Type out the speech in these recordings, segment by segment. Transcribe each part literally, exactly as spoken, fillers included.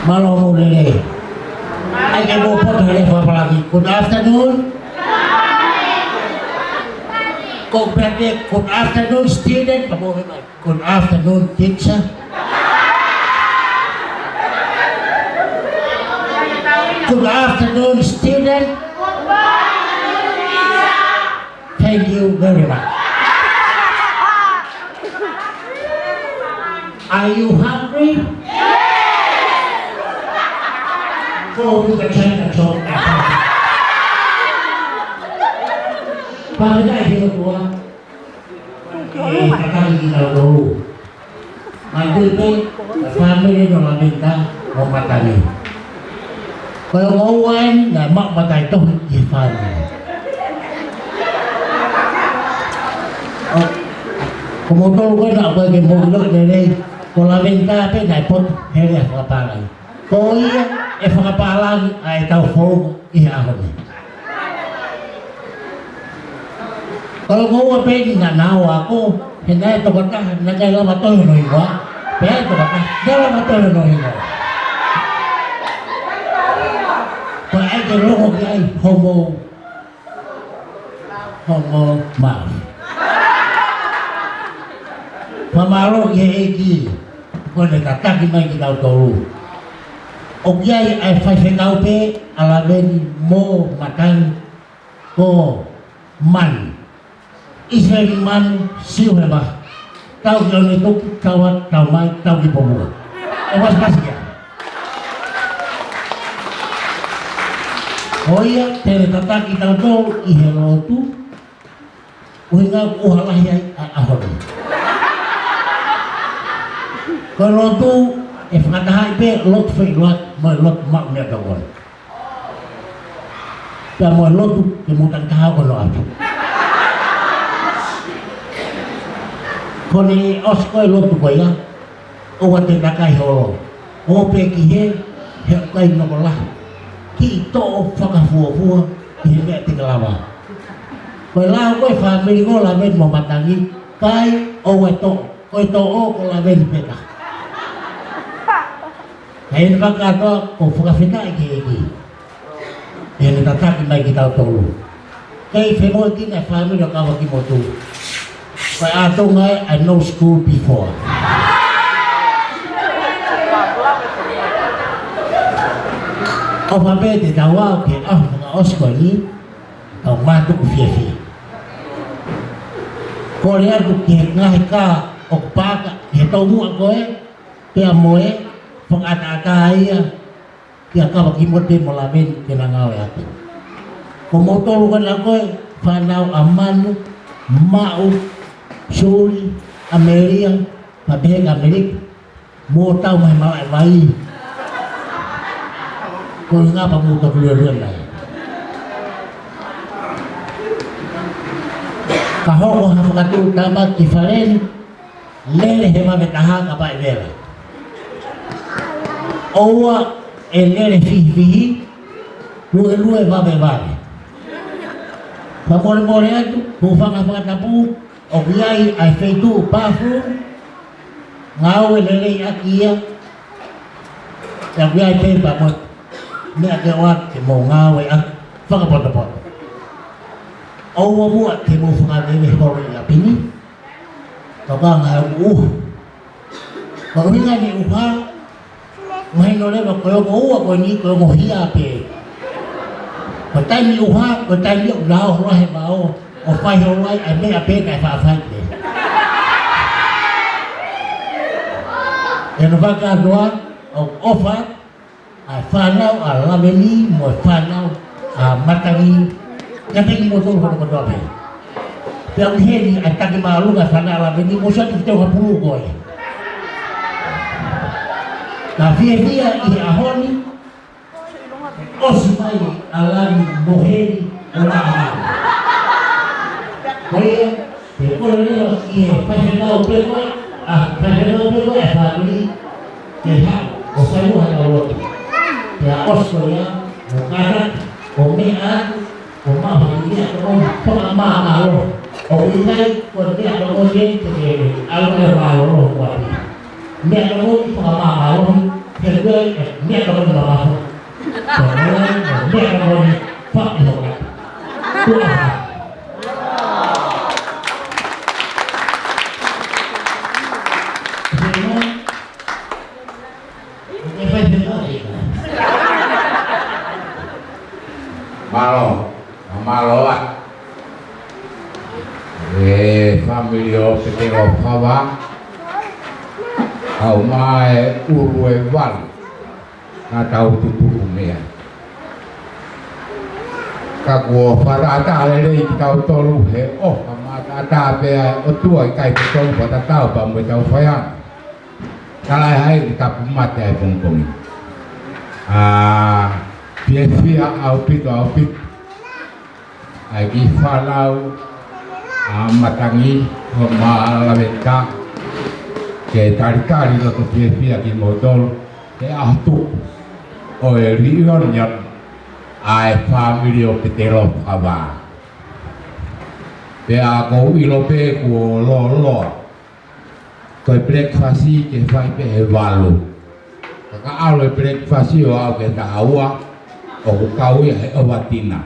Mālō mo lelei. ʻAi ke mou poto he lea fakapālangi. Good afternoon. Ko pehē, good afternoon, student. Pea mou pehē mai, good afternoon, teacher. Good afternoon, student. Thank you very much. Are you hungry? Go to the China shop and buy. Pea ʻi he ʻOtua, ʻe tataki kitautolu. Manatuʻi pē, ʻa e fāmili ʻo Laventa mo Matangi. Ko e ongo ua eni naʻe maʻu mataʻitohi ʻi he fāmili. ʻO, ko moutolu ko ē naʻa ʻoku ʻikai ke mou ʻilo lelei, ko Laventa pē naʻe poto he lea fakapālangi. Ko ia ʻe fakapālangi ʻa ʻetau founga ʻi he ʻaho ni. Ko e ongo ua pē eni naʻa nau ako, he naʻe tokotaha, naʻe ʻikai lava tohi hono hingoa, pea ʻi ai e tokotaha, naʻe lava tohi hono hingoa. Ko e ʻai ke longo ki ai homou, homou mouth. Fakamālō ki he ʻEiki, ko ʻene tataki mai kitautolu. ʻOku ʻi ai ʻa e faifekau pē ʻa Laveni mo Matangi, ko Manu. ʻIsileli Manu Siuheva. Tau ki ʻOnetuku, tau atu, tau mai, tau ki Pomua. ʻE pasipasi ia. Ko ia, te ne tataki kitautolu ʻi he lotu, ʻuhinga ʻoku ʻuha lahi ai ʻa e ʻaho ni. Ko e lotu, ʻe fakatahaʻi pē lotu feʻiloaki mo e lotu maʻu meʻatokoni. Pea mo e lotu ke mou takitaha ko hono ʻapi. Ko ʻene ʻosi ko ē lotu ko ia, ʻoua te ta kai holo. ʻOua pē ke hē, he ʻoku ʻikai noko lahi. Kiʻi toʻo fakafuofua ʻi he meʻa te ke lava. Ko e lao ko ē fāmili ko Laveni mo Matangi, kai ʻoua ʻe toʻo. Ko e toʻo ko Laveni pē ka. Ka ʻi heʻene fakakātoa, ʻoku ou fakafetaʻi ki he ʻEiki. ʻI heʻene tataki mai kitautolu. Kei femoʻuekina e fāmili ʻo Kavakimotu. Ko e ʻātonga ē, I no school before. ʻOfa pē te tau aʻu ki he ʻaho fakaʻosi ko eni, tau mātuku fiefia. Kole atu ki he ngaahi kā ʻoku pāka ʻi he tomuʻa ko ē, pea mo e fakaʻataʻatā ia, kia Kavakimotu mo Laveni ke na ngāue atu. Ko moutolu ko ena ko e fānau ʻa Manu, Maʻu, Suli, ʻAmelia, pea pehē kia Melika, mou tau mai malaʻe vai. Ko e ngā pea mou toki luelue mai. Ka hoko ha fakatuʻutāmaki ki fale ni, lele he vave taha ka paʻi vela. ʻOua ʻe lele fihifihi, luelue vavevave. Fakamolemole atu, hūfanga he fakatapu, ʻoku ʻi ai ʻa e feituʻu bathroom, ngāue lelei ʻaki ia, pea ʻoku ʻi ai pē pea mo e meʻa ke ʻoatu ke mou ngāue ʻaki fakapotopoto. ʻOua muʻa te mou fakaveve holo ʻi ʻapi ni, ka ʻoku ʻi ai e ʻuha. Ko e ʻuhinga ʻene ʻuha, mahino leva ko e ongo ua ko eni, ko e ongo hia pē. Ko e taimi ʻuha, ko e taimi ʻoku nau ō holo he vao, ʻo fai holo ai ʻa e meʻa pē naʻe faʻa fai pē. ʻI hono fakakātoa, ʻoku ʻofa ʻa e fānau ʻa Laveni mo e fānau ʻa Matangi, kiate kimoutolu hono kotoa pē. Pea ʻoku ʻi heni ʻa e taki māʻolunga ʻa e fānau ʻa Laveni, mou sio atu ki he teunga pulū ko ē. Ka fiefia ʻi he ʻaho ni, ʻosi mai ʻa Lani mo Heli ʻo Laʻamau. Ko ia, te u kole leva ki he faifekau pē ko ē, ʻa e faifekau pē ko ē ʻa e fāmili, ke haʻu ʻo fai muʻa haʻatau lotu. Pea ʻosi ko ia, mou kātaki ʻo meʻa atu, ʻo maʻu ha kiʻi meʻatokoni fakamāmālohi. ʻOku ʻikai ko e meʻatokoni eni te ke ʻalu ʻo mālōlō ho ʻapi. Meʻatokoni fakamāmālohi, Ke lue e meʻa ka moni mamafa. Ke lue e meʻa ka moni faki hoka. Tuʻa. Ke lue, ke fai ke lue. Mālō, mālō ā. E fāmili ʻo Petelo Fava, ʻa e ʻulu ʻe valu naʻa tau tutuku mei ai. Ka kuo fakatātā lelei kitautolu he ʻofa maʻataʻatā pē ʻa e ʻOtua ʻikai ke tonu fakatatau pea mo ʻetau faiako. Talaʻehai ke tapu mate ʻa e pongipongi. ʻA, fiefia ʻaupito, ʻaupito. ʻA e kiʻi fānau ʻa Matangi ʻo Malaveta, ke talitali loto fiefia kimoutolu he ʻaho tuku ʻo e reunion ʻa e fāmili ʻo Petelo Fava. Pea ʻoku ou ʻilo pē kuo lōloa. Ko e breakfast ke fai pē he valu. Ka ka ʻalu e breakfast ʻo aʻu ki he taha ua, ʻoku kau ia he ʻova tina.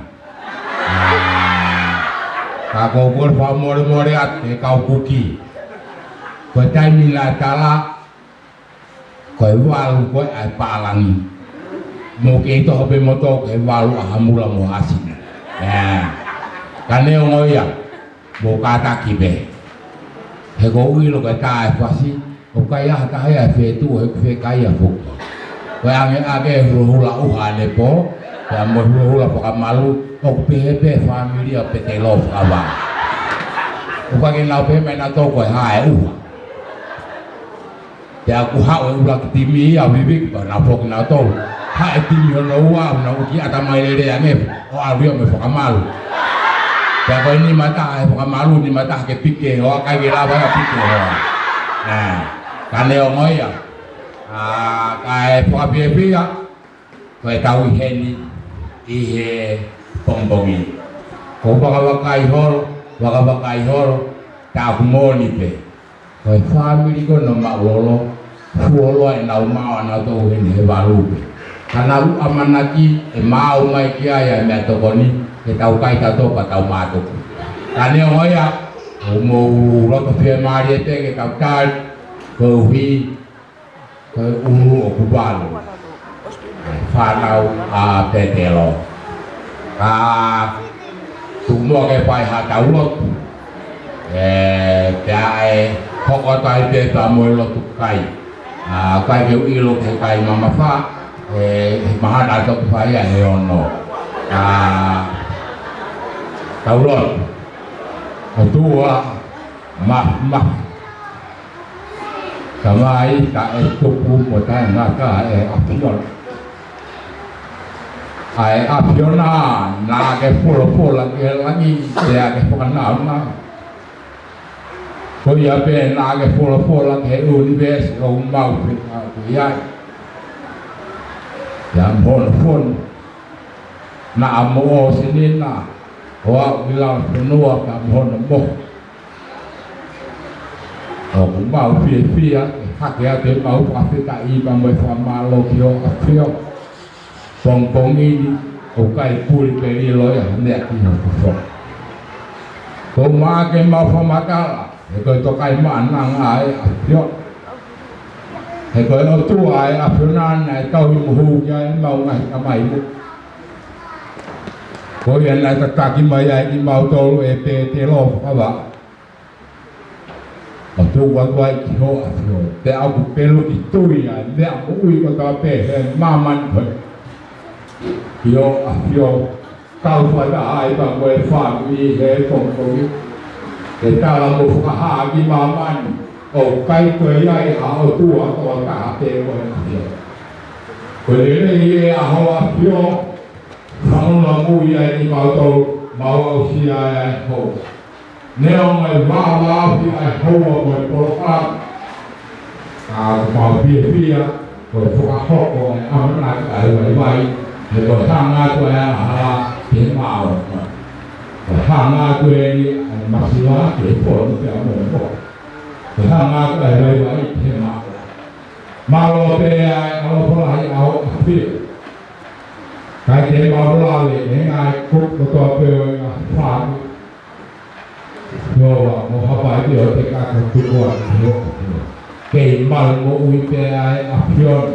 Ka ʻoku ou kole fakamolemole atu ki he kau kuki. Ko e taimi naʻe tala, ko e valu ko ē ʻa e pālangi. Mou kei toho pē moutolu ki he valu ʻa Hamula mo Hasina. Ē. Ka neongo ia, mou kātaki pē. He ʻoku ou ʻilo ko e tā e fasi, ʻoku ʻikai ha taha ia ʻe fie tuʻu he ʻoku fie kai ia foki. Ko e ʻange ʻa e hulohula ʻuha ʻanepō, pea mo e hulohula fakamalu, ʻoku pehē pē fāmili ʻa Petelo Fava. ʻOku ʻikai ke nau pehē mai nautolu ko e hā e ʻuha. Pea ʻoku haʻu e ʻuluaki timi ia ʻo viviki pea nau foki nautolu. Haʻu e timi hono ua, nau ʻuki ʻatamai lelei ange ʻo ʻalu ia mo e fakamalu. Pea ko e nima taha he fakamalu, nima taha ke pike, ʻo ʻikai ke lava ia pike ʻo. Ē, ka neongo ia. ʻA, kae fakafiefia, ko e tau ʻi heni ʻi he pongipongi. Ko e vakavakai holo, vakavakai holo, tā ʻoku moʻoni pē. Ko e fāmili ko ē ʻo Maʻulolo, fuoloa ʻenau maʻu ʻanautolu heni he valu pē. Ka naʻa ku ʻamanaki ʻe maʻu mai ki ai ʻa e meʻatokoni, ke tau kai tautolu pea tau mātuku. Ka neongo ia, ʻoku mou loto fiemālie pē ke tau tali, koeʻuhi ko e ʻulu ʻoku valu. Fānau ʻa Petelo. Ka tuku muʻa ke fai haʻatau lotu. Ē, pea ʻe hoko atu ai pē pea mo e lotu kai. ʻA, kai ke u ʻilo ke kai mamafa, ē, he mahalo ʻe toki fai ia he ono. ʻA, tau lotu. ʻOtua, ma, ma. Tamai taʻetupu mo taʻengata ʻa e ʻAfiona. ʻA e ʻAfiona naʻa ke folofola ki he langi, pea ke fakanāunau. Ko ia pē naʻa ke folofola ki he ʻunivēsi ʻoku mau fekauʻaki ai. Pea mo hono fonu, naʻa mo ʻosinina, ʻo aʻu ki lalo fonua pea mo hono mohu. ʻOku mau fiefia ke hake atu ʻemau fakafetaʻi pea mo e fakamālō ki ho ʻAfio. Pongipongi ni, ʻoku ʻikai puli pe lilo ia ha meʻa ki ho fofonga. Ko e maʻa ke mau fakamatala, he ko e tokaimaʻananga ʻa e ʻAfio. He ko e ʻOtua ʻa e ʻAfiona naʻe tauhi mo hū ki ai ʻemau ngaahi tamai mo. Ko ia naʻe tataki mai ai kimautolu ʻe Petelo Fava. ʻO tuku atu ai ki ho ʻAfio. Pea ʻoku pelu ki tui ʻa e meʻa moʻui kotoa pē he māmani ko ē. Ki ho ʻAfio, kau fakataha ai pea mo e fāmili he pongipongi. Ke tala mo fakahā ki māmani, ʻoku ʻikai toe ʻi ai ha ʻOtua tokotaha pē ko e ʻAfio. Ko e lelei ē ʻa ho ʻAfio, fanongo mai ai kimautolu, mau aʻusia ai ʻa e houa. Neongo e vāvāofi ʻa e houa mo e polokalama, ka ʻoku mau fiefia, ko e fakahoko e ʻamanaki ʻa e vaivai, he ko e hanga atu ʻa e angahala ki he māʻolunga. Ko e hanga atu eni ʻa e masiva ki he fonu pea mo e moa. Ko e hanga atu ʻa e vaivai ki he māʻolunga. Mālō pē ʻa e ʻaloʻofa lahi ʻa hoʻo ʻAfio. Kae ke mau lave ʻi he ngaahi kupu kotoa pē ʻo e ngaahi fāmili. Sihova, mo hapai pē ʻo te ka ko tuku atu ki hoʻo ʻAfio. Kei malu moʻui pē ʻa e ʻAfiona.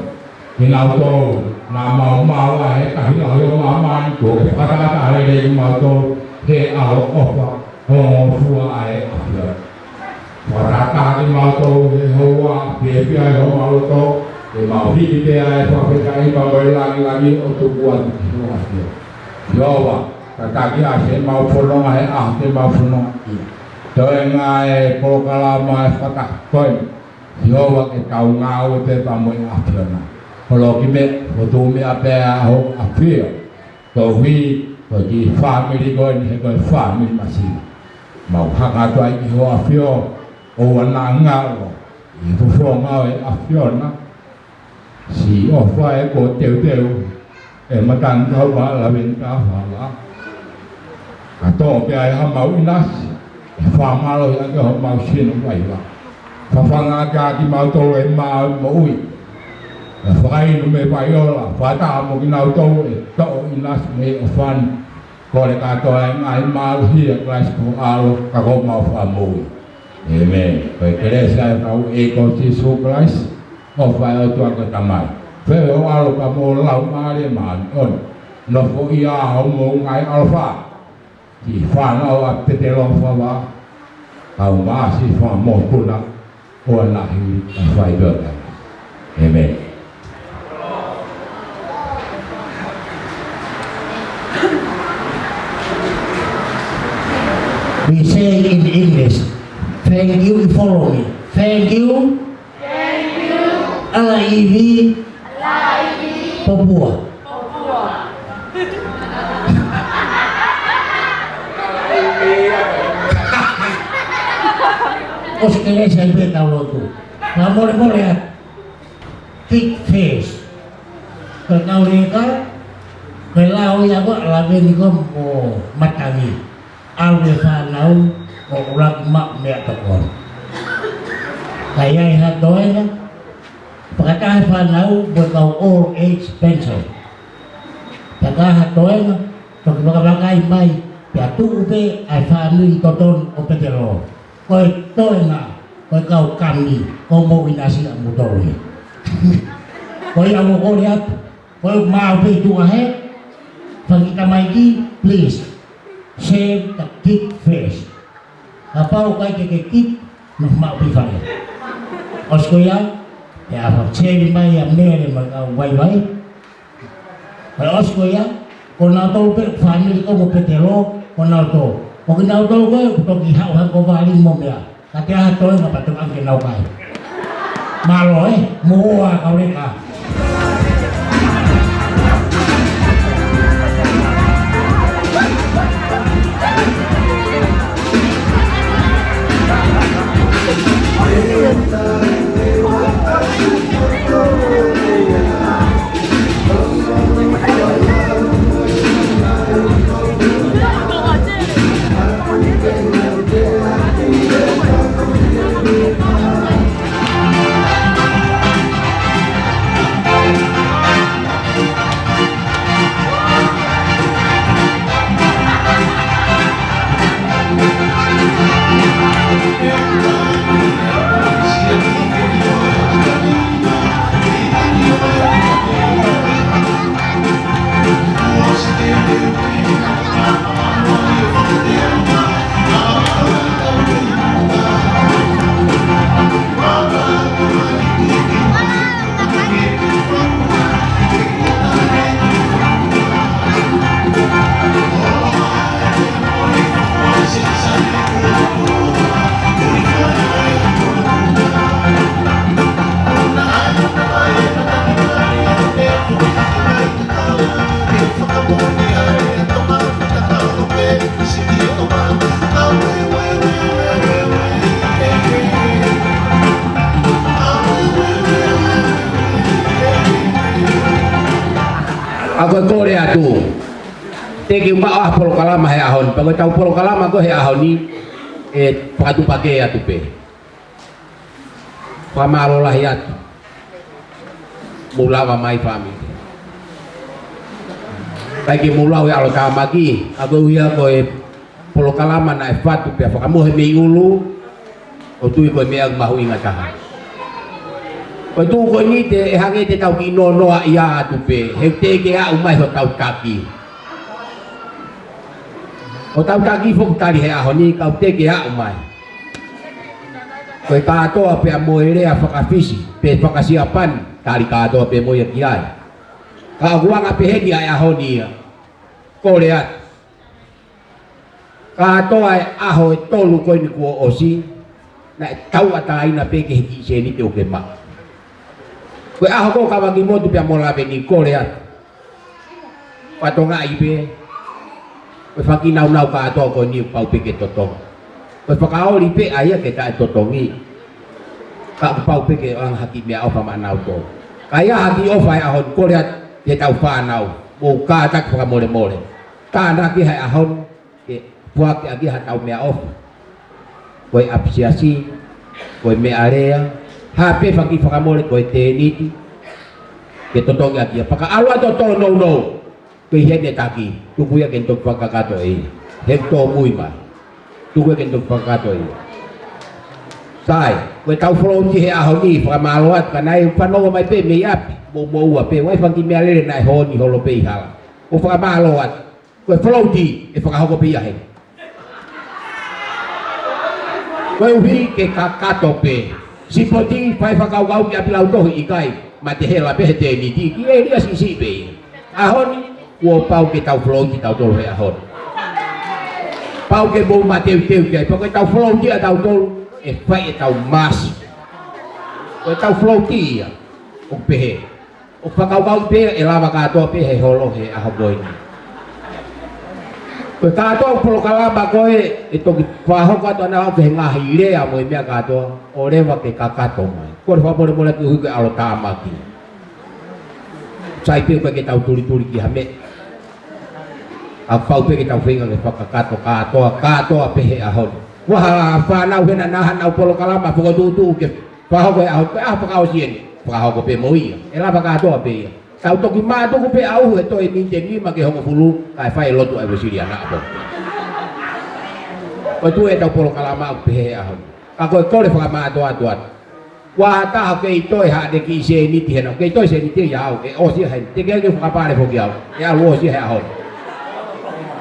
Kinautolu naʻa mau maʻu ʻa e kahi lahi ʻo māmani, kuo ke fakatahataha lelei kimautolu he ʻaloʻofa ongofua ʻa e ʻAfiona. Fakatahataha kimautolu he houa, fiefia ʻi homau loto, ke mau hiki pē ʻa e fakafetaʻi pea mo e langilangi ʻo tuku atu ki hoʻo ʻAfio. Sihova, tataki ʻa siʻemau fononga he ʻaho te mau fononga ʻi. Toenga e polokalama ʻe fakataha ko eni. Sihova, ke tau ngāue pē pea mo e ʻAfiona. Holoki meʻa, fotu meʻa pē ʻa hoʻo ʻAfio. Tohi, tohi fāmili ko eni he ko e fāmili masiva. Mau hanga atu ai ki hoʻo ʻAfio, ʻoua naʻa ngalo ʻi he fofonga ʻo e ʻAfiona. Siʻi ʻofa ē kuo teuteu ʻe Matangi Kaumaʻa Laveni Tafala. Ka toʻo pē ʻa e hamau ʻinasi, ʻe fakamālohi ʻaki homau sino vaivai. Fafanga ʻaki kimautolu ʻe he maʻu moʻui. ʻE fakainu mei he vai ola, fakataha mo kinautolu ʻe toʻo ʻinasi mei he ʻofa ni. Kole kātoa e ngaahi mālohi ʻa Kalaisi ko ho ʻAlo, ka ko homau Fakamoʻui. ʻĒmeni. Ko e kelesi ʻa hotau ʻEiki ko Sīsū Kalaisi, ʻofa ʻa e ʻOtua ko e Tamai, feohi ʻa e ʻAlo pea mo e Laumālie Māʻoniʻoni, nofoʻia ʻa homou ngaahi ʻaloʻofa, siʻi fānau ʻa Petelo Fava, kae ʻumaʻā siʻi fanga mokopuna, ʻoua naʻa hili ʻa e faitoʻo ʻa e ʻAfiona. ʻĒmeni. We say in English, thank you, follow me. Thank you. Thank you. L I V. L I V. Popua. ʻOsi kelesi ai pē tau lotu. Fakamolemole atu. Kick first. Ko e kau leka, ko e lao ia ko ē ʻa Laveni ko mo Matangi. ʻAlu e fānau ʻo ʻuluaki maʻu meʻatokoni. Ka ʻi ai ha toenga, fakataha e fānau mo e kau old age pension. Pea ka ha toenga, toki vakavakai mai, pea tuʻu pē ʻa e fāmili totonu ʻo Petelo. Ko e toenga, ko e kau kami, ko hoʻomou ʻinasi ʻa moutolu ia. Ko ia ʻoku ou kole atu, ko e maʻu pē tuʻa he, fanga kiʻi tamaiki, please, save the kick first. Kapau ʻoku ʻikai ke ke kick, nofo maʻu pē ʻi fale. ʻOsi ko ia, ʻa e save mai ʻa Mele mo e kau vaivai. Pea ʻosi ko ia, ko nautolu pē fāmili ko mo Petelo, ko nautolu. Ko kinautolu ko ē, ʻoku toki haʻu hake ko vali mo meʻa. Ka te aha toenga pea toki ʻange ke nau kai. Mālō ē, mou ō ā kau leka. ʻA ko e kole atu. Thank you, maʻu ʻa e polokalama he ʻaho ni. Pea ko ʻetau polokalama ko ē he ʻaho ni, ʻe fakatupakē atu pē. Fakamālō lahi atu. Mou lava mai fāmili. ʻIkai ke mou lau e ʻalotāmaki, ka ko e ʻuhinga ko e polokalama naʻe fatu pea fakamohe mei ʻulu, ʻoku ou tui ko e meʻa mahuʻinga taha. Ko e tuʻu ko eni te, ʻe hangē te tau kiʻi nonoa ia atu pē, he ʻoku teʻeki ke aʻu mai hotau taki. Hotau taki foki tali he ʻaho ni, ka ʻoku teʻeki ke aʻu mai. Ko e kātoa pea mo e lea faka-Fisi, pe faka-Siapani, tali kātoa pē mo ia ki ai. Ka ʻoku anga pehē ni ʻa e ʻaho ni ia. Kole atu. Kātoa e ʻaho ʻe tolu ko eni kuo ʻosi, naʻe tauʻatāina pē ki he kiʻi sēniti ʻoku ke maʻu. Ko e ʻaho ko ē Kavakimotu pea mo Laveni, kole atu. Fatongia pē, ko e fanga kiʻi nāunau kātoa ko eni ʻoku pau pē ke totongi. Ko e fakaoli pē ʻa ia ke taʻetotongi. Ka ʻoku pau pē ke ʻoange ha kiʻi meʻaʻofa maʻanautolu. Ka ʻi ai ha kiʻi ʻofa he ʻaho ni, kole atu ki heʻetau fānau, mou kātaki fakamolemole. Tānaki he ʻaho ni, ke foaki ʻaki haʻatau meʻaʻofa. Ko e ʻapisiasi, ko e meʻalea, ha pē fanga kiʻi fakamole, ko e tēniti, ke totongi ʻaki ia. Pea ka ʻalu atu ʻo tōnounou, ko e ʻi heni e taki, tuku ia ke ne toki fakakakato ʻe ia. He ʻoku tōmui mai. Tuku ia ke ne toki fakakakato ʻe ia. Sai, ko ʻetau float he ʻaho ni, fakamālō atu, ka naʻe fanongo mai pē mei ʻapi, mou, mou ua pē, ʻoku ʻi ai fanga kiʻi meʻalele naʻe honi holo pē ʻi hala. ʻOku fakamālō atu. Ko e float ʻe fakahoko pē ia heni. Koeʻuhi ke kakato pē. Sipoti, fai fakakaukau ki ʻapi lautohi ʻikai. Mate hela pē he tēniti. Kiʻi ʻēlia siʻisiʻi pē ia. ʻAho ni, kuo pau ke tau float tautolu he ʻaho ni. Pau ke mou mateuteu ki ai. Pea ko ʻetau float ʻatautolu, ʻe fai ʻetau masi. Ko ʻetau float ia. ʻOku pehē. ʻOku fakakaukau pē ʻe lava kātoa pē he holo he ʻaho ko eni. Ko e kātoa polokalama ko ē ʻe toki fakahoko atu ʻana ʻo pehē ngaahi lea mo e meʻa kātoa ʻo leva ke kakato mai. Kole fakamolemole koeʻuhi ko e ʻalotāmaki. Sai pē ʻoku ʻikai ke tau tulituli ki ha meʻa. ʻOku pau pē ke tau feinga ke fakakakato kātoa, kātoa pē he ʻaho ni. Ko ha fānau hena naʻa nau polokalama fokotuʻutuʻu ke fakahoko he ʻaho, ko e ʻaho fakaʻosi eni, fakahoko pē mo ia. ʻE lava kātoa pē ia. Tau toki mātuku pē ʻauhu he toe miniti ʻe nima ki he hongofulu, kae fai e lotu ʻa e Uēsiliana ʻapo. Ko e tuʻu ʻetau polokalama ʻoku pehē he ʻaho ni. Ka ko e kole fakamātoato atu. Kuo taha kei toe haʻane kiʻi sēniti hena, kei toe sēniti ia au, ʻe ʻosi ia heni, teʻeki ke fakapale foki au, ʻe ʻalu ʻosi ia he ʻaho ni.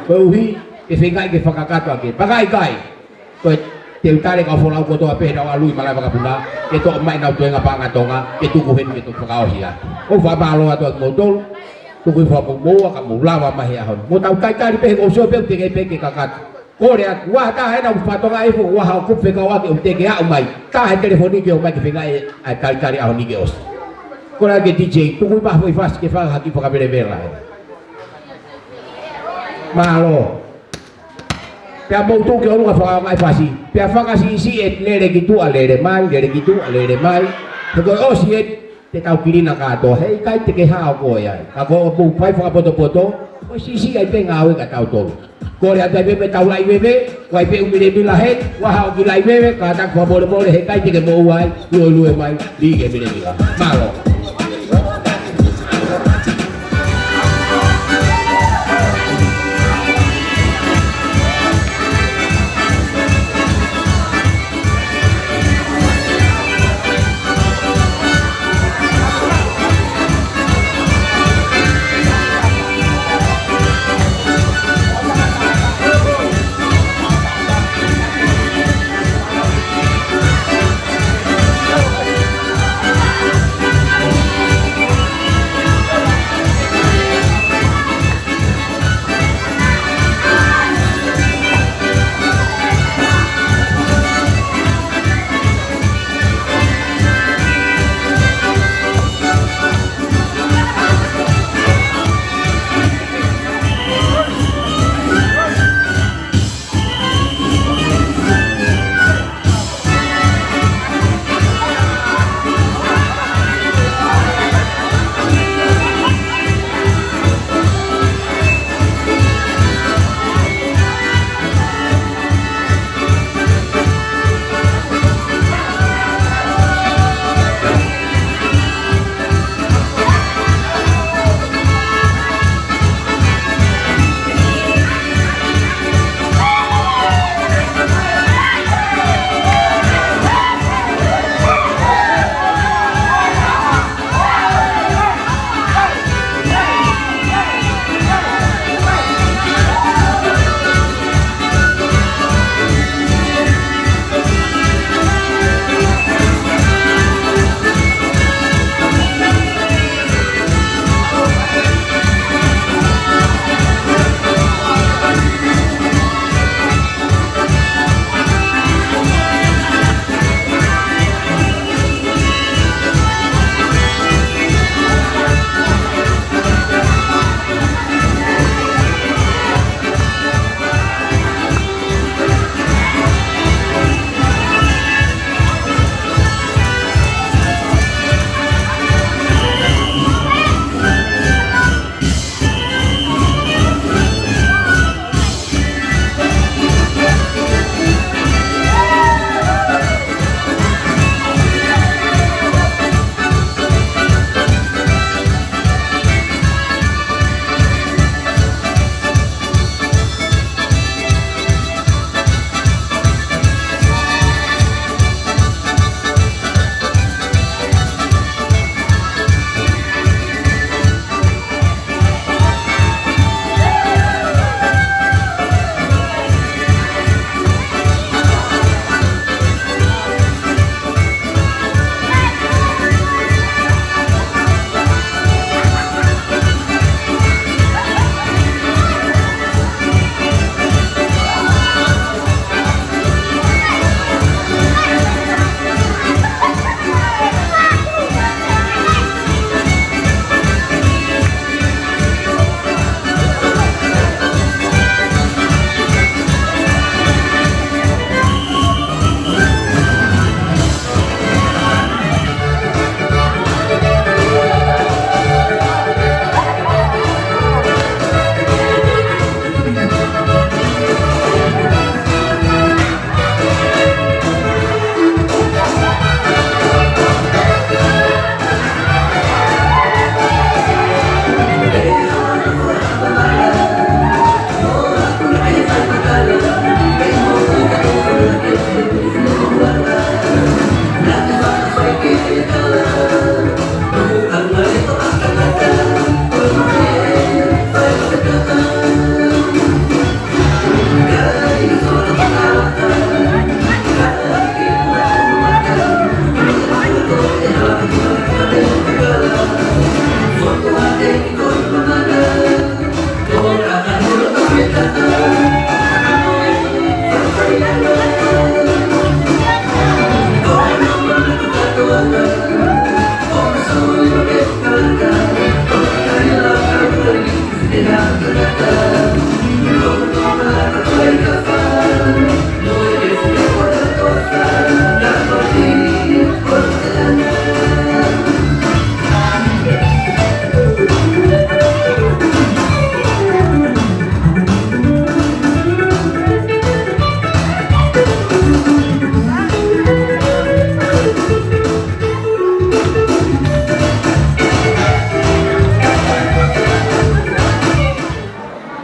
Koeʻuhi, ke feingaʻi ke fakakakato ʻaki, pea ka ʻikai. Ko e te u tali kau folau kotoa pē he ʻenau ʻalu ʻi malaʻe vakapuna, ke toʻo mai ʻenau toenga paʻanga Tonga, ke tuku heni ke toki fakaʻosi atu. ʻOku fakamālō atu ʻa kimoutolu, tuku hifo ʻa moua ka mou lava mai he ʻaho ni. Mo tau talitali pē he ʻoku ou sio pē ʻoku teʻeki pē ke kakato. Kole atu, ʻoku ʻi ai ha taha ʻena ʻoku fatongia ʻi he ʻoku ʻi ai ha ʻoku fekau ʻaki ʻoku teʻeki aʻu mai. Taha he telefoni ke ō mai ke feingaʻi ʻa e talitali ʻaho ni ke ʻosi. Kole atu ki he D J, tuku hifo ʻa e foʻi fasi ke fai ha kiʻi fakavelavela. Mālō. Pea mou tuku ke ʻolunga fakaʻaongaʻi fasi. Pea fakasiʻisiʻi e lele ki tuʻa lele mai, lele ki tuʻa lele mai. He ko e ʻosi eni te tau kilina kātoa. He ʻikai te ke hao koe ai. Ka ko e mou fai fakapotopoto, ko e siʻisiʻi ai pē ngāue kia tautolu. Kole atu ai pē mei he tau laiveve, ʻoku ʻi ai pē ʻū milemila heni, ʻoku ʻi ai ha kiʻi laiveve, kātaki fakamolemole, he ʻikai te ke moʻua ai, luelue mai, lī ki he milemila. Mālō.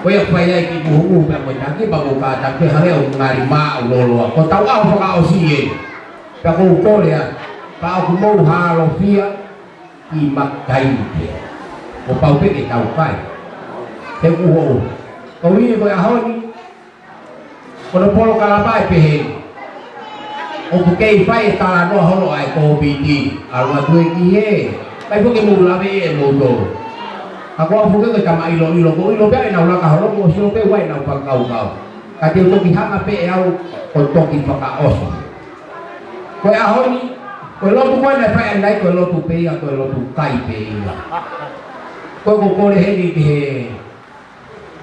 Ko ia ʻoku fai ai e kiʻi muhumuhu pea mo e taki, pea ʻoku kātaki pē hale ʻo ngali māʻuloloa. Ko ʻetau ʻaho fakaʻosi eni. Pea ʻoku ou kole atu, ka ʻoku mou hālofia, ʻi makai pē. Kuo pau pē ke tau kai. He kuo, ko ia ko e ʻaho ni, ko hono polokalama ʻe pehē ni. ʻOku kei fai e talanoa holo ʻa e kōviti, ʻalu atu e ki he, ʻikai foki ke mou lave ʻe moutolu. Ka ko au foki ko e tama ʻiloʻilo, ko e ʻilo pē ʻa ʻenau laka holo, kuo sio pē ʻoku ʻi ai ʻenau fakakaukau. Ka te u toki hanga pē ʻe au ʻo toki fakaʻosi. Ko e ʻaho ni, ko e lotu ko ē naʻe fai ʻanenai, ko e lotu pē ia, ko e lotu kai pē ia. Ko e ʻoku ou kole heni ki he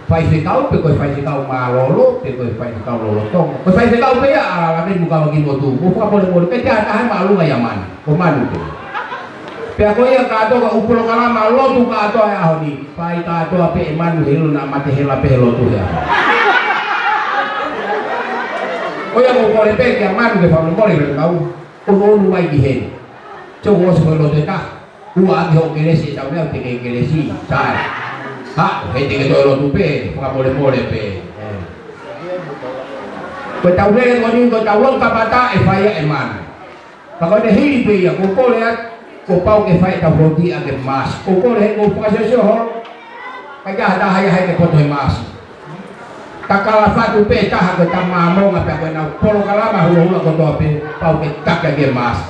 faifekau, pe ko e faifekau mālōlō, pe ko e faifekau lolotonga. Ko e faifekau pē ia, ʻa Laveni Mukavakimotu, mou fakamolemole, ʻikai ke ʻi ai ha taha ʻe māʻolunga ʻia Manu, ko Manu pē. Pea ko ia kātoa ʻoku polokalama lotu kātoa he ʻaho ni, fai kātoa pē ʻe Manu he ʻilo naʻa mate hela pē he lotu he ʻaho. Ko ia ʻoku ou kole pē kia Manu ke fakamolemole, ʻoku ou ʻunu mai ki heni. Sio, kuo ʻosi ko e lotu ʻe taha. Ua ʻaki hoʻo kelesi ʻe tau mea, te ke kelesi. Sai. Ha, he te ke toe lotu pē, fakamolemole pē. Ko ʻetau lele ko eni, ko ʻetau lotu kamata ʻe fai ia ʻe Manu. Ka ko ʻene hili pē ia, ʻoku ou kole atu, kuo pau ke fai ʻetau lotu ʻa e maasi. ʻOku ou kole he ʻoku ou fakasiosio holo, ʻikai ha taha ia ʻe hiki poto he maasi. Ka kala fatu pē taha ko e tama Māmonga pea ko ʻenau polokalama hulohula kotoa pē, pau ke taki ʻa e maasi.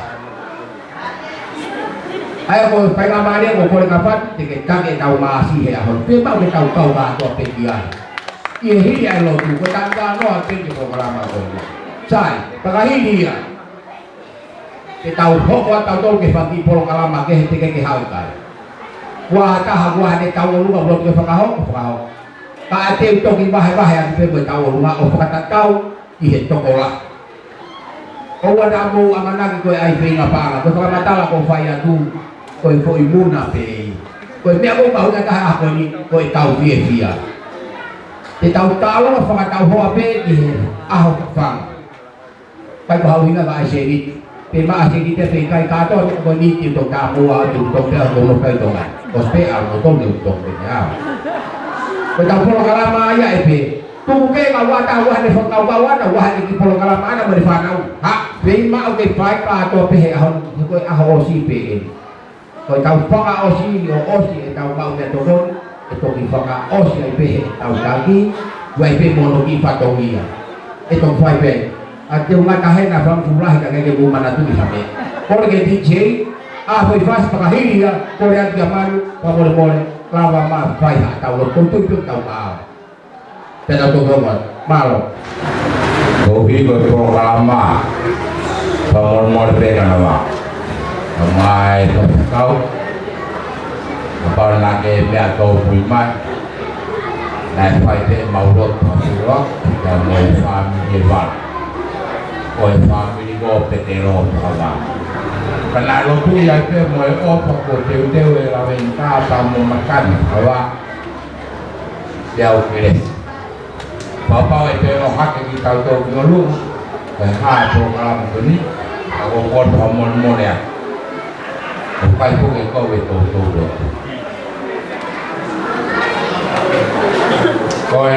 ʻA ia ko e faingamālie ʻoku ou kole ka fatu, te ke taki ʻetau maasi he ʻaho ni. Pea pau ke tau kau kātoa pē ki ai. ʻI he hili ʻa e lotu, ko e talanoa pē ki he polokalama ko eni. Sai, fakahili ia. Ke tau hoko ʻa tautolu ke fai e kiʻi polokalama kehe, te ke ke haʻu kai. Kuo ha taha, kuo ha taha ʻe tauʻolunga ʻoku loto ke fakahoko, fakahoko. Ka te u toki vahevahe atu pē mo e tauʻolunga ʻo fakatatau ki he tokolahi. ʻOua naʻa mou ʻamanaki ko e ʻai feinga paʻanga, ko e fakamatala ʻoku ou fai atu, ko e foʻi muna pē ia. Ko e meʻa ʻoku ou mahuʻinga taha he ʻaho ni, ko e tau fiefia. Te tau tālanga fakatauhoa pē ki he ʻaho fafanga. ʻIkai ko ha ʻuhinga ka ʻai sēniti. Pe maʻa sēniti pe ʻikai, kātoa ko eni te tau tāmua atu, tau pea ko no kai tonga. Ko spē au ko tau ne u tau pē au. Ko ʻetau polokalama ia ʻe pehē. Tuku ke ka ua ta ua ne fakakaukau ʻana, ua ne kiʻi polokalama ʻana mo ʻene fānau. Ha, pea maʻu ke fai kātoa pē he ʻaho, ko e ʻaho ʻosi pē eni. Ko ʻetau fakaʻosi ʻo ʻosi ʻetau maʻu meʻatokoni, ʻe toki fakaʻosi ai pē heʻetau taki, ʻoku ʻi ai pē mo hono kiʻi fatongia. ʻE toki fai pē. ʻA te u ngata hena fanga fuʻu lahi ka ʻikai ke mou manatuʻi ha meʻa. Kole ke DJ, ʻa e foʻi fasi fakahili ia, kole atu kia Manu, fakamolemole, lava mai fai haʻatau lotu, tui pē ʻetau maau. Pea tau toki ʻomai. Mālō. Ko e hiko e polokalama. Fakamolemole pē ka na ma. Ka mai faifekau. Kapau naʻa ke meʻa tau pui mai. Naʻe fai pē mau lotu ʻa Silo. Ka mo e fāmili ʻe vala. Ko e fāmili ko Petelo Pava. Ka naʻe lotu ia pē mo e ʻofa ko Teuteu ʻe Laveni Kata mo Makani Pava. Pea u kele. Papa e pē no hake ki tau tau ki ʻolunga. Ko e hā e polokalama ko eni. ʻA ko koto ha mole mole a. ʻOku ʻikai ko ke kau e tau tau tau. Ko e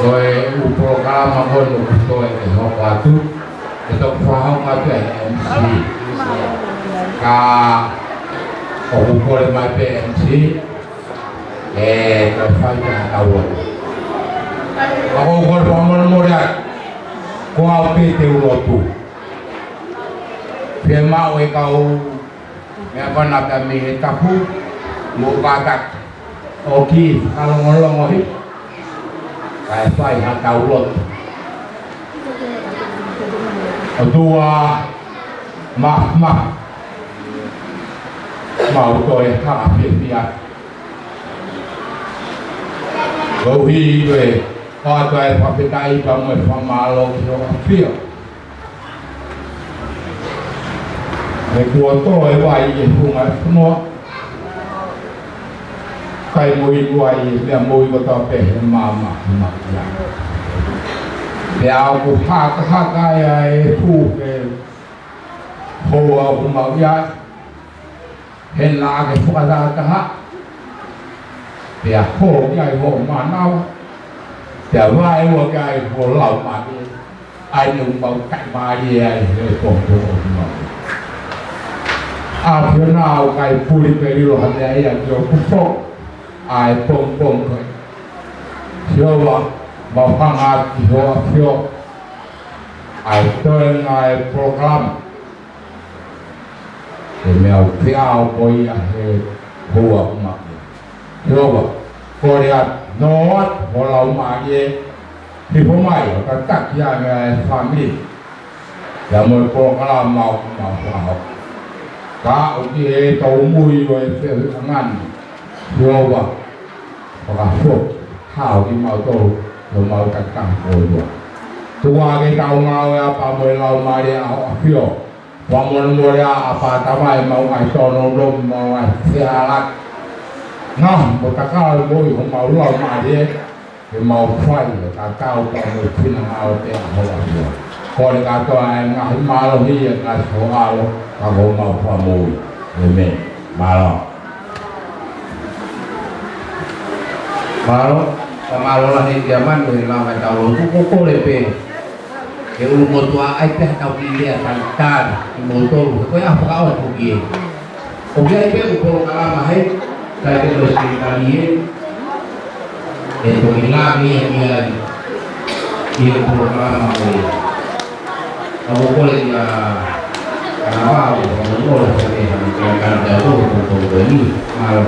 Ko e polokalama ko eni ʻoku polokalama ko eni ʻoku toe ke hoko atu. ʻE toki fakahoko atu e MC. Ka ʻoku kole mai pē MC. ʻE, ka fai ka tau atu. Ka ʻoku kole fakamolemole atu. Ko au pē te u lotu. Pea maʻu e kau meʻa ko ena pea mei he tapu, mo kātaki. ʻOku fakalongolongo hifo. Kae fai haʻatau lotu. ʻOtua, ma, ma. Mau toe hanga fiefia. Louhi ʻi he ʻoatu ʻa e fakafetaʻi pea mo e fakamālō ki hoʻo ʻAfio. He kuo tō e vai ʻi he funga ʻo e fonua, kae moʻui ai e meʻa moʻui kotoa pē he maama ʻi Maʻuʻia. Pea ʻoku hakahaka ai ʻa e hū he houa ʻo Maʻuʻia, he naʻa ke fakatahataha, pea hoko ai hoʻo mānava, pea vaeua ai hoʻo laumālie, ʻa ia naʻa mau taʻimālie ai he pongipongi ʻo Maʻuʻia. ʻAfiona, ʻoku ʻikai puli pe lilo ha meʻa ia ki hoʻo kupo, ʻa e pongipongi ko eni. Sihova, mau hanga ki hoʻo ʻAfio, ʻa e toenga e polokalama. He meʻa ʻoku ke ʻalu mo ia he houa ʻo Maʻuʻia. Sihova, kole atu, nofo atu ho Laumālie, hifo mai ʻo tataki ange ʻa e fāmili, pea mo e polokalama ʻoku mau fakahoko. Ka ʻoku ke tau muimui ʻo e fehuʻi ʻange ni, Sihova, fakafoki, hao kimautolu, ʻo mau takitaha kotoa. Tuku ke tau ngāue ʻa pea mo e Laumālie ʻa hoʻo ʻAfio, fakamolemole ʻa pea tama e mau ngaahi tōnounou, mau ngaahi fehālaaki. Ngaahi mo takau mo i homau laumālie, ke mau fai ʻo tatau pea mo e finangalo pē ʻa hoʻo ʻAfio. Kole kātoa e ngaahi mālohi e ngaahi sohalo, ka ko homau Fakamoʻui. ʻĒmeni. Mālō. Mālō, ka mālō lahi kia Manu he langa tau lotu ko kole pē. Ke ʻulumotuʻa ai pē ha tau ki lea talitali, kimoutolu, ko e ʻaho fakaʻosi ki he. ʻOku ʻi ai pē ʻeku polokalama he, kai pē ko e sekelitali ē, ʻe toki lave ia ki ai, ki he polokalama ko ia. Ka ʻoku ou kole kia Kanavao, ʻoku ou kole kia Kanavao, kia Kanavao, ʻoku ou kole ni, mālō.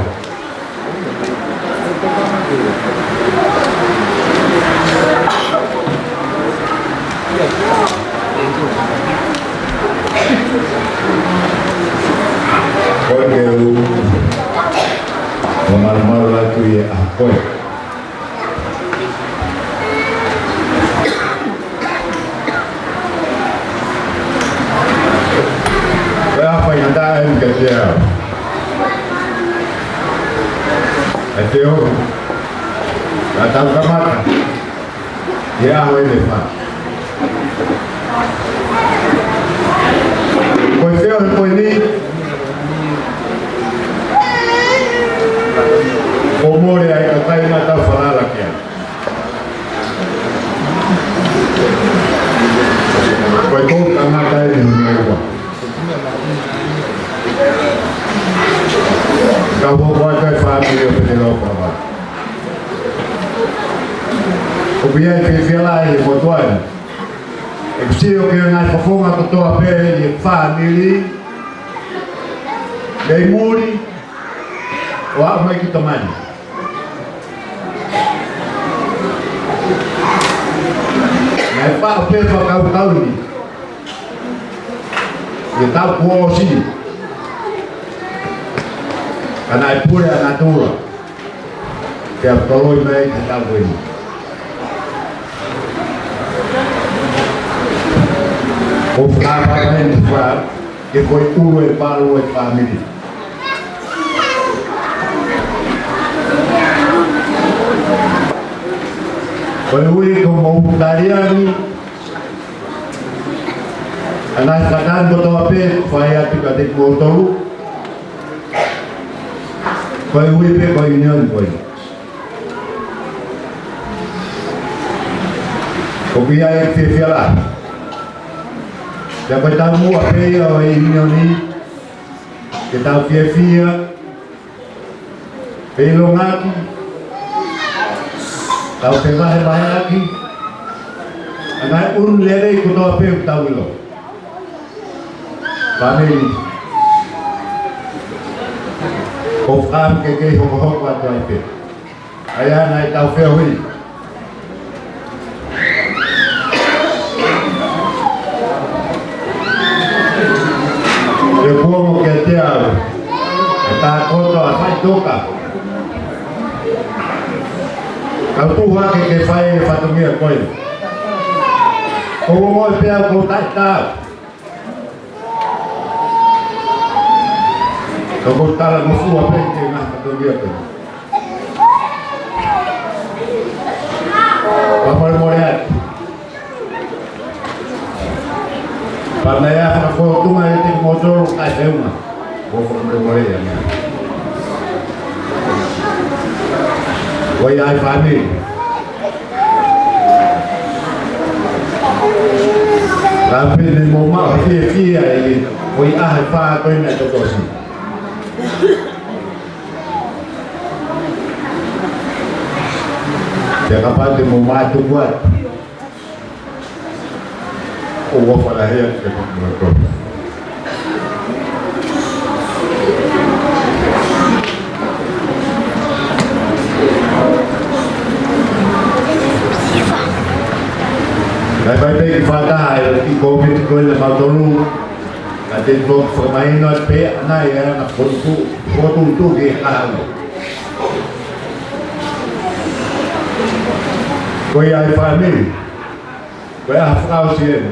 Ko e ke u, ʻo malumalu atu ia ʻa koe. Ko e ʻaho faingataʻa eni kiate au. ʻE te o, ka tau kamata. ʻI he ʻaho eni ʻe fā. Ko e feohi ko eni, ʻoku mole ai ka kai ngata falala kia. Ko e tolu tangata eni ʻi he ua. Ka ua ua kai fāmili ʻo Petelō Kava. ʻOku ʻi ai e fiefia lahi he motuʻa ni. ʻOku sio ki he ngaahi fofonga kotoa pē ʻi he fāmili, mei muli ʻo aʻu mai ki tōmai. Naʻe faʻo pē fakakaukau ni ʻi he taʻu kuo ʻosi, ka naʻe pule ʻa natula. Pea toloi mai ka tau eni. ʻOku fakapapauʻi eni fa, ke ko e ʻulu ʻe valu e fāmili. Ko e ui ko mo Taliani, ʻa e ngaahi fakataha kotoa pē, fai atu kiate kimoutolu. Ko e ui pē ko e ʻiunioni ko ē. ʻOku ʻi ai e fiefia lahi. Pea ko e taumuʻa pē ia ʻo e ʻiunioni, ke tau fiefia, feʻilongaki, tau fevahevaheʻaki, ʻa e ngaahi ʻunu lelei kotoa pē ʻoku tau ʻilo. Fāmili, ʻoku ou fakaʻamu ke kei hokohoko atu ai pē. ʻA ia naʻa tau feohi. Ke kuo mo ke te au, ʻe tākoto ʻa faʻitoka. Kau tuʻu hake ke fai e fatongia ko ē. ʻOku ou ongoʻi pē au ʻoku ou taʻetaau. Ka ʻoku ou talangofua pē ki he ngaahi fatongia ko ē. Fakamolemole atu. Pea naʻe ʻi ai ha fakafotunga ʻiate kimoutolu kae feʻunga. ʻOku ou fakamolemole ia meʻa. Ko ia ai fāmili. Ka pehē ni mo ma fiefia ʻi he ʻaho ʻe fā ko eni ʻa e tokosi. Pea kapau te mou mātuku atu, ʻoku ou ʻofa lahi atu kiate kimoutolu. Kae fai pē kiʻi fakataha ʻi he kiʻi kōmiti ko ē ʻa mautolu. Ka te u toki fakamahino atu pē ʻa e ngaahi ʻaho fokotuʻu, fokotuʻutuʻu ki he kahaʻu. Ko ia ai fāmili. Ko e ʻaho fakaʻosi eni.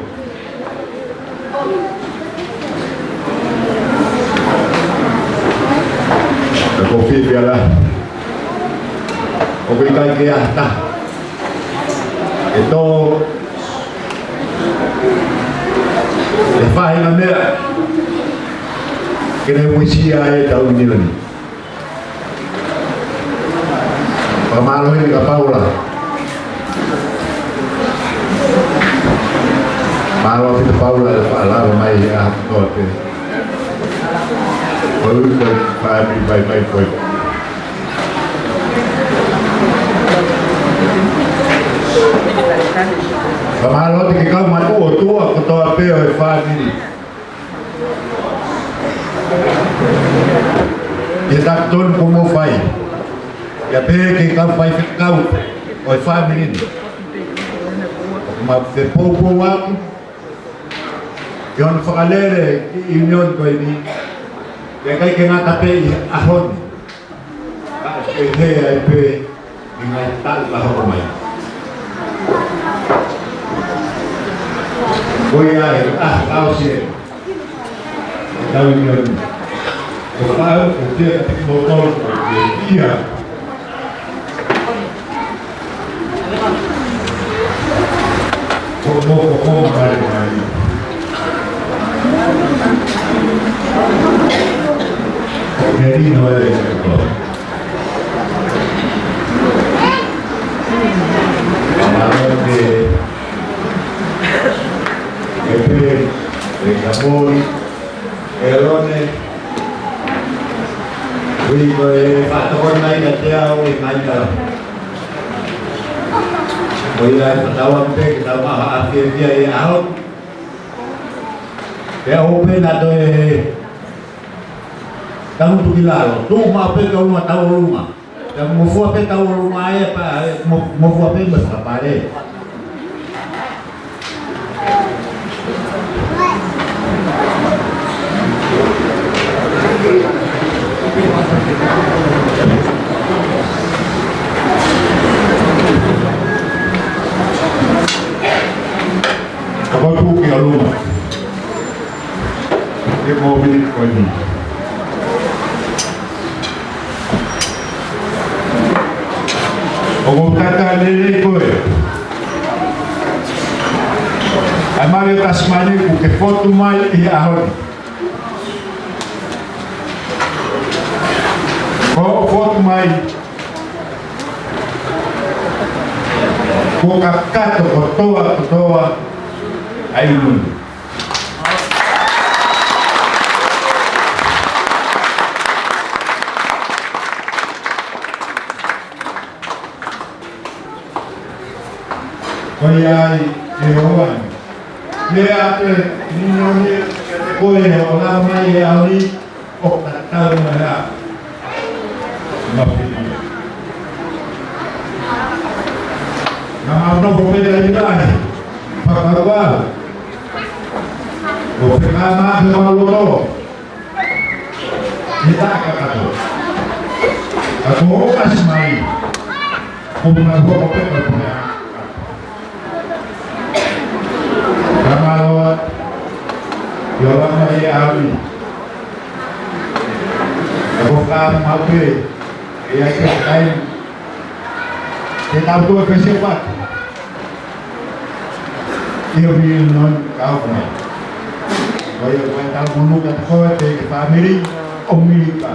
Ka ʻoku ou fiefia lahi. ʻOku ʻikai ke ʻi ai ha taha ʻe tō e faʻahinga meʻa ke ne uesia ai ʻetau ʻiunioni. Fakamālō heni kia Paula. Mālō ʻaupito Paula ʻi he faʻa lava mai he ʻaho kotoa pē. Ko e ui ko e fāmili vaivai ko ē. Fakamālō atu ki he kau matuʻotuʻa kotoa pē ʻo e fāmili. ʻI he taki tonu kuo mou fai. Pea pehē ki he kau faifekau ʻo e fāmili ni. ʻOku mau fepoupou atu ki hono fakalele e kiʻi ʻiunioni ko eni. Pea ʻikai ke ngata pē ʻi he ʻaho ni. Ka ʻe pehē ai pē ʻi he ngaahi taʻu ka hoko mai. Ko ia ai, ʻa, ʻa, ʻosi ē. Tau ʻiunioni. Ko fau, ko tia ka tiki motoro, ko tia. Ko mo, ko mo, mai, mai. Ko Melino e, ko. Amaro ke, ke pe, ke kapoi, e lone, ui ko e faʻa tokoni mai kiate au ʻi he ngaahi tala. Ko ia e fakatauange pē ke tau maʻu ha fiefia ʻi he ʻaho. Pea ʻoua pē naʻa toe tangutu ki lalo. Tuʻu maʻu pē ki ʻolunga, tau ʻolunga. Pea ngofua pē tau ʻolunga ē, pea, ē, ngo-, ngofua pē mo e fakapale. Ka ʻoku tuʻu ki ʻolunga. Ke mo mini ko eni. ʻOku ou talitali lelei koe. ʻA e mali ʻo Tasimani kuo ke fotu mai ʻi he ʻaho ni. Ko hoʻo fotu mai, kuo kakato kotoa, kotoa ʻa e ʻiunioni. Ko ia ai, Sihova. Meʻa pē, ʻiunioni, ko e hoʻo lava mai he ʻaho ni, ʻoku tatau mo e ʻaho. Mafili. Naʻa mau nofo pē ʻi Lahi, Fakavavau. ʻO fekāmā ke mau loto. He taʻe kakato. Ka ko hoʻo ʻasi mai. Ko e meʻa ko ē ko e meʻa. Ka mālō ʻa e ʻaho ni. Ka ko e ka mau pē, ʻe ʻai ke kai. Ke tau tuʻu ʻo fesiʻi ʻa e paki. ʻIo, ʻio, non, ka ʻoku mai. Ko ia, ko e tau munu ka ko e te ke fāmili, ʻo Milika.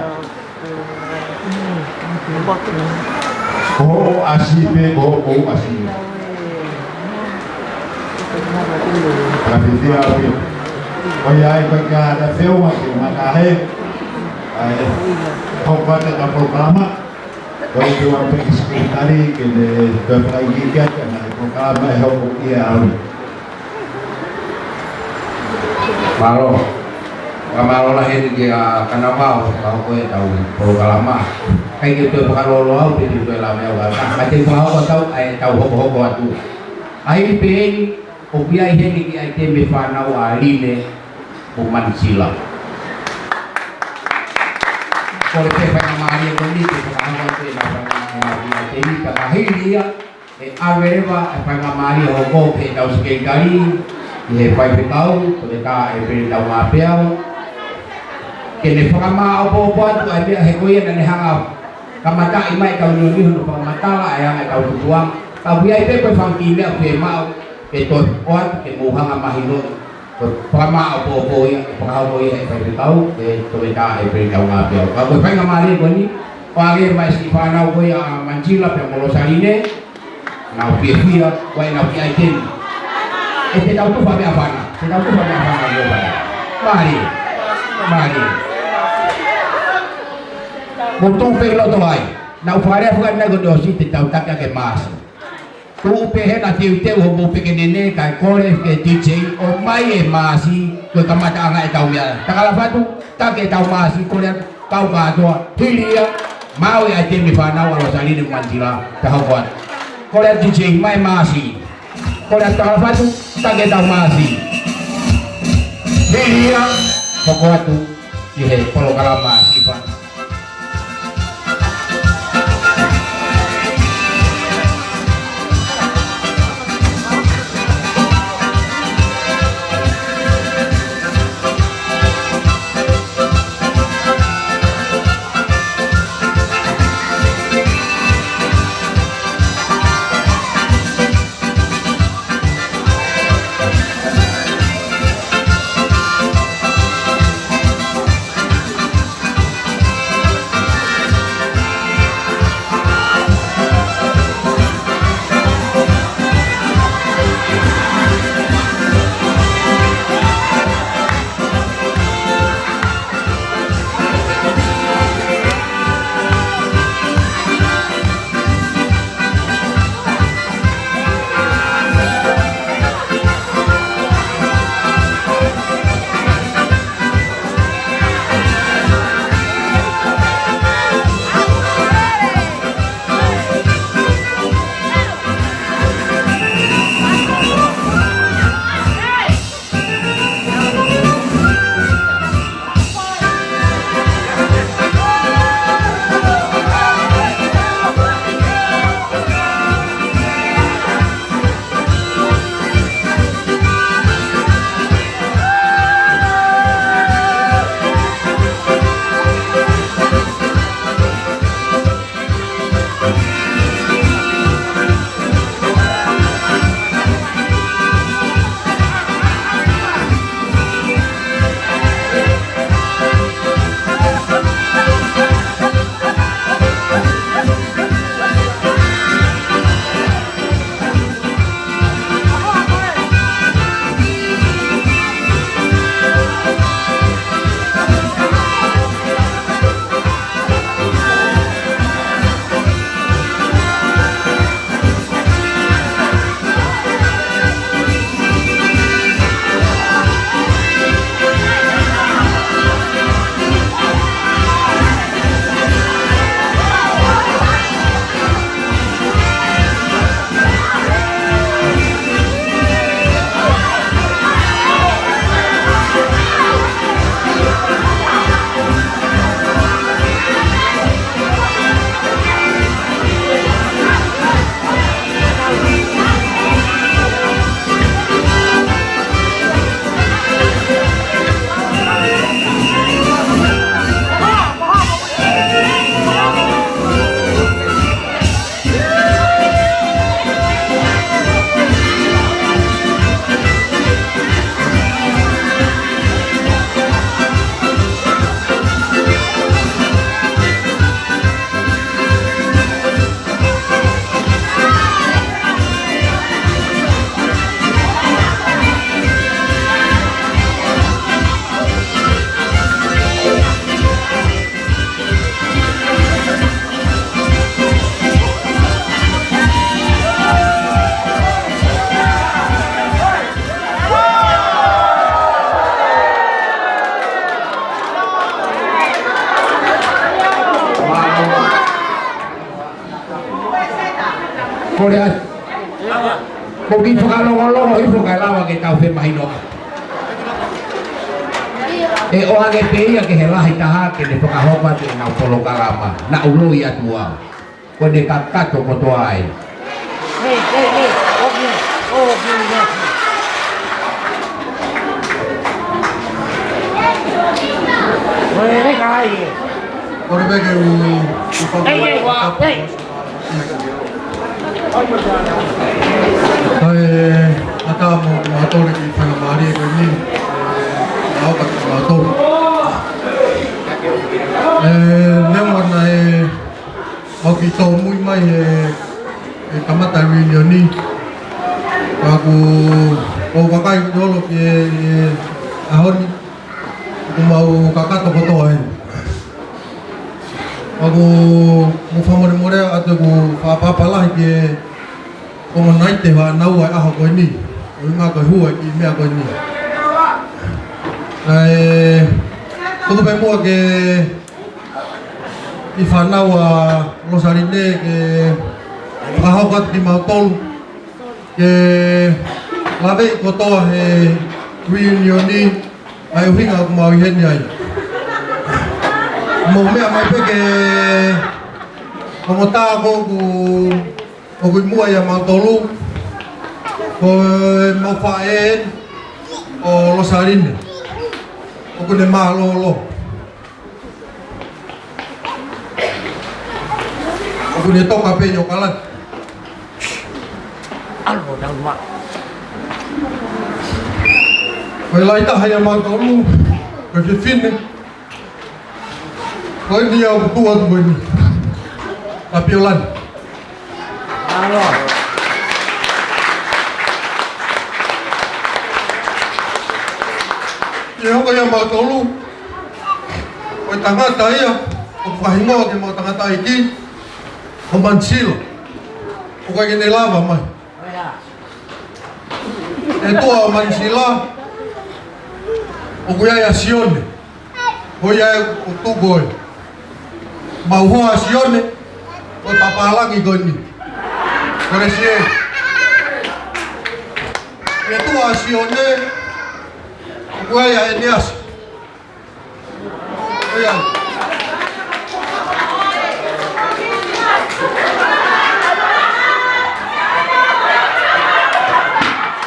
Ko hoʻo ʻasi pē, ko hoʻo ʻasi. Ka fitia au ia. Ko ia ai ko e ka ta feu ma ke makahe. Ai, ko e ka ta polokalama. Ko e te ua pe ki sekitali ke ne te fai ki kia ke na polokalama ʻe hoko ia au. Mālō. Fakamālō lahi eni kia Kanavao, ka ko e tau polokalama. ʻIkai ke toe fakalōloa au pe te toe lave au ka ta. Ka te fakahoko atu ʻa e tau hokohoko atu. ʻAi pē eni, ʻoku ʻi ai heni ki ai te me fānau ʻa Line mo Manisila. Ko e te faingamālie ko eni, te fakahoko atu ʻenau faingamālie, ʻenau faingamālie, te ni ka hili ia, ʻe ʻave leva ʻa e faingamālie ʻo hoko ki he tau sekitali, ʻi he faifekau, ko e ka e pele tau ngā peau. Ke ne fakamāʻopoʻopo atu ʻa e meʻa he ko ia naʻa ne hanga kamataʻi mai tau nioni hono fakamatala ʻa e anga tau tupuʻanga. Ka ʻoku ʻi ai pē ko e fanga kiʻi meʻa ʻoku fiemaʻu, ke toe ʻoatu, ke mou hanga mahino. Ko e fakamāʻopoʻopo ia, fakahoko ia ʻe faifekau, ʻe toe tā e pele tau ngā peau. Ka ko e faingamālie ko eni, ʻo ʻave mai siʻi fānau ko ia ʻa Manisila pea mo Losaline, nau fiefia, ʻoku ʻi ai ʻenau kiʻi ʻaiteni. ʻE te tau tufa meʻa fana, te tau tufa meʻa fana ʻio fana. Mālie, mālie. Mou tuʻu pē ʻi loto ai, nau fale afu ka nai ko te ʻosi te tau taki ake Maasi. Tuʻu pē hena teuteu hoʻomou pekenene kae kole ke DJ ʻomai ʻe Maasi, ko e kamataʻanga ʻetau meʻa. Takalafatu, taki ʻetau Maasi, kole atu, kau kātoa, hili ia, maʻu e ʻaiteni fānau ʻa Losaline mo Manisila, ta hoko atu. Kole atu DJ, mai Maasi. Kole atu Takalafatu, taki ʻetau Maasi. Hili ia, hoko atu, ʻi he polokalama sipa. Ko e ʻai. Ko e kiʻi fakalongolongo hifo kae lava ke tau femahinoʻaki. ʻE ʻoange pē ia ki he lahi taha ke ne fakahoko atu ʻenau polokalama. Naʻa ku loi atu au. Ko ʻene kakato kotoa ai. Ko e peke u, u fakamoa. Kae ʻatā mo kimautolu ki he faingamālie ko eni, ʻe, ʻa ʻoka kimautolu. ʻE, neongo naʻe mau kiʻi tōmui mai he, he kamata e reunion ni. Ka ʻoku ou vakai ʻi lalo ki he, he ʻaho ni. ʻOku mau kakato kotoa heni. ʻOku mau fakamolemole atu ʻeku fakaʻapaʻapa lahi ki he Kongo Night ʻe fānau ai ʻaho ko eni. ʻUhinga ko e hū e kiʻi meʻa ko eni. Kae tuku pē muʻa ke kiʻi fānau ʻa Losaline ke fakahoko atu kimautolu. Ke laveʻi kotoa he reunion ni, ʻa e ʻuhinga ʻoku mau ʻi heni ai. Mou meʻa mai pē ke ongo tā ko ʻoku, ʻoku ʻi muʻa ʻia mautolu, ko e mau faʻē eni, ko Losaline. ʻOku ne mālōlō. ʻOku ne toka pē ʻi ʻOkalani. ʻAlo, tau ma. Ko e lahi taha ʻia mautolu, ko e fefine. Ko eni ia ʻoku tuʻu atu ko eni. Kapiolani. ʻAlo. ʻI he hoko ʻia mautolu, ko e tangata ia ʻoku fakahingoa ki he mau tangataʻeiki, ko Manisila. ʻOku ʻikai ke ne lava mai. ʻE tuʻa ʻo Manisila, ʻoku ʻi ai ʻa Sione. Ko ia ʻoku tuʻu ko ē. Mau hoa ʻa Sione, ko e pāpālangi ko eni. Ko e sie. ʻE tuʻa ʻa Sione, ʻoku ʻi ai ʻa ʻEniasi. ʻIo.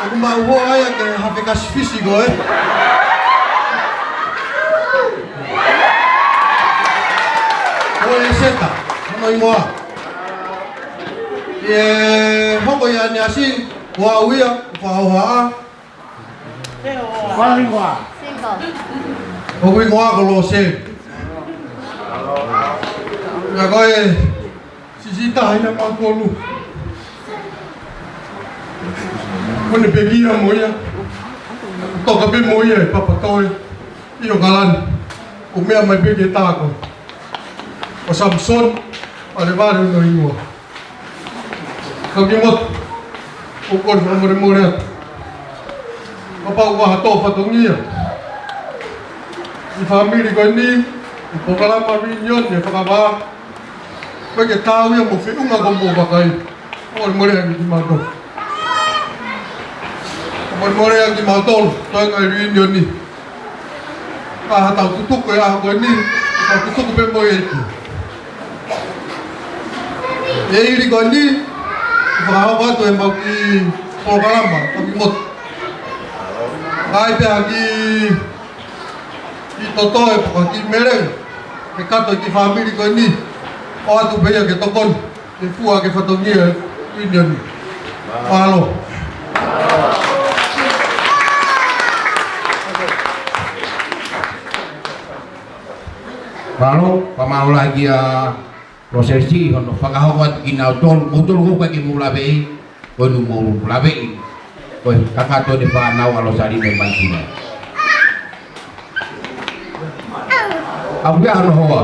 ʻOku mau hoa ia ke hape kasi fisi ko ē. Ko ʻEseta, hono hingoa. ʻI he hoko ʻia ʻEniasi, ko au ia, ko Faohaa. Ko e hingoa. Single. ʻOku hingoa ko Lose. Ia ko e siʻisiʻi taha ʻia mautolu. Ko ʻene pekia mo ia. Toka pē mo ia ʻi Papatoe. ʻI ʻOkalani. ʻO meʻa mai pē ki he tā ko ē. Ko Samson, Valevale hono hingoa. Kau Kimoto, ʻoku ou fakamolemole atu. Kapau ʻoku ʻi ai ha tō fatongia ʻi he fāmili ko eni, ʻi he polokalama reunion ʻe fakavā, ʻoku ʻikai ke taau ia mo e feʻunga ʻoku mou vakai. Fakamolemole ange kimautolu. Fakamolemole ange kimautolu, toenga e reunion ni. Ka ʻi ai ha tau tutuku he ʻaho ko eni, tau tutuku pē mo e ʻEiki. ʻI he hili ko eni, fakahoko atu ʻemau kiʻi polokalama, Kau Kimoto. Ka ʻi ai pē ha kiʻi, kiʻi totoe, pe ko ha kiʻi melemo, ke kakato e kiʻi fāmili ko eni, ʻoatu pē ia ke tokoni. Ke fua ki he fatongia e reunion ni. Mālō. Mālō, fakamālō lahi kia Losesi, hono fakahoko atu kinautolu, moutolu ʻoku ʻikai ke mou laveʻi, ko eni mou laveʻi. Ko e kakato ʻene fānau ʻa Losaline Manisila. ʻOku ʻi ai hono hoa,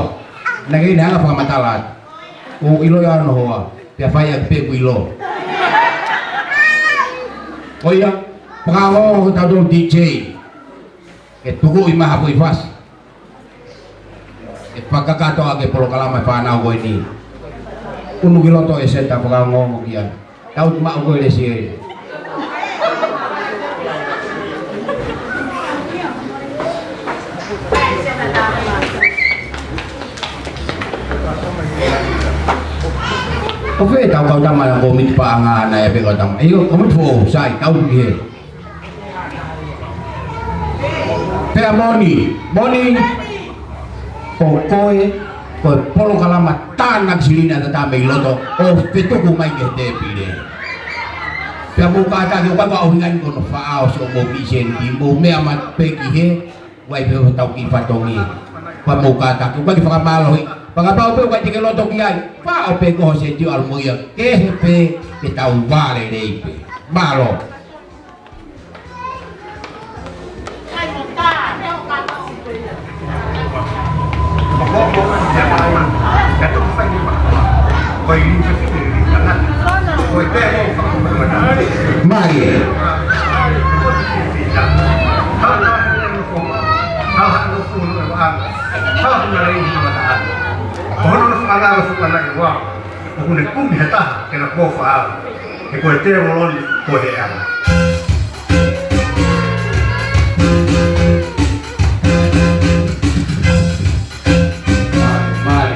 naʻe ʻikai ke ne hanga ʻo fakamatala atu. ʻOku ʻiloʻi hono hoa, pea fai ʻaki pē ʻeku ʻilo. Ko ia, fakaongo hotau D J. Ke tukuʻi mai ha foʻi fasi. ʻE fakakakato ʻaki e polokalama e fānau ko eni. ʻUnu ki loto ʻEseta, fakaongo ki ai. Tau maʻu ko e lesi ē. ʻO fē ʻetau kau tama ʻa e kōmiti paʻanga ʻana ʻe pē kau tama. ʻIo, kōmiti foʻou, sai, tau ki hē. Pea moʻoni, moʻoni, ko koe, ko e polokalama tānaki silini ʻa e tata mei loto, ʻo fetuku mai ki he tēpile. Pea mou kātaki, ʻoku ʻikai ke u ʻuhinga ni ko hono faʻao siʻomou kiʻi sēniti, mou meʻa mai pē ki hē, ʻoku ʻi ai pē hotau kiʻi fatongia. Pea mou kātaki, ʻoku ʻikai ke fakamālohi, fakapapau pē ʻoku ʻikai te ke loto ki ai, faʻo pē ko ho sēniti ʻo ʻalu mo ia, kehe pē, ke tau vale lelei pē. Mālō. Mai. ʻOku ne kumi ha taha ke na kofa au. He ko e tēvolo ni ko e hē ʻana. Mai.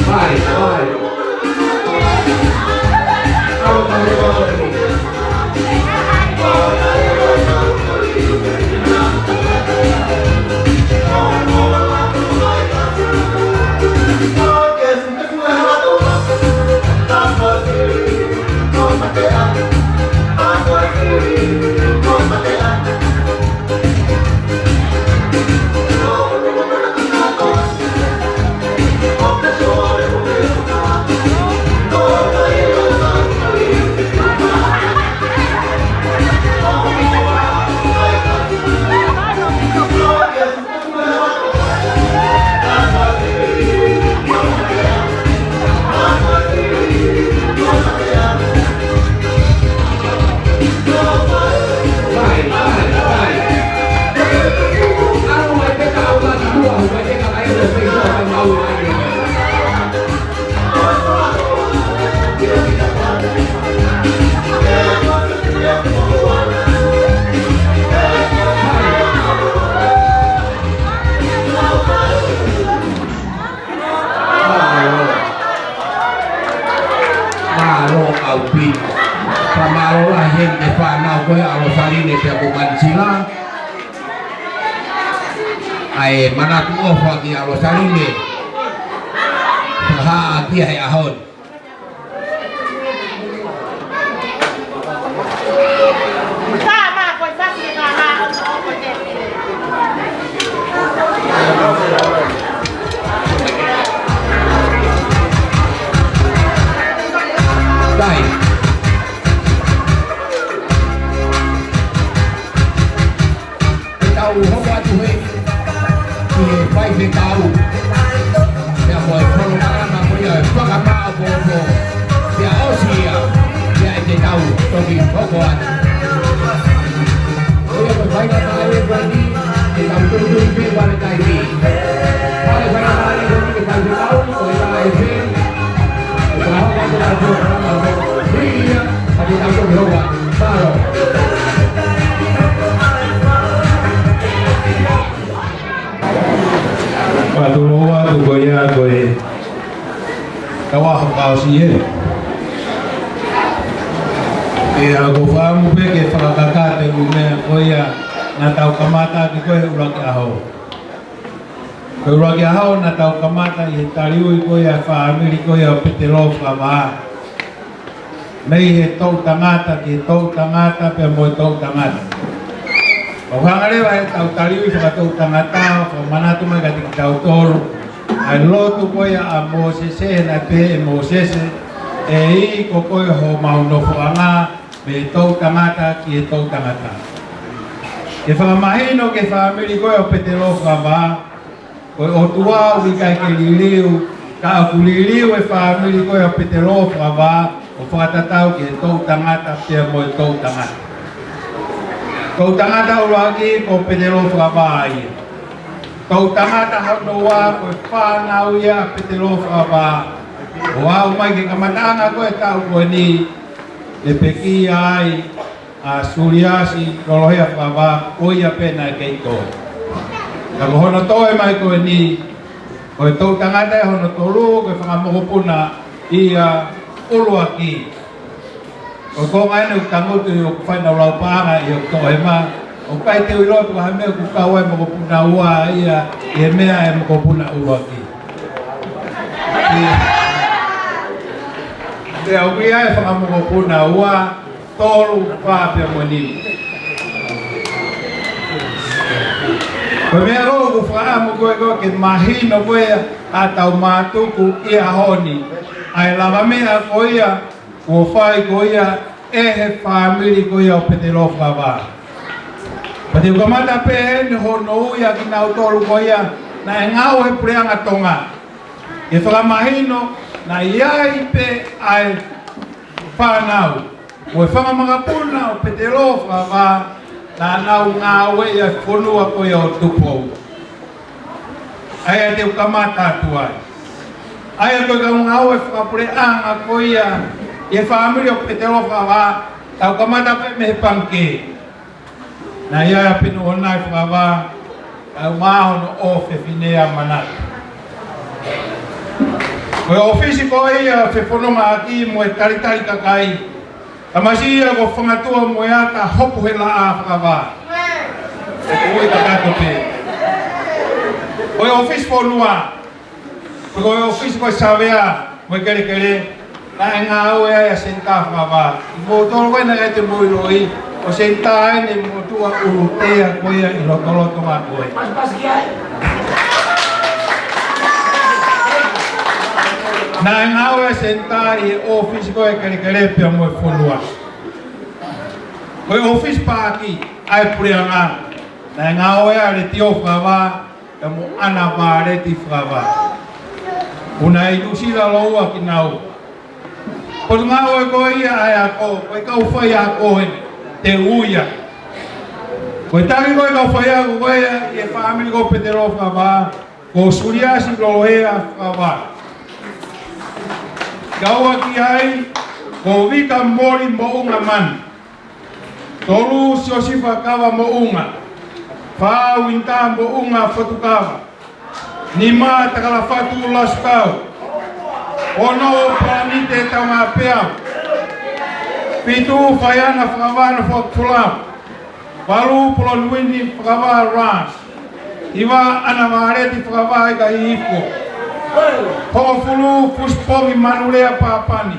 Mai, mai. Mālō. Mālō ʻaupito. Fakamālō lahi heni ki he fānau ko ē ʻa ʻAlosaline pea mo Manisila. ʻA e manatu ʻofa ki ʻAlosaline. Fakahā ʻaki ia he ʻaho ni. Tau hoko atu he ʻi he faifekau. Pea ko e polokalama ko ia ʻe fakamaʻopoʻopo. Pea ʻosi ia, pea ʻe te tau toki hoko atu. Ko ia ko e faingamālie ko eni, ke tau tuitui pē vale taimi. Pea ko e faingamālie ko eni ke tau te tau, ko e taʻe pē. Ke tau hoko atu ʻa e polokalama ko ia, pea te tau toki hoko atu. Mālō. Pea tuʻu atu ko ia ko e kau ʻaho fakaʻosi ē. ʻIo, ʻoku ou fakaʻamu pē ke fakakakato e ʻū meʻa ko ia naʻa tau kamata ʻaki ko ē he ʻuluaki ʻaho. Ko e ʻuluaki ʻaho naʻa tau kamata ʻi he taliui ko ia e fāmili ko ia ʻo Petelo Fakavā. Mei he toʻu tangata ki he toʻu tangata pea mo e toʻu tangata. ʻOku hanga leva ʻetau taliui fakatoʻu tangata ʻo fakamanatu mai kiate kitautolu ʻa e lotu ko ia ʻa Mōsese, naʻe pehē ʻe Mōsese, ʻEiki ko koe homau nofoʻanga, mei he toʻu tangata ki he toʻu tangata. Ke fakamahino ki he fāmili ko ia ʻo Petelo Fakavā, ko e ʻOtua ʻoku ʻikai ke liliu, ka ʻoku liliu e fāmili ko ia ʻo Petelo Fakavā, ʻo fakatatau ki he toʻu tangata pea mo e toʻu tangata. Toʻu tangata ʻuluaki ko Petelo Fakavā ia. Toʻu tangata hono ua ko e fānau ia ʻa Petelo Fakavā. ʻO aʻu mai ki he kamataʻanga ko ē taʻu ko eni, ʻe pekia ai ʻa Suliasi Lolohea Fakavā, ko ia pē naʻe kei toe. Ka ko hono toe mai ko eni, ko e toʻu tangata ia hono tolu, ko e fanga mokopuna ia ʻuluaki. Ko e konga eni ʻoku tangutu ʻi hoku fainaulau paʻanga ʻi hoku toʻohema, ʻoku ʻikai te u ʻilo pe ko e hā e meʻa ʻoku kau ai e mokopuna ua ia ʻi he meʻa ʻa e mokopuna ʻuluaki. ʻIo. Pea ʻoku ʻi ai e fanga mokopuna ua, tolu, fā pea mo e nima. Ko e meʻa ʻoku ou fakaʻamu ko ē ko ē ke mahino ko ē ʻa ʻetau mātuku ʻi he ʻaho ni, ʻa e lavameʻa ko ia kuo fai ko ia ʻe he fāmili ko ia ʻo Petelo Fakavā. Pea te u kamata pē eni hono ui ʻa kinautolu ko ia naʻe ngāue he puleʻanga Tonga. Ke fakamahino, naʻe ʻi ai pē ʻa e fānau, ko e fanga makapuna ʻo Petelo Fakavā, naʻa nau ngāueʻi ʻa e fonua ko ia ʻo Tupou. ʻA ia te u kamata atu ai. ʻA ia ko e kau ngāue fakapuleʻanga ko ia ʻi he fāmili ʻo Petelo Fakavā, tau kamata pē mei he pangikē. Naʻe ʻi ai ʻa Pinu ʻOnai Fakavā, kae ʻumaʻā hono ʻofefine ʻa Manatu. Ko e ʻōfisi ko ia fefonongaʻaki mo e talitali kakai, tamasiʻi ia ko Fangatua mo e ata hopu he laʻā Fakavā. ʻOku ui kakato pē. Ko e ʻōfisi fonua, ko e ʻōfisi ko e savea mo e kelekele, naʻe ngāue ai ʻa Senitā Fakavā. ʻI moutolu ko ē naʻe ʻikai te mou ʻiloʻi, ko Senitā eni e motuʻa ʻulutea ko ia ʻi lotolotonga ko ē. Naʻe ngāue ʻa Senitā ʻi he ʻōfisi ko ē kelekele pea mo e fonua. Ko e ʻōfisi paaki ʻa e puleʻanga, naʻe ngāue ai ʻa Letiō Fakavā, pea mo ʻAna Vāleti Fakavā. ʻOku nau ʻi Nuʻusila lōua kinaua. Potungāue ko ia ʻa e ako, ko e kau faiako eni, te u ui ia. Ko e taki ko e kau faiako ko ia ʻi he fāmili ko Petelo Fakavā, ko Suliasi Lolohea Fakavā. Kau ki ai, ko Vika Moli Moʻunga Manu. Tolu, Siosifa Kava Moʻunga. Fā, Uinitā Moʻunga Fotu Kava. Nima, Takalafatu Lasukau. Ono, Palanite Taungāpeau. Fitu, Faiana Fakavā Nofoʻakufolau. Valu, Poloniuini Fakavā Ras. Hiva, ʻAna Vāleti Fakavā Ika Hihifo. Hongofulu, Fusipongi Manulea Papani.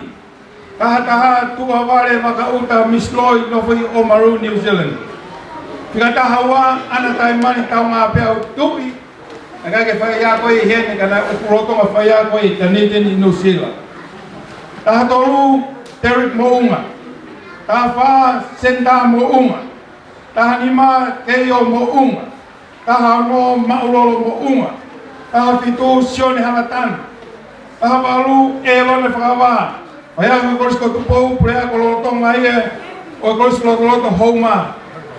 Taha taha, Tuʻavale Vakaʻuta Misiloi, nofo ʻi Oamaru, New Zealand. Fika taha ua, ʻAna Taimani Taungāpeau Tuʻi, naʻe ʻikai ke faiako ia ʻi heni ka naʻe ʻoku lolotonga faiako ia ʻi Dunedin ʻi Nuʻusila. Taha tolu, Derek Moʻunga. Taha fā, Senitā Moʻunga. Taha nima, Keio Moʻunga. Taha ono, Maʻulolo Moʻunga. Taha fitu, Sione Halatanu. Taha valu, ʻElone Fakavā. Faiako ʻi he Kolisi ko Tupou, puleako lolotonga ia ʻo e Kolisi Lotoloto Houma.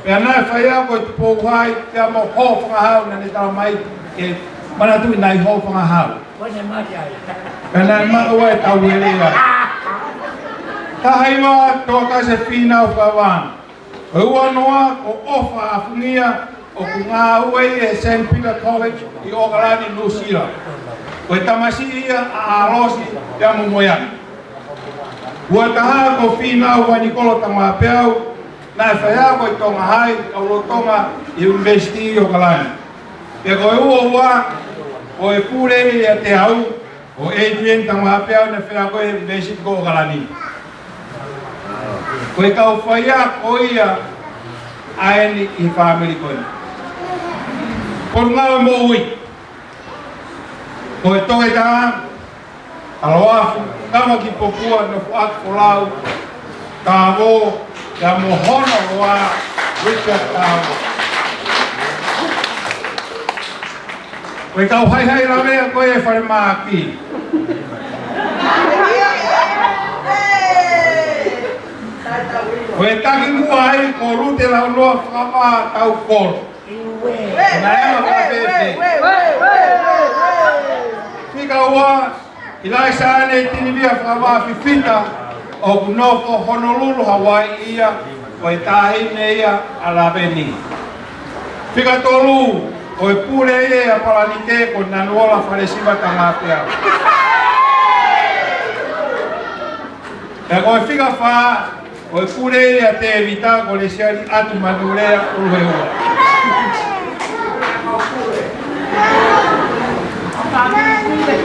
Pea naʻe faiako ʻi Tupou High, pea mo Hofangahau, naʻa ne talamai ke manatuʻi naʻe ʻi Hofangahau. Pea naʻe maʻu ai e tauele ia. Taha hiva, Toakase Fīnau Fakavā. Ko e ua noa, ko ʻOfa Afungia, ʻoku ngāue ʻi he Saint Peter College ʻi ʻOkalani, Nuʻusila. Ko e tamasiʻi ia ʻa ʻAlosi pea mo Moeaki. Ua taha, ko Fīnau Vanikolo Tangaapeau, naʻe faiako ʻi Tonga High, kau lolotonga ʻi he University ʻi ʻOkalani. Pea ko e ua ua, ko e pule ia ʻiate au, ko Adrian Tangaapeau, naʻe faiako ʻi he University ko ʻOkalani. Ko e kau faiako ia ʻa eni ʻi he fāmili ko eni. Potungāue Moʻui. Ko e Toketā Taloafu Kamakipoupou Nofoʻaki Folau Tavo, pea mo hono hoa Richard Tavo. Ko e kau haihai lavea ko ē ʻa e falemahaki. Ko e taki muʻa ai ko Lute Launoa Fakavā Taukolo. Naʻe anga fakafefe. Fika ua, ʻIlaisaane Tinivia Fakavā Fifita, ʻoku nofo Honolulu, Hawaii ia, ko e taʻahine ia ʻa Laveni. Fika tolu, ko e pule ia ʻa Palanite, ko Nanuola Falesiva Tangaapeau. Pea ko e fika fā, ko e pule ia ʻa Tēvita, ko Lesiali ʻAtumanulea Uluheua.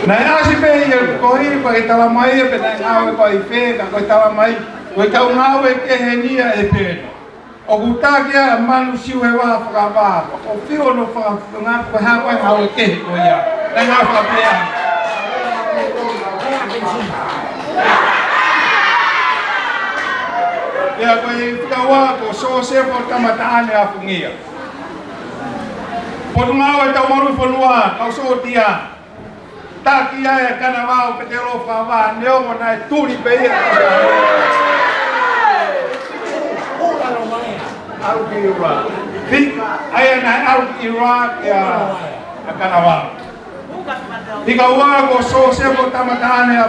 Naʻe ʻasi pē ia ko ē, ko e talamai ia pe naʻe ngāue ko ē ʻi fē, ka ko e talamai, ko e kau ngāue kehe eni ia ʻe pē. ʻOku taki ʻa Manu Siuheva Fakavā, ʻoku fiu hono fakafofonga ko e hā ko e ngāue kehe ko ia. Naʻe ngāue fakapea. Pea ko e fika ua ko Sosefo Tamataʻane Afungia. Potungāue Taumalu Fonua, kau sōtia. Taki ai ʻa Kanavao Petelo Fakavā, neongo naʻe tuli pē ia. ʻAlu ki ʻIuloa. Fika, ʻa ia naʻe ʻalu ki ʻIuloa kia, ʻa Kanavao. Fika ua ko Sosefo Tamataʻane ʻa,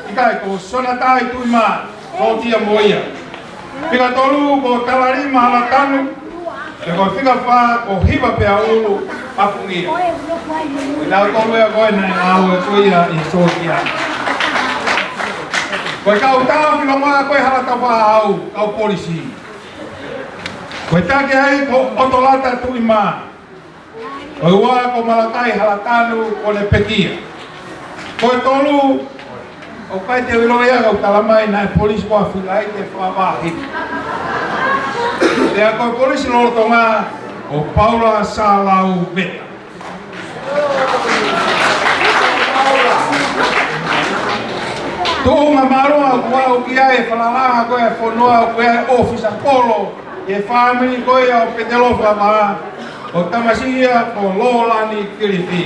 ʻikai, ko Sonatai Tuʻimā, sōtia mo ia. Fika tolu ko Talalima Halatanu, pea ko e fika fā ko Hivapeaulu Afungia. Ko kinautolu ia ko ē naʻe ngāue ko ia ʻi he sōtia. Ko e kau tau ki loma ko ē Halatau Faʻahau, kau polisi. Ko e taki ai ko ʻOtolata Tuʻimā. Ko e ua ko Malakai Halatanu, ko ʻene pekia. Ko e tolu, ʻoku ʻikai te u ʻilo ia ka ʻoku talamai naʻe polisi ko ē ʻa Filaite Fakavā Hiki. Pea ko e polisi lolotonga ko Paula Sālau Veta. Tuʻunga mālōlō ʻoku aʻu ki ai e falalaʻanga ko ē ʻa e fonua, ko e ʻōfisa kolo ʻi he fāmili ko ia ʻo Petelo Fakavā, ko e tamasiʻi ia ko Lolani Kilifi.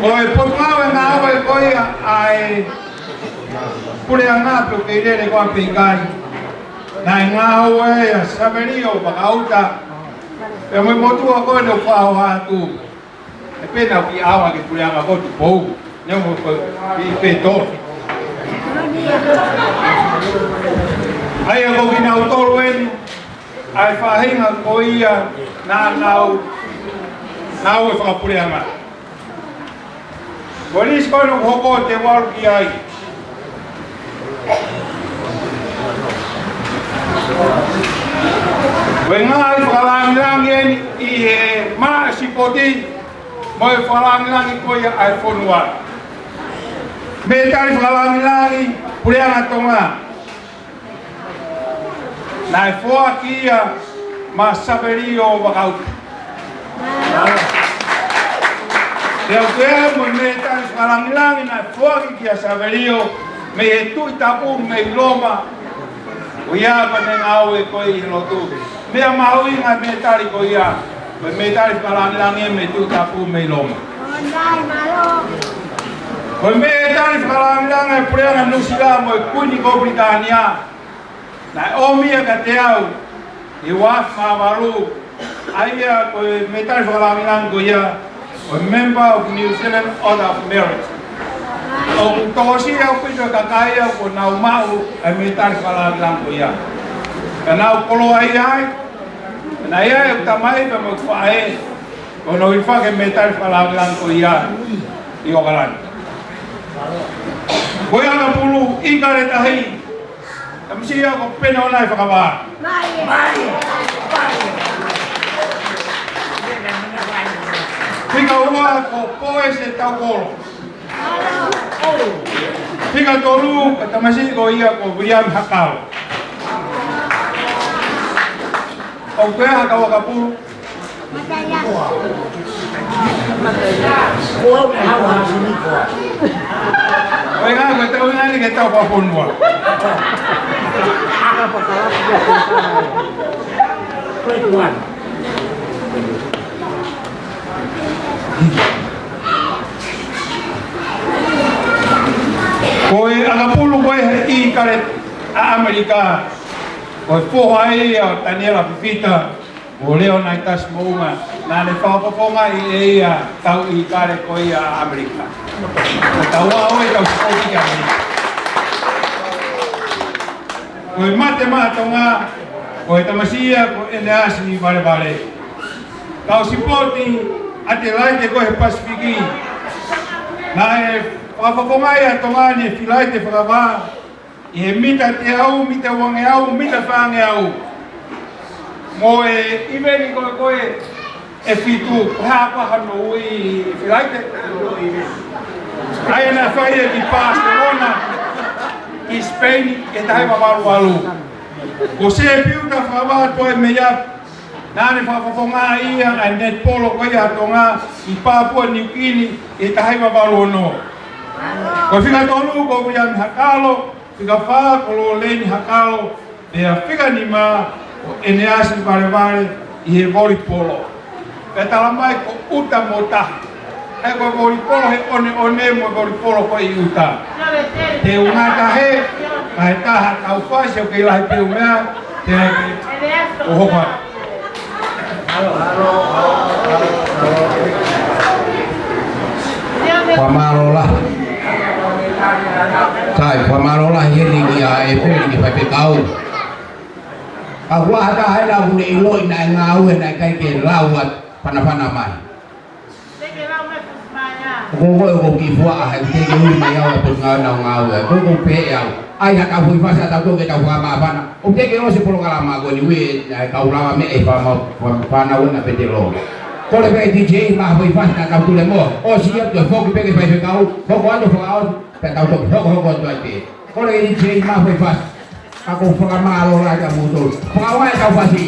Ko e potungāue ngāue ko ia ʻa e puleʻanga, pe ʻoku kei lele koā pe ʻikai. Naʻe ngāue ʻa Savelio Vakauta, pea mo e motuʻa ko ē naʻe fai atu. ʻE pehē naʻe ʻi ai ʻa e puleʻanga ko Tupou, neongo ko ē ʻi Petolo. ʻA ia ko kinautolu eni, ʻa e faʻahinga ko ia naʻa nau, nau ʻi he fakapuleʻanga. Ko e lisi ko ē ʻoku hoko te u ʻalu ki ai. Ko e ngaahi fakalāngilangi eni ʻi he maʻa sipoti mo e fakalāngilangi ko ia ʻa e fonua. Mētali fakalāngilangi Puleʻanga Tonga. Naʻe foaki ia maʻa Savelio Vakauta. Pea ʻoku ʻi ai mo e mētali fakalāngilangi naʻe foaki kia Savelio mei he Tuʻi Tapu mei Loma. Ko ia ko ʻene ngāue ko ē ʻi he lotu. Meʻa mahuʻinga e mētali ko ia, ko e mētali fakalāngilangi mei he Tuʻi Tapu mei Loma. Ko e mētali fakalāngilangi e Puleʻanga Nuʻusila mo e Kuini ko Pilitānia. Naʻe ʻomi ia kiate au ʻi he ua afe mā valu, ʻa ia ko e mētali fakalāngilangi ko ia, ko e Member of New Zealand Order of Merit. ʻOku tokosiʻi ʻaupito e kakai ia kuo nau maʻu e mētali fakalāngilangi ko ia. Ka nau koloaʻia ai, naʻe ʻi ai ʻeku tamai pea mo ʻeku faʻē, kuo nau hifaki e mētali fakalāngilangi ko ia ʻi ʻOkalani. Ko ia ʻAkapulu ʻIkale Tahi, tamasiʻi ia ko Pene ʻOnai Fakavā. Mai. Mai. Mai. Fika ua ko Poese Taukolo. Fika tolu ko e tamasiʻi ko ia ko Viliami Hakalo. ʻOku ʻi ai ha kau ʻakapulu? ʻOi, ngā, ko e tau ngā ni ke tau fakafonua. Ko e ʻakapulu ko ē he ʻIkale ʻa ʻAmelika, ko e foha ia ʻo Taniela Fifita, ʻo Leonaitasi Moʻunga, naʻa ne fakafofongaʻi ʻe ia e kau ʻIkale ko ia ʻa ʻAmelika. Ko e tau ʻaʻau e tau sipoti ki ʻAmelika. Ko e Mate Maʻa Tonga, ko e tamasiʻi ia ko ʻEneasi Valevale. Kau sipoti ʻAtelaite ko ē he Pasifiki. Naʻe fakafofongaʻi ʻa Tonga ni ʻe Filaite Fakavā, ʻi he mita teau, mita uangeau, mita fāngeau. Mo e ʻiveni ko ē ko ē ʻe fitu, ko e hā ko ā hono ui, Filaite? ʻA ia naʻe fai ia ki Paselona, ki Sipeini, ʻi he taha hiva valu valu. Ko Sepiuta Fakavā Toemeia, naʻa ne fakafofongaʻi ia e netipolo ko ia ʻa Tonga ʻi Papua Niukini ʻi he taha hiva valu ono. Ko e fika tolu ko Viliami Hakalo, fika fā ko Loleni Hakalo, pea fika nima ko ʻEneasi Valevale ʻi he volipolo. Pea tala mai ko ʻuta mo tahi. ʻA ia ko e volipolo he ʻoneʻone mo e volipolo ko ē ʻi ʻuta. Te u ngata hē, kae taha tau fasi ʻo kei lahi pē ʻū meʻa, te ai ke o hoka. Fakamālō lahi. Sai, fakamālō lahi heni kia ʻEfeli ki he faifekau. Ka ʻoku ʻi ai ha taha heni ʻoku ne ʻiloʻi naʻe ngāue naʻe ʻikai ke lau atu, fanafana mai. ʻOku ou, ʻoku ou kiʻi fuaʻa he ʻoku teʻeki ui mai au e potungāue naʻa ku ngāue ai. ʻOku ou pehē au, ʻai haʻatau foʻi fasi ʻa tautolu ke tau fakamāfana. ʻOku teʻeki ʻosi e polokalama ko eni, ui e, e kau lava meʻa ʻe he fānau, fānau ena Petelo. Kole pē D J mai ha foʻi fasi naʻa tau tulemoa. ʻOsi ia, toe foki pē ki he faifekau, hoko atu fakaʻosi, pea tau toki hokohoko atu ai pē. Kole D J mai ha foʻi fasi. Ka ʻoku ou fakamālō lahi kia moutolu. Fakaʻaongaʻi ʻetau fasi.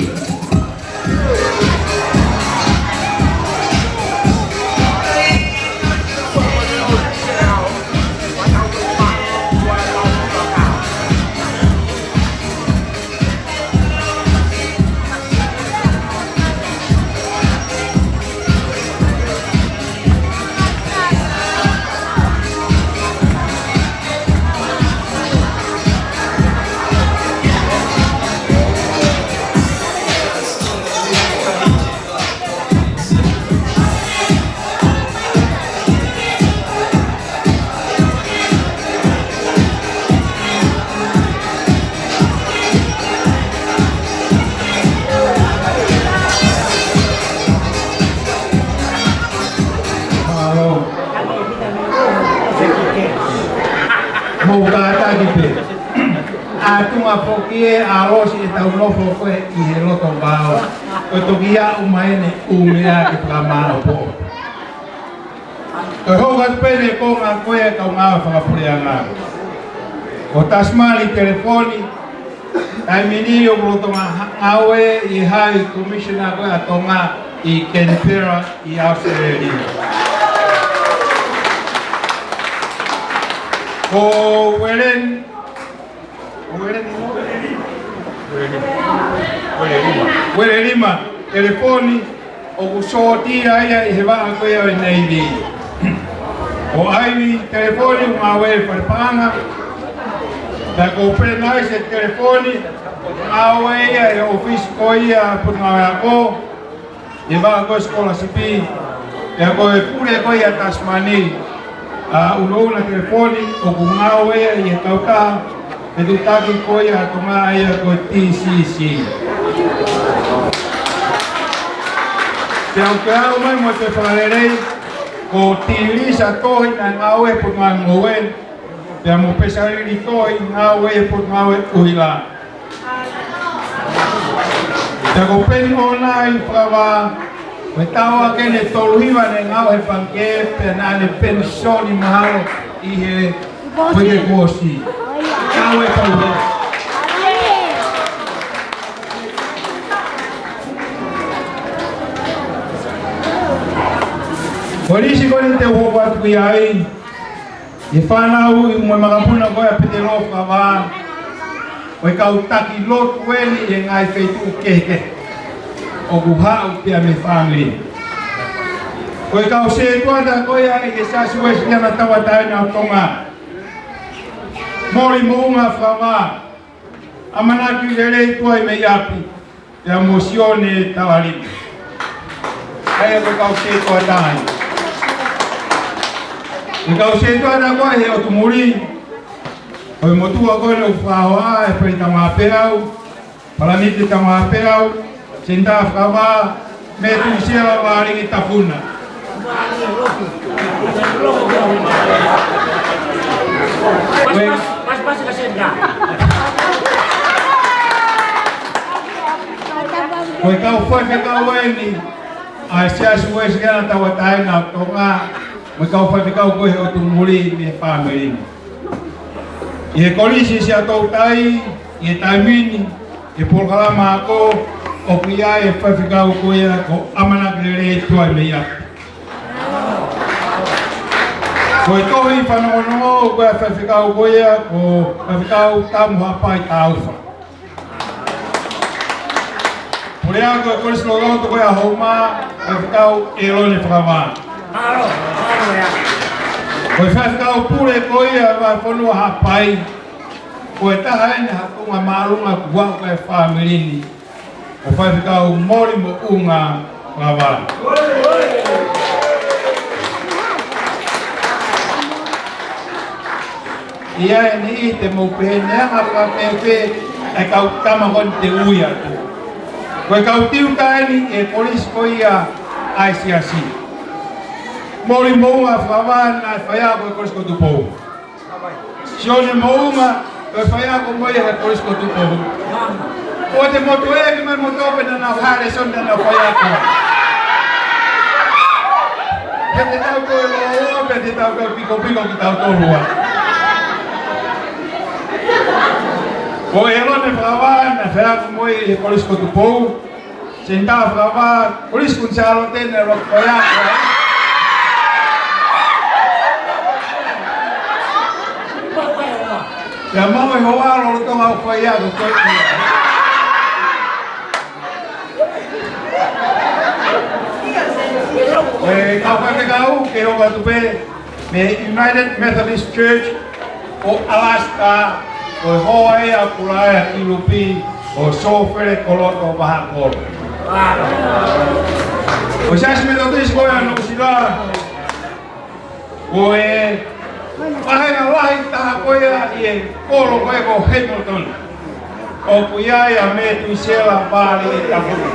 Mālō. Mou kātaki pē. ʻA e tuʻunga foki ē ʻa e ʻosi ʻetau nofo ko ē ʻi he loto vao. Ko e toki aʻu mai eni ʻū meʻa ke fakamāʻopoʻopo. Ko e hoko atu pē eni e konga ko ē e kau ngāue fakapuleʻanga. Ko Tasimali Telefoni, taimi ni ʻoku lolotonga ha-, ngāue ʻi he High Commissioner ko ē ʻa Tonga ʻi Canberra ʻi ʻAositelēlia. Ko Ueleni, ko Ueleni, Uele lima. Uele lima, telefoni, ʻoku sōtia ia ʻi he vaʻa ko ia ʻo e Neivi. ʻO ʻai telefoni ʻoku ngāue fale paʻanga. Pea ko Pelenai se telefoni, ngāue ia he ʻōfisi ko ia Potungāue Ako, ʻi he vaʻa ko e sikolasipi, pea ko e pule ko ia Tasimani, ʻa e ʻunoʻuna telefoni, ʻoku ngāue ia ʻi he kautaha fetuʻutaki ko ia ʻa Tonga ia ko e T C C. Pea ʻoku ke aʻu mai mo e fakalelei, ko Tīlisa Tohi naʻe ngāue he Potungāue Ngoue, pea mo Pesalili Tohi ngāue he Potungāue ʻUhila. Pea ko Peni ʻOnai Fakavā, ko e taʻu ʻa ʻene tolu hiva naʻe ngāue he pangikē, pea naʻa ne penisoni mahalo ʻi he uike kuo ʻosi. Ngāue pau he. Ko e lisi ko eni te u hoko atu ki ai, ʻi he fānau ʻi he makapuna ko ia ʻa Petelo Fakavā, ko e kau taki lotu eni ʻi he ngaahi feituʻu kehekehe ʻoku haʻu pea mei he fāmili. Ko e kau setuata ko ia ʻi he Siasi Uēsiliana Tauʻatāina ʻo Tonga, Moli Moʻunga Fakavā, ʻAmanaki Lelei Tuaimeiʻapi, pea mo Sione Taualima. ʻA ia ko e kau setuata ia. Ko e kau setuata ko ia he ʻotu muli, ko e motuʻa ko eni ʻoku fakahohaʻa ʻe Pele Tamapea, Palanite Tamapea, Senitā Fakavā, Metuisela Vālingitafuna. Ko e, ko e kau faifekau eni ʻa e Siasi Uēsiliana Tauʻatāina ʻo Tonga, mo e kau faifekau ko ia he ʻotu muli mei he fāmili ni. ʻI he Kolisi Siaʻatoutai, ʻi he taimi ni, ʻi he polokalama ako, ʻoku ʻi ai e faifekau ko ia ko ʻAmanaki Lelei Tuaimeiʻapi. Ko e tohi fanongonongo ko e faifekau ko ia ko Faifekau Tamu Haʻapai Taufa. Puleako e Kolisi Loloto ko ia Houma, Faifekau ʻElone Fakavā. Ko e faifekau pule ko ia ʻa e Vahefonua Haʻapai, ko e taha eni ha tuʻunga māʻolunga kuo aʻu ki he fāmili ni, ko Faifekau Moli Moʻunga Fakavā. ʻI ai e niʻihi te mou pehē naʻe anga fakafēfē e kau tama ko eni te u ui atu. Ko e kau tiuta eni e kolisi ko ia ʻa e Siasi. Moli Moʻunga Fakavā naʻe faiako he Kolisi ko Tupou. Sione Moʻunga, ko e faiako mo ia he Kolisi ko Tupou. ʻOua te mou toe ʻeke mai moutolu pe naʻa nau hā lēsoni naʻa nau faiako. He te tau toe lōloa, pe te tau toe pikopiko kitautolu ua. Ko ʻElone Fakavā naʻe faiako mo ia he Kolisi ko Tupou. Senitā Fakavā, Kolisi Kuini Sālote naʻe loko faiako. Pea maʻu e hoa lolotonga ʻo faiako ko ia. E kau faifekau ke hoko atu pē mei he United Methodist Church ʻo Alaska, ko e hoa ia ʻa Pulaea Kilupi ʻo Sōfele Koloto Vahakolo. Ko e Siasi Metotisi ko ia ʻa Nuʻusila, ko e vāhenga lahi taha ko ia ʻi he kolo ko ia ko Hamilton, ʻoku ʻi ai ʻa Metuisela Vālingitafuna.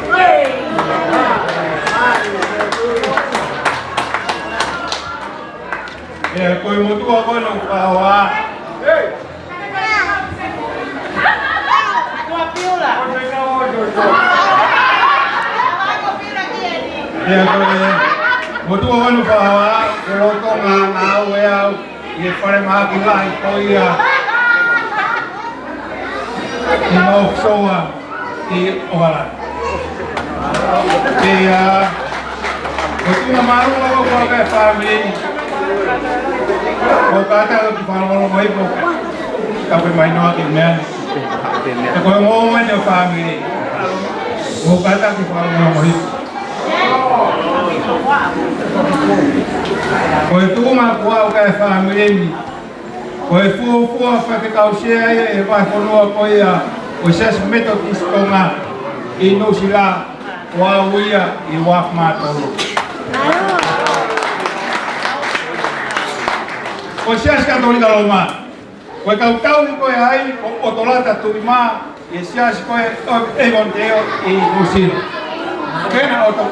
ʻIo, ko e motuʻa ko ena ʻoku fakahohaʻa. ʻIo, ko e motuʻa ko ena ʻoku fakahohaʻa, ko e lolotonga ngāue au ʻi he falemahaki lahi ko ia ʻi North Shore ʻi ʻOkalani. Pea, ko e tuʻunga māʻolunga ʻoku ou kau ki he fāmili ni. ʻOku ou kātaki ke fakalongolongo hifo, kae pehē mai noa ki he meʻa ni. He ko e ongoongo eni ʻo Fāmili. Mou kātaki fakalongolongo hifo. Ko e tuʻunga kuo aʻu ki ai e fāmili ni, ko e fuofua faifekau sea ia ʻi he vahefonua ko ia ʻo e Siasi Metotisi Tonga ʻi Nuʻusila, ʻo aʻu ia ʻi he ua afe mā tolu. Ko e Siasi Katolika Loma. Ko e kau tauhi ko ē ai, ko ʻOtolata Tuʻimā, ʻi he siasi ko ē ʻo Avondale ʻi Nuʻusila. Pena ʻOto.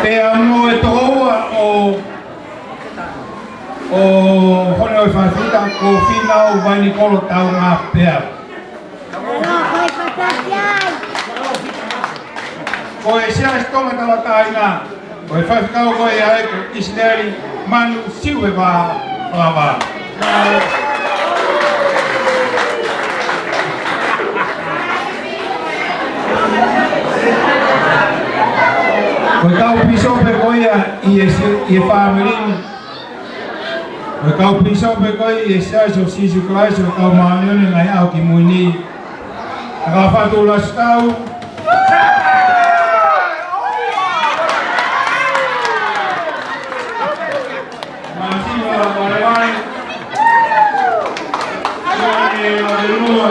Pea mo e tokoua ʻo, ʻo Hone ʻo e Fafita, ko Fīnau Vainikolo Taungapea. Ko e Siasi Tonga Tauʻatāina, ko e faifekau ko ē ai ko ʻIsileli Manu Siueva Lava. Ko e kau pīsope ko ia ʻi he si-, ʻi he fāmili ni, ko e kau pīsope ko ē ʻi he Siasi ʻo Sīsū Kalaisi ʻo e Kau Māʻoniʻoni ʻi he Ngaahi ʻAho Kimui Ni. Ka fatu la stau. Masiva Valevale. Sione Lavelua.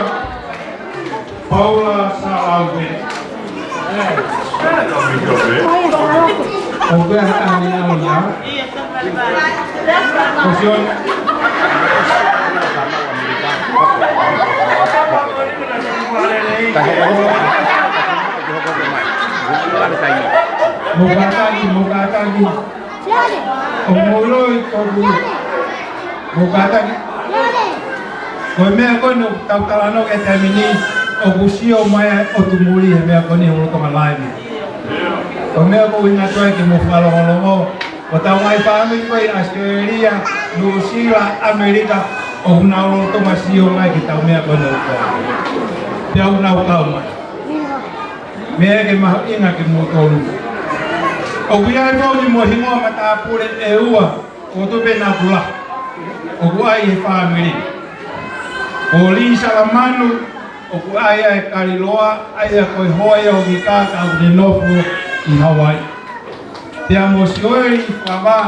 Paula Salaupe. ʻO pea ʻa e ʻaho ia. Ko Sione. Mou kātaki, mou kātaki. ʻOku mou ʻilo ʻoku mou kātaki. Ko e meʻa ko eni ʻoku tau talanoa ki ai he taimi ni, ʻoku sio mai ʻa e ʻotu muli he meʻa ko eni ʻoku lolotonga live. Ko e meʻa ʻoku ou ʻuhinga atu ai ke mou fakalongolongo. Ko hotau ngaahi fāmili ko ē ʻi ʻAositelēlia, Nuʻusila, ʻAmelika, ʻoku nau lolotonga sio mai ki heʻetau meʻa ko eni ʻoku tau. Pea ʻoku nau kau mai. Meʻa ke mahuʻinga kimoutolu. ʻOku ʻi ai foki mo e hingoa matāpule ʻe ua, ko Tupe Nakula. ʻOku ʻi ai he fāmili. Ko Lisa Lamanu, ʻoku ʻi ai ʻa e Kaliloa, ʻa ia ko e hoa ia ʻo Mika ka ʻoku ne nofo ʻi Hawaii. Pea mo Sioeli Fava,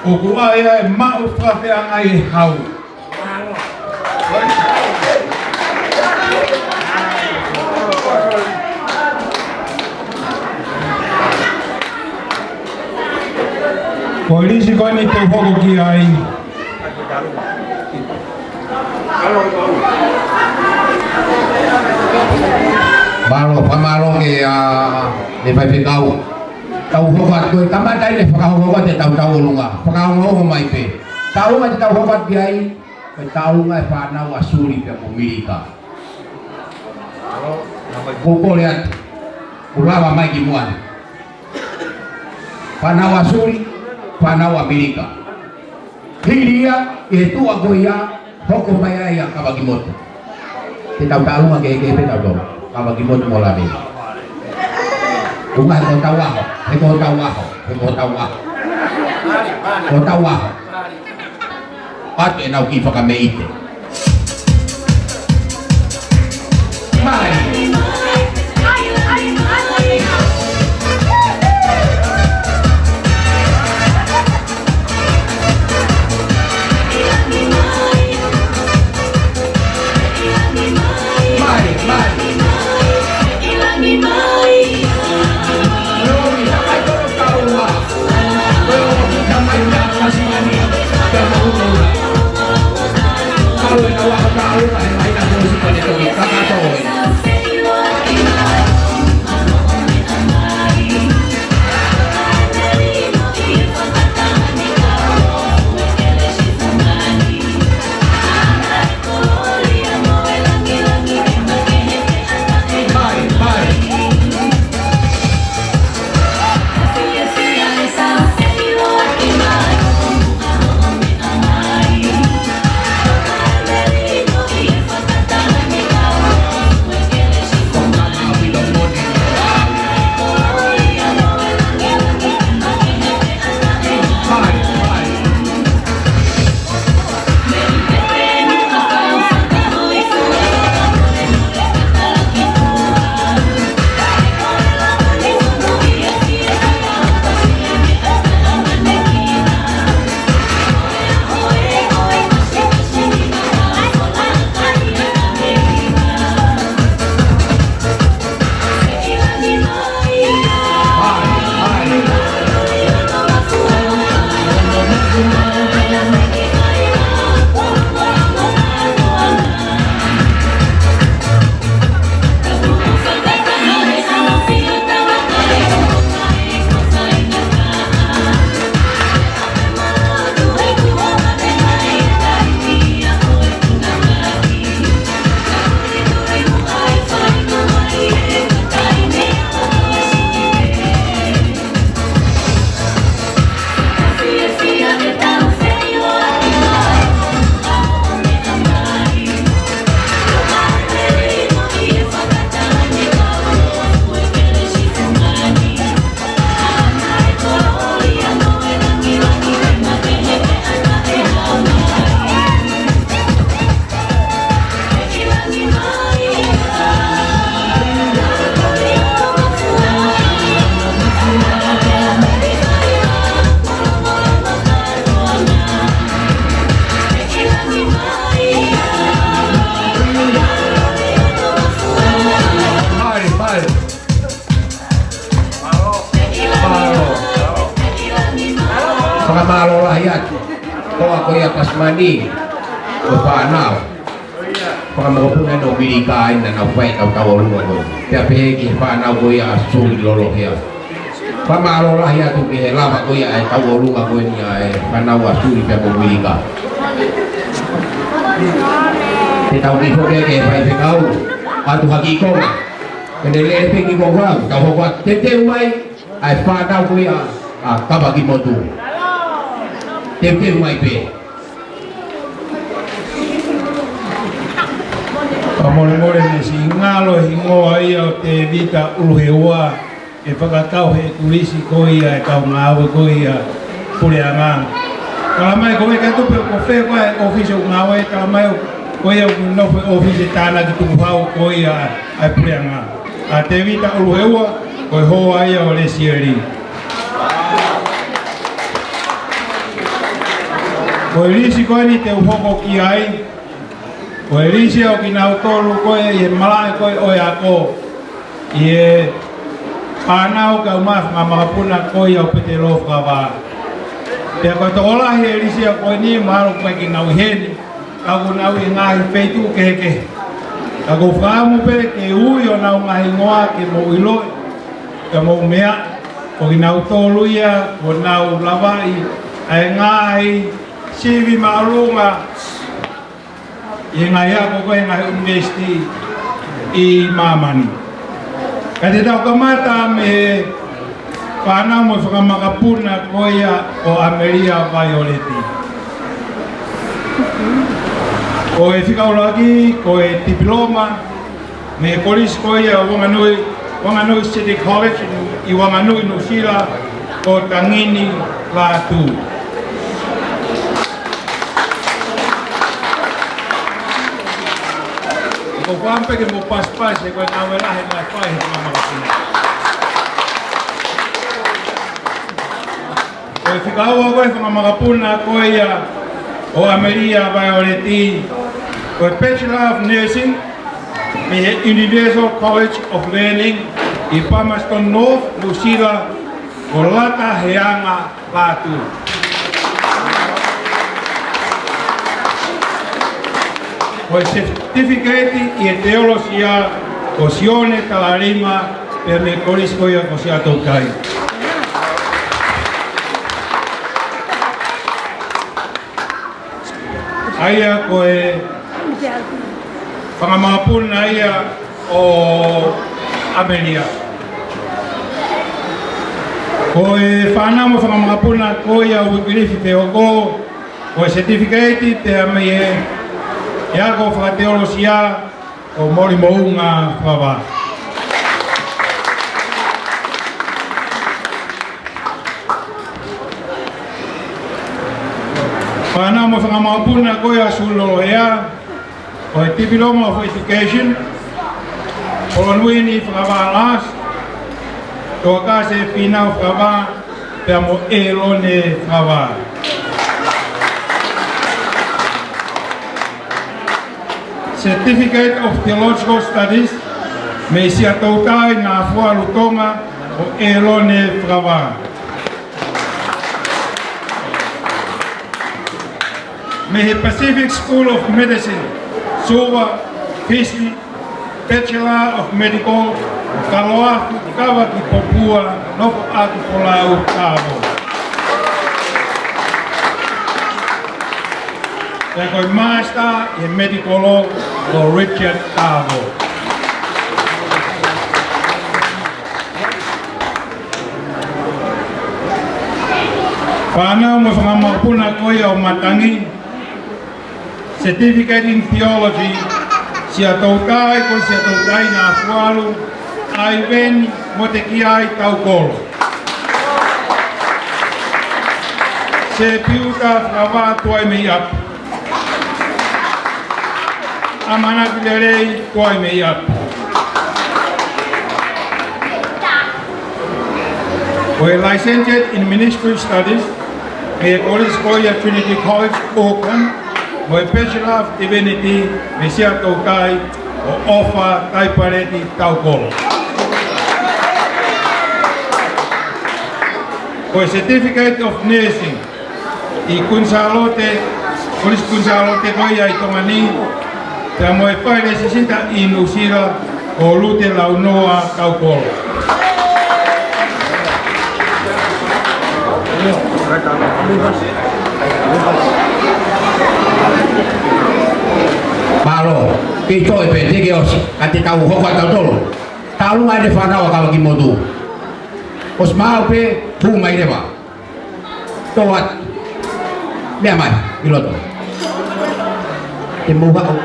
ʻoku ʻi ai ʻa e maʻu fakafeangai ʻe hau. Ko e lisi ko eni te u hoko ki ai. Mālō, fakamālō ki he, ʻa, ʻe faifekau. Tau hoko atu ko e kamata eni fakahoko atu ʻetau tauʻolunga. Fakaongoongo mai pē. Tauʻolunga te tau hoko atu ki ai, ko e tauʻolunga ʻo e fānau ʻa Suli pea mo Milika. Ko u kole atu, ʻoku lava mai ki muʻa ni. Fānau ʻa Suli, fānau ʻa Milika. Hili ia, ʻi he tuʻa ko ia, hoko mai ai ʻa Kavakimotu. Te tau tauʻolunga kehekehe pē tautolu. Kavakimotu mo Lavea. Tuʻunga he ko hotau ʻaho, he ko hotau ʻaho, he ko hotau ʻaho. Ko hotau ʻaho. ʻAtu ʻenau kiʻi fakameʻite. Mai. Mai, mai. Fakamālō lahi atu. Ko e hoa ko ia Tasimani, ko e fānau. Fanga makapuna ʻi Amerika ʻi heʻenau fai ʻenau tauʻolunga ko ē. Pea pehē ki he fānau ko ia ʻa Suli Lolohea. Fakamālō lahi atu ki he lava ko ia e tauʻolunga ko eni ʻa e fānau ʻa Suli pea mo Wilika. Te tau kiʻi foki ki he faifekau, ʻoatu ha kiʻi konga. Ke ne lele pē ki he konga, tau hoko atu. Teuteu mai ʻa e fānau ko ia ʻa Kavakimotu. Teuteu mai pē. Fakamolemole, ne siʻi ngalo e hingoa ia ʻo Tēvita ʻUluheua, ʻe fakatau he kulisi ko ia e kau ngāue ko ia puleʻanga. Tala mai ko e katu pē ko fē ko e ʻōfisi ʻoku ngāue, tala mai ko ia ʻoku nofo he ʻōfisi tānaki tukuhau ko ia ʻa e puleʻanga. ʻA Tēvita ʻUluheua, ko e hoa ia ʻo Lesieli. Ko e lisi ko eni te u hoko ki ai, ko e lisi ʻo kinautolu ko ē ʻi he malaʻe ko ē ʻo e ako, ʻi he fānau kae ʻumaʻā e fanga makapuna ko ia ʻo Petelō Fakavā. Pea ko e tokolahi e lisi ko eni mahalo ʻoku ʻikai ke nau ʻi heni, ka ʻoku nau ʻi he ngaahi feituʻu kehekehe. Ka ʻoku ou fakaʻamu pē ke ui honau ngaahi hingoa ke mou ʻiloʻi, ke mou meaʻi, ko kinautolu ia kuo nau lavaʻi ʻa e ngaahi sivi māʻolunga ʻi he ngaahi ako ko ē ngaahi ʻunivēsiti ʻi māmani. Ka te tau kamata mei he fānau mo e fanga makapuna ko ia ʻo ʻAmelia Vaioleti. Ko e fika ʻuluaki, ko e tipiloma mei he kolisi ko ia Wanganui, Wanganui City College ʻi Wanganui, Nuʻusila, ko Tangini Lātū. Ko e fakaʻamu pē ke mou pasipasi, he ko e ngāue lahi ʻoku fai he fanga makapuna. Ko e fika ua ko e fanga makapuna ko ia ʻo ʻAmelia Vaioleti, ko e Bachelor of Nursing mei he Universal College of Learning ʻi Palmerston North, Nuʻusila, ko Lata Heanga Lātū. Ko e certificate ʻi he teolosia ko Sione Talalima pea mei he kolisi ko ia ko Siaʻatoutai. ʻA ia ko e fanga makapuna ia ʻo ʻAmelia. Ko e fānau mo e fanga makapuna ko ia ʻo Uikilifi Feoko, ko e certificate pea mei he ako fakateolosia ko Molimounga Fakavā. Fānau mo e fanga makapuna ko ia ʻa Suli Lolohea, ko e Diploma of Education, Polonuini Fakavā Last, Toakase Finau Fakavā, pea mo ʻElone Fakavā. Certificate of Theological Studies mei Siaʻatoutai Nafualu Tonga ko ʻElone Fakavā. Mei he Pacific School of Medicine, Suva, Fisi, Bachelor of Medical, Kaloafu Kavakipopua, Nofoʻakifolau, Tavo. Pea ko e Master ʻi he Medical Law ko Richard Tavo. Fānau mo e fanga makapuna ko ia ʻo Matangi, Certificate in Theology, Siaʻatoutai, ko Siaʻatoutai Nafualu, ʻAiveni Motekiai Taukolo. Sepiuta Fakavā, Tuaimeiʻapi. ʻAmanaki Lelei, Tuaimeiʻapi. Ko e Licentiate in Ministry Studies mei he kolisi ko ia Trinity College, Auckland, mo e Bachelor of Divinity mei Siaʻatoutai ko ʻOfa Taipaleti Taukolo. Ko e Certificate of Nursing ʻi Kuini Sālote, Kolisi Kuini Sālote ko ia ʻi Tonga ni, pea mo e Fale Sisita ʻi Nuʻusila, ko Lute Launoa Kaupolo. Mālō, kei toe pē, teʻeki ʻosi, ka te tau hoko ʻa tautolu. Tau lunga ʻene fānau ʻa Kawakimotu. ʻOsi maʻu pē, hū mai leva. Tō atu. Meʻa mai, ʻi loto. Te mou haʻu.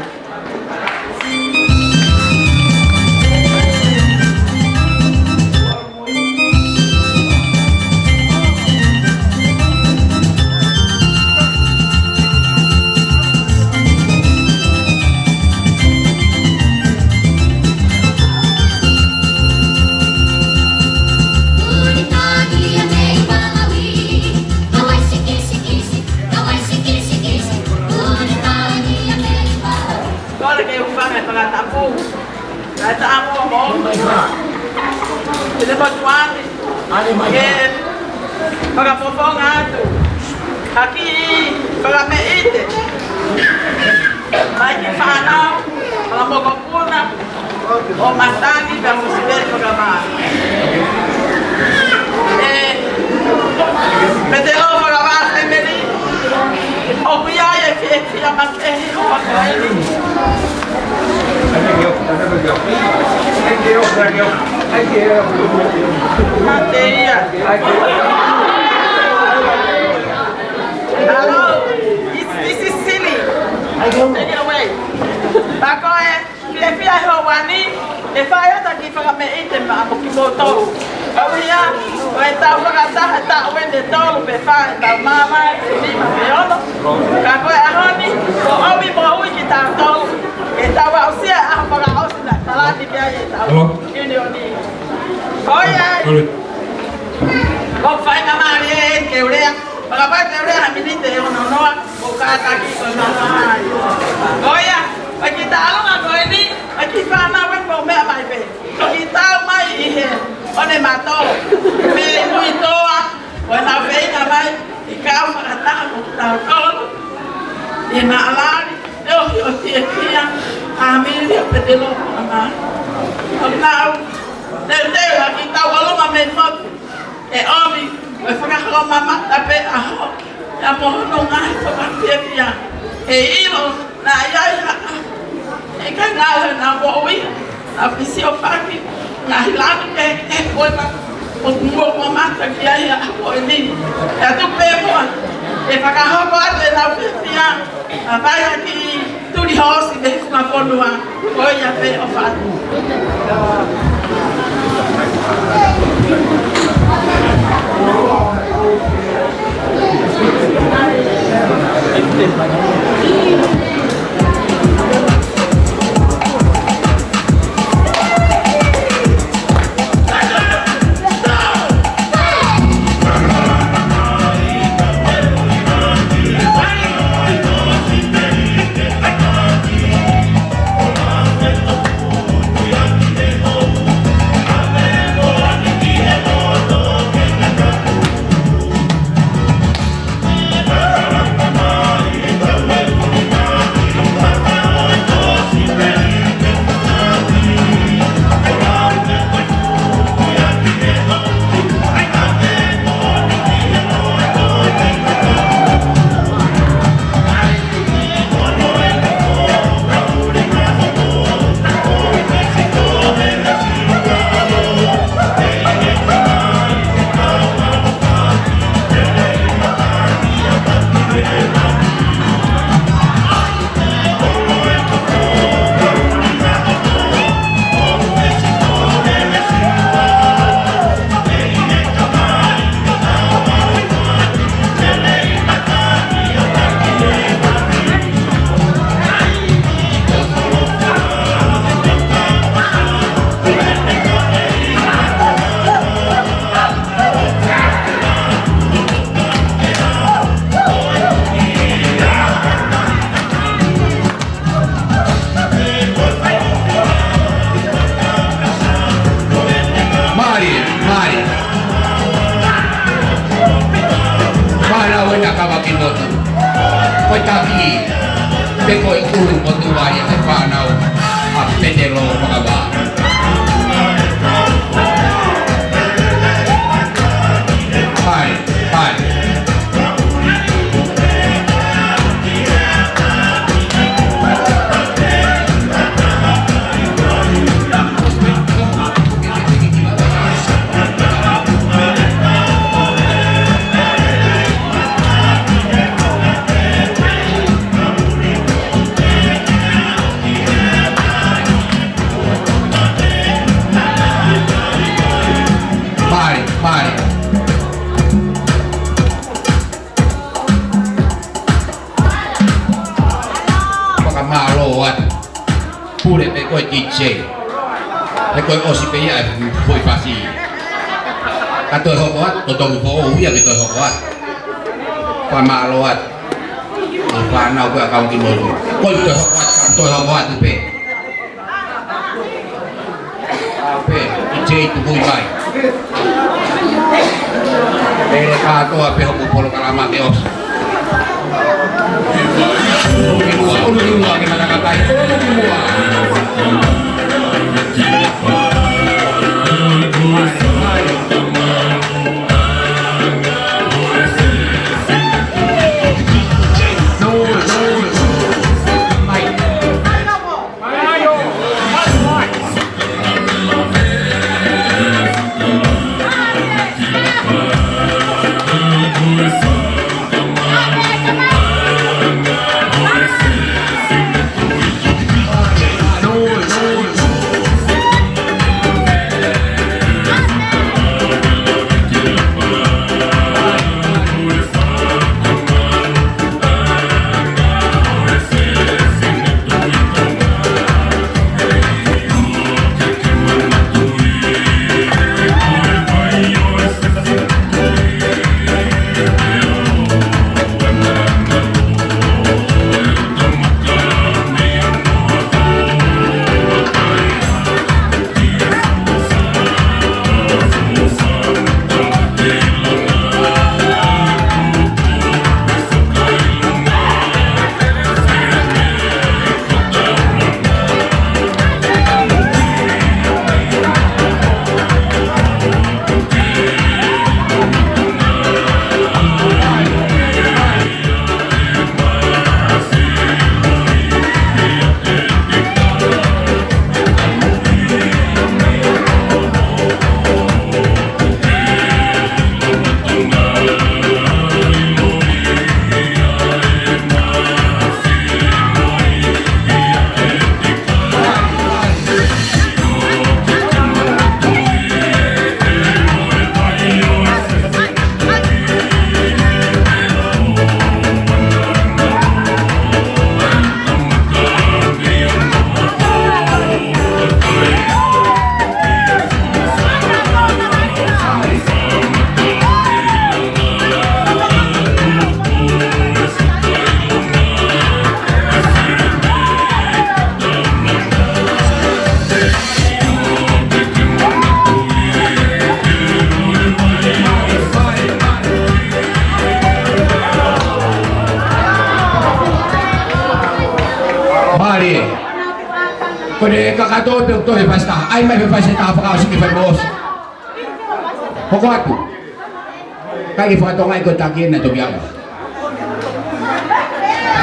Kole ke u fanga e fakatapu. Kae taʻamoa mo. Te te motuʻa ni. Ke fakafofonga atu ha kiʻi fakameʻite mai ki he fānau, fanga mokopuna ʻo matangi pea mo Sipeli Fakavā. ʻE, Petelo Fakavā family, ʻoku ʻi ai e fiefia makehe ʻo fakaeni. Mate ia. Hello, this, this is Sini. Take it away. Pea ko e fiefia he ʻaho ni, ʻe fai atu e kiʻi fakameʻite maʻa mo kimoutolu. Ko ia, ko e taʻu fakataha, taʻu ʻe tolu pe fā, taʻu māmālie, pe nima pe ono. Ka ko e ʻaho ni, ʻoku ʻomi moʻui kitautolu. Ke tau aʻusia e ʻaho fakaʻosi naʻe palani ki ai ʻetau ʻiunioni. Ko ia, ʻoku faingamālie ke u lea. Fakapapau te u lea ha miniti ʻe ono noa, ʻo kātaki ko e māmā ai. Ko ia, ʻoku ʻikai ke taʻalonga ko eni, ʻoku ʻikai ke fānau eni, mou meʻa mai pē. ʻOku ʻikai ke tau mai ʻi he ʻonematō, mei Nuʻutoa, ko ʻenau feinga mai, ʻi he kau fakataha mo kitautolu, ʻi he maʻalali, ʻi he ʻohiohi ʻo e fiefia, ʻa Mili ʻo Petelo ʻa mā. ʻOku nau teuteu ʻa kitautolu mei he motu. ʻE ʻomi, ʻe fakahoko mamata pē ʻa hoʻo, ʻa mo hono ngaahi fakafiefia. ʻE ʻilo, naʻe ʻi ai ha, ʻe ka ngalo na moʻui, na fisiofaki, ngaahi lanu ke, ke koe ma, ʻoku mou mamata ki ai ʻa ko eni. ʻE atu pē muʻa, ʻe fakahoko atu ʻenau fiefia. ʻA vai ha kiʻi tuli hoosi mei he funga fonua, ko ia pē ʻofa atu. Pe ko e ʻulumotuʻa ia ʻa e fānau ʻa Petelo Fakavā. Hai, hai. Mālie, mālie. Fakamālō atu. Pule pē ko e D J. He ko e ʻosi pē ia e foʻi fasi. Ka toe hoko atu, totongi foʻou ia ke toe hoko atu. Fakamālō atu. Ko e fānau ko ē ʻa Kaungimotu. Ko e toe hoko atu, toe hoko atu pē. Pē, D J tukui mai. Pele kātoa pē hoku polokalama ke ʻosi. Ulu ki muʻa, ulu ki muʻa, ke mata kakai. Ulu ki muʻa. Mālie. Ko e kakato pē ʻoku toe fasi taha. ʻAi mai pē fasi taha fakaʻosi ke fai mo ʻosi. Hoko atu. Kai ke fakatonga ʻi ko e taki ena toki au.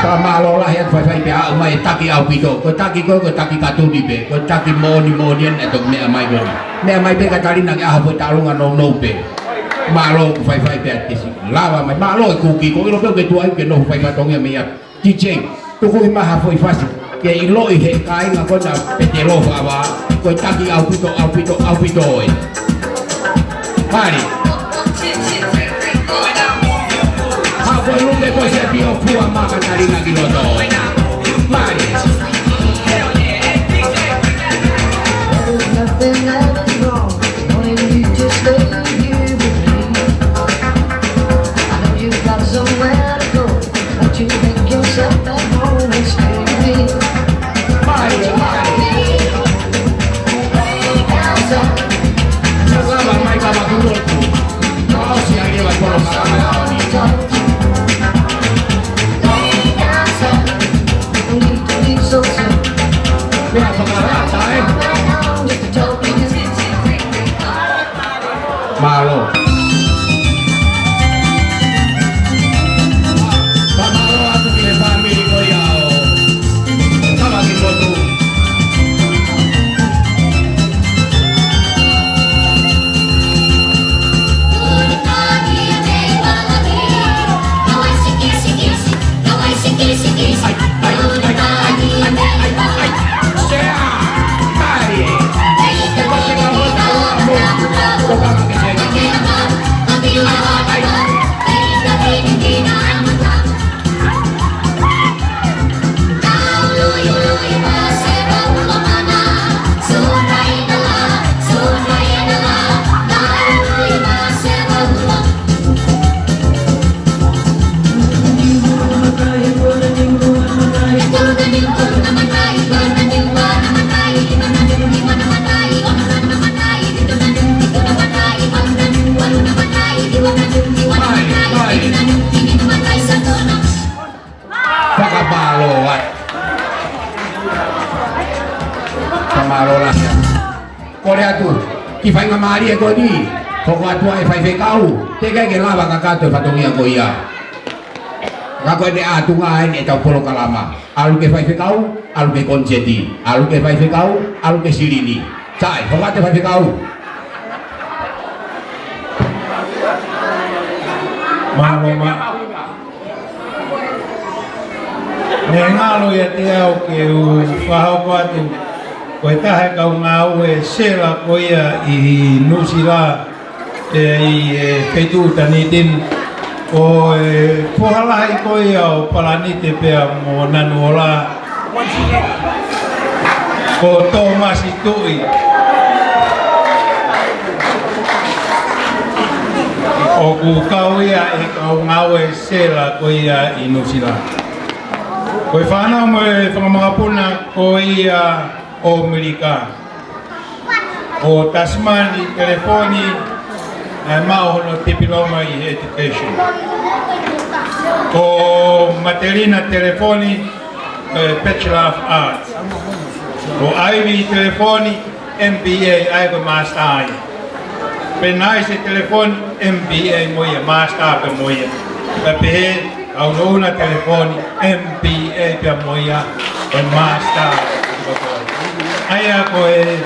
Fakamālō lahi atu faifai pea aʻu mai e taki ʻaupito. Ko e taki ko ē, ko e taki katuni pē. Ko e taki moʻoni moʻoni ena toki meʻa mai ko ē. Meʻa mai pē Katalina ke ʻaho pē talunga nounou pē. Mālō ʻoku faifai pea te siʻi lava mai. Mālō e kuki ko ʻilo pē ke tuai ke nofo fai fatongia mei a D J, tuku mai ha foʻi fasi ke ʻiloʻi he kāinga ko ena Petelo Fakavā, ko e taki ʻaupito, ʻaupito, ʻaupito ē. Mālie. Ha ko e luke ko sia pio fua maka talinga ki loto. Mālie. There's nothing that is wrong when you just stay here with me. I know you've got somewhere to go. But you make yourself at home and stay with me. Mālie, mālie. Lava mai ka makurotu. Ka ʻosi ai leva polo ka lava. Mālō. Fakamālō atu ki he fāmili ko ia ʻo Tavaki Motu. Fakamālō ai. Fakamālō lahi. Kole atu ki he faingamālie ko eni, hoko atu ʻa e faifekau, teʻeki ke lava kakato e fatongia ko ia. Ka ko ʻene ʻātunga eni ʻetau polokalama. ʻAlu ki he faifekau, ʻalu ki he konisēti, ʻalu ki he faifekau, ʻalu ki he silini. Sai, hoko atu e faifekau. Mālō, mā- Meʻa ngalo ʻiate au ke u fakahoko atu, ko e taha e kau ngāue sela ko ia ʻi Nuʻusila, ʻi he feituʻu Dunedin, ko e foha lahi ko ia ʻo Palanite pea mo Nanuola, ko Tōmasi Tuʻi. ʻOku kau ia ʻi he kau ngāue sela ko ia ʻi Nuʻusila. Ko e fānau mo e fanga makapuna ko ia ʻo ʻAmelika. Ko Tasimani Telefoni, naʻe maʻu hono tipiloma ʻi he education. Ko Matelina Telefoni, eh, Bachelor of Arts. Ko ʻAivi Telefoni, M B A, ʻa ia ko e master ia. Penaise Telefoni, M B A mo ia, master pē mo ia. Pea pehē, Aunouna Telefoni, M B A pē mo ia, ko e master. ʻA ia ko e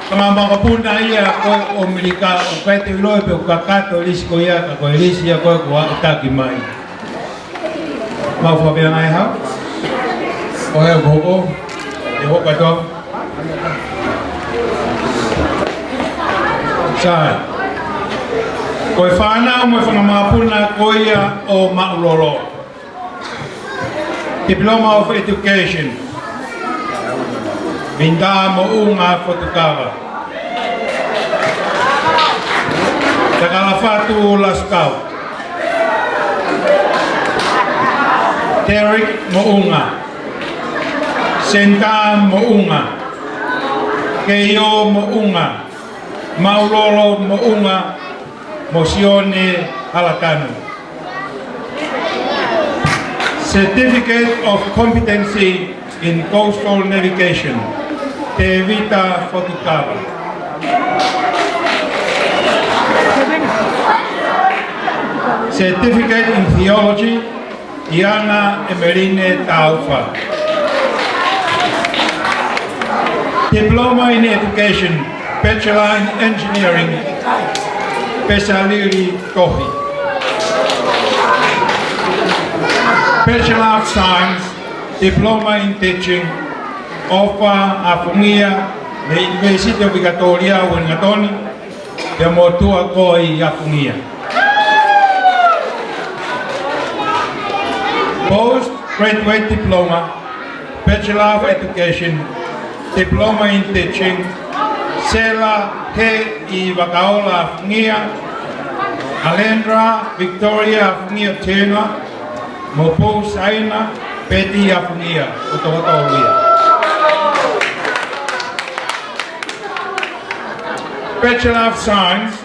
fanga makapuna ia ko ē ʻo ʻAmelika, ʻoku ʻikai te u ʻilo pe ʻoku kakato e lisi ko ia, ka ko e lisi ia ko ē kuo aʻutaki mai. Mau fakapea ngai hau. ʻO e hoko. ʻE hoko katoa. Sai. Ko e fānau mo e fanga makapuna ko ia ʻo Maʻulolo. Diploma of Education. Minita Moʻunga Fotukava. Takalafatu Lasikau. Derek Moʻunga. Senta Moʻunga. Keio Moʻunga. Maʻulolo Moʻunga. Mo Sione Halatanu. Certificate of Competency in Coastal Navigation, Tevita Fotukava. Certificate in Theology, Iana Emeline Taufa. Diploma in Education, Bachelor in Engineering, Pesalili Tohi. Bachelor of Science, Diploma in Teaching, ʻOfa ʻAfungia, mei he University of Victoria, Wellington, pea mo Tuakoi ʻAfungia. Postgraduate Diploma, Bachelor of Education, Diploma in Teaching, Sela Heiʻi Vakaola ʻAfungia, Alendra Victoria ʻAfungia Turner, mo Pousaina Peti ʻAfungia, ʻo Tokotolu ia. Bachelor of Science,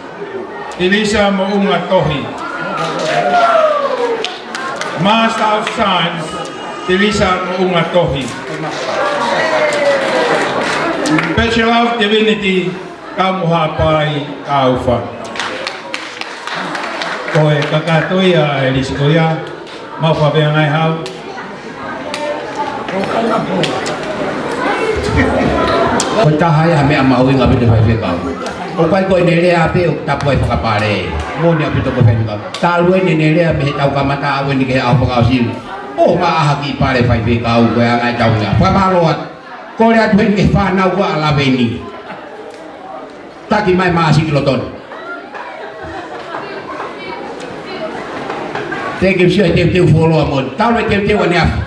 Tilisa Moʻunga Tohi. Master of Science, Tilisa Moʻunga Tohi. Bachelor of Divinity, Kaumuhapai, Kaufa. Ko e kakato ia ʻa e lisi ko ia, mau fakaveangai hau. Ko e taha ia ha meʻa mahuʻinga ʻaupito faifekau. ʻOku ʻikai ko ʻene lea pē ʻoku tapu ai fakapale. Moʻoni ʻaupito ko e faifekau. Talu eni ʻene lea mei he tau kamata aʻu eni ki he ʻaho fakaʻosi. ʻO maʻa ha kiʻi pale faifekau ko e anga e tau ia. Fakamālō atu. Kole atu heni ki he fānau ʻa Laveni. Taki mai Māsiki Lotoni. Thank you, sio e teuteu fuoloa mo. Tau e teuteu ʻaneafi.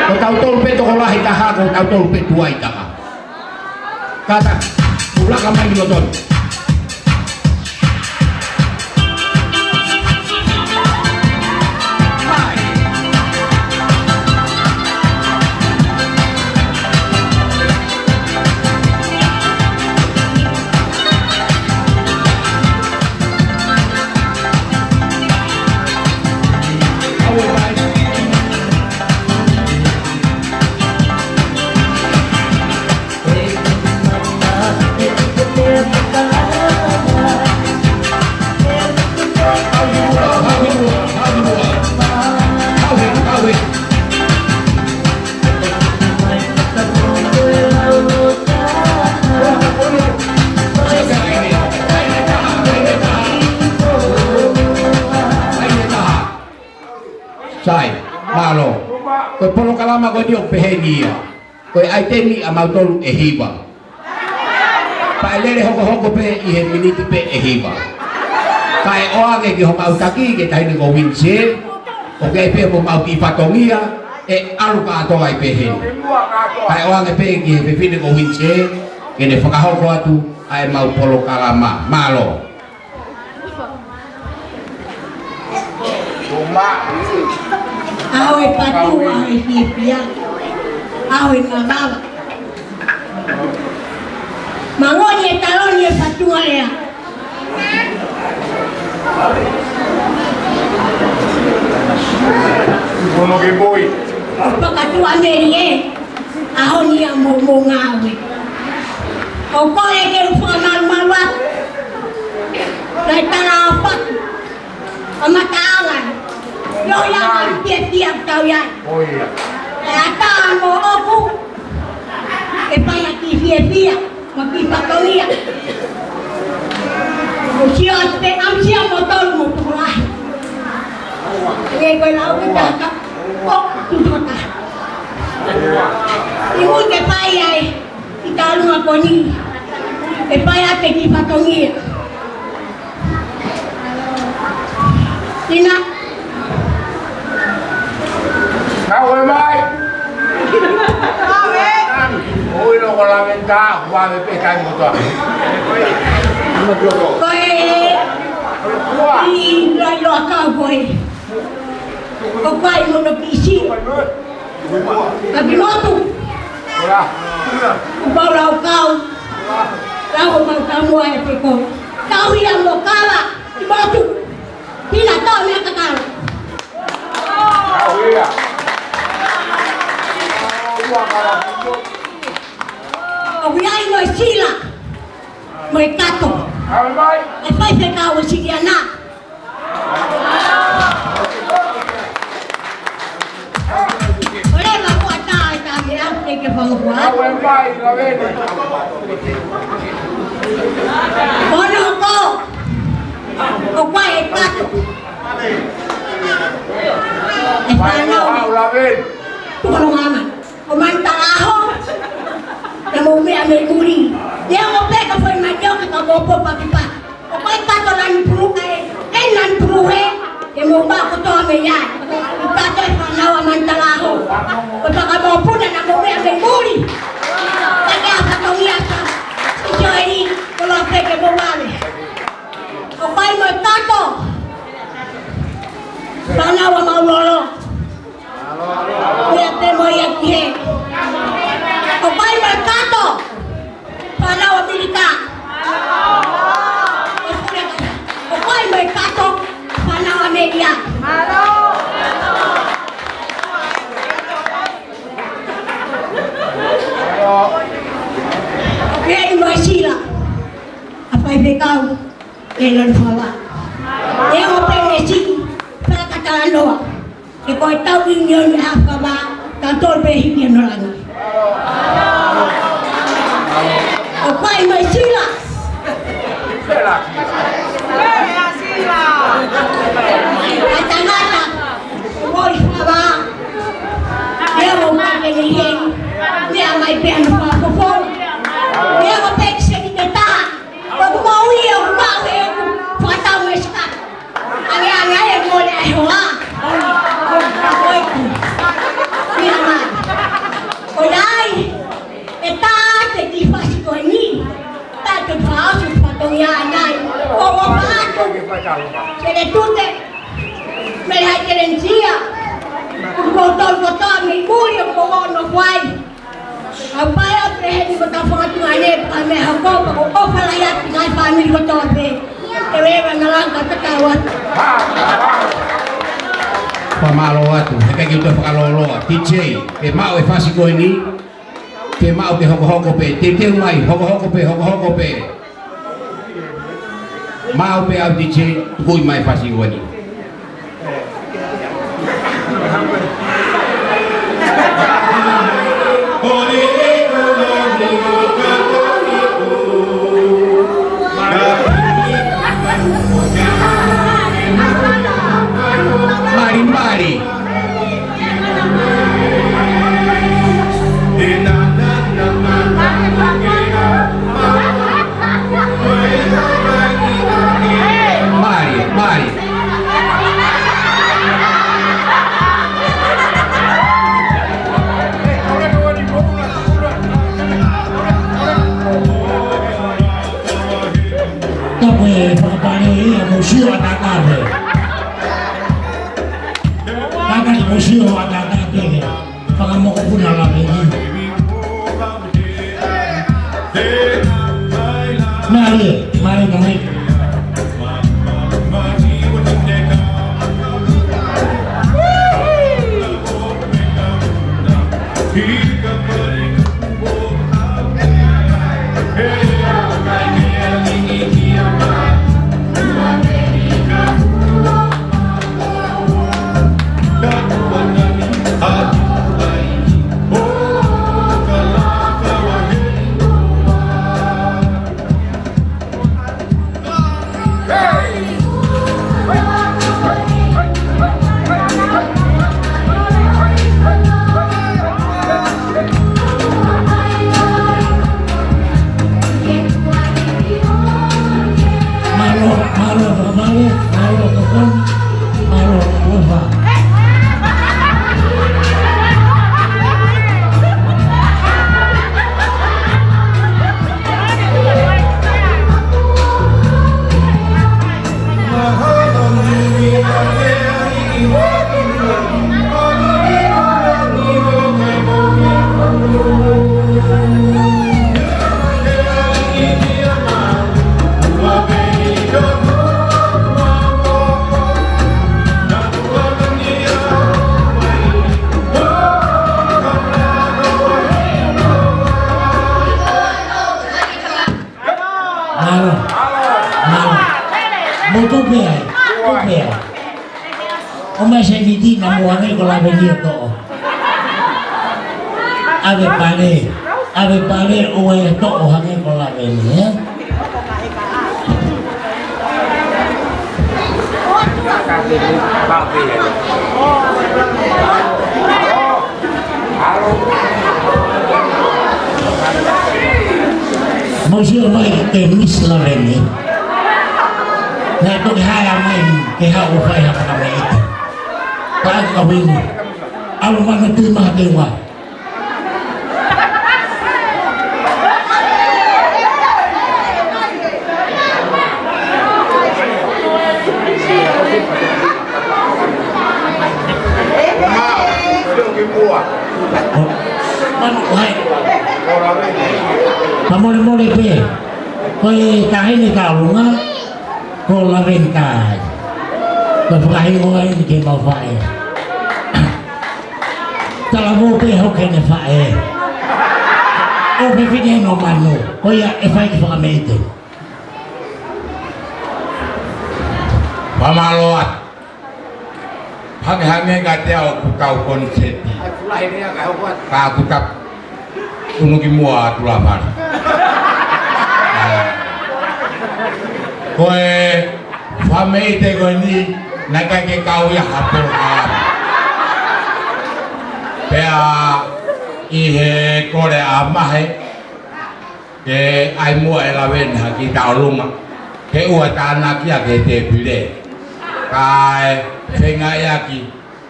Ko tautolu pē tokolahi taha, ko tautolu pē tuai taha. Kātaki, ʻuluaki mai ki Lotoni. Sai, mālō. Ko e polokalama ko eni ʻoku peheni ia. Ko e ʻaiteni ʻamautolu ʻe hiva. Pea ʻe lele hokohoko pē ʻi he miniti pē ʻe hiva. Kae ʻoange ki homau taki, ki he taʻahine ko Winse, ʻoku ʻi ai pē homau kiʻi fatongia, ʻe ʻalu kātoa ai pē heni. Kae ʻoange pē ki he fefine ko Winse, ke ne fakahoko atu ʻa ʻemau polokalama. Mālō. ʻAho e patu, ʻaho e fiefia, ʻaho e ngangava. Mangoni e taloni e patu alea. Kono ke boi. Pakatua meri e. ʻAho ni ia mo, mo ngāue. ʻOku ou kole ke u fakamalumalu atu. Naʻe tala ʻa Patu. ʻA mataʻanga. Yo ia ma fiefia tau ia. ʻOku ʻatā mo ʻoku. ʻE fai ʻaki fiefia. Mo ki fatongia. ʻOku sio atu pē ʻamu sia mo tolu mo tokolahi. ʻE ko e lau ke taka. ʻO, tu tokolahi. ʻI mui ke fai ai. ʻI talunga ko eni. ʻE fai ʻaki ki fatongia. Ina. Kau e mai. Ui lo ko la venta, ua me pe kai motoa. Ko e. Ua. ʻI la lo kau ko e. Ko kai mo no pisi. Ka ki motu. Ua. Ku pau lau kau. Lau o mau kamua e peko. Kau ia mo kala. Ki motu. Pina tau mea kakau. Kau ia. Ua kala. ʻOku ʻi ai mo e sila. Mo e kato. Kau mai. E faifekau ʻo Siliana. Ko leva ko ata e ta me a te ke fanga kua. Awe mai, la vene. Ono ko. ʻOku ʻi ai e kato. E fānau. Au la vene. Tuku lo mama. ʻO Manu Talaho, naʻa mou meʻa mei muli. Ia mo peka foʻi manioke ka mou pō pakipaki. ʻOku ʻi ai e kato lani pulu ka e, e lani pulu he, ke mou maʻu kotoa mei ai. ʻI kato e fānau ʻa Manu Talaho. Ko e fanga mokopuna naʻa mou meʻa mei muli. Ka ke a fatongia ka. ʻIo eni, ko la peke mo vale. ʻOku ʻi ai mo e kato. Fānau ʻa Maulolo. Ia te mo ia ki he. ʻOku ʻi ai mo e kato. Fānau ʻa Milika. ʻOku ʻi ai mo e kato. Fānau ʻa Melia. Ke kau, ke lanu fava. ʻE o pē ne siki, pea ka talanoa. Ke ko e tau ʻiunioni ʻa fava, ka tolu pē hiki ʻa langi. ʻOku ʻi ai mai sila. Sila. Sila. ʻA e tangata, ʻo ʻi fava. ʻE o mai ke ne heni. Meʻa mai pē ʻa e fafofo. ʻE o pē ki seki te taha. ʻOku mau ia, ʻoku mau he ʻoku fakatau mai sika. Ange, ange, ange, mole ai hoa. Ka ko e ku. Mira mai. Ko ia ai, ʻe tā te ki fasi ko eni. Tā te fasi fatongia anai. Ko ʻo fato. Sele tute. Mele hai kelensia. Ko tolu ko tolu mi muli ko ono kuai. ʻA pae atu ʻe heni ko ta fakatunga ne pa me hako pa ko ʻofa lahi atu ngaahi fāmili kotoa pē. Ke leva na langa ka ta kawa. Fakamālō atu, he ʻikai ke u toe fakalōloa. T J, ke maʻu e fasi ko eni, ke maʻu ke hokohoko pē. Teuteu mai, hokohoko pē, hokohoko pē. Maʻu pē au T J, tuku mai fasi ko eni. Mali, mali. Mali, mali. Tapu e fakapale ia mo sio ʻa Tata pē. Tata mo sio ʻa Tata pē. Fakamokopuna la pē ni. Male, male, male. Mālō, mālō, mālō, mālō, mālō, mālō, mālō. Mālō. Mālō. Mo tupe ai. Tupe ai. ʻO mai se niti na mo hangē ko Lavenia toʻo. ʻAve pale. ʻAve pale ʻo e toʻo hangē ko Lavenia, ē? Mou sio mai ki he Miss Lavenia. Naʻe toki hā mai ke haʻu ʻo fai ha fakameʻite. Ka ʻai ka wini. ʻAlu mana tui maha ke ua. Manu, hai. Ka molemole pē. Ko e taʻahine ka ʻolunga, ko Lavenia. Ko e fakahingoa eni ki heʻemau faʻē. Talavou pē hoko ʻene faʻē. ʻO fefine ʻo Manu. Ko ia ʻe fai ki he fakameʻite. Fakamālō atu. Hangehangē kiate au ʻoku tau koniseti. Ka ʻoku ta unu ki muʻa atu la fale. Ko e fāmili ko eni, naʻe ʻikai ke kau ia ha polokalama. Pea ʻi he kole ʻa Mahe, ke ʻai muʻa ʻe Laveni ha kiʻi tōʻonga ke ʻoua tānaki ia ki he tēpile. Kae feinga ia ki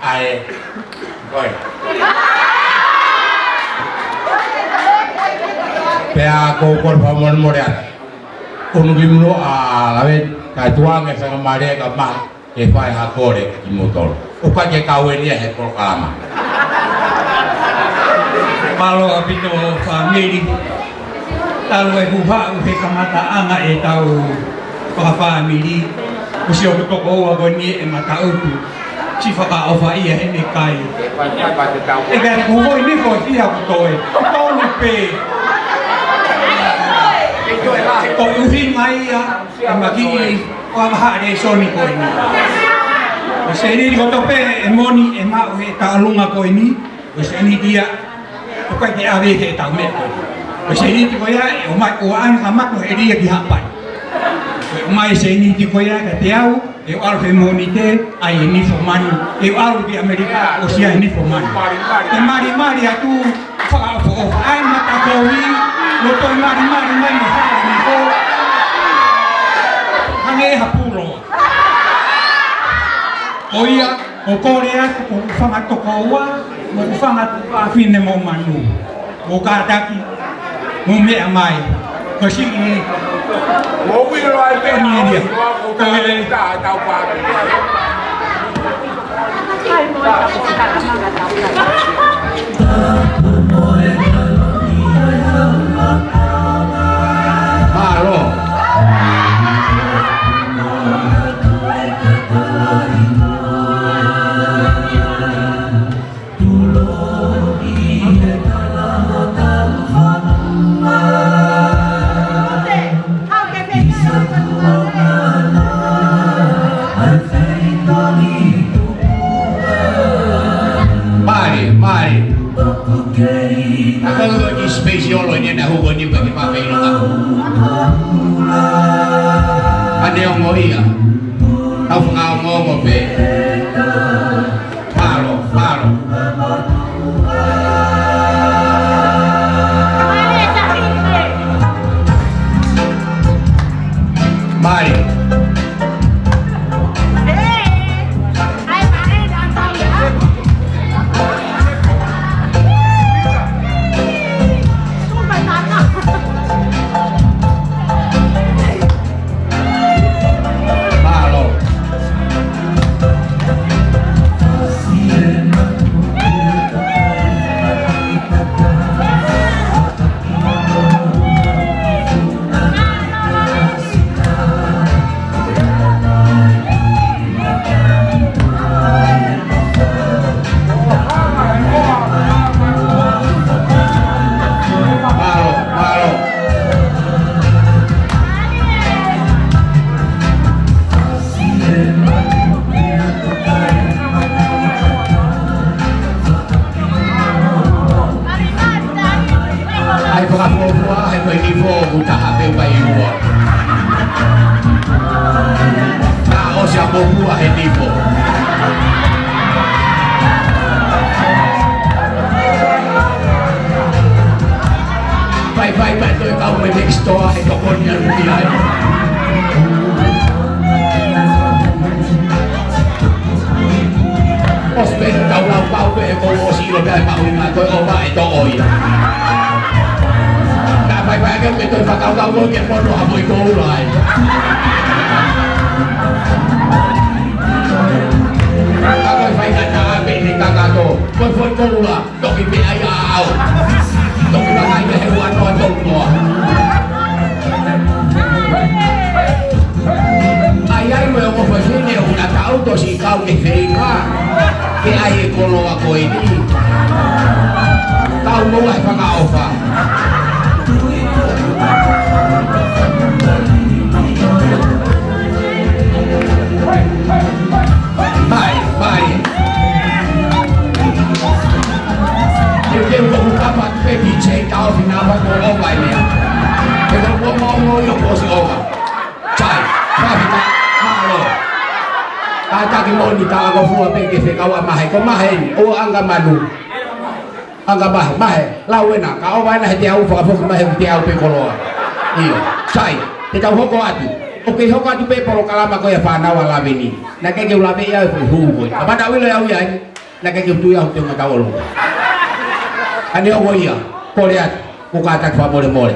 ai. Koe. Pea ko e kole fakamolemole atu. Unu ki muʻa ʻa Laveni, kae tuku ange e faingamālie kia Mahe ke fai ha kole kimoutolu. ʻOku ʻikai ke kau eni ia he polokalama. Mālō ʻaupito fāmili. Talu e kuo haʻu he kamataʻanga ʻetau fakafāmili, kuo ʻosi ʻoku toko ua ko eni ʻema taʻutu. Siʻi fakaʻofa ia he meʻakai. ʻE kei kuo ʻi ai e nifo ʻe fiha kuo toe? Tolu pē. Ko e ʻuhinga ia ʻema kiʻi fakahā lēsoni ko eni. Ko e sēniti kotoa pē ʻe moʻoni ʻe maʻu he tōʻonga ko eni, ko e sēniti ia ʻoku ʻikai ke ʻave he taʻu meʻa ko eni. Ko e sēniti ko ia ʻe ʻomai, ʻoua ʻe ʻai ke mamaku he lia ki Haʻapai. Ko e ʻomai e sēniti ko ia kiate au, ʻe ʻalu he Mōnite, ʻai e nifo manu, ʻe ʻalu ki ʻAmelika, ʻosi ʻai e nifo manu. Ke malimali atu, fakaʻofoʻofa, ʻai matakovi, loto e malimali mai mo ha nifo. Hangē ha pulo. Ko ia, ʻoku ou kole atu, ko hoku fanga tokoua, mo hoku fanga tuofāfine mo manu. Mou kātaki, mou meʻa mai. Ko siʻi. Mou ʻilo ai pē, ko e, Mālō. Mālie, mālie. Ka ko e kiʻi space ʻolo eni naʻe hoko ni ka ke pāpei loka. Ane ongo ia. Tau fakaongoongo pē. Mālō, mālō. Mālie. Mālō. Mālō, mālō. ʻAi fakafuofua, he ko e nifo ʻoku taha pē ʻoku ʻi ai ʻe ua. Naʻa ʻosi ʻa fuofua he nifo. Fai, fai, fai, toe kau mai next door, he tokoni ʻalu ki ai. ʻOsi pē tau lau kau pē he kou ʻosi ʻilo pē ʻa e maʻu ʻi he toe ʻova ʻe toʻo ia. Naʻa faifai ke me toe fakakaukau ke mono ha foʻi koula ai. Ka ko e faingataʻa pē ʻeni kakato, ko e foʻi koula. Toki pē ai au. Toki vakai mei he ua noa tolu noa. ʻAi ai mo e ongo fefine ʻoku na taʻutu ʻosi kau ke feʻiloaki. Ke ʻai e koloa ko eni. Kau mo e fakaʻofa. Ko e kapa pē D J tau fina pa ko o mai mea. He ko e ongo ongo ʻio kuo ʻosi ʻova. Sai, fafita, mālō. Kātaki moʻoni, talangofua pē ke fekau ʻa Mahe, ko Mahe eni, ʻo anga manu. Anga Mahe, Mahe, lau ena, ka ʻova ena he teau, fakafoki mai he teau pē koloa. ʻIo, sai, te tau hoko atu. ʻOku kei hoko atu pē polokalama ko ia fānau ʻa Laveni. Naʻe ʻikai ke u lave ia he foʻi hū ko ē. Ka mana uilo ia ui ai. Naʻe ʻikai ke u tui au te u ngata olo. Ka neongo ia, kole atu, ʻoku kātaki fakamolemole.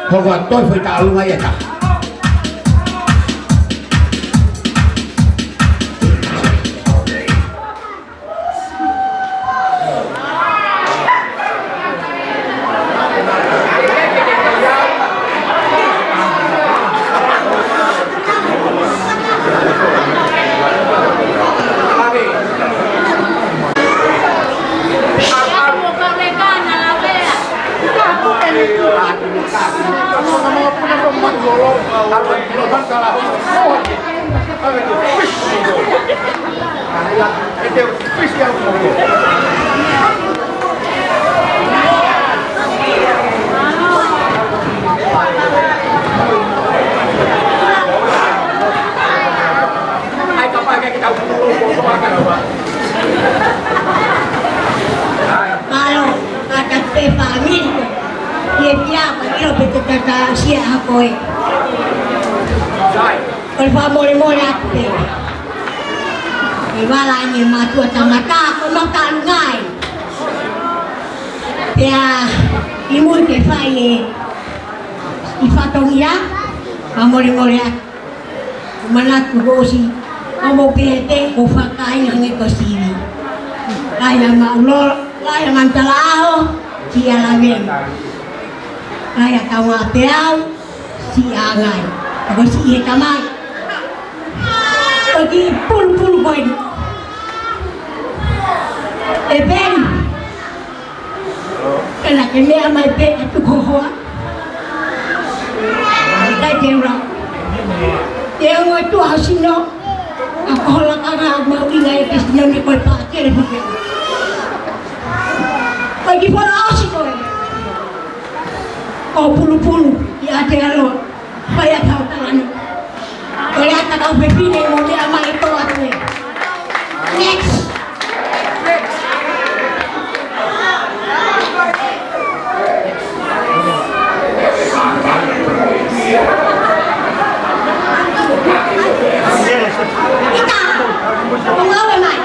Hoko atu, toe foʻi tauʻolunga ia ʻe taha. Mālō, kātaki pē fāmili ko ē. Pea pea, ʻilo pē te tau aʻusia ʻa koe. Ko e fakamolemole atu pē. ʻE vala ʻene mātuʻa tangata, ko e mata ngai. Pea ʻi mui ke fai e, ʻi fatongia, fakamolemole atu. Manatu kuo ʻosi, ʻo mo pehē pē, ʻo fakaʻaiʻanga ko sivi. Lahi ʻa Maʻulolo, lahi ʻa Manutalaʻaho, siʻi ʻa Laveni. Lahi ʻa Kaungāpeau, siʻi ʻa Angai. Ko siʻi he tamai. Ko e kiʻi pulupulu ko eni. ʻE Peni. Ka naʻa ke meʻa mai pē atu ko hoa. ʻIkai te u lau. Te u ʻoatu ʻa ho sino. ʻA ko ho lakanga ʻoku mahuʻinga ʻi he sino ni ko e pākele puke. Ko e kiʻi folofola ʻosi ko ē. Ko pulupulu, ʻi ʻAotearoa. Fai ʻa e tau talani. Ko e ata kau fefine mo meʻa mai e tō atu ē. Next. ʻIta, ʻo ngāue mai.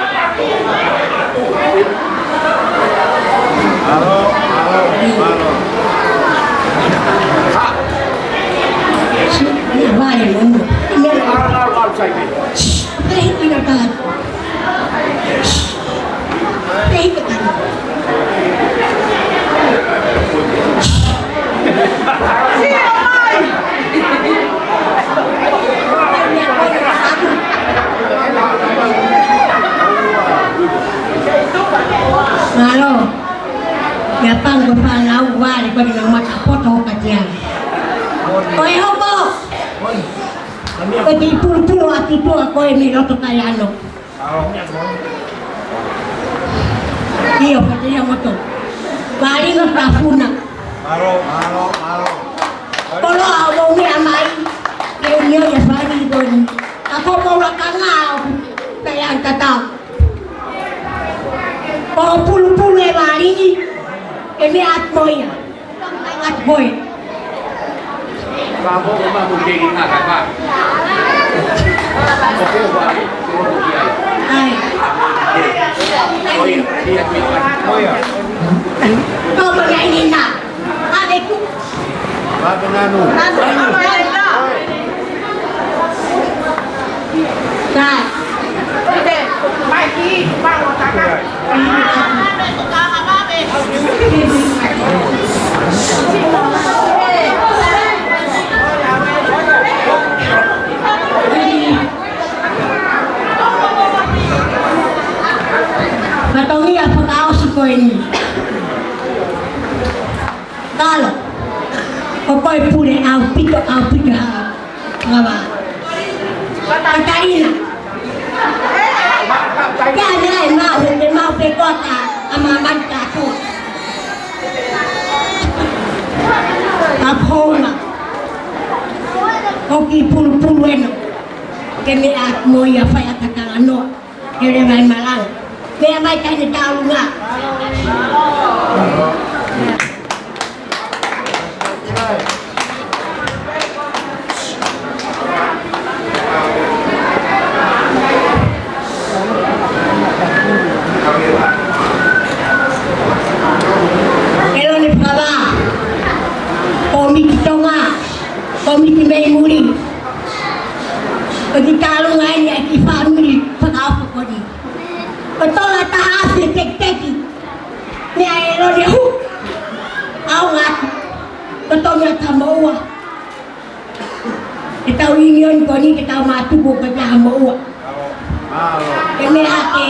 Alo, alo, alo. Ia vale, mono. Ia vale. Shh, pehē ʻi na ta. Shh, pehē ʻi na ta. Mālō. Ia pango fānau vale ko eni ngā mata poto ka tia. Ko e hoko. Ko e kiʻi pulupulu ʻa ki tuʻa ko ē mei loto kai ano. ʻIo, pate ia moto. Vale ngā kafuna. Koloa ʻo mou meʻa mai. Ke ʻio ia fānau ko eni. Ka ko mou lakanga ʻo kai ʻa e tatau. Ko pulupulu e vālini, ke meʻa atu mo ia. Atu mo ia. ʻAi. Ko mo ia ʻi na. ʻAve ku. Pāpenanu. Pāpenanu. Sai. Fatongia fakaʻosi ko eni. Kalo. Ko koe pule ʻaupito, ʻaupito ha. Ngava. Katalina. Kia mea e mau, he te mau pe kota, a mamani kātoa. Hounga. Ko ki Pulupulu ena. Ke meʻa mo ia fai ʻa e talanoa. Ke leva e malanga. Meʻa mai taʻahine taulunga. ʻElone Fakavā, Kōmiti Tonga, Kōmiti mei muli. Ko e kiʻi taulunga eni ʻa e kiʻi fāmili fakaʻofoʻofa ko eni. Ko e tola taha afe tekiteki. Meʻa ʻa ʻElone ʻo hū. ʻAonga atu. Ko e tola taha moʻua. Ke tau ʻiunioni ko eni ke tau mātuku ko e taha moʻua. Ke meʻa ke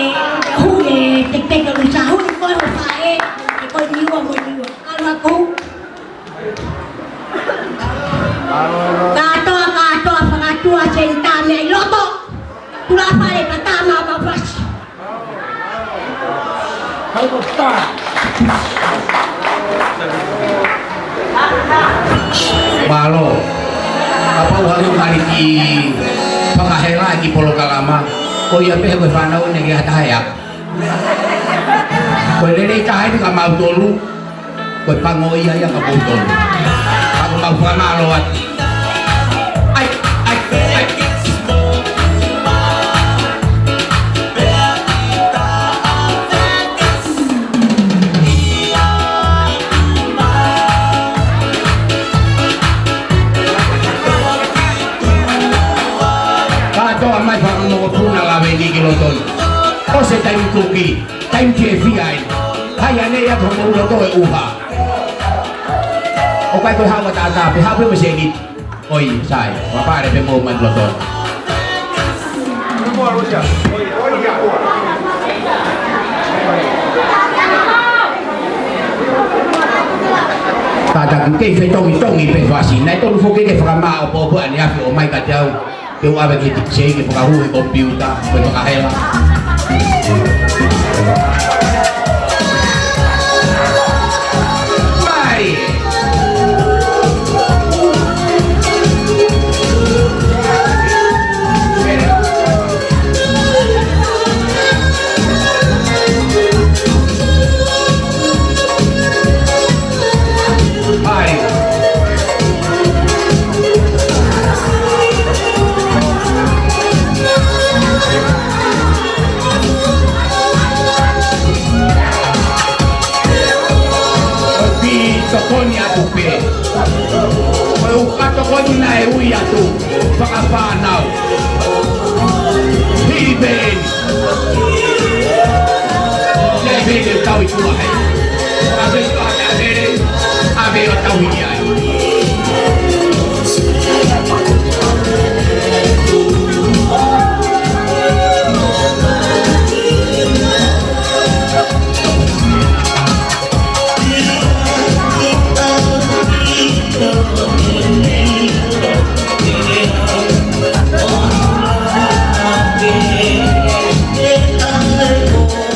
hū e tekiteki ʻo Lusa, hū ko e hoʻo faʻē, ke ko e Niua mo Niua. ʻAlu ā ko hū. Kātoa, kātoa, fakatua, senitā meʻa ʻi loto. Tula fale ka tā mā mā pasi. Mālō. Kapau ʻoku ʻi ai ha kiʻi fakahela ʻi he kiʻi polokalama, ko ia pē ko e fānau ʻoku ʻikai ha taha ʻe ako. Ko e lelei taha eni kia mautolu. Ko e pango ia ia kia moutolu. Ka ʻoku mau fakamālō atu. ʻAi, ʻai, ʻai. Kātoa mai fakamokopuna lave ni ki loto ni. ʻOsi e taimi kuki. Taimi ke fai ai. Hai ane ia ko mo loto e ʻuha. ʻOku ʻikai ko e haʻu ʻa e taʻataʻa pē, haʻu pē mo e sēniti. ʻOi, sai. Ua pale pē mo mai loto. Kātaki kei fetongitongi pē fasi. Naʻe tonu foki ke fakamāʻopoʻopo ʻaneafi ʻo mai kiate au. Ke u ʻave ki he tikisei ke fakahū he komipiuta, ko e fakahela. Mai! Hai. Ko e kiʻi tokoni atu pē. Ko e ʻuha tokoni naʻe ui atu. Fakafānau. Hili pē eni. Ia pē eni tau i tua he. ʻAve tua he ʻave. ʻAve ʻo tau i ai.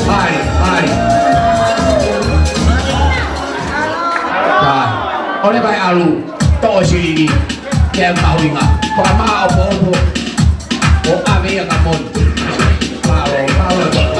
Hai, hai. Hai. ʻOle mai ʻalu, toʻo silini, ke mahuʻinga, fakamāʻopoʻopo, ʻo ʻave ia kia Moni. Mālō, mālō, mālō.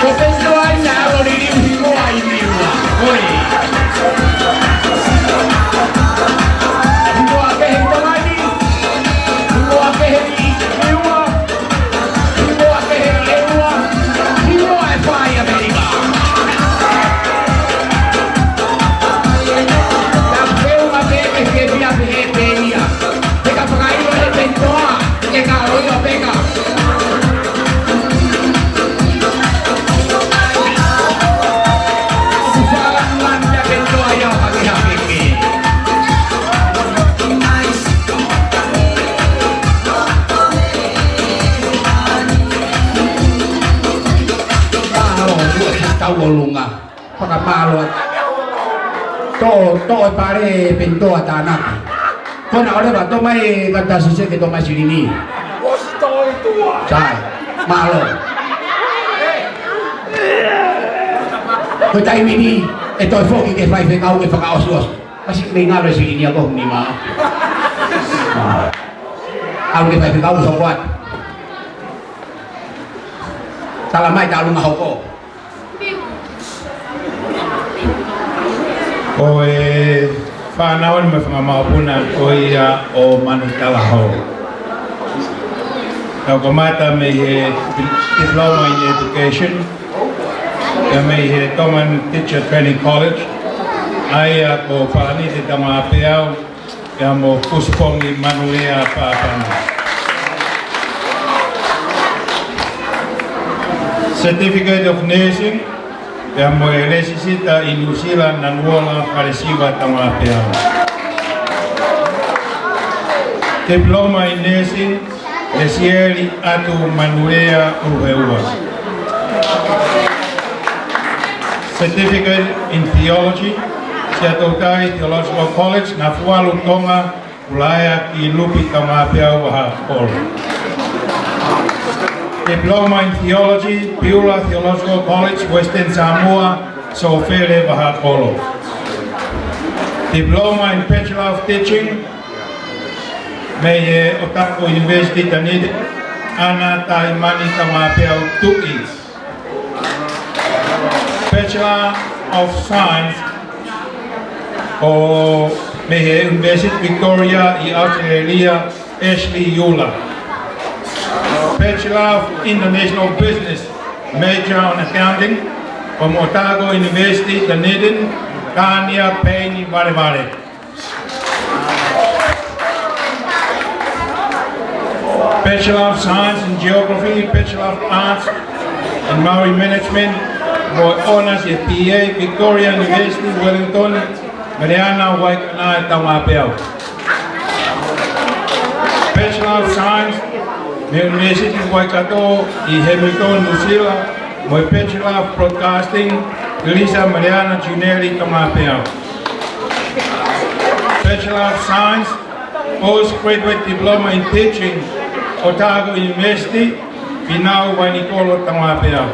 Ko Penitoa ia ʻa e ʻalu liliu hingoa ʻi Niua. ʻOi. Hingoa kehe ʻi Tonga ni. Hingoa kehe ʻi Niua. Hingoa kehe ʻi ʻEua. Hingoa ʻe fā ʻi ʻAmelika. Ka feʻunga pē ke fiefia pē he pē ia. He ka fakaʻilo ʻe Penitoa, ke ka ʻilo pē ka. ʻOku fakalāngilangi ʻa Penitoa ia ʻo Pakeha. Toʻo, toʻo e pale pē ʻo tānaki. Ko ena ʻoleva, toʻo mai e kata sise ke toʻo mai silini. Sai, mālō. Ko e taimi ni, ʻe toe foki ki he faifekau ke fakaʻosiʻosi. Kasi mei ngalo e silini ʻa ko eni mā. ʻAlu ki he faifekau ʻo hoko atu. Tala mai, tala mai hoko. Ko e fānau ni mei he fanga mokopuna ko ia ʻo Manu Talahau. Naʻa ku kamata mei he Diploma in Education, pea mei he Tongan Teacher Training College, ʻa ia ko Palani te Tama Apeau, pea mo Kusipongi Manulea Papana. Certificate of Nursing, pea mo e lēsisita ʻi Nuʻusila Nanuola Falesiva Tama Apeau. Diploma in Nursing, Lesieli Atu Manulea Uluheua. Certificate in Theology, Siaʻatoutai Theological College, Nafualu, Tonga, Ulaea ki Lupi Tama Apeau Vahaʻa Kolo. Diploma in Theology, Piula Theological College, Western Samoa, Sofele Vahaʻa Kolo. Diploma in Bachelor of Teaching, mei he Otago University Dunedin, ʻAna Taimani Tama Apeau Tuʻi. Bachelor of Science, ʻo mei he University of Victoria ʻi ʻAositelēlia, Ashley Ula. Bachelor of International Business, major on accounting, from Otago University, Dunedin, Tania Payne Valevale. Bachelor of Science in Geography, Bachelor of Arts in Maori Management, mo e Honours ʻi he B A, Victoria University, Wellington, Meleana Waikanae Tama Apeau. Bachelor of Science mei he University of Waikato ʻi Hamilton, New Zealand, mo e Bachelor of Broadcasting, Lisa Meleana Juneli Tama Apeau. Bachelor of Science, Postgraduate Diploma in Teaching, Otago University, Pinau Vainikolo Tama Apeau.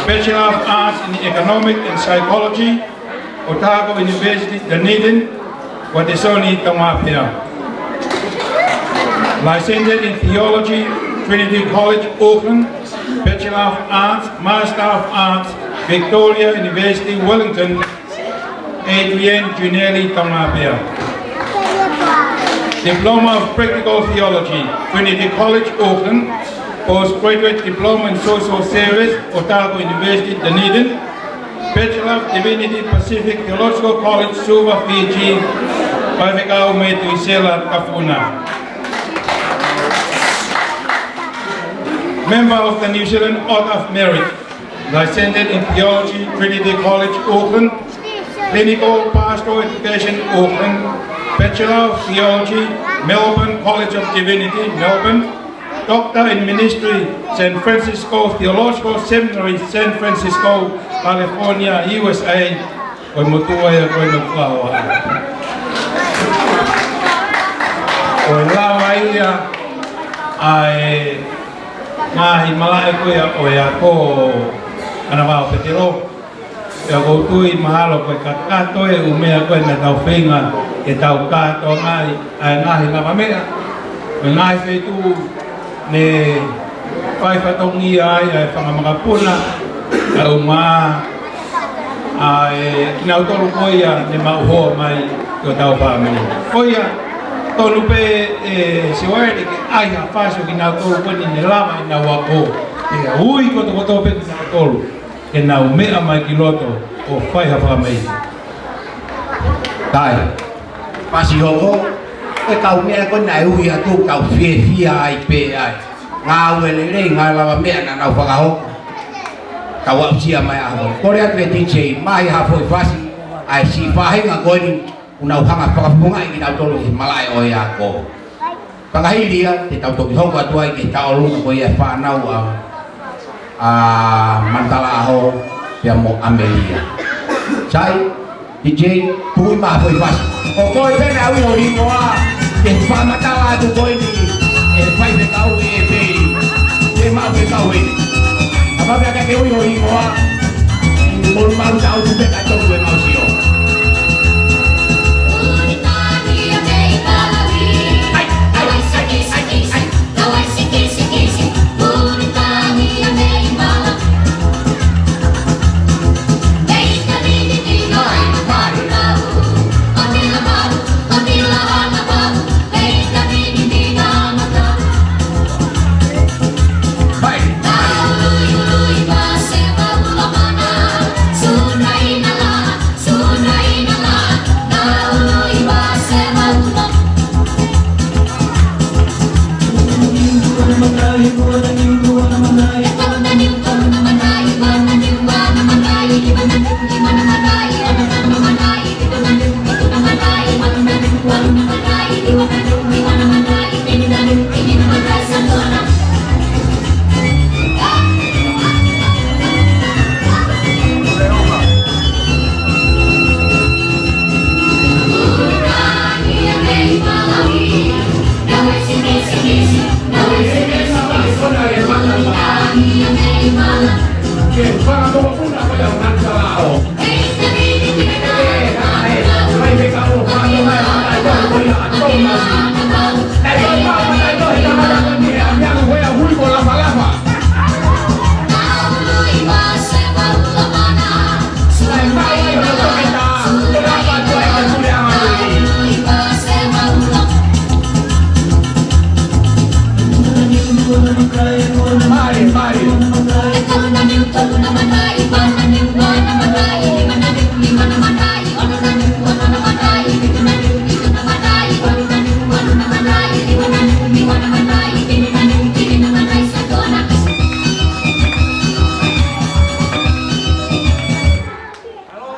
Bachelor of Arts in Economic and Psychology, Otago University, Dunedin, Watesoni Tama Apeau. Licensed in Theology, Trinity College, Auckland, Bachelor of Arts, Master of Arts, Victoria University, Wellington, Adrian Junelli Tama Apeau. Diploma of Practical Theology, Trinity College, Auckland, Postgraduate Diploma in Social Service, Otago University, Dunedin, Bachelor of Divinity, Pacific Theological College, Suva, Fiji, Faifekau Mei Tuisela Tafuna. Member of the New Zealand Order of Merit, licensed in Theology, Trinity College, Auckland, Clinical Pastoral Education, Auckland, Bachelor of Theology, Melbourne College of Divinity, Melbourne, Doctor in Ministry, San Francisco Theological Seminary, San Francisco, California, U S A, ko e motuʻa ia ko ē naʻa ku ʻalu ai. ʻO lava ia ʻa e ngaahi malaʻe ko ia ʻo e ako ʻa Navao Petelo. Pea ʻoku ou tui mahalo ko e kakato e ʻū meʻa ko ē naʻa tau feinga ke tau kātoa mai ʻa e ngaahi lavameʻa. Ko e ngaahi feituʻu ne fai fatongia ai ʻa e fanga makapuna, ʻa e ʻumaʻā ʻa e kinautolu ko ia ne maʻu hoa mai ki hotau fāmili. Ko ia, tonu pē ʻe Siuaele ke ʻai ha fasi ʻo kinautolu ko eni ne lava ʻenau ako. Ke ui kotokoto pē kinautolu ke nau meʻa mai ki loto ʻo fai ha fakameʻa. Kai. Fasi hoko, ko e kau meʻa ko ē naʻe ui atu, kau fiefia ai pē ai. Ngāue lelei, ngaahi lavameʻa naʻa nau fakahoko. Kau aʻusia mai ʻa hoko. Kole atu e D J, mai ha foʻi fasi, ʻa e siʻi faʻahinga ko eni, ʻoku nau hanga fakafofongaʻi kinautolu ʻi he malaʻe ʻo e ako. Fakahili ia, te tau toki hoko atu ai ki he tauʻolunga ko ia e fānau ʻa, ʻa Manu Talahau, pea mo ʻAmelia. Sai, DJ, tuku mai ha foʻi fasi. ʻO ko e pena au i o hingoa, ke fakamatala atu ko eni, ʻe faifekau ʻe pei, ke mau ke kau eni. Kapau pē ʻe ʻikai ke ui ho hingoa, mo mau tau tu pē ka toku e mau sio. Ai, ai, ai, ai, ai, ai.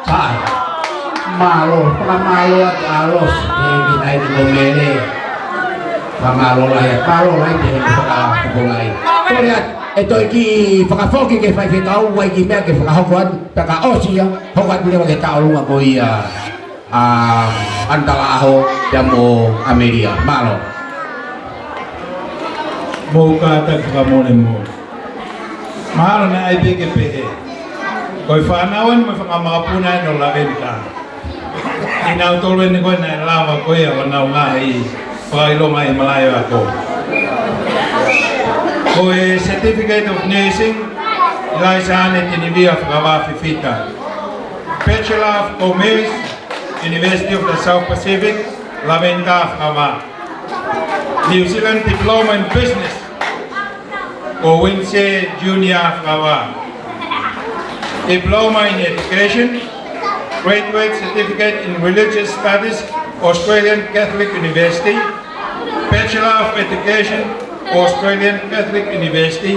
Sai. Mālō, fakamālō atu ʻa Losi, ʻe ki tai ni ko Mele. Fakamālō lahi, mālō lahi te he fakapapolai. Kole atu, ʻe toe kiʻi fakafoki ki he faifekau, ʻai kiʻi meʻa ke fakahoko atu, pea ka ʻosi ia, hoko atu leva ki he tauʻolunga ko ia ʻa ʻAna Talaʻaho pea mo ʻAmelia. Mālō. Mou kātaki fakamolemole. Mahalo naʻe ʻai pē ke pehē. Ko e fānau eni mo e fanga makapuna eni ʻo Laventa. Kinautolu eni ko ē naʻe lava ko ia ʻo nau ngaahi fakaʻilonga ʻi he malaʻe ako. Ko e Certificate of Nursing, Laisane Tinivia Fakavā Fifita. Bachelor of Commerce, University of the South Pacific, Laventa Fakavā. New Zealand Diploma in Business, ko Winse Junior Fakavā. Diploma in Education, Graduate Certificate in Religious Studies, Australian Catholic University, Bachelor of Education, Australian Catholic University,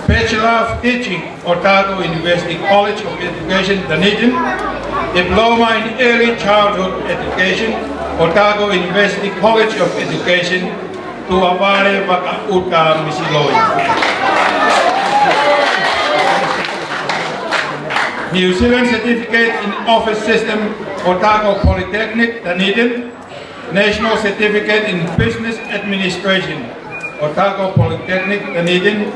Bachelor of Teaching, Otago University College of Education, Dunedin, Diploma in Early Childhood Education, Otago University College of Education, Tuʻavale Vakaʻuta Misiloi. New Zealand Certificate in Office System, Otago Polytechnic, Dunedin, National Certificate in Business Administration, Otago Polytechnic, Dunedin,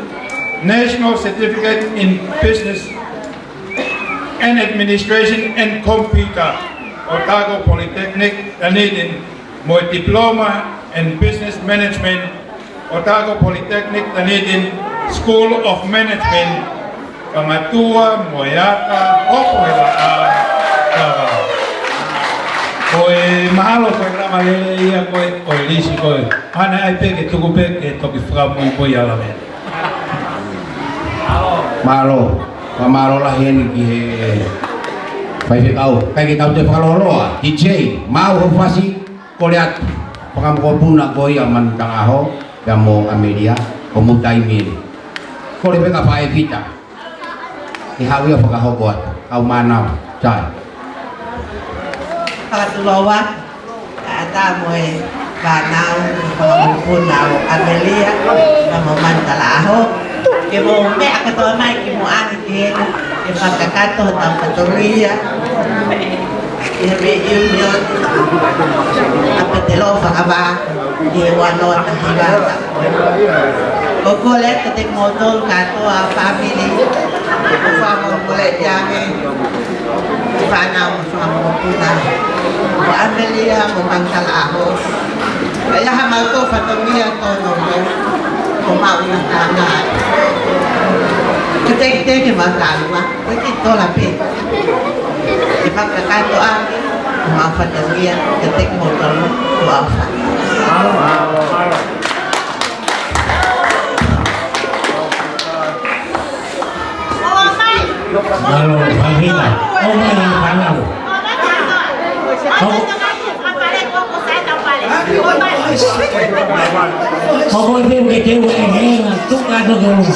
National Certificate in Business and Administration and Computer, Otago Polytechnic, Dunedin, mo e Diploma in Business Management, Otago Polytechnic, Dunedin, School of Management, Kamatua, Moeata, Hopohevaʻa, Kava. Ko e mahalo ko e lava lele ia ko e, ko e lisi ko ē. Hana ai pē ke tuku pē ke toki fakamuimui ʻa Laventa. Mālō, fakamālō lahi eni ki he faifekau. ʻIkai ke tau toe fakalōloa, DJ, maʻu hoʻo fasi, kole atu. Fakamokopuna ko ia Manu Talaʻaho, pea mo ʻAmelia, ko e mou taimi eni. Kole pē ka fai fita. ʻE haʻu ia ʻo fakahoko atu. Kau mānava, sai. Fakatulou atu. Kae ʻatā mo e fānau, fakamokopuna ʻo ʻAmelia, pea mo Manu Talaʻaho. Ke mou meʻa kātoa mai ke mou ʻange ki heni, ke fakakakato hotau fatongia. ʻI he reunion ʻa Petelo Fakavā ʻi he ua noa taha hiva. ʻOku ou kole atu kiate kimoutolu kātoa ʻa e fāmili, fanga mole ʻiame, fānau mo e fanga mokopuna, ko ʻAmelia mo Mangalaho. Ka ʻi ai haʻamau fatongia tōnounou, ko mau na tānga. Ke teke teke mau tālua. Ko e kiʻi tola pē. Ke fakakakato ʻa, mau fatongia, ke teke mo tolo, ko au fa. Mālō, Fangina. ʻOmai, Fangina. ʻO. ʻO ko e teu ke teu e hena, tuka no ke uma.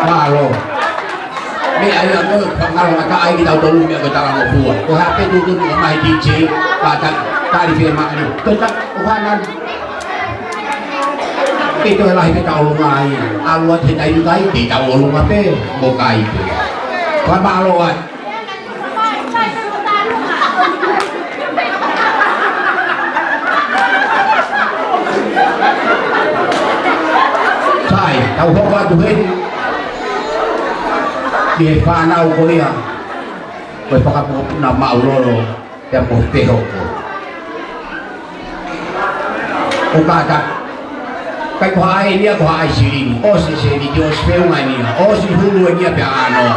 Mālō. Meʻa ia ko e fangalo ngata ai kitautolu meʻa ko e talangofua. Ko e hā pē tuʻutuʻuni ʻoku ʻomai D J, ka ta-, tali pē maʻani. Ko e ta-, ʻoku hā nani. Ke toe lahi pē tau ʻolunga ai. ʻAlu atu he taimi kai, te tau ʻolunga pē, mo kai pē. Ko e mālō ai. Sai, tau hoko atu heni ki he fānau ko ia, ko e fanga mokopuna Maulolo, pea mo Fehoko. ʻO kātaki, ʻikai ko ha ʻai eni ia ko ha ʻai silini. ʻOsi e sēniti, ʻosi feʻunga eni ia. ʻOsi hulu eni ia pea ʻanoa.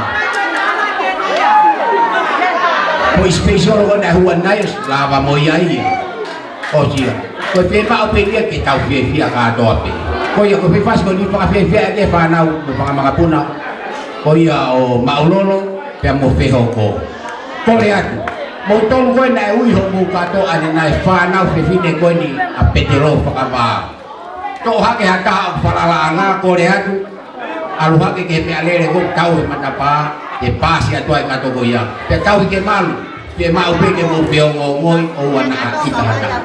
Ko e special ko ena ʻe hū ʻanenai, ʻosi lava mo ia ia. ʻOsi ia. Ko e fiemaʻu pē ia ke tau fiefia kātoa pē. Ko ia ko e fefasi ko eni fakafiefia ʻa e fānau mo e fanga makapuna. Ko ia ʻo Maulolo, pea mo Fehoko. Kole atu. Moutolu ko ē naʻe ui hoʻomou kātoa ʻanenai, fānau fefine ko eni ʻa Petelo Fakavā. Toʻo hake ha taha ʻoku falalaʻanga, kole atu. ʻAlu hake ki he meʻalele ko ē ʻoku tau he matapā, ke paasi atu ai e kato ko ia. Pea tauhi ke malu, fiemaʻu pē ke mou feongoongoi, ʻoua naʻa ʻita ha taha.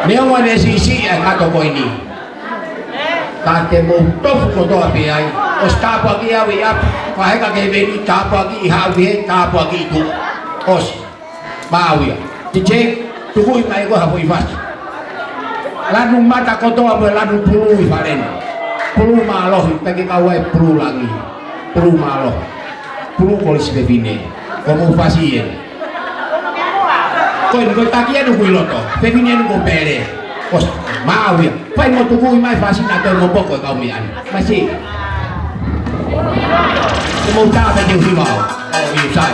Neongo ʻene siʻisiʻi ʻa e kato ko eni. Ka te mou tofu kotoa pē ai. ʻOsi tāpuakiʻi au ʻi ʻapi, fakaheka ki hēvani, tāpuakiʻi haʻu ki hē, tāpuakiʻi tuʻa. ʻOsi. Mālō ia. T J, tukuʻi mai ko ha foʻi fasi. Lanu mata kotoa mo e lanu pulū ʻi fale ni. Pulū mālohi, ʻikai ke kau ai pulū langi. Pulū mālohi. Pulu Kolisi fefine. Ko mou fasi eni. Ko eni ko e taki eni ʻoku ʻi loto. Fefine eni ko Pele. Ko s-, maau ia. Fai mo tukuʻi mai fasi naʻa toe mo poko e kau meʻa ni. Masi. Ko mou tā pē te u hiva au. ʻO i sai.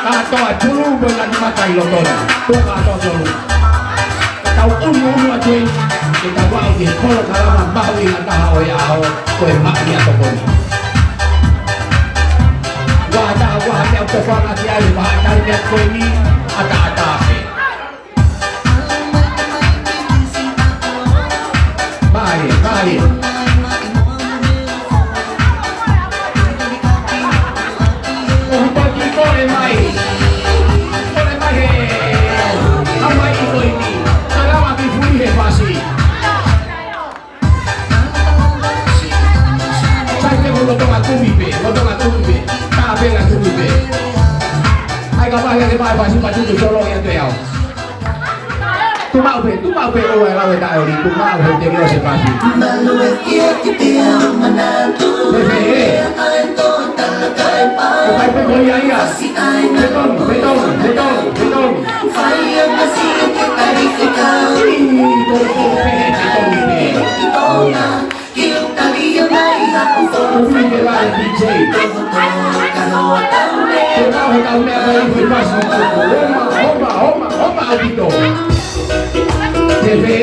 Kātoa e pulu mo e lanu mata ʻi loto ni. Tuʻa kātoa tolu. Tau ʻunuʻunu atu eni, ke tau aʻu ki he polokalama mahuʻinga taha ʻo e ʻaho, ko e maʻi ʻa tokoni. Ua taha, ua taha, meʻa ʻoku tau fana ki ai, ua taha, meʻa ko eni, ʻataʻatā pē. Mālie, mālie. ʻOku toki kole mai. Kole mai he. Haʻu mai ʻi ko eni. Kalama ki fuli he fasi. Sai pē ko lolotonga kumi pē, lolotonga kumi pē. Tā pē ngā kumi pē. ʻAi ka mahi ake mai fasi patutu solo ia te au. Tuʻu maʻu pē, tuʻu maʻu pē ʻo e lau e taʻe oli, tuʻu maʻu pē te ke ʻosi pasi. Malu e kiʻi pea manatu. Pē pē, ē. ʻO kai pē ko ia ia. Pē tonu, pē tonu, pē tonu, pē tonu. Fai a masi ke tari fika. Ih, ko, ko, pē, pē tonu pē. Ko fike la e D J. Ko tau he kau meʻa mai ʻi he fasi. Homa, homa, homa, homa ʻaupito. Te ve.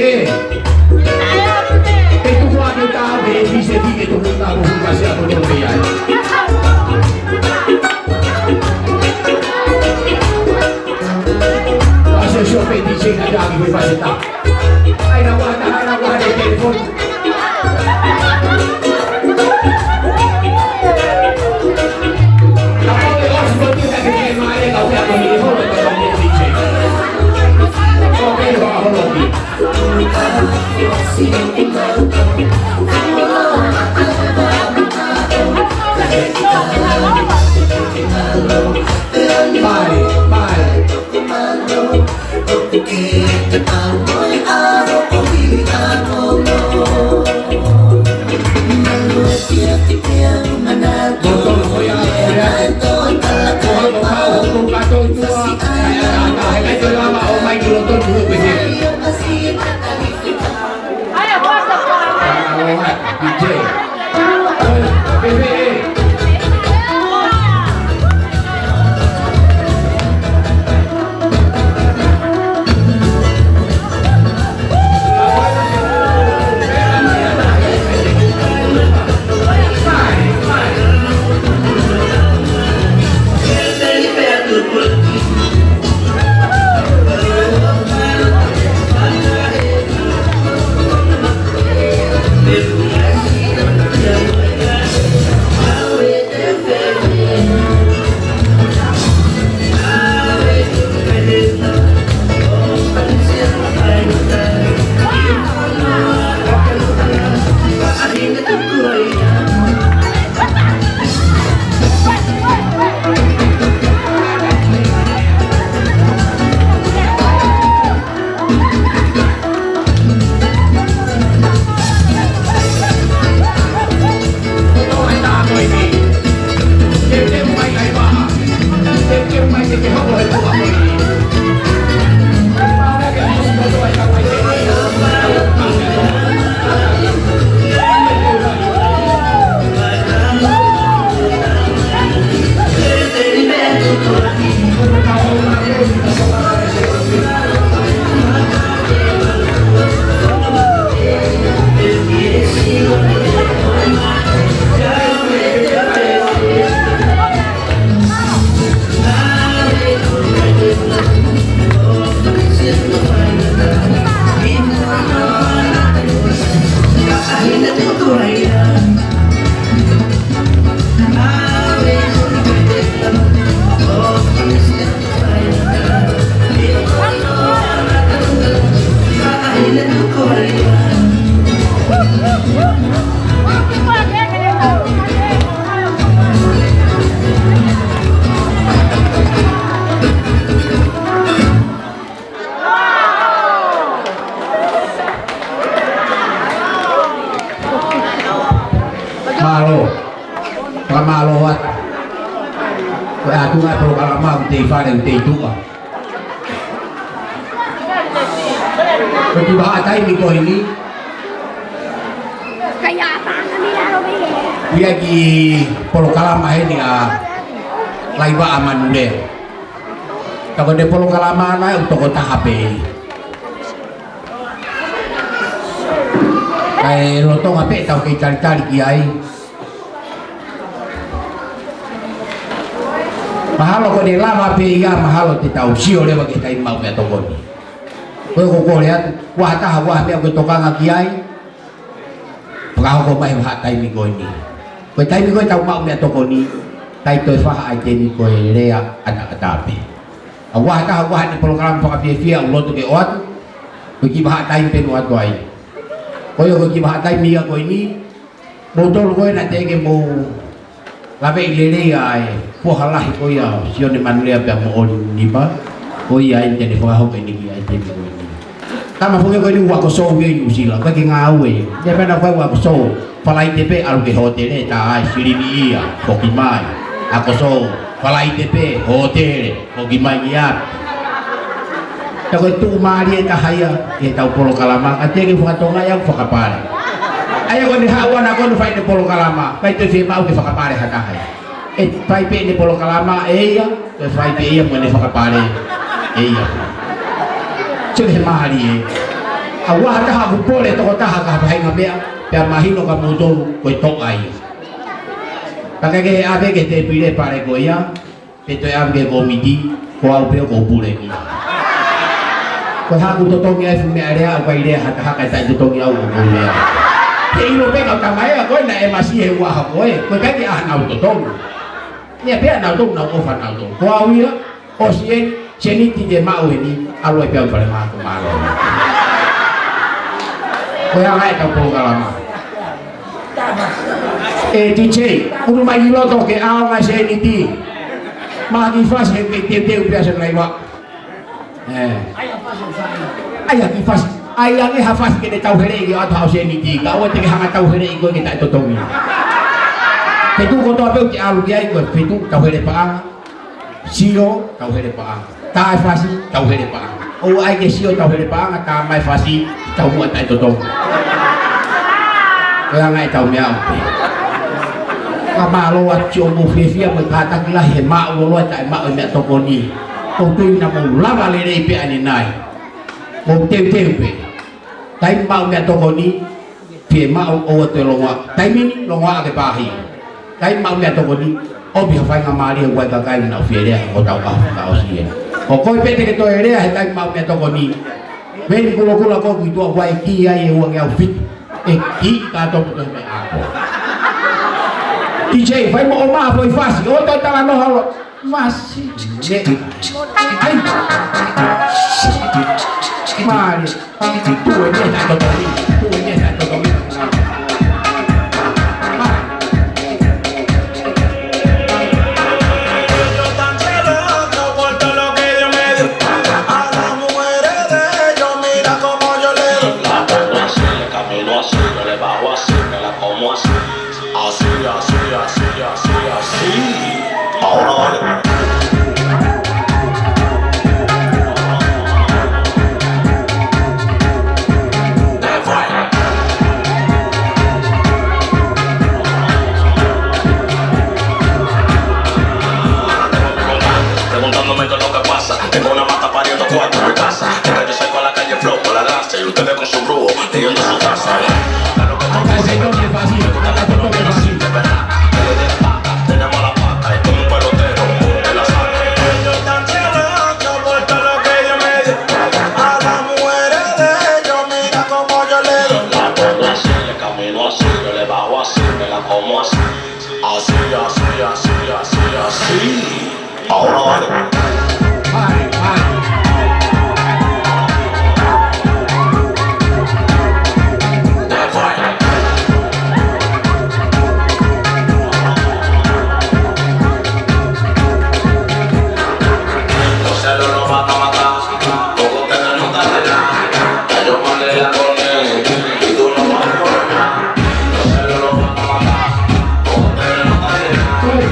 E tuku ake tā ve e fisi e fike tuku tā ko fasi a ko tau ve ai. Fasi o sio pe D J na tā ki he fasi tā. ʻAi na ua ta, ʻai na ua ta telefoni. Bye, bye. Mālō atu. Ko e ʻatunga e polokalama ʻoku tei fale ʻoku tei tuʻa. Ko e kiʻi vahaʻa taimi ko eni. Ko ia ki polokalama heni ʻa Laivaʻa Manulea. Ka ko e polokalama ʻana ʻoku toko taha pē. Kae lolotonga pē ʻetau kei talitali ki ai. Mahalo ko ʻene lava pē ia, mahalo te tau sio leva ki he taimi maʻu meʻatokoni. Ko ia ʻoku ou kole atu, ʻoku ʻi ai ha taha, ʻoku ʻi ai ha meʻa ʻoku ke tokanga ki ai, fakahoko mai he vahaʻa taimi ko eni. Ko e taimi ko ē ʻetau maʻu meʻatokoni, ʻikai toe fai ha ʻaiteni, ko e lea ʻataʻatā pē. ʻOku ʻi ai ha taha, ʻoku ʻi ai haʻane polokalama fakafiefia ʻoku loto ke ʻoatu, ko e kiʻi vahaʻa taimi pē ʻoku ʻoatu ai. Ko ia ko e kiʻi vahaʻa taimi ia ko eni, mou tolu ko ē naʻe teʻeki ke mou laveʻi lelei ʻa e foha lahi ko ia ʻo Sione Manulea pea mo ʻOli Nipa. Ko ia eni te ne fakahoko ʻene kiʻi ʻaiteni ko eni. Tama foki ko eni ʻoku ako sou ia ʻi Nuʻu Sila, ʻikai ke ngāue ia. Ia pea naʻa fai ʻoku ako sou, Falaite pē ʻalu ki he hōtele, tā ai silini ia, foki mai. Ako sou, Falaite pē, hōtele. Foki mai ia. Ka ko e tuʻumālie taha ia ʻi heʻetau polokalama, ka teʻeki ke fakatonga ia ʻoku fakapale. ʻA ia ko ʻene haʻu ʻana ko ʻene fai ʻene polokalama, ʻikai toe fiemaʻu ke fakapale ha taha ia. ʻE fai pē ʻene polokalama ʻe ia, ʻe fai pē ia mo ʻene fakapale ʻe ia. Sio ki he mālie. ʻOku ʻi ai ha taha ʻoku pole toko taha ki ha faʻahinga meʻa, pea mahino kia moutolu ko e toʻa ia. Ka ke ʻave ki he tēpile pale ko ia, pe toe ʻave ki he kōmiti, ko au pē ʻoku ou pule ki ai. Ko e hā ʻoku totongi ai e fuʻu meʻalea, ʻoku ʻikai lea ha taha kae taʻetotongi au ʻoku ou lea. Ke ʻilo pē kau tamaioʻeiki ko ē naʻe masi he ʻaho ko ē, ko e ʻikai ke ʻi ai haʻanau totongi. Meʻa pē ʻanautolu, nau ʻofa ʻanautolu. Ko au ia, ʻosi eni, sēniti te maʻu eni, ʻalu ai pē au ki fale mātuʻa, mālō. Ko ia ʻa ʻetau polokalama. ʻE DJ, ʻunu mai ki loto ke ʻaonga e sēniti. Maʻu ha kiʻi fasi he ʻoku kei teuteu pē ʻa Sione Laivaʻa. ʻE. ʻAi ha kiʻi fasi. ʻAi ange ha fasi ke ne tauheleʻi ʻo ʻoatu haʻo sēniti. Ka ʻoua te ke hanga ʻo tauheleʻi koe ke taʻetotongi. Ke tuʻu kotoa pē ʻoku te ʻalu ki ai, ko e feituʻu tauhele paʻanga. Sio, tauhele paʻanga. Tā e fasi, tauhele paʻanga. ʻOua ʻai ke sio, tauhele paʻanga, tā mai e fasi, taumuʻa taʻetotongi. Ko e anga ʻetau meʻa ʻoku pē. Ka mālō atu siʻomou fiefia mo e kātaki lahi he maʻu loloa e taʻemaʻu e meʻatokoni. ʻOku ou tui naʻa mou lava lelei pē ʻanenai. Mou teuteu pē. Taimi maʻu meʻatokoni, fiemaʻu ʻoua toe longoaʻa. Taimi ni, longoaʻa ke pāhia. Taimi maʻu meʻatokoni, ʻomi ha faingamālie ʻoku ʻi ai e kakai naʻa nau fie lea he ʻoku tau ʻaho fakaʻosi eni. Ko koe pē te ke toe lea he taimi maʻu meʻatokoni. Veni kulokula ko ē ʻoku ʻi tuʻa, ʻoku ʻi ai e kī ai ʻe uangeau fitu. ʻE kiʻi kātoa mo toe meʻa ako. DJ, fai mo ʻomai ha foʻi fasi, ʻo toe talanoa holo. Masi. ʻAi. Mālie. Tuʻu eni he taʻetotongi. Tuʻu eni he taʻetotongi. Yo tan celoso por todo lo que Dios me dio. A las mujeres de ellos, mira cómo yo le doy. La pongo así, le camino así, yo le bajo así, me la como así. Así, así, así, así, así. Ahora vale. Preguntándome qué es lo que pasa. Tengo una mata pariendo cuatro en mi casa. Tengo yo seco a la calle flow por la lanza y ustedes con su brujo leyendo su casa. Claro que no. Acá se come fácil, acá se come fácil. De verdad, que le dé la pata, tenemos la pata, es como un pelotero, de la sangre. Ellos están celosos por todo lo que yo me dio. A las mujeres de ellos, mira cómo yo le doy. La pongo así, le camino así, yo le bajo así, me la como así. Así, así, así, así, así. Ahora vale. Vale, vale. Los celos nos van a matar. Poco te nota de nada. Ya yo mandé la con él y tú no vas a cobrar. Los celos nos van a matar. Poco te nota de nada.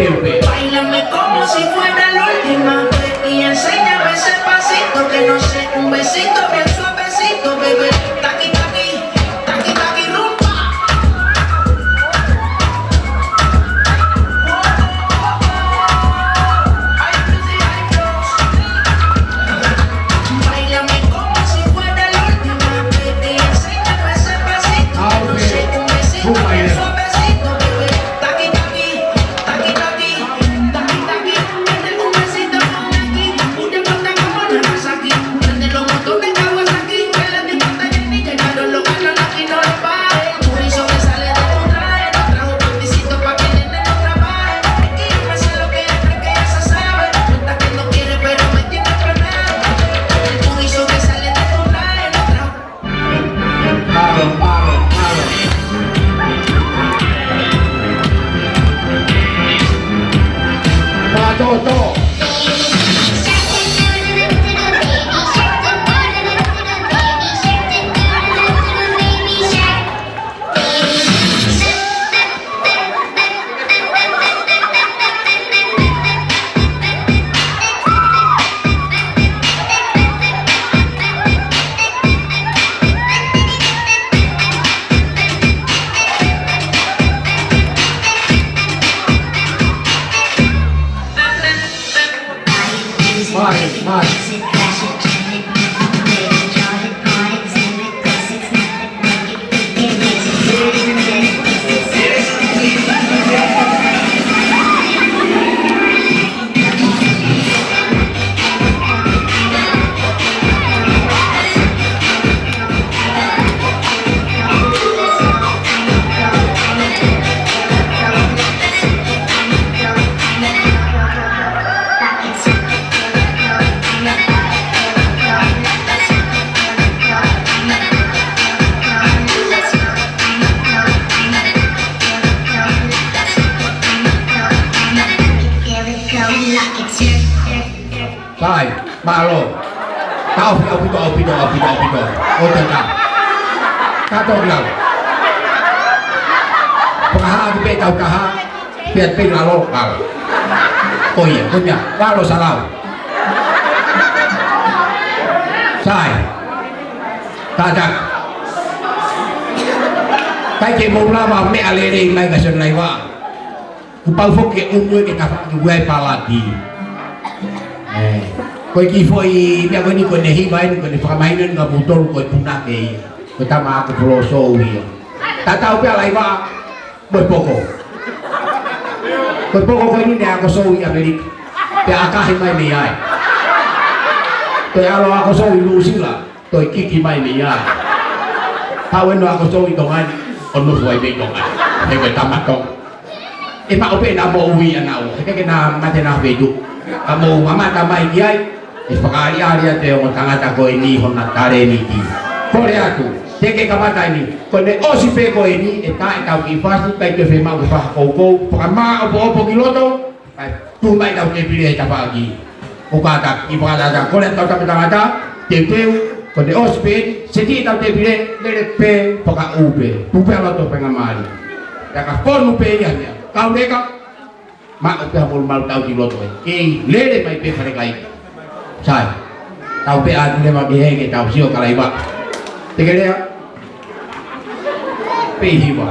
Báilame como si fuera la última vez y enséñame ese pasito que no sé, un besito bien suavecito, bebé. Taqui, taqui, taqui, taqui, rumba. Báilame como si fuera la última vez y enséñame ese pasito que no sé, un besito bien suavecito, bebé. Taqui, taqui, taqui, taqui. Palo, palo, palo. Palo, to. Mai, mai. Sai, mālō. Taʻofi ʻaupito, ʻaupito, ʻaupito, ʻaupito. ʻO te ka. Ka toki lau. Fakahā atu pē ʻetau kaha. Pea pē lalo, lalo. Ko ia, ko ia, lalo salau. Sai. Tātā. ʻIkai ke mou lava meʻa lelei mai ka Sione Laiva. Kuo pau foki ke ʻunu ke tafaʻaki ʻa e palati. ʻE. Ko e kiʻi foʻi meʻa ko eni ko ʻene hiva eni ko ʻene fakamahino eni kia moutolu ko e punake ia. Ko e tama ako Pulosou ia. Tatau pē ʻa Laiva. Mo e poko. Ko e poko ko eni ne ako Sou ʻi ʻAmelika. Pea ʻakahi mai mei ai. Toe ʻalu ako Sou ʻi Nuʻusila. Toe kiki mai mei ai. Haʻu ʻene ako Sou ʻi Tonga ni. ʻO nofo ai mei Tonga ni. He ko e tama Tonga. ʻE maʻu pē ʻena moʻui ʻanaua. He ʻikai ke na mate na fetu. Ka mou mamata mai ki ai. ʻE fakaʻaliʻali atu e ongo tangata ko eni hona talēniti. Kole atu, teʻeki ke kamata eni, ko ʻene ʻosi pē ko eni, ʻe tā ʻetau kiʻi fasi, ʻikai ke fiemaʻu ke fakakoukou, fakamāʻopoʻopo ki loto, kae tuʻu mai ʻetau tēpile he tafaʻaki. ʻOku kātaki, kiʻi fakatātā, kole atu kau tama tangata, teuteu, ko ʻene ʻosi pē eni, seti ʻetau tēpile, lele pē, fakaʻū pē, tuʻu pē ʻa loto pē ngā mali. Pea ka fonu pē ia, ia, kau leka, maʻu pē ha molumalu tau ki loto ē. Kei lele mai pē fale kai. Sai. Tau pē ʻa tule ma ke he ke tau sio ka Laiva. Te ke lea. Pē hiva.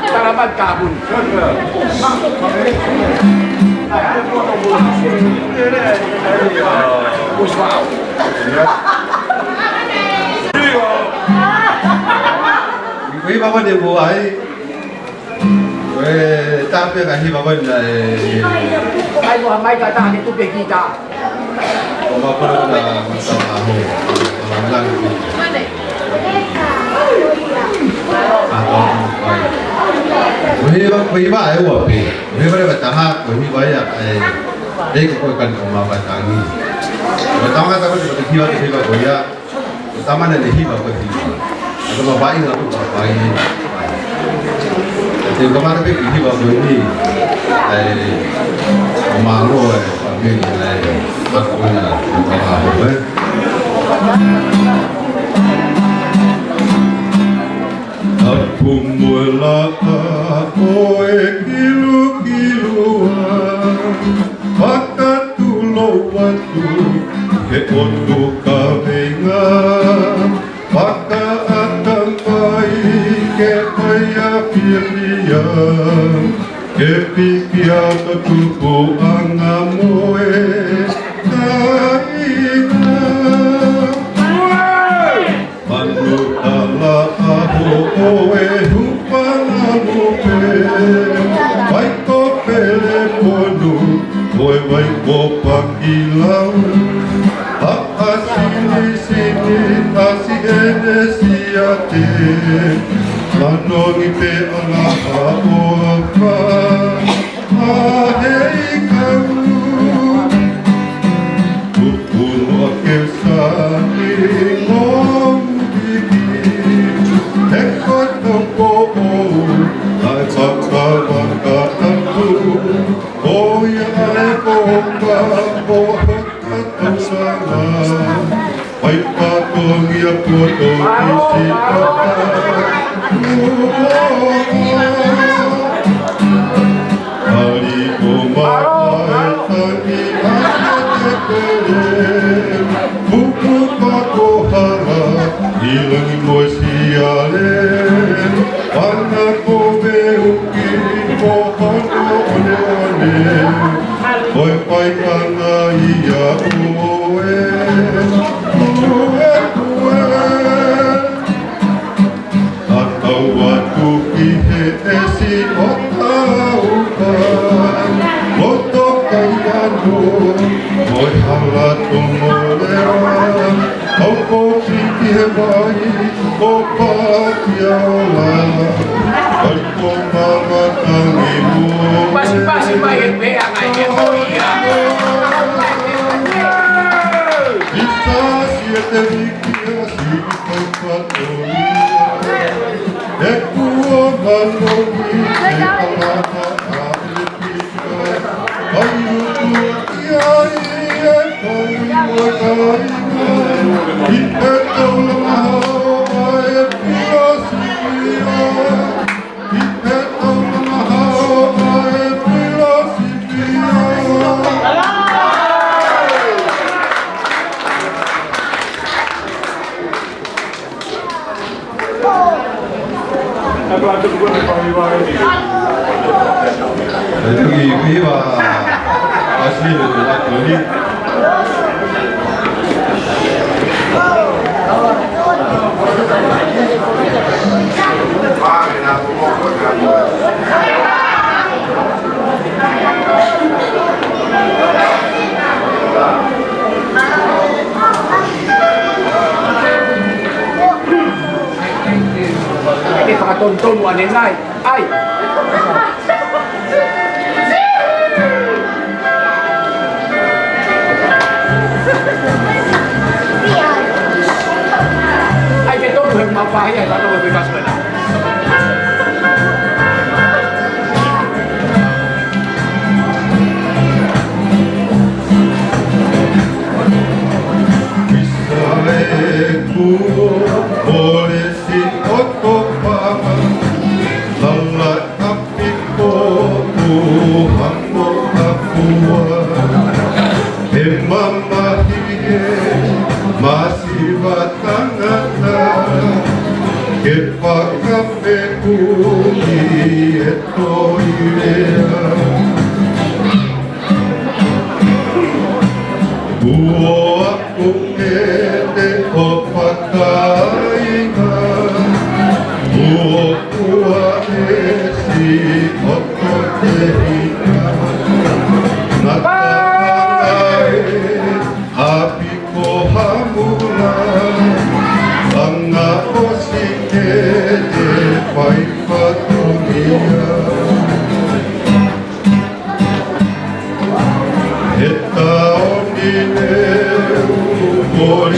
Talamat kapun. Ko e hiva ko eni ʻoku ʻai. Ko e tapu ka hiva ko eni ʻa e. Ai mo mai ka ta ke tupe kita. ʻO ma pala ka mata aho. Ko e hiva, ko e hiva ʻe ua pē. Ko e hiva leva ʻe taha, ko e hiva ia ʻa e, ʻe ko e kani ʻo Mavatangi. Ko e tangata ko e hiva, ko e hiva ko ia. Ko e tama naʻe hiva ko e hiva. Ko e tama vaʻinga ko e vaʻinga. Te u kamata pē ki he hiva ko eni. ʻE, Mālō e fāmili ʻa e Makuina ʻi Takahoe. Tapu mo e laʻā ʻo e kilukilua, fakatulou atu ke ʻotu kaveinga, fakaʻatamai ke fai ʻa e fiefia, ke piki ʻa e tupuʻanga mo e kāinga. Manu tala ʻaho ʻo e hūfanga lupe, vai ko Peleponu, ʻo e vai ko Pakilau. Haʻa silisili, ʻasi ʻene siate, manongi pē ʻa e laʻā ʻo e fā. ʻA hei kau, tupu noa ke sani mo uviki, he koto ko ʻou, ʻa e fakavaka tapu, ko ia ʻa e koka, ko hoka tausanga. Fai fatongia poto isi pata. Aliko mamae tangi ake te pele. Pupu pakohala, ʻi langi mo e siale. Ana ko me uki mo hono ʻoneʻone. Ko e fai ʻana ia ʻo e. Ue, ue. ʻA tau atu ki he ʻesi ʻo Taupa, loto kai ano, mo e hala Tonga leva, ʻo kopi ki he vai, ko Pakiaola, vai ko Mamatangi mo. Pasi, pasi, mai e pea, mai e pea. Isa si e te viki a si. Ke fakatonutonu ʻanenai. ʻAi. ʻAi, ke tonu he mau pahi ai, ka tonu he kasi mena. Isale kuo ʻole si ʻoto pama, lala kapi ko u hamo kapua. He mamahi he masiva tangata, ke fakapeku ki he toilea. Kuo aku ke te o fakaiga, kuo kua e si ʻoto te hika. Nata ai, ʻapi ko Hamula, anga ʻosi ke te fai fatongia. He taʻu ni ne u koli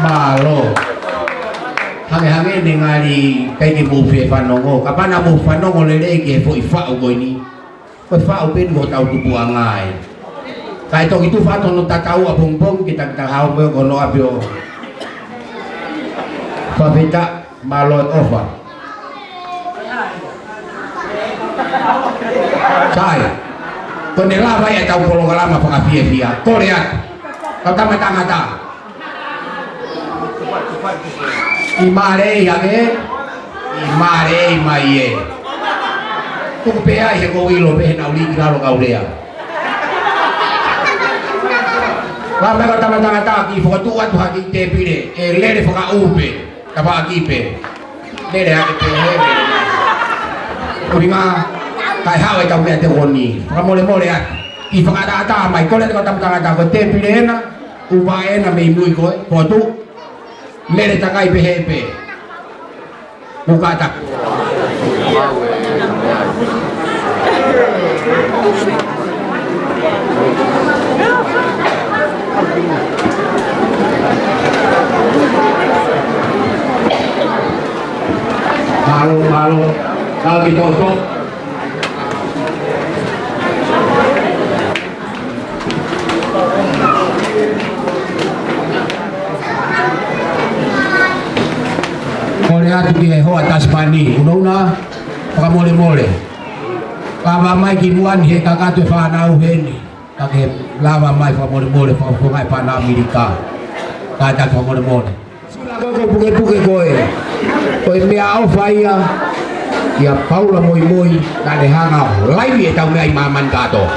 Mālō. Hangehangē ne ngali ʻikai ke mou fie fanongo. Kapau naʻa mou fanongo lelei ki he foʻi faʻu ko eni. Ko e faʻu pē eni ko hotau tupuʻanga ē. Kae toki tufa atu hono tatau ʻapongipongi ke taki taha ʻo mei ko hono ʻapi ʻo Fafita, mālō e ʻofa. Sai. Ko ʻene lava ia ʻetau polokalama fakafiefia. Kole atu. Kau tama tangata. ʻI mālei hake, ʻi mālei mai ē. Tuku pē ai he ʻoku ou ʻilo pē he naʻa ku lī ki lalo kau lea. Lava mai kau tama tangata ke fokotuʻu atu ha kiʻi tēpile, ʻe lele fakaʻū pē, tafaʻaki pē. Lele hake pē he lele mai. ʻUhinga, kae haʻu ʻetau meʻa teu ko eni. Fakamolemole atu. Kiʻi fakaʻataʻatā mai, kole atu kau tama tangata ko e tēpile ena, ʻū vaʻe ena mei mui ko ē, fokotuʻu. Lele takai pehē pē. Mukata. Mālō, mālō. Kau ki toto. Kole atu ki he hoa Tasipani, unauna, fakamolemole. Lava mai ki muʻa ni he kakato e fānau heni. Ka ke lava mai fakamolemole, fakafofonga e fānau ʻAmelika. Kātaki fakamolemole. Sila ko ē ko e pukepuke ko ē. Ko e meʻaʻofa ia kia Paula Moimoi, naʻa ne hanga ʻo laivi ʻetau meʻa ʻi māmani kātoa.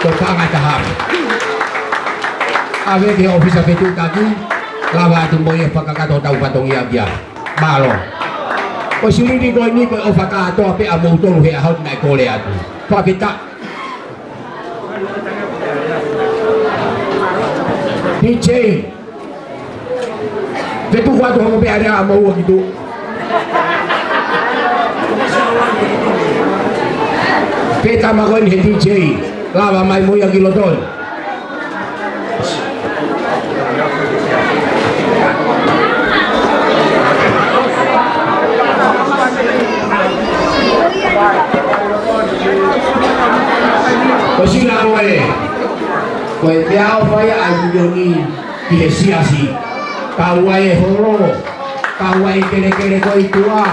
Ko e paʻanga ʻe taha. ʻAve ki he ʻōfisa fetuʻutaki, lava atu mo ia ʻo fakakakato hotau fatongia ki ai. Mālō. Ko e silini ko eni ko e ʻofa kātoa pē ʻamoutolu he ʻaho ni naʻe kole atu. Fakafetaʻi. D J. Fetuku atu homo pē area ʻamoua ki tuʻa. Pē tama ko eni he D J. Lava mai mo ia ki loto. Ko Sila ko ē, ko e meʻaʻofa ia ʻa e ʻiunioni ki he siasi. Kau ai e holo, kau ai e kelekele ko ē ʻi tuʻa,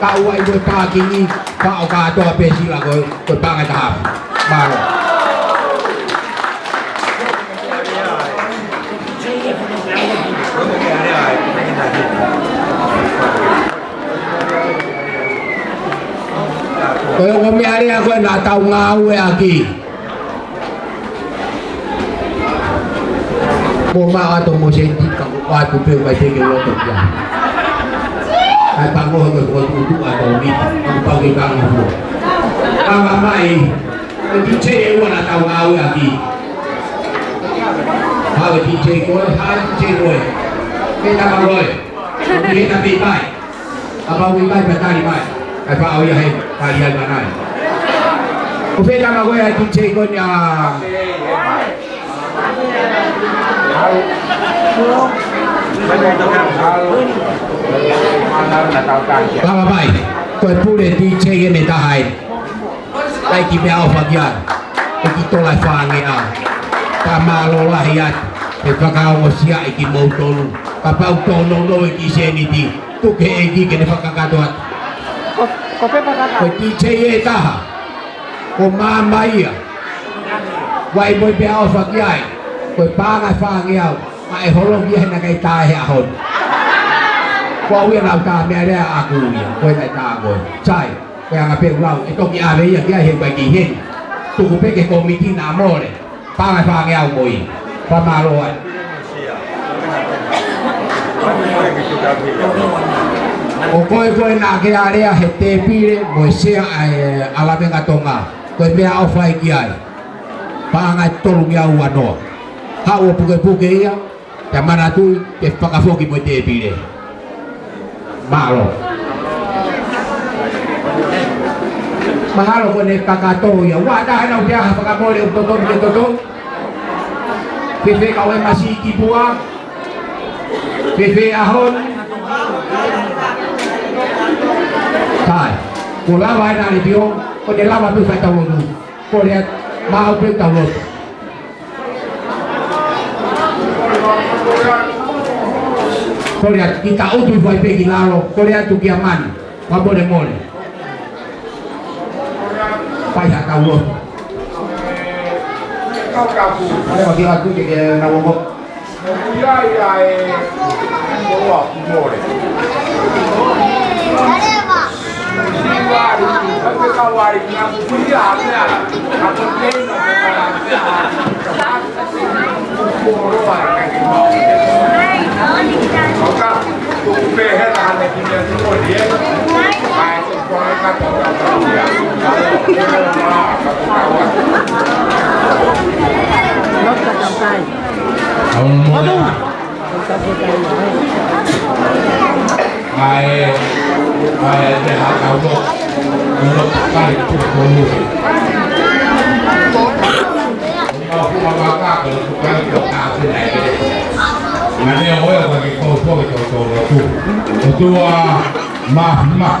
kau ai mo e pākingi, faʻo kātoa pē Sila ko ē, ko e paʻanga ʻe taha. Mālō. Ko e ongo meʻalea ko ē naʻa tau ngāueʻaki. Ko e maʻu ʻa e moʻui sēniti ka ko e ʻoatu pē ʻoku ʻikai te ke loto ki ai. ʻAi pango ko e fokotuʻutuʻu ʻa e tōmiti, ʻoku pau ke kanga fua. Kanga mai, ko e DJ ʻe ua naʻa tau ngāueʻaki. Haʻu e DJ ko ē, haʻu e DJ ko ē. Ke tama ko ē. Ko e hena pē mai. Kapau ʻe ʻikai pea tali mai. ʻAi faʻo ia he, tali ai manai. Ko fē tama ko ē ʻa e DJ ko eni ʻa Tama mai, ko e pule DJ ʻe ne taha ē. ʻAi ki meʻaʻofa ki ai. ʻEiki tola ʻe fāngeau. Ka mālō lahi atu. ʻE fakaongosia ʻe kimoutolu. Kapau tō nounou e kiʻi sēniti. Tuku ki he ʻEiki ke ne fakakakato atu. Ko, ko fē fakakakato? Ko e DJ ʻe taha. Ko māmani ia. Vai mo e meʻaʻofa ki ai. Ko e paʻanga ʻe fāngeau. Ka ʻe holo ki ai naʻe ʻikai tā he ʻaho ni. Ko au ia naʻa ku tā meʻalea ʻaʻaku ia. Ko e naʻe tā ko ē. Sai. Ko e anga pē ʻeku lau. ʻE toki ʻave ia ki ai he ʻikai ke ʻi heni. Tuku pē ki he kōmiti naʻa mole. Paʻanga ʻe fāngeau mo ia. Fakamālō ai. Ko koe ko ē naʻa ke alea he tēpile mo e sea ʻa e ʻAlavenga Tonga. Ko e meʻaʻofa ē ki ai. Paʻanga ʻe tolungeau ua noa. Haʻu ʻo pukepuke ia, pea manatuʻi ke fakafoki mo e tēpile. Mālō. Mahalo ko ʻene kakato ia. Ua taha nau pea ha fakamole ʻoku totonu ke totonu. Fēfē kau e masi ki pua. Fēfē ʻaho ni. Kai. Ko lava ena le pio. Ko ʻene lava pē fai tau lotu. Ko lea mau pē tau lotu. Kole atu ki ta utu fai pē ki lalo, kole atu kia mani, fakamolemole. Fai ha kau lotu. Kole atu ki atu ke ke na wongo. Ae, ae, te ha kau lotu, lotu kai tuku. Ngā fuʻu maka ko e lotu kai ko ka te nai ke. Ngā ne o ia ka ke kau tō ke tō tō lotu. ʻOtua ma, ma.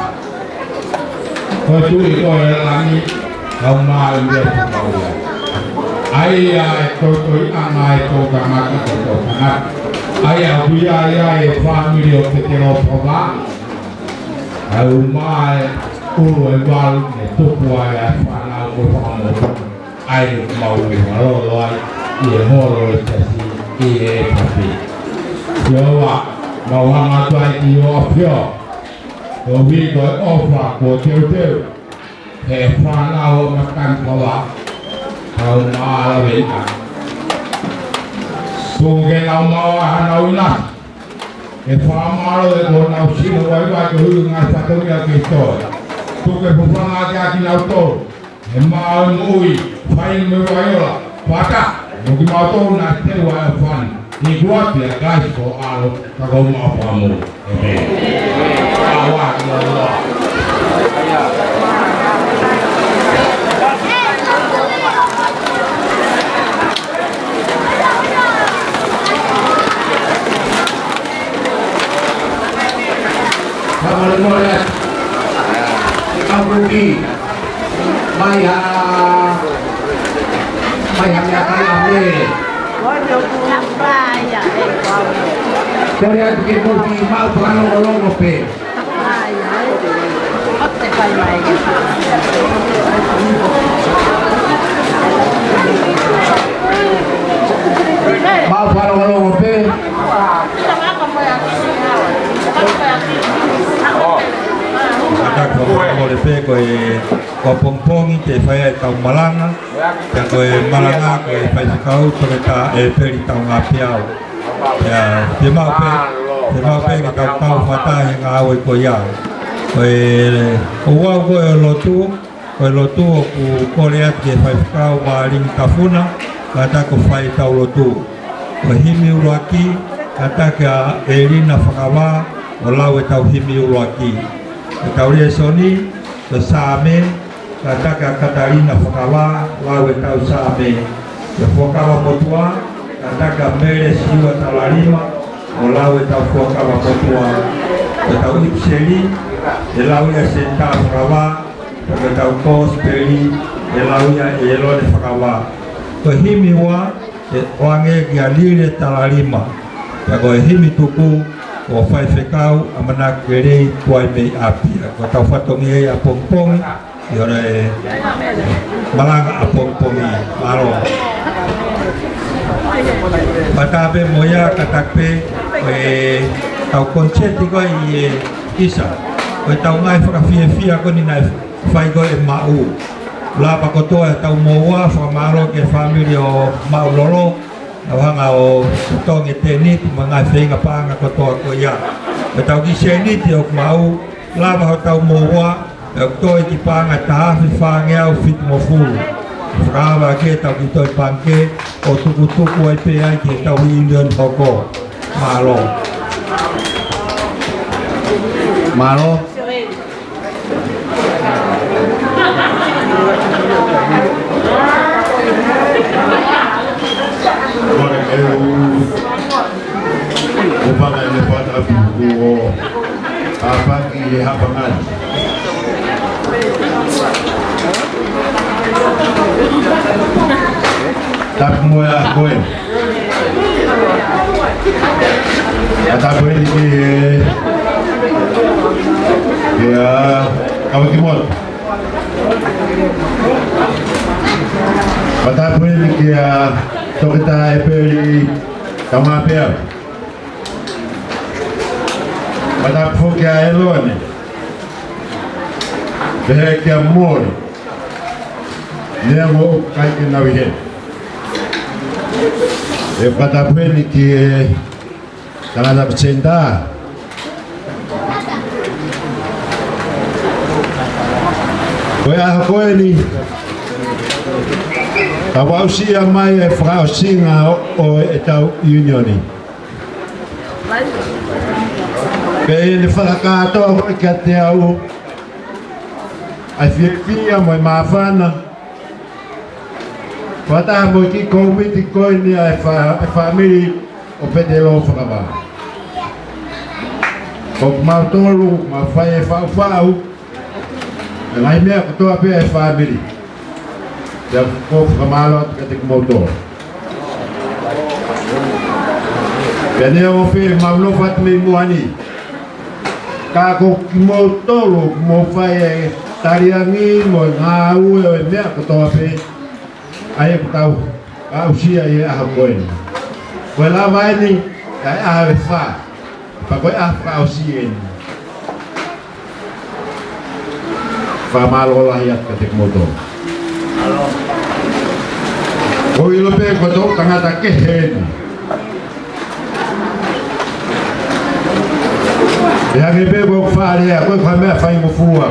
Ko e Tuʻi ko e langi, kau mai e meʻa ʻoku mau ia. ʻAi ʻa e toitoi ʻanga ʻa e tō tangata ko e tō tangata. ʻAi ʻa ui ai ʻa e fāmili ʻo Petelo Pava. ʻAi ʻo mai ʻulu ʻe valu ne tupu ai ʻa e fānau ko e fakamotu. ʻAi ʻoku mau ʻi he mālōlō ai, ʻi he holo ʻo e Siasi, ʻi he papi. Sio ʻa, mau hanga atu ai ki ʻAfio. Ko e ui ko e ʻofa kuo teuteu. He fānau ʻo Matakani Pava. Kau mālō ʻi ai. Tuku ke nau maʻu ʻa honau ʻinasi. Ke fakamālō ʻe ko honau sino vaivai ko e ui ngaahi fatongia ke toe. Tuku ke fafanga ake ʻa kinautolu. He maʻu moʻui, fai mo e vai ola, fata, mo kimautolu naʻe teu ʻa e ʻofa ni. ʻI he ʻuhinga pē ʻa Kalaisi ko ho ʻAlo, ka ko homau Fakamoʻui. ʻĒmeni. ʻAua ki he ʻOtua. Fakamolemole atu. Kau kuki. Mai ha, mai ha meʻakai ʻa Mele. Kole atu ke mou kiʻi maʻu fakalongolongo pē. Maʻu fakalongolongo pē. Ka ko e mole pē ko e ʻapongipongi te fai ai ʻetau malanga, pea ko e malanga ko e faifekau Toketā ʻEpeli Taungāpeau. Pea, te mau pē, te mau pē ke tau kau fakataha he ngāue ko ia. Ko e, ʻoku ou ko e lotu, ko e lotu ʻoku kole atu ki he faifekau Vālini Tafuna, kātaki ʻo fai ʻetau lotu. Ko e himi ʻuluaki, kātaki ʻa ʻElina Fakavā, ʻo lau ʻetau himi ʻuluaki. Ko ʻetau lēsoni, ko e Saame, kātaki ʻa Katalina Fakavā, lau ʻetau Saame. Ko e fuakava motuʻa, kātaki ʻa Mele Siua Talalima, ʻo lau ʻetau fuakava motuʻa. Ko ʻetau ʻipiseli, ʻe lau ia ʻe Senitā Fakavā, pea ko ʻetau kosipeli, ʻe lau ia ʻe ʻElone Fakavā. Ko e himi ua, ʻe ʻoange kia Lile Talalima. Pea ko e himi tuku, ko e faifekau ʻAmanaki Kelei Tuaimei ʻApia. Ko ʻetau fatongia ia ʻapongipongi, ʻi hono, ē, malanga ʻapongipongi. Mālō. Pea tā pē mo ia kātaki pē, ʻetau koniseti ko ē ʻi he ʻisa. Ko ʻetau ngaahi fakafiefia ko eni naʻe fai ko ē ʻe Maʻu. Lava kotoa ʻetau moua, fakamālō ki he fāmili ʻo Maʻu Lolo, ʻo hanga ʻo totongi e tēniti mo e ngaahi feinga paʻanga kotoa ko ia. Ko ʻetau kiʻi sēniti ʻoku maʻu, lava hotau moua, ʻe toe ki paʻanga ʻe taha afe fāngeau fitungofulu. Fakaava ki heʻetau kiʻi tohi pangikē, ʻo tukutuku ai pē ai ki heʻetau ʻiunioni hoko. Mālō. Mālō. Ko e ʻū, ʻū paʻanga ʻene pata puku o a paki e hapangan. Tapu mo e ʻaho ko ē. ʻA tapu eni ki he, kia Kawakimoto. ʻA tapu eni kia Toketā ʻEpeli Taungāpeau. ʻA tapu foki kia ʻElone. Pehē kia Moli. Neongo ʻoku ʻikai ke nau ʻi heni. ʻE fakatapu eni ki he tangata ko Senitā. Ko e ʻaho ko eni, tau aʻusia mai e fakaʻosinga ʻo, ʻo ʻetau ʻiunioni. Pea ʻi heʻene fakakātoa ko ē kiate au ʻa e fiefia mo e māfana, fakataha mo e kiʻi kōmiti ko eni ʻa e fā-, ʻa e fāmili ʻo Petelo Fakavā. Ko kimautolu, mau fai e faʻufaʻu, e ngaahi meʻa kotoa pē ʻa e fāmili. Pea ʻoku ou fakamālō atu kiate kimoutolu. Pea neongo pē ʻemau nofo atu mei muʻa ni, ka ko kimoutolu, mou fai e taliangi mo e ngāue ʻo e meʻa kotoa pē, ʻa ia ʻoku tau aʻusia ʻi he ʻaho ko eni. Ko e lava eni, ʻa e ʻaho ʻe fā. Pea ko e ʻaho fakaʻosi eni. Fakamālō lahi atu kiate kimoutolu. ʻOku ou ʻilo pē ko e toʻu tangata kehe eni. ʻE hangē pē ko e fale, ʻa ko e fai meʻa faingofua.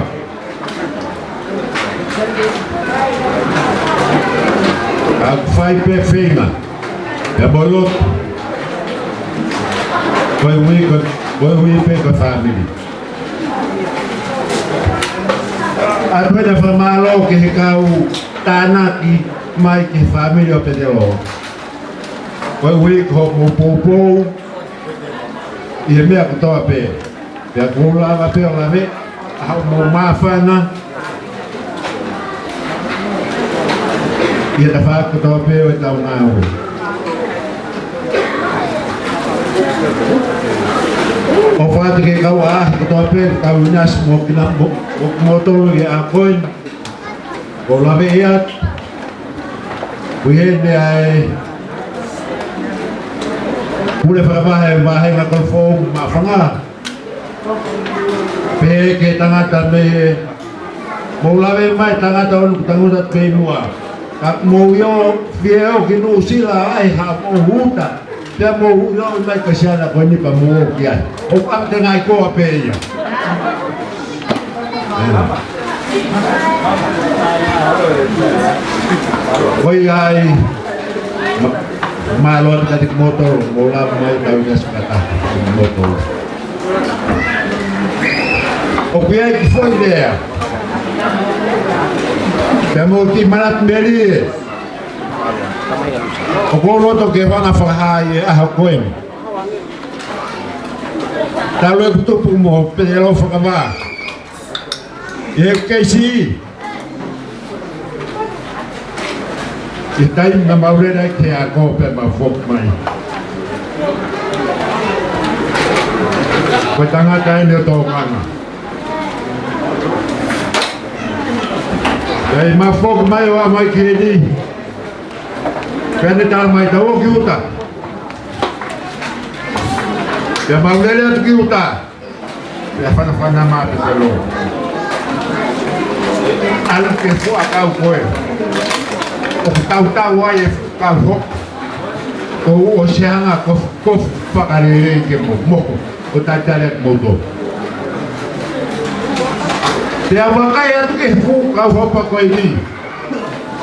Ka ʻoku fai pē feinga. Pea mo e lotu. Ko e ui, ko, ko e ui pē ko e fāmili. ʻA ia ko e fakamālō ki he kau tānaki mai ki he fāmili ʻo Petelo. Ko e ui ko hoʻomou poupou ʻi he meʻa kotoa pē. Pea ʻoku ou lava pē ʻo lave ʻa hoʻomou māfana ʻi he tafaʻaki kotoa pē ʻo ʻetau ngāue. ʻOfa atu ki he kau ʻaʻahi kotoa pē, kau ʻinasi mo kina mo, mo, mo tolo ʻi he ʻaho ko eni. ʻOku ou lave atu. Ko e hā e meʻa ʻe pule fakavahe, vāhenga ko e foʻi maʻufanga. Pehē ki he tangata mei he Mou lave mai tangata ʻoku tangutu atu pē ʻi muʻa. Ka mou ō fie ō ki Nuʻusila ai ha mou uta. Pea mou ō mai ka siana ko eni pea mou ō ki ai. ʻOku ʻamanaki ko e pē ia. Ko ia ai. Ma-, mālō atu kiate kimoutolu, mou lava mai tau ina sakata kimoutolu. ʻOku ʻi ai e kiʻi foʻi lea. Pea mou kiʻi manatu melie. ʻOku ou loto ke fanga fakahā ʻi he ʻaho ko eni. Talu ʻeku tupu mo Petelo Fakavā. ʻI he keisi. ʻI he taimi naʻa mau lele ai ki he ako pea mau foki mai. Ko e tangata eni ʻo Tonga. Pea ʻi heʻemau foki mai ʻo aʻu mai ki heni. Pea ne tala mai tau ō ki uta. Pea mau lele atu ki uta. Pea fanafana mai Petelo. ʻAlu ki he fuʻu ʻakau ko ē. ʻOku tautau ai e fuʻu kau hopa. Ko u ʻosi hanga ko, ko fakalelei ke momoko. ʻO tatali atu moutolu. Pea vakai atu ki he fuʻu kau hopa ko eni.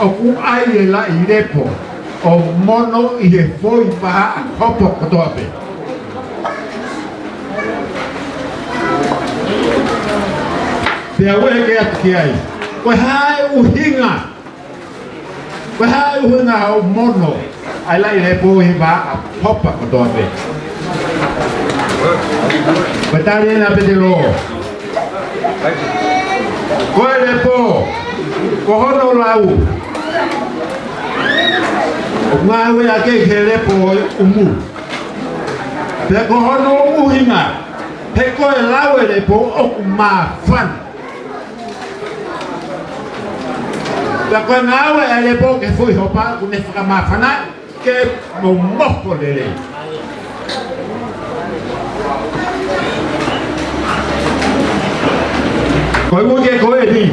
ʻOku ʻi ai e laʻi lepo ʻo mono ʻi he foʻi vahaʻa hopa kotoa pē. Pea u ʻeke atu ki ai. Ko e hā e ʻuhinga? Ko e hā e ʻuhinga ʻoku mono ai e laʻi lepo ʻi he vahaʻa hopa kotoa pē? Ko e tali ena ʻa Petelo. Ko e lepo, ko hono lau. ʻOku ngāueʻaki ʻi he lepo ʻo e ʻumu. Pea ko hono ʻuhinga, he ko e lau e lepo ʻoku māfana. Pea ko e ngāue e lepo ki he foʻi hopa ʻoku ne fakamāfana ke momoko lelei. Ko e uike ko eni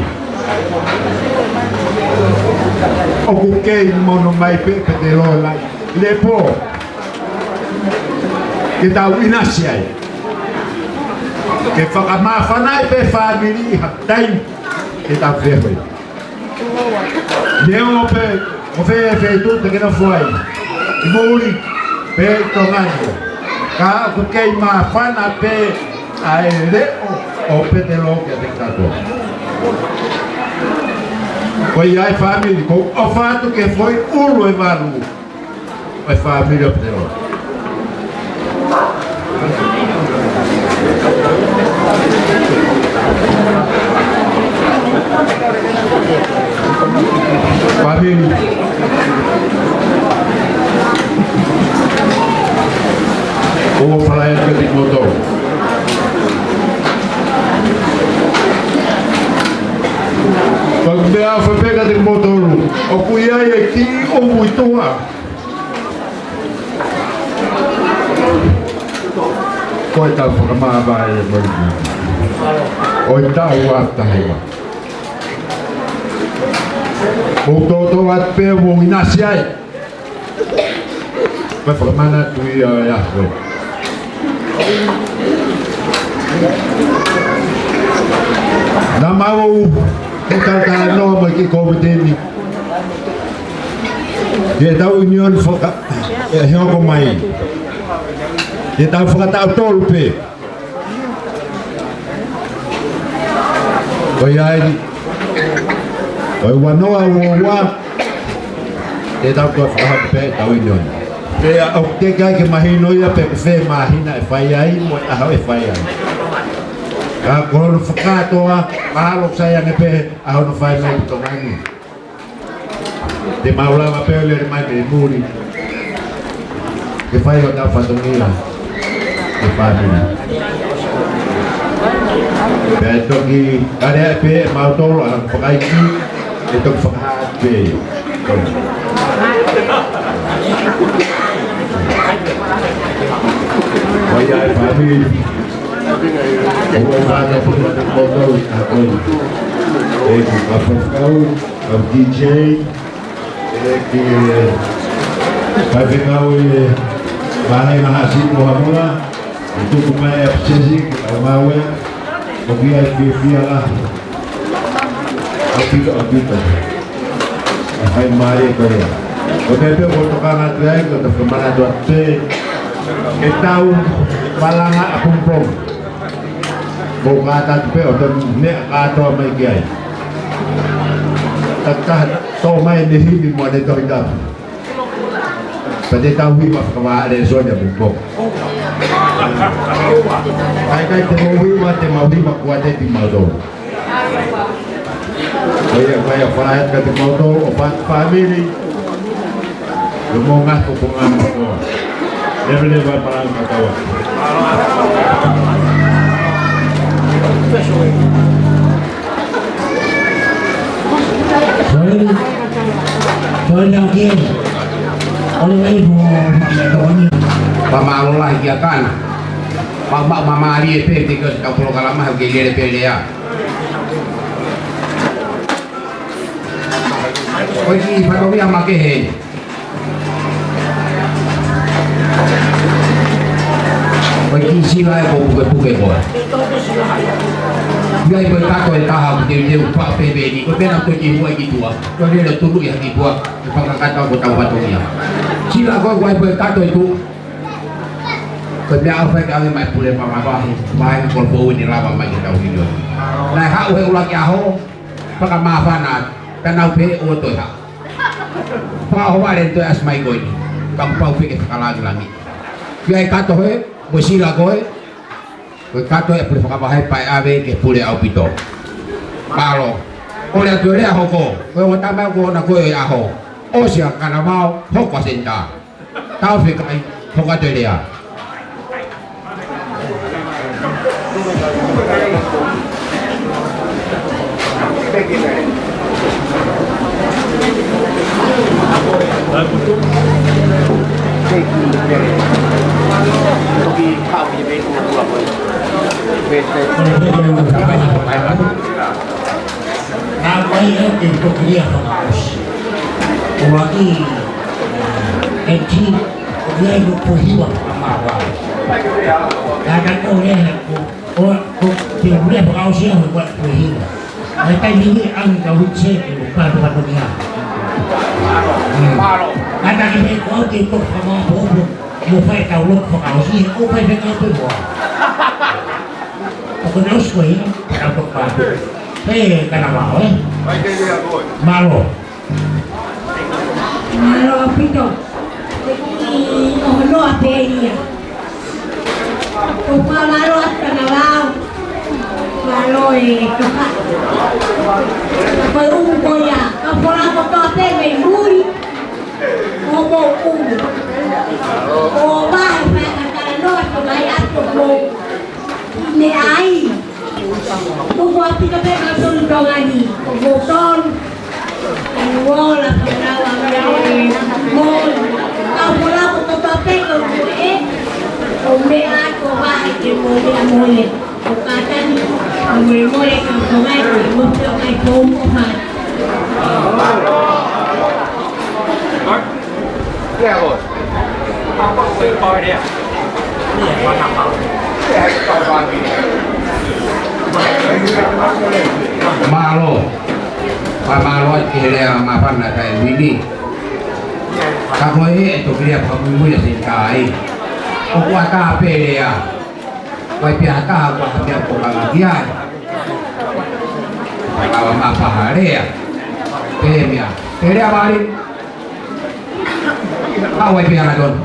ʻoku kei mono mai pē Petelo e laʻi lepo ke tau ʻinasi ai. Ke fakamāfana ai pē fāmili ʻi ha taimi ke tau feohi. Neongo pe ko fē feituʻu te ke nofo ai, ʻi muli pe ʻi Tonga ni, ka ʻoku kei māfana pē ʻa e leʻo ʻo Petelo kiate kitautolu. Ko ia ai fāmili, ʻoku ou ʻofa atu ki he foʻi ʻulu ʻe valu ʻo e fāmili ʻo Petelo. Fāmili. ʻOku ou ʻofa lahi atu kiate kimoutolu. Ko e meʻa ʻofa pē kiate kimoutolu. ʻOku ʻi ai e kiʻi ʻumu ʻi tuʻa. Ko e tau fakamāvae e moʻui. ʻO e tau ʻa tahi wa. Mou toutou atu pē mou ʻinasi ai. Ko e fakamanatu ia ʻo e ʻaho. Naʻa mau ʻi he talanoa mai ki he COVID nineteen. ʻI he tau ʻiunioni faka-, ʻe hoko mai. ʻI he tau fakataʻu tolu pē. Ko ia ai, ko e ua noa ua ua, ʻe tau toe fakahoko pē tau ʻiunioni. Pea ʻoku teʻeki ai ke mahino ia pe ko fē māhina ʻe fai ai, mo e ʻaho ʻe fai ai. Ka ko hono fakakātoa, mahalo sai ange pē ʻa hono fai mai ki Tonga ni. Te mau lava pē ʻo lele mai mei muli. Ke fai hotau fatongia. Ke fāmili. Pea toki, kare ai pē, mau tolo, ʻa fakaiki, ʻe toki fakahā pē. Ko ia ai fāmili. ʻOku ou fānau puna te koto i a koi. ʻEiki kau faifekau, kau D J, ʻEiki, ē, faifekau ʻi he Vāhenga Haʻasi mo Haʻamola, ʻi tuku mai ʻa e pēsesi, ʻa e ngāue, ʻoku ʻi ai e fiefia lahi. ʻAupito, ʻaupito. ʻA e fai mālie ko ia. Ko e meʻa pē ʻoku ou tokanga atu ai, ko e fakamanatu atu pē, ke tau malanga ʻapongipongi. Mou kātaki pē ʻo tau meʻa kātoa mai ki ai. Takitaha tō mai ʻene himi mo ʻene Tohi Tapu. Pea te tau hiva fakavālēsoni ʻapongipongi. ʻIkai, ʻikai te mou hiva, te mau hiva kuo ʻatā kimautolu. Ko ia, ko ia, fānau atu kiate kimoutolu, ʻo fā-, fāmili. Ko e moʻunga ko e moʻunga ko. Leveleva e malanga kakawa. Sorry. Sorry, Uncle. Olo ai mo, mo, mo, mo. Fakamālō lahi kia Kana. Ma, ma, ma, mālie pē, te ko e kau polokalama, he ʻoku ke lele pē lea. Ko e kiʻi fatongia makehe. Ko e kiʻi sila ē ʻoku pukepuke koe. ʻI ai ko e kato ʻe taha ʻoku teuteu pā pē pē ni, ko e pena ko e kiʻi hua ʻi ki tuʻa. Ko e lele tunu ʻi ha ki tuʻa, ʻe fakakakato ko e tau fatongia. Sila ko e, ko e, ko e kato ʻi tuʻa. Ko e meʻa ʻoku fai ke ʻave mai pule pangavahe, mai ko e pou ni lava mai ke tau hino. Naʻe haʻu he ʻuluaki ʻaho, fakamāfana, pea nau pehē ʻoua toe haʻu. Fakaʻohovale toe ʻasi mai ko eni, ka kuo pau pē ke fakalangilangi. ʻI ai e kato hē, mo e sila ko ē, ko e kato ʻa e pule pangavahe pea ʻave ki he pule ʻaupito. Mālō. Kole atu e lea hoko, ko e ongo tama ko ena ko e ʻaho. ʻOsi ʻa Kanavao, hoko ʻa Senitā. Tau fekai, hoko atu e lea. Naʻa mai ʻe te toki lia fakaʻosi. ʻUluaki, ē, ʻEiki, ʻoku ʻi ai hoku hiva fakamāvae. Naʻa ta ko lea he ko, ko, ko, te u lea fakaʻosi au he ko e hiva. ʻA e taimi ni ʻoku ʻi ai e kau hiki seke ʻo kātoa kātoa ni a. Naʻa ta ke me ko au te toki fakamāvae. Mo fai kau loki fakaʻosi, ʻo fai fekau pē mo au. ʻOku ne ʻosi ko ia, kau toki kātoa. Pea Kanavao, ē? Mālō. Mālō ʻaupito. ʻI ʻOhonoa pē ia. Ko e fakamālō atu Kanavao. Mālō e toka. Ko e ʻumu ko ia. Ka pola kotoa pē mei mui. ʻO mou ʻumu. ʻO vahe pē ka talanoa ko mai atu ko mou. Meʻa ai. Tuku ʻaupito pē kau tonu Tonga ni, ko moutolu. ʻOku ola fānau ʻa meʻa mo. Ka pola kotoa pē ko ē. ʻO meʻa ko vahe ke mo meʻa mo e. ʻO kātaki, ʻo molemole kau Tonga ni, mo pio kai pou mo fai. Mālō. Fakamālō atu ki he lea māfana ʻa e Vini. Ka ko e ʻe toki lea fakamuimui ʻa Senitā ai. ʻOku ʻatā pē lea. Vai pē ha taha ʻoku ʻi ai ha meʻa ʻoku tokanga ki ai. Kau mafaha lea. Pehē meʻa. Pehē lea vale. Kau vai pē ha tonu.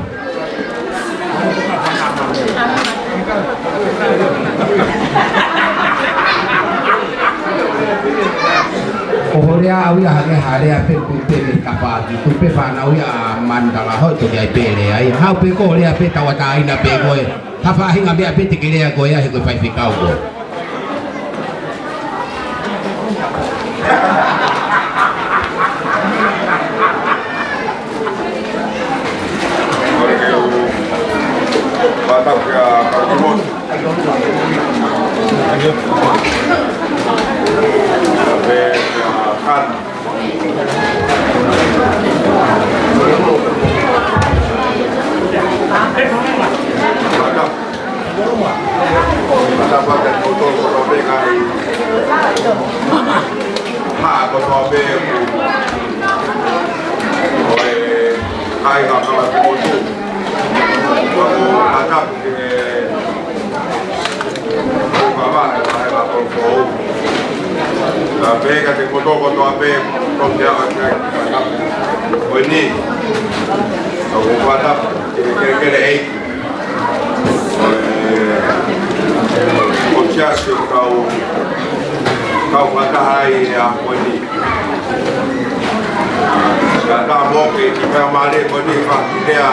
ʻOku ou lea au ia hangē ha lea pē tupe me kapaki. Tupe fānau ia ʻa Manu Talahoe toki ʻai pē lea ia. Haʻu pē ko e lea pē tauʻatāina pē ko e. Ha faʻahinga meʻa pē te ke lea ko ia he ko e faifekau ko. Pātau kia Kau Timote. Ka ko e tapu ke fakavahe, vahe la ko ko. Ka pehē kiate kimoutolu kotoa pē, ko e meʻa ʻoku ʻi ai. Ko eni. Ka ko e tapu ke kelekele ʻEiki. Ko e, ko e siasi ʻoku tau, tau fakataha ai he ʻaho ko eni. Ka ta mo ke ki pea male ko ni fa ki lea.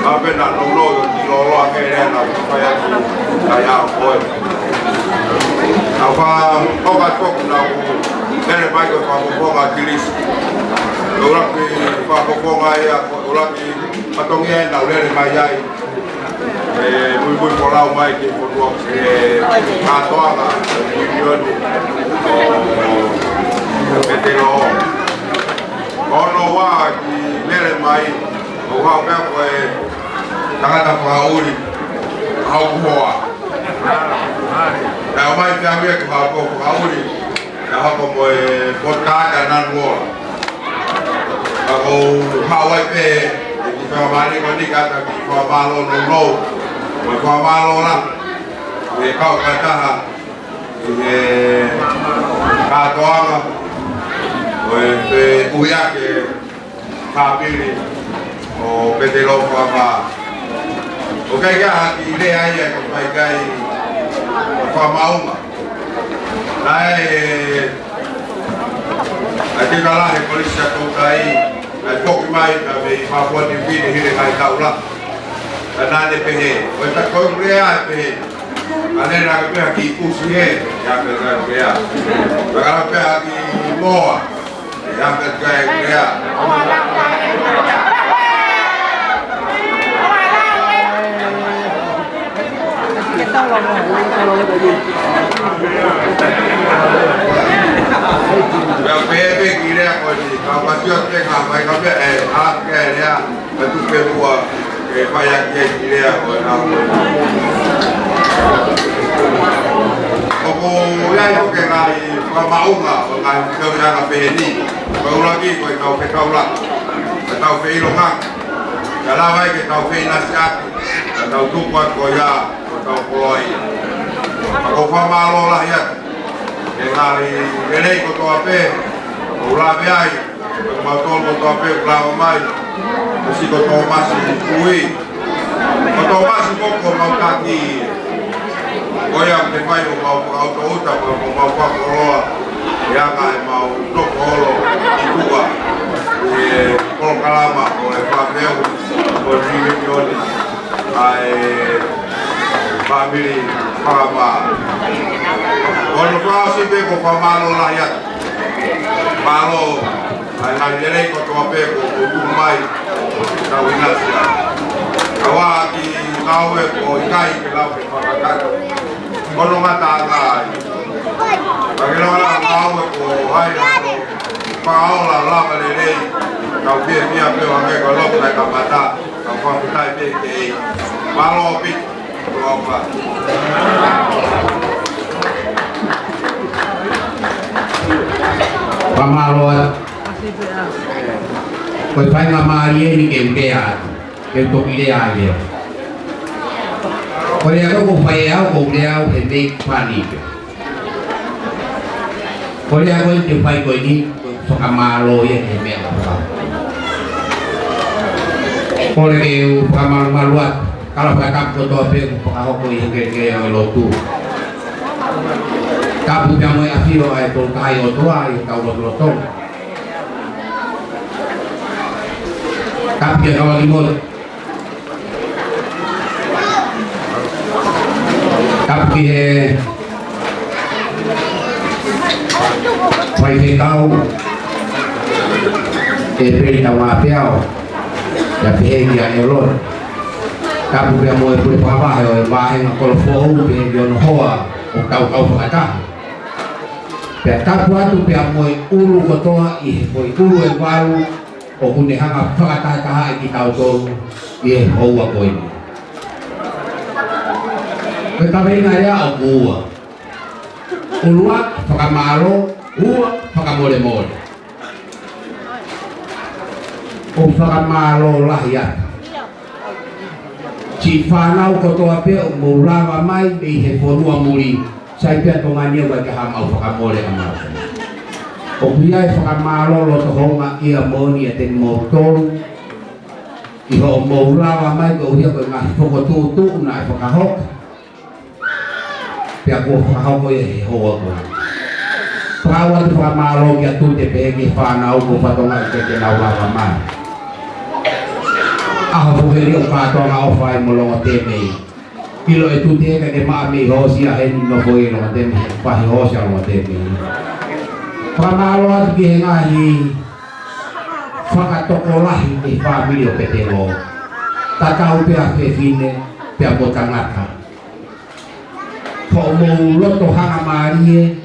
Ka pena no no yo ki lo lo a ke lea na fa ya ki ka ya ko e. Na fa o ka to na lele mai ko fa ko ko ma kilis. Ula ki fa ko ko ma ia ko ula ki patongia na lele mai ai. E, muimui folau mai ki he fonua, e, kātoanga, e, Union, ʻo, ʻo Petelo. Ono ua ki lele mai, ʻo hau pea ko e tangata fakaʻuli, hau kumoa. Pea mai pea via ko hau ko fakaʻuli, pea hau ko mo e potaka nanuola. Ka ko e haʻu ai pē, ʻe ki fakamālō ko ni ka ta ki fakamālō nounou. Ko e fakamālō la, ʻe kau fakataha, ʻi he kātoanga, ko e feʻuhiʻaki e fāmili ʻo Petelo Fakavā. ʻOku ʻikai ke ʻi ai ha kiʻi lea ia ke fai ki ai ʻo fakamaʻunga. Naʻe, ʻa e teka lahi Kolisi ʻa Toutai, naʻe foki mai ka mei Papua Niu Kini hili ngaahi taʻu lahi. Ka naʻa ne pehē, ko e ta ko e lea ʻe pehē. Ka ne naʻe pehē ki pusi he, ia ke ta pehē. Ka naʻe pehē ki moa, ia ke ta pehē. Pea pehē pē ki lea ko eni, ka ʻoku ʻikai te u ngāue mai ka pehē, ʻe, ʻa ke lea, ka tuku pē muʻa, ke fai ʻaki e ki lea ko ena. ʻOku ʻi ai ko e ngaahi fakamaʻunga, ʻo e ngaahi kau ia na pehē ni, ko e ʻuluaki, ko e tau fetaulaki, ko e tau feʻilongaki, ka lava ai ke tau feʻinasiʻaki, ka tau tuku atu ko ia, ko e tau koloa ia. Ka ʻoku ou fakamālō lahi atu. ʻE ngaahi lelei kotoa pē, ʻoku lave ai, ko mautolu kotoa pē, ʻoku lava mai, ko si ko Tōmasi Kui. Ko Tōmasi ko ko mau taki. Ko ia te fai ʻo mau fakaʻutoʻuta, ko mau fakakoloa, ʻe anga ʻemau nofo holo ʻi tuʻa, ʻi he polokalama ʻo e fakafeʻao, ko e reunion, ʻa e fāmili Fakavā. Ko hono fakaʻosi pē ʻoku ou fakamālō lahi atu. Mālō, ʻa e ngaahi lelei kotoa pē kuo tuku mai, tau ʻinasi ai. Ka ʻoku ʻi ai e ngāue ʻoku ʻikai ke lau ke fakakakato. Ko hono ngataʻanga ai. Ka ke lau ngāue ʻoku ʻi ai hono fakaola lava lelei. Tau fiefia pē ʻo hangē ko e lotu naʻe kamata. Ka fakafetaʻi pē ki he ʻEiki. Mālō ʻaupito. Fakamālō atu. Ko e faingamālie eni ke u lea atu, ke u toki lea ai leva. Ko e lea ko ē ʻoku ou fai au, ʻoku ou lea au he meʻi pani pē. Ko e lea ko ē te u fai ko eni, ko e fakamālō ia he meʻa ʻoku fai. Kole ke u fakamalumalu atu, kau fakatapu kotoa pē kuo fakahoko ʻi he kelekele ʻo e lotu. Tapu pea mo e ʻafio ʻa e Tolu Tahaʻi ʻOtua ʻi hotau lotolotonga. Tapu kia Kalalimole. Tapu ki he faifekau, ʻEpeli Taumaʻapeau, pea pehē kia ʻEloni. Tapu pea mo e pule fakavahe ʻo e vāhenga kolo foʻou pehē ki hono hoa ʻoku tau kau fakataha. Pea tapu atu pea mo e ʻulu kotoa ʻi he foʻi ʻulu ʻe valu ʻoku ne hanga fakatahatahaʻi kitautolu ʻi he houa ko eni. Ko e kaveinga lea ʻoku ua. ʻUluaki, fakamālō. Ua, fakamolemole. ʻOku fakamālō lahi atu. Siʻi fānau kotoa pē ʻoku mou lava mai mei he fonua muli, sai pē ʻa Tonga ni ʻoku ʻikai ke ʻi ai haʻamau fakamole ʻamau. ʻOku ʻi ai e fakamālō loto houngaʻia moʻoni ʻiate kimoutolu ʻi hoʻomou lava mai koeʻuhi ko e ngaahi fokotuʻutuʻu naʻe fakahoko. Pea kuo fakahoko ia he houa ko eni. Pau atu e fakamālō kia Tute pehē ki he fānau ko e fatongia ke nau lava mai. ʻAho foki eni ʻoku kātoanga ʻofa ai mo Longoteme. ʻIlo ʻe Tute ʻikai ke maʻa mei hoosi ʻa heni, nofo ʻi Longoteme, he fahi hoosi ʻa Longoteme. Fakamālō atu ki he ngaahi fakatokolahi ki he fāmili ʻo Petelo. Tatau pē ʻa fefine pea mo tangata. Hoʻomou loto hangamālie,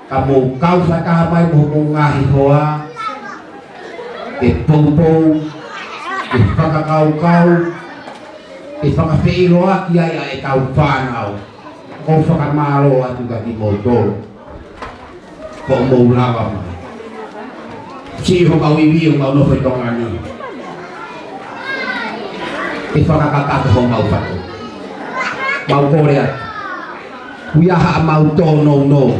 ka mou kau fakataha mai mo hoʻomou ngaahi hoa, ke poupou, ke fakakaukau, ke fakafeʻiloaki ai ʻa ʻetau fānau. ʻOku ou fakamālō atu kia kimoutolu hoʻomou lava mai. Siʻi homau ivi ʻoku mau nofo ʻi Tonga ni, ʻe fakakakato homau fatu. Mau kole atu, ʻoku ʻi ai haʻamau tōnounou,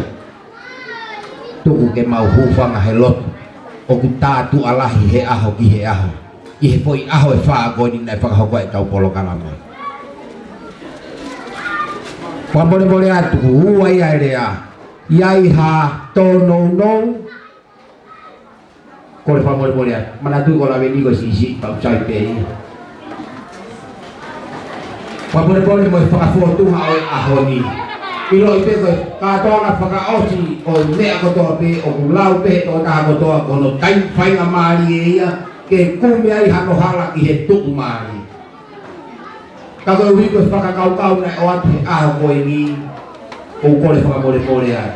tuku ke mau hūfanga he lotu. ʻOku tātuʻa lahi he ʻaho ki he ʻaho ʻi he foʻi ʻaho ʻe fā ko eni naʻe fakahoko ai ʻetau polokalama. Fakamolemole atu, ʻoku ua ia e lea. ʻI ai ha tōnounou, kole fakamolemole atu. Manatuʻi ko Laveni ko e siʻisiʻi, pau sai pē ia. Fakamolemole mo e fakafōtunga ʻo e ʻaho ni. ʻIloʻi pē ko e kātoanga fakaʻosi ʻo e meʻa kotoa pē, ʻoku lau pē he tokotaha kotoa ko hono taimi faingamālie ia ke kumi ai hano hala ki he tuʻumālie. Ka koeʻuhi ko e fakakaukau naʻe ʻoatu he ʻaho ko eni, ʻoku ou kole fakamolemole ai.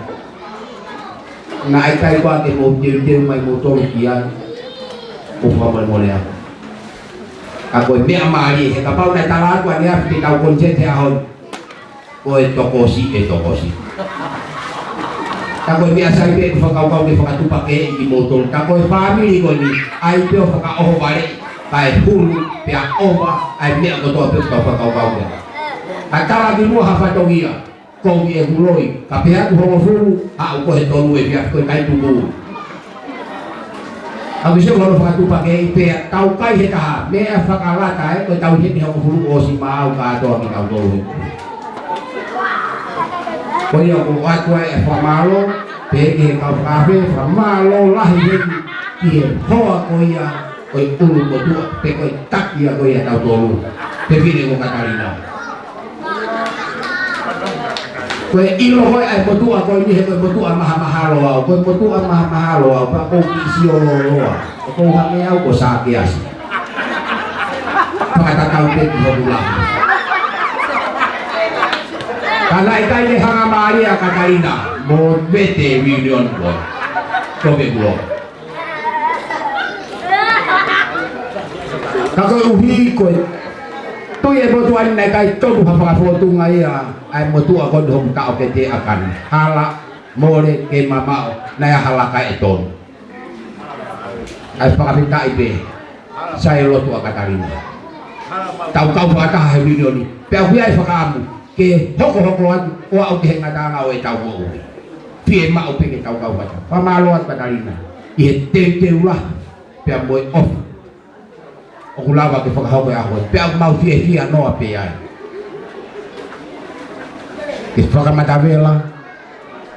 Naʻe ʻikai koā ke mou teuteu mai moutolu ki ai, ʻoku ou fakamolemole ai. Ka ko e meʻa mālie, he kapau naʻe tala atu ʻaneafi ke tau koniseti he ʻaho ni, ko e tokosiʻi, ʻe tokosiʻi. Ka ko e meʻa sai pē ʻeku fakakaukau ke fakatupakeʻi kimoutolu. Ka ko e fāmili ko eni, ʻai pē ʻo fakaʻohovaleʻi, kae hulu pea ʻova ʻa e meʻa kotoa pē ʻoku tau fakakaukau ki ai. Ka tala ki muʻa ha fatongia, kovi ʻeku loi, ka pehē atu hongofulu, aʻu ko e tolu efiafi ko e kai tuku. Ka ʻoku ʻi ai hono fakatupakeʻi pea tau kai he taha, meʻa fakalata ē, ko e tau heni hongofulu ʻosi maʻau kātoa kitautolu he. Ko ia ʻoku ʻoatu ai e fakamālō, pehē ki he kau fakaafe, fakamālō lahi heni ki he hoa ko ia ʻo e ʻulumotuʻa, pe ko e taki ia ko ia ʻatautolu, fefine ko Katalina. Ko e ʻilo ko ē ʻa e motuʻa ko eni he ko e motuʻa mahamahalo au, ko e motuʻa mahamahalo au, pea ʻoku ou kiʻi sio lōloa. ʻOku ou hangē au ko Sākeasi. Fakatatau pē ki hoku lahi. Ka naʻe ʻikai ke hangamālie ʻa Katalina mo Vete Reunion ko ē. Ko e kulo. Ka koeʻuhi ko e tui e motuʻa ni naʻe ʻikai tonu ha fakafōtunga ia ʻa e motuʻa ko eni hoku taʻokete ʻakani. Hala, mole, ke mamaʻo, naʻe ʻi ai ha laka ʻe tonu. ʻAi fakafetaʻi pē, sai e lotu ʻa Katalina. Tau kau fakataha he reunion ni. Pea ʻoku ʻi ai e fakaʻamu ke hokohoko atu ʻo aʻu ki he ngataʻanga ʻo ʻetau moʻui. Fiemaʻu pē ke tau kau fakataha. Fakamālō atu Katalina ʻi he teuteu lahi pea mo e ʻofa ʻoku lava ke fakahoko e ʻaho. Pea ʻoku mau fiefia noa pē ai. Ke fakamatavela,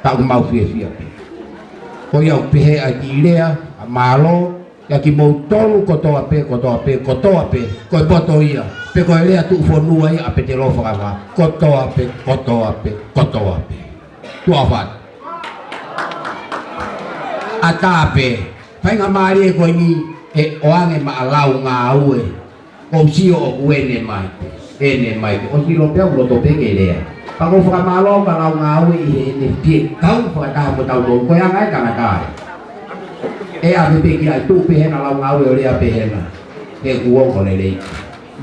ka ʻoku mau fiefia pē. Ko ia ʻoku pehē ai e kiʻi lea ʻa e mālō, ʻia kimoutolu kotoa pē, kotoa pē, kotoa pē, ko e poto ia, pe ko e lea tuʻufonua ia ʻa Petelo Fakavā, kotoa pē, kotoa pē, kotoa pē. Tuʻa ʻofa atu. ʻAtā pē, faingamālie ko eni ʻe ʻoange maʻa Laungāue, ʻoku ou sio ʻoku ʻene mai pē, ʻene mai pē, ʻosi ʻilo pē au loto pē ke lea. Pea ʻoku ou fakamālō au kia Laungāue ʻi heʻene fie kau fakataha mo tautolu, ko e anga e tangata ē. ʻE ʻave pē ki ai, tuʻu pē hena Laungāue ʻo lea pē hena. He kuo ongo lelei.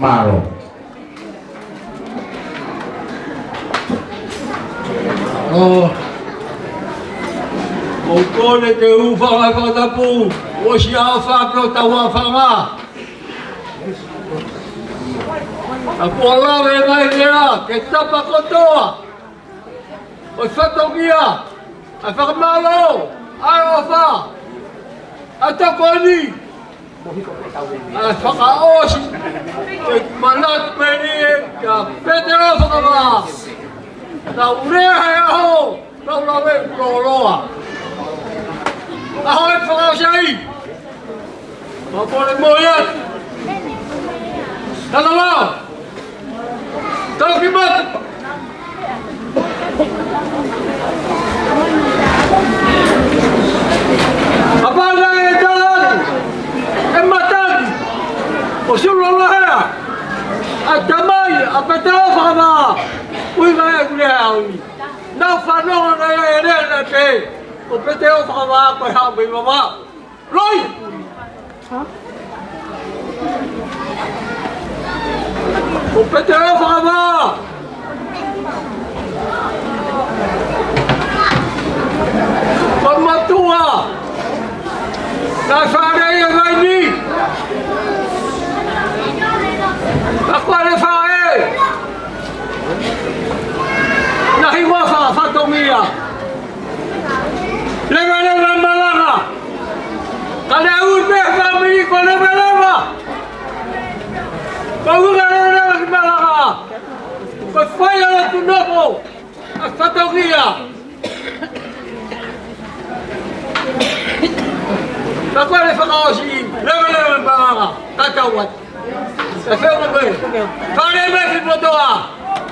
Mālō. ʻO, ʻoku ou kole ke u hūfanga he fakatapu, ʻosi ʻa e faka-, ʻetau hūfanga. ʻA kuo lave mai lea ke tapa kotoa ʻo e fatongia ʻa e fakamālō, ʻaloʻofa, ʻa e tokoni, ʻa e fakaʻosi, ke manatu pē eni kia Petelo Fakavā. Naʻa ne lea he ʻaho, naʻa ne lave lōloa. ʻAho ʻe fakaʻosi ai. Mapole moia. Tana lao. Tau ki mata. Kapau naʻe tala atu ʻe Matagi ʻo Sulu Lohea, ʻa e tamai ʻa Petelo Fakavā, ui mai ʻeku lea au ni. Naʻa ku fanongo naʻe lea naʻe pehē ko Petelo Fakavā ko e haʻu mei Vavaʻu. Loi! Ko Petelo Fakavā, ko e mātuʻa naʻe fāʻeleʻi ʻe Vaini. Ka ko e faʻē naʻe hingoa fakafatongia, Leveleva Malanga. Ka naʻe ui pē fāmili ko Leveleva. Ko e ʻuhinga Leveleva ki Malanga, ko e fai ʻa e lotu nofo ʻa e fatongia. Ka ko e fakaʻosi Leveleva Malanga, ka tau atu. Ka feu mo pē. Ka le me fi motoa.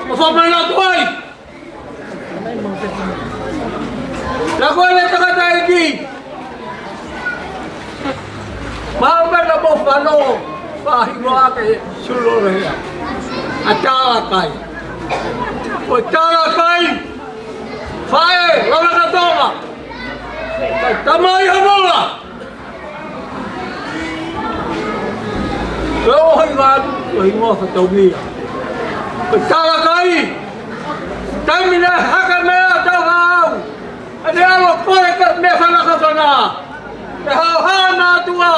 ʻO fakamanatu ai. Naʻa ko e tangataʻeiki. Mahalo naʻa mou fanongo, faʻahinga ake Sulu Lohea. ʻA Talakai. Ko Talakai, faʻē, Lavakatonga. Tamai Hamola. Ko e ʻuhinga atu, ko e hingoa fatongia. Ko Talakai, taimi naʻe hake mei ai ʻa Tauhaʻau, ʻa ne ʻalu ʻo kole ki he meʻa fanakafana. Pea haʻu ha mātuʻa,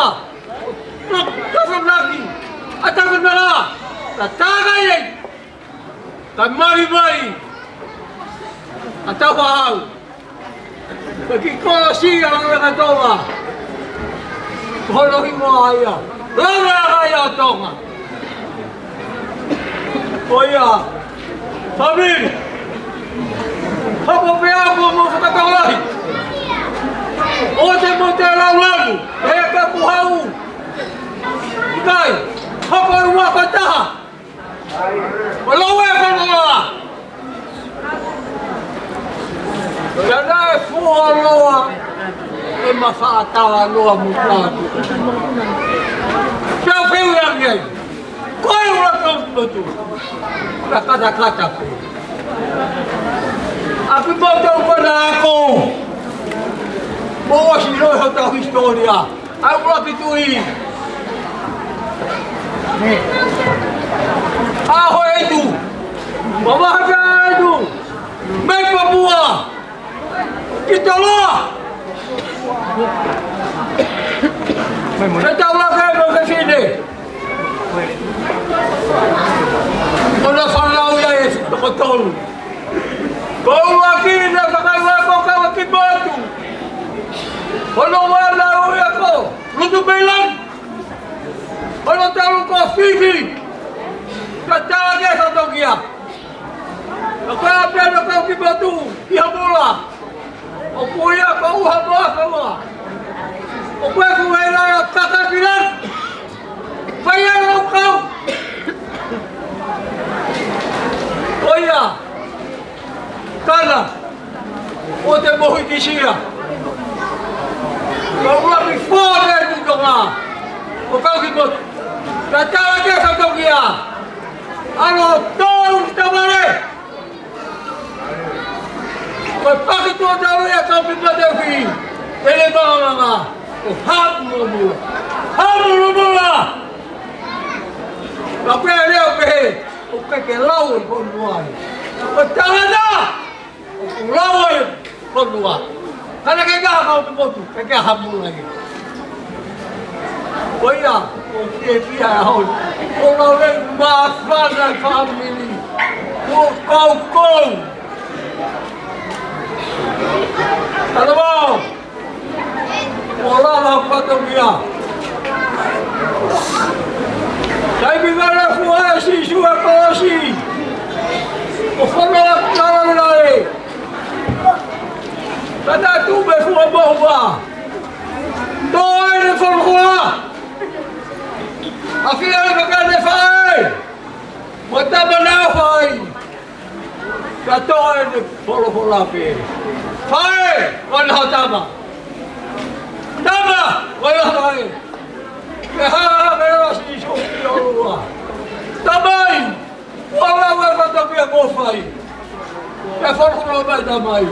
ʻo tafanaki ʻa Tafanala, ka Talakai ai. Ka mali mai ʻa Tauhaʻau. Ka ki kolosi ʻa Lavakatonga. Ko hono hingoa ia. Lava ʻa ia ʻo Tonga. Ko ia. Fāmili. Hoko pē au mo mo fakatau lahi. ʻOua te mou toe laulanu. He ka ku hau. ʻIkai. Hoko ua fakataha. ʻO lau e kanoa. Ka naʻe fuoloa, ʻe mafaʻataha loa mo kātu. Pea feu ia ngai. Ko e ua kau motu. Ka katakata pē. ʻAki motu ʻoku na ako. Mo ʻosi loa hotau hisitōlia. ʻA e ʻuluaki tuʻi. ʻA Hoʻeitu. Mamaha kia Hoʻeitu. Mei Papua. Ki Toloa. Mei Toloa ke mo ke fine. ʻO na fanau ia e toko tolu. Ko e ʻuluaki naʻe fakaʻiloa ko Kauakipotu. Ko hono ua naʻe ui ia ko Lutu Meilan. Ko hono tolu ko Fifi. Ka tala ke sa tokia. Ka ko e ʻapi ʻa Kauakipotu ki Hamula. ʻOku ui ia ko ʻUha mo ʻAfeua. ʻOku ʻi ai e fuʻu ʻaila ʻa Kakakilan. Fai ai ʻo kau. Ko ia. Kana. ʻO te mohi ki Sia. Ka ua ki fōne tu Tonga. ʻO Kauakipotu. Ka tala ke sa tokia. ʻAlu ʻo tō ki Tamale. Ko e paki tuʻa tau ia Kauakipotu ki. Pele maʻamanga. ʻO hamu mo mua. Hamu mo mua. Ka pea leo pehē. ʻOku ʻikai ke lau e fonua ai. Ko e tangata. ʻOku lau e fonua. Ka naʻe ʻikai ke ʻi ai ha Kauakipotu. ʻIkai ke ʻi ai ha Hamula ia. Ko ia. ʻOku fiefia e ʻaho ni. ʻOku lau e mafa. Ana fāmili. Kuo kaukou. Tala vau. Kuo lava fatongia. Taimi vale fua e Sīsū ʻa e kolosi. ʻO fana la kala la e. Kata tu me fua mo ua. Toe le folofola. ʻAfio e kaka ne fae. Mo tama na fai. Ka toe ne folofola pē. Fae, ko e lau tama. Tama, ko e lau fae. Ke hā, ke lau Sīsū ki ʻolunga. Tamai, ua lau e fatongia kuo fai. Ke folofola mai tamai.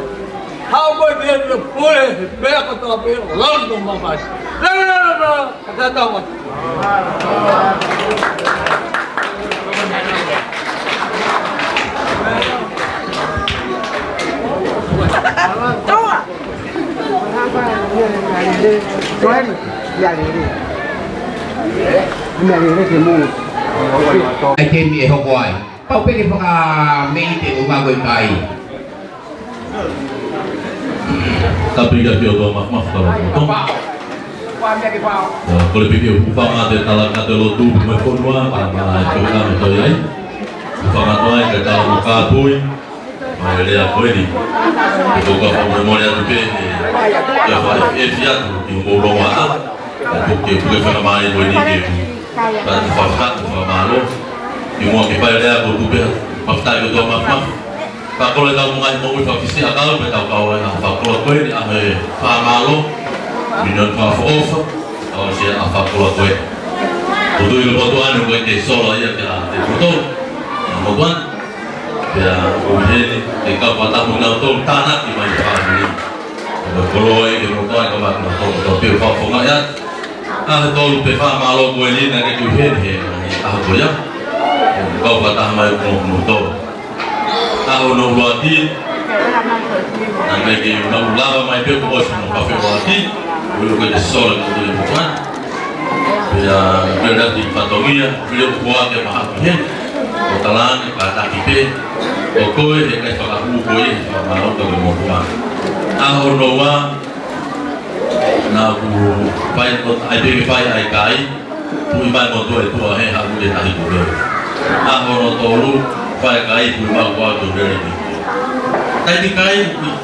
Hau mai pē ne pule, pea ka tā pē, lau no mamai. La, la, la, la, la. Ka tā tau atu. ʻAi ke mi e hoko ai. Pau pē ke fakameʻite ʻo ngako e kai. Ka pika ki o tua maf maf ka loko. Ko le piki ʻo fanga te tala ka te lotu mo e fonua, ka ma e toka me toi ai. Fanga toi ai, ka tau mo ka pui. Ma e lea ko eni. Ko ka fanga mo le atu pē. Ka fa e fi atu, ki mo lo wa. Ka puke, puke fanga mai ko eni ke. Ka fanga, fanga malo. Ki mo ke fai lea ko tu pē. Maf tai ko tua maf maf. Ka kole tau mo ngai mo ui fakisi a kau pe tau kau ai a fakolo koe ni a he famalo. Mino ka fofa. Kau si a fakolo koe. Kutu i lo potu ane koe ke solo ia ke a te kuto. Mo tuan. Pea ko heni ke kau pata mo nau tau tānaki mai family. Ko kolo ai ke mo tuan ka ma ko to pe fa fonga ia. A he tolu pe famalo koe ni na ke ku heni he. A ko ia. Kau pata mai ko mo to. ʻAho hono ʻuluaki, naʻe ʻikai ke u lava mai pē kuo ʻosi hono kafe ʻuluaki, ʻo ʻikai ke sola ko te ʻuluaki. Pea, pea ʻi he fatongia, pea ʻoku ʻoatu ke maha ki he, ʻo talaange, kātaki pē, ʻo koe, he ʻikai fakahū koe, he fakamālō ko e motuʻa. ʻAho hono ua, naʻa ku fai ko, ʻai pē ke fai ʻa e kai, Pui mai mo toe tua he haʻu ke tahi ko leo. ʻAho hono tolu, fai kai pui mai kua to leo ni. Kai ni kai,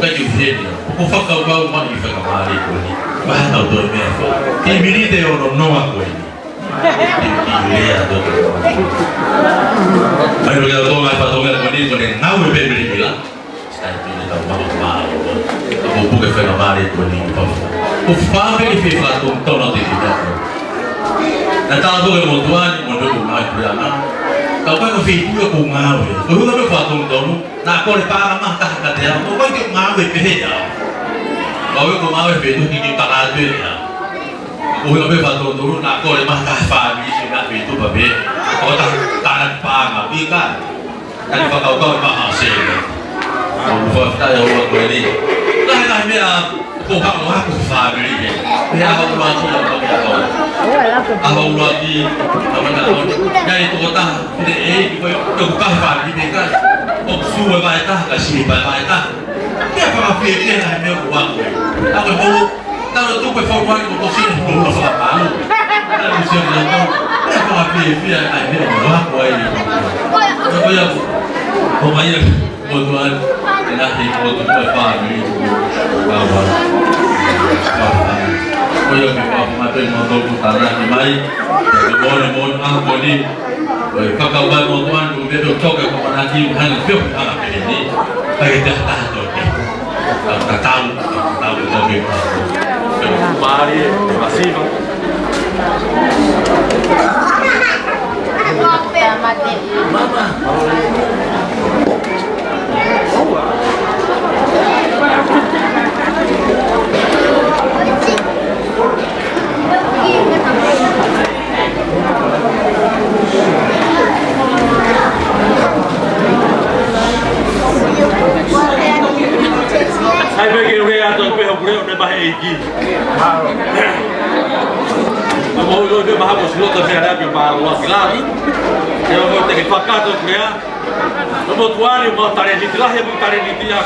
kai ki heni. Ko fakakaukau mai ki fakamālō ko ni. Maha tau toe meʻa fai. Ki mini te ono noa ko ni. Ki, ki lea to. Mai lo ke o to ngai fatongia ko ni, ko ne ngāue pē mili mila. Sai pili tau mama mama. Ko puke fenga mare ko ni papa. Ko fame ke fe fa tong tono te kita. Na tau puke mo tuan, mo tuan ko mai ko ya na. Kau kai ko fe puke ko ngāue. Ko hunga me fa tong tono. Na ko le para ma ta ka te a. Ko kai ke ngāue pe he ya. Kau ko ngāue pe tu ki ki para te ya. Ko hunga me fa tong tono, na ko le ma ta fa mi si na pe tu pa pe. Ko ta ta na pa ma pi ka. Kai fakakaukau e maha se. ʻOku fakafetaʻi ʻa e ʻOtua ko eni. Lahi lahi meʻa ko ha ʻo haku fāmili he. Pea ʻaho ʻuluaki ʻa e ʻaho. ʻAho ʻuluaki, ʻa e ʻaho. Kai toko taha, pile e, ko e, ko e kahi fāmili pē kai. ʻOku sue vae taha, ka si vae vae taha. Pea fakafiefia lahi meʻa ko haku e. ʻA ko e holo, Talo tuku e fau mai ko tosi e hulu la fakapalu. Talo si e hulu la. E fakafiefia ai meʻa mo ako ai. Ko ia, ko mai ia, ko tuan, e lahi ko tu ko e fāmili. Kawa. Ko ia ke fau mai pē mo toku tānaki mai. Ke mone mone a ko ni. Ko e kakau mai mo tuan, ko me to toke ko manaki, hana pio, hana pē ni. Kai te taha toke. Tatau, tatau, tatau. Mari, masiva. Mama. Sai pē ke ure atu pē hoku leʻo ne mahe ʻEiki. Ka mo ʻilo pē maha mo silo ta pē ala pē pa lo ki la. Ke o te Ke fakakakato e lea, ʻoku ou tuʻu ʻi he moʻui talēniti lahi, moʻui talēniti ʻa.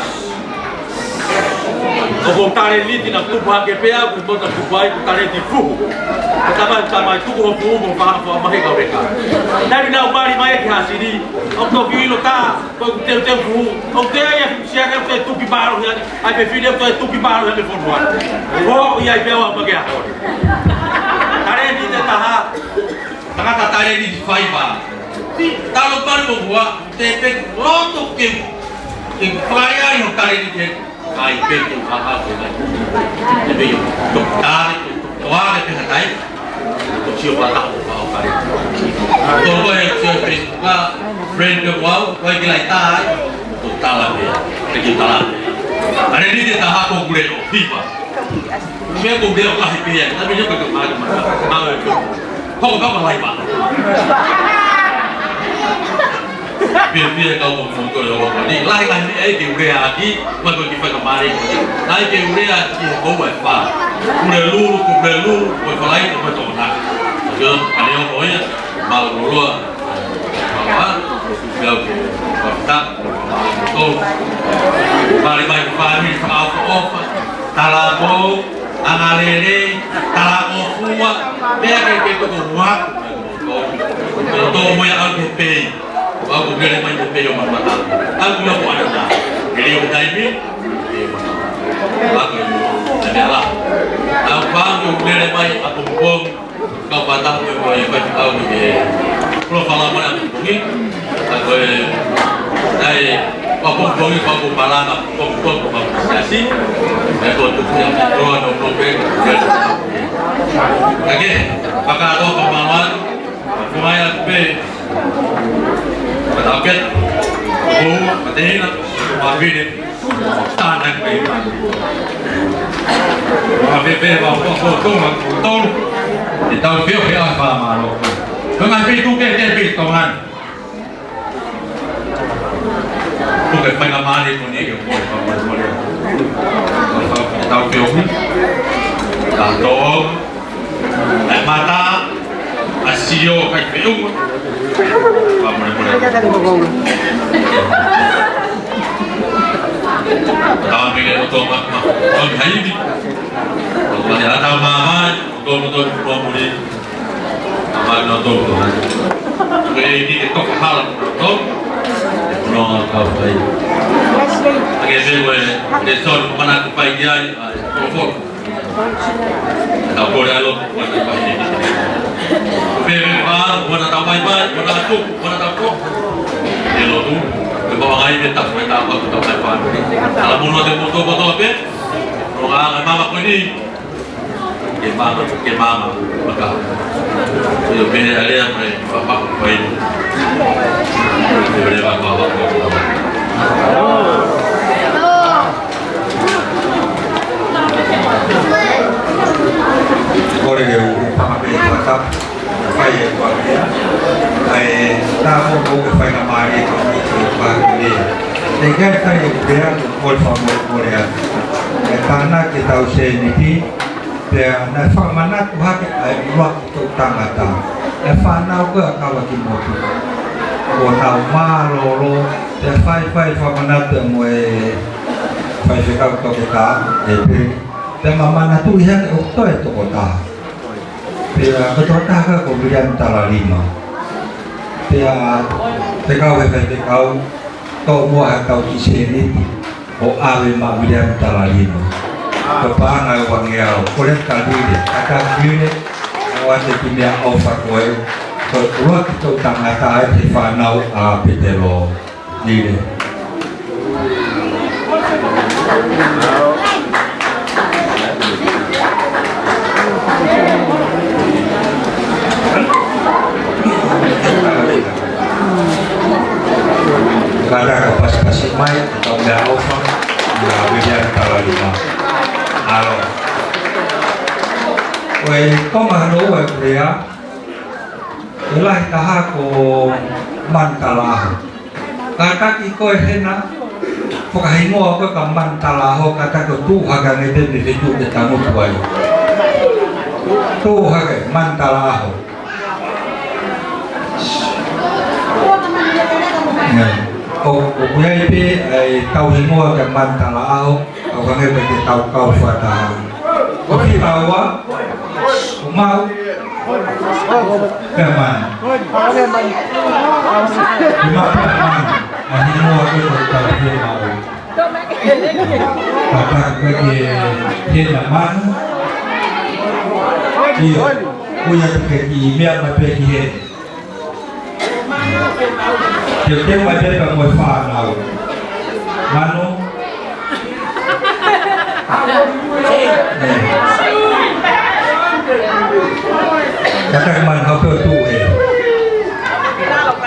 ʻOku ou talēniti naʻe tupu hake pē au, ko e moʻui naʻe tupu ai, ko e talēniti fuhu. Ko e tamai, tamai tuku hoku fuhu mo fā, fā mahi kau leka. Taimi naʻa ku mali mai ki Haʻasini, ʻoku toki ʻilo tā, ko e teuteu fuhu, ʻoku teʻeki ai fuʻu siana, ʻoku teʻeki tuki mālohi ai, ʻa e fefine ʻoku teʻeki tuki mālohi ai mei he fonua. Ko ia ai pē au ʻa pake a hori. Talēniti ʻe taha, tangata talēniti faiva. Talo pali mo hua, te pe loto ke, ke fai ai ʻo talēniti ke, ai pe ke faka ke ai. Te pe ʻio, to tale, to, to ale pe hatai, to sio pata o pao kare. To ko e sio pe ka, friend ke wau, ko e ki lai tai, to tala pe, pe ki tala pe. Talēniti ʻe taha ko e kule ʻo hiva. Meʻa ko e meʻa lahi pē ia, tapi ia ko e malu, malu, malu e ko. Ko e papa lai pa. Pia, pia kau mo mo ko e ʻofa ni. Lahi, lahi ni ai ke urea aki, mai ko e kiʻi faiʻanga mali ko ni. Ai ke urea aki ko e fā. Kule lulu, kule lulu, ko e falai, ko e tona. Ko e, ʻa e ʻofa ia, malu loa. Malu, malu, malu, malu, malu, malu, malu, malu, malu, malu, malu, Talamo, angalele, talamo fua, meʻa ke ke toko ua. Toko ua ia au ke pei. Au ko lele mai ke pei ʻo mamata. Au ko ia ko ana na. Ke leo taimi. Au ko ia ko ana na. Au pā ko lele mai a pongpong. Kau pātā ko e ko e faifekau ni ke. Kolo fala mai a pongpongi. A ko e, ai, a pongpongi, a pongpalanga, pongpong, pongpong siasi. E ko tu ya ko no no pe. Ake, pakatoa ka malan. Ko mai a pe. Pataket. Ko, patena. Mavine. Tānaki mai. Ua pepe, ua ua, ua tonga, ua tolu. ʻE tau pio he ʻai fakamālō. Ko e ngaahi feituʻu ke te pei tonga. Ko e faiʻanga mali ko ni ke mole, mole, mole. ʻE tau pio. Tau tō. ʻAi mata, ʻa sio kai peʻuma. Pamole mole. Tau mele o tō ma, ma, tau haivi. Tau mele a tau māmā, tō ma tō pamole. Māmā no tō tō. Ke ni ke toka hala tō. No tau kai. Ake se we, ke sō, mana ku pai ai, ai, ko fo. Tau kole alo, wana pai. Pepe pa, wana tau pai pai, wana tu, wana tau ko. E lo tu, e pa wangai me ta, me ta pa, ta pai pa. Ala muno te moto moto pe. No a, a mama ko ni. Ke mama, ke mama, maka. Yo pene alea mai, papa, pai. Yo pene papa, papa, papa. Kole ke u paka pē paka, fai e kua pea. ʻAi, tā ko ko ke faiʻanga mali ko ke paka pea. Te ke fai e pea ko kole fa mo kole a. E tāna ke tau sēniti, pea naʻe fakamanatu hake ʻa e ʻuluaki toʻu tangata. E fānau ko ē ʻa Kavakimotu. ʻO nau mālōlō, pea faifai fakamanatu mo e faifekau toketā, e pe. Pea ma manatuʻi hake ʻoku toe toko taha. Pea ko e toko taha ko Viliami Talalima. Pea fekau he faifekau, tomuʻa ha tau kiʻi sēniti. ʻO ʻave maʻa Viliami Talalima. Ko e paʻanga ʻe uangeau, ko e lele ka Lile, ka ka Lile, ʻoatu e kiʻi meʻaʻofa ko ē, ko e ʻuluaki toʻu tangata ʻa e fānau ʻa Petelo. Lile. Kātaki pasipasi mai, tau meʻaʻofa, ʻa Viliami Talalima. ʻAlo. Ko e konga hono ua e lea, ʻe lahi taha ko Manu Talaaho. Kātaki ko e hena, fakahingoa ko e ka Manu Talaaho, kātaki ʻo tuʻu hake ange pē mei he feituʻu ʻoku ke tangutu ai. Tuʻu hake, Manu Talaaho. ʻOku, ʻoku ʻi ai pē ʻa e tauhingoa kia Manu Talaʻaho, ʻoku hangē pē ko e taukau fakataha. Ko Fika Ua, ko Maʻu, pea Manu. Ko Maʻu pea Manu, ʻa e hingoa ko ē ʻoku tau pehē Maʻu. Pea ka ke hena Manu. ʻIo, ko ia ke ki meʻa mai pē ki he. Ke ke mai pē pea mo e fānau. Manu. Kātaki Manu, hau pē ʻo tuʻu hē.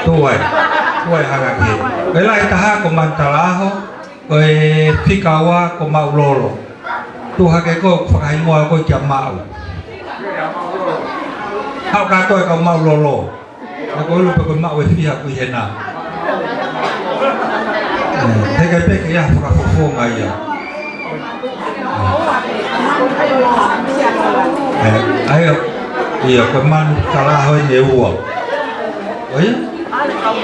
Tuʻu ai. Tuʻu ai hanga ki hē. Ko e lahi taha ko Manu Talaʻaho, ko e fika ua ko Maʻulolo. Tuʻu hake koe, fakahingoa koe kia Maʻu. Haʻu kātoa e kau Maʻulolo. Naʻa ko ʻilo pē ko e Maʻu ʻe fiha ʻoku ʻi hena. ʻE, he ʻikai pē ke ʻi ai ha fakafofonga ia. ʻE, ʻa ia, ʻio, ko Manu Talaʻaho eni ʻe ua. ʻO ia?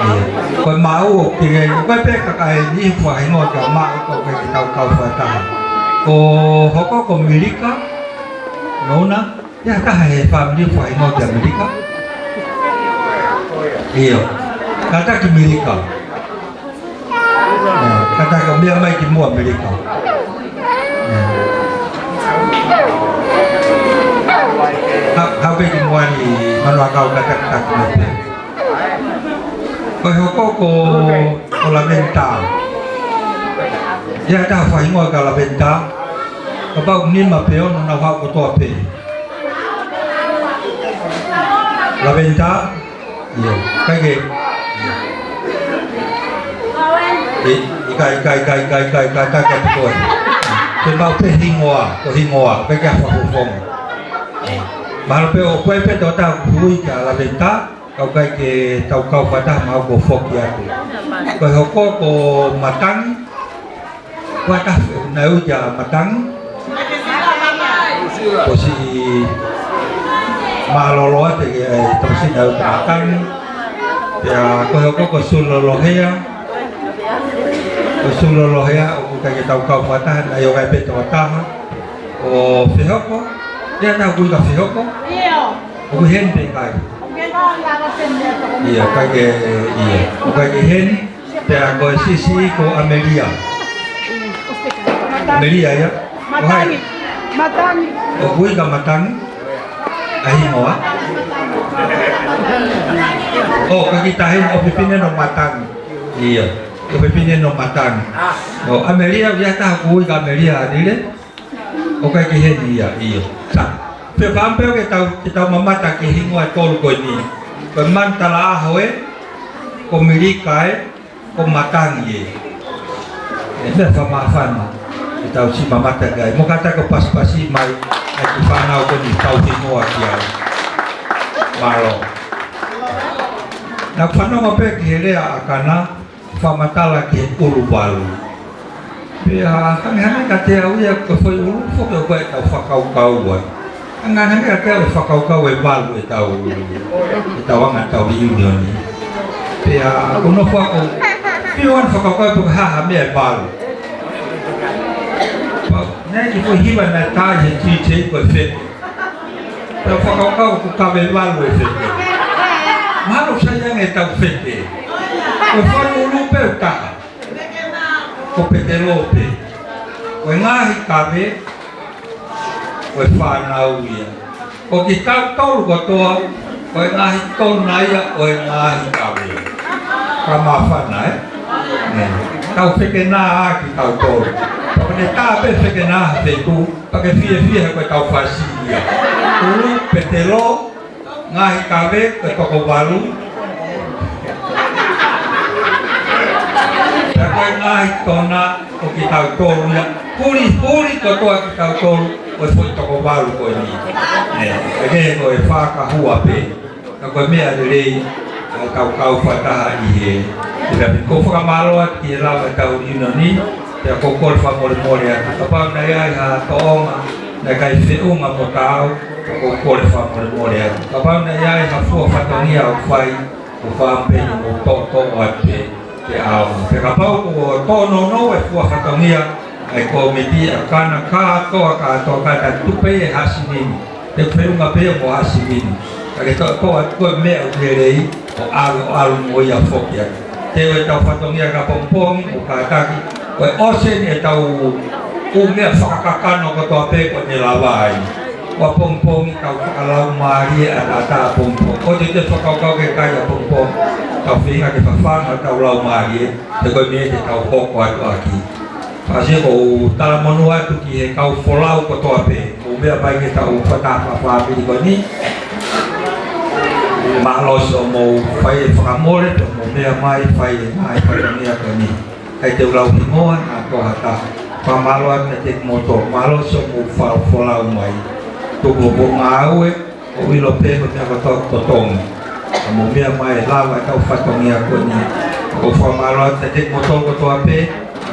ʻIo. Ko e Maʻu ʻoku ke, ko e pē kakai ni fakahingoa kia Maʻu, ko e ke taukau fakataha. Ko hoko ko Milika, Nona, ʻi ai ha taha he fāmili fakahingoa kia Milika? ʻIo. Kātaki Milika. ʻE, kātaki ʻo meʻa mai ki muʻa Milika. ʻE. Ha, hau pē ki muʻa ni Manu ʻa kau kātaki mai pē. Ko e hoko ko, ko Laventa. ʻI ai ha taha fakahingoa kia Laventa? Kapau nima pe ono nau haʻu kotoa pē. Laventa? ʻIo. ʻIkai ke. ʻIkai, ʻikai, ʻikai, ʻikai, ʻikai, kātaki atu koe. Ke maʻu pē hingoa, ko e hingoa, ʻikai ke ʻi ai ha fakafofonga. Mahalo pē ʻoku ʻi ai pē ha taha ʻoku ui kia Laventa, ka ʻoku ʻikai ke taukau fakataha, mahalo kuo foki atu. Ko e hoko ko Matangi, ko ha taha naʻe ui kia Matangi. Ko siʻi Mālōlō ʻa e, ʻe, tamasiʻi naʻe ui kia Matangi. Pea ko e hoko ko Sulolohea. Ko Sulolohea, ʻoku ʻikai ke taukau fakataha, naʻe ʻi ai pē tokotaha. Ko Fehoko, ʻi ai ha taha ʻoku ui kia Fehoko? ʻIo. ʻOku ʻi heni pe ʻikai? ʻIo, ʻikai ke, ʻio. ʻOku ʻikai ke ʻi heni, pea ko e siʻisiʻi ko ʻAmelia. ʻAmelia ia? Ko hai? Matangi. Matangi. ʻOku ui kia Matangi? ʻA e hingoa? ʻO, ka ki tahi ʻo fefine no Matangi. ʻIo, ʻo fefine no Matangi. ʻO, ʻAmelia, ʻi ai ha taha ʻoku ui kia ʻAmelia, ʻa Lile? ʻOku ʻikai ke ʻi heni ia, ʻio. Sa, pea fakaʻamu pē ke tau, ke tau mamata ki he hingoa ʻe tolu ko eni. Ko e Manu Talaʻaho ē, ko Milika ē, ko Matangi ē. ʻE meʻa fakamāfana ke tau siʻi mamata ki ai. Mou kātaki ʻo pasipasi mai ʻa e kiʻi fānau ko eni tauhingoa ki ai. Mālō. Naʻa ku fanongo pē ki he lea ʻa Kana, fakamatala ki he ʻulu valu. Pea hangehangē kiate au ia ko e foʻi ʻulu foki ʻoku ʻikai ke tau fakakaukau ai. Hangehangē kiate au e fakakaukau ʻe valu ʻetau, ʻetau anga ʻetau reunion. Pea ʻoku ou nofo ʻo fiu ʻa e fakakaukau pe ko e hā ha meʻa ʻe valu. Pea naʻe ʻi ai e kiʻi foʻi hiva naʻe tā ʻi he T J ko e feke. Pea fakakaukau ʻoku kave valu e feke. Mahalo sai ange ʻetau feke. Ko e foʻi ʻulu pē ʻoku taha. Ko Petelo pē. Ko e ngaahi kave, ko e fānau ia. Ko kitautolu kotoa, ko e ngaahi tona ia ʻo e ngaahi kave. Fakamāfana, ē? Nē. Tau feke nā ʻa kitautolu. Pea ko ʻene tā pē feke nā ha feituʻu, pea ke fiefia he ko ʻetau fasi ia. ʻUlu, Petelo, ngaahi kave, ko e toko valu. Pea ko e ngaahi tona ʻo kitautolu ia. Huli, huli kotoa kitautolu, ko e foʻi toko valu ko eni. Nē, ʻa ia ko e fakahua pē. Ka ko e meʻa lelei, ʻa e taukau fakataha ʻi he, ʻi he ʻapi. ʻOku ou fakamālō atu ki he lava ʻetau reunion ni, pea ʻoku ou kole fakamolemole atu. Kapau naʻe ʻi ai ha tōʻonga naʻe ʻikai feʻunga mo taau, ʻoku ou kole fakamolemole atu. Kapau naʻe ʻi ai ha fua fatongia ʻoku fai, ʻoku ou fakaʻamu pē ke mou toʻotoʻo atu pē, ke Pea kapau kuo tōnounou e fua fatongia ʻa e kōmiti ʻa Kana kātoa, kātoa, kātoa, tuku pē ia ʻe Hasimini. Te u feʻunga pē ia mo Hasimini. Ka ke toʻo, toʻo atu ko e meʻa ʻoku lelei, ʻo ʻalu, ʻalu mo ia foki atu. Te u ʻetau fatongia ka pongipongi, mo kātaki, ko e ʻosi eni ʻetau ʻū meʻa fakakakano kotoa pē kuo ne lava ai. ʻA pongipongi tau fakalaumālie ʻataʻatā ʻapongipongi. ʻOua te te fakakaukau ke kai ʻapongipongi. Tau feinga ke fafanga hotau laumālie, he ko e meʻa te tau hoko atu ʻaki. Pea ʻoku ou talamonū atu ki he kau folau kotoa pē, mou meʻa mai ki heʻetau fakataha fakafāmili ko eni. Mālō siʻomou fai e fakamole, pea mou meʻa mai fai e ngaahi fatongia ko eni. ʻIkai te u lau hingoa, naʻa tau hata. Fakamālō atu kiate kimoutolu, mālō siʻomou fo-, folau mai. Tuku hoʻomou ngāue, ʻo ʻilo pē ko e meʻa kotoa ʻoku totongi. Ka mou meʻa mai ʻe lava ʻetau fatongia ko eni. ʻOku ou fakamālō atu kiate kimoutolu kotoa pē,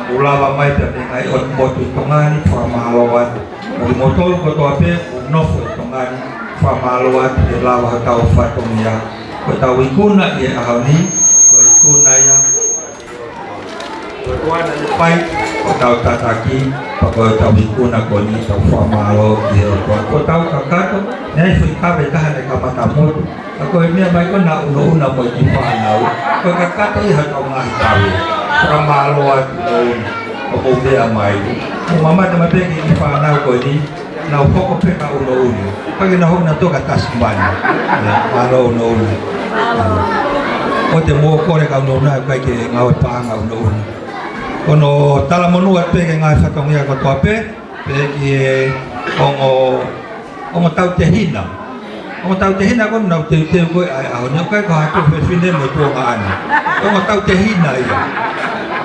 mou lava mai pea mei he ngaahi ʻotu motu ʻi Tonga ni, fakamālō atu. Mo kimoutolu kotoa pē, mou nofo ʻi Tonga ni, fakamālō atu ʻe lava hotau fatongia. Ko ʻetau ikuna ʻi he ʻaho ni, ko e ikuna ia. Ko e ʻuhinga ia ʻoku fai, ko ʻetau tataki, pea ko ʻetau ikuna ko eni, tau fakamālō ki he ʻOtua. Ko ʻetau kakato, naʻe ʻi ai e foʻi kave ʻe taha naʻe kamata motu. Ka ko e meʻa mai ko ē naʻa unouna mo e kiʻi fānau. Ko e kakato ia hotau ngaahi kave. Fakamālō atu ʻoku mou meʻa mai. Mou mamata mai pē ki he kiʻi fānau ko eni. Nau hoko pē ka unouna. Ka ke nau hoko nautolu ka tasi mani. Mālō unouna. ʻOua te mou kole ka unouna, ʻikai ke ngāue paʻanga unouna. Ko hono talamonū atu pē ki he ngaahi fatongia kotoa pē, pea ki he ongo, ongo tautehina. Ongo tautehina ko ē naʻa nau teuteu ko ē ʻa e ʻaho ni, ʻoku ʻikai ko ha tuofefine mo e tuongaʻane. Ongo tautehina ia.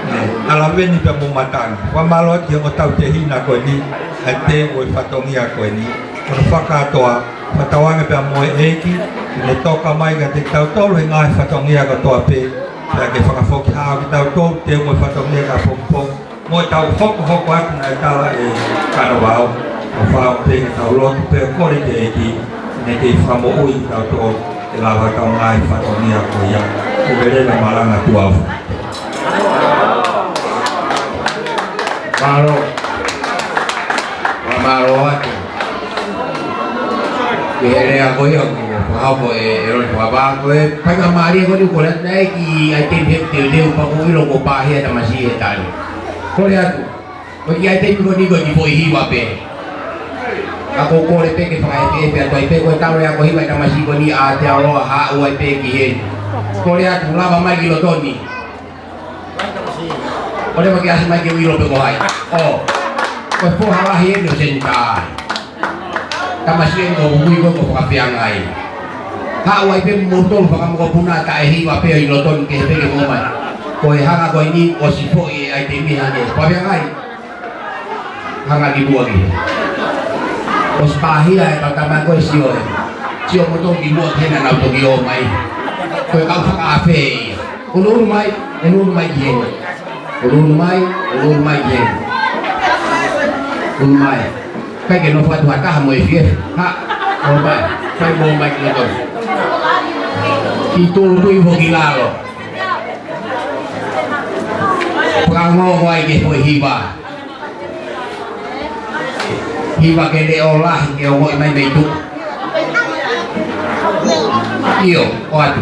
Ne, ʻa Laveni pea mo Matangi. Fakamālō atu ki he ongo tautehina ko eni, ʻa e teu ʻo e fatongia ko eni. Ko hono fakakātoa, fakatauange pea mo e ʻEiki, ke ne toka mai kiate kitautolu he ngaahi fatongia kotoa pē, pea ke fakafoki hao kitautolu, teu mo e fatongia ka pongipongi, mo ʻetau hokohoko atu naʻe tala ʻe Kanavao, ʻo fai pē ke tau lotu pea kole ki he ʻEiki, ke ne kei fakamoʻui kitautolu, ke lava hotau ngaahi fatongia ko ia, ʻo vele na malanga tuafu. Mālō. Mālō atu. Ki he lea ko ia, ko fakahoko ʻe, ʻe Loni Fakavā, ko e faingamālie ko eni ko ē naʻe ʻi ai e ʻaiteni he teuteu pea ʻoku ou ʻilo kuo pāhia e tamasiʻi he tali. Kole atu. Ko e kiʻi ʻaiteni ko eni ko e kiʻi foʻi hiva pē. Ka ʻoku ou kole pē ke fakaʻekeʻeke atu ai pē ko e talo ia ko e hiva e tamasiʻi ko eni ʻa Aotearoa haʻu ai pē ki heni. Kole atu, lava mai ki loto ni. ʻOua te ke ʻasi mai ke u ʻilo pe ko hai. ʻŌ. Ko e foha lahi eni ʻo Senitā. Tamasiʻi eni ko Vukui ko ē ko Fakafeangai. Haʻu ai pē moutolu fakamokopuna taʻe hiva pē ʻi loto ni ke he pē ke mo mai. Ko e hanga ko eni ʻosi foʻi e ʻaiteni hangē. Fakafeangai. Hanga ki muʻa ki hē. ʻOsi pāhia e kau tama ko ē sio ē. Sio moutolu ki muʻa ki hē naʻa nau toki ō mai. Ko e kau fakaafe ia. Ulu ulu mai, ulu ulu mai ki hē. Ulu ulu mai, ulu ulu mai ki hē. Ulu mai. ʻIkai ke nofo atu ha taha mo e fie. Ha, ō mai. Fai mo mai ki loto. Ki tulu tui mo ki lalo. Pea ngō ngō ai ke foʻi hiva. Hiva ke leʻo lahi ke ongoʻi mai mei tuʻa. ʻIo, ʻoatu.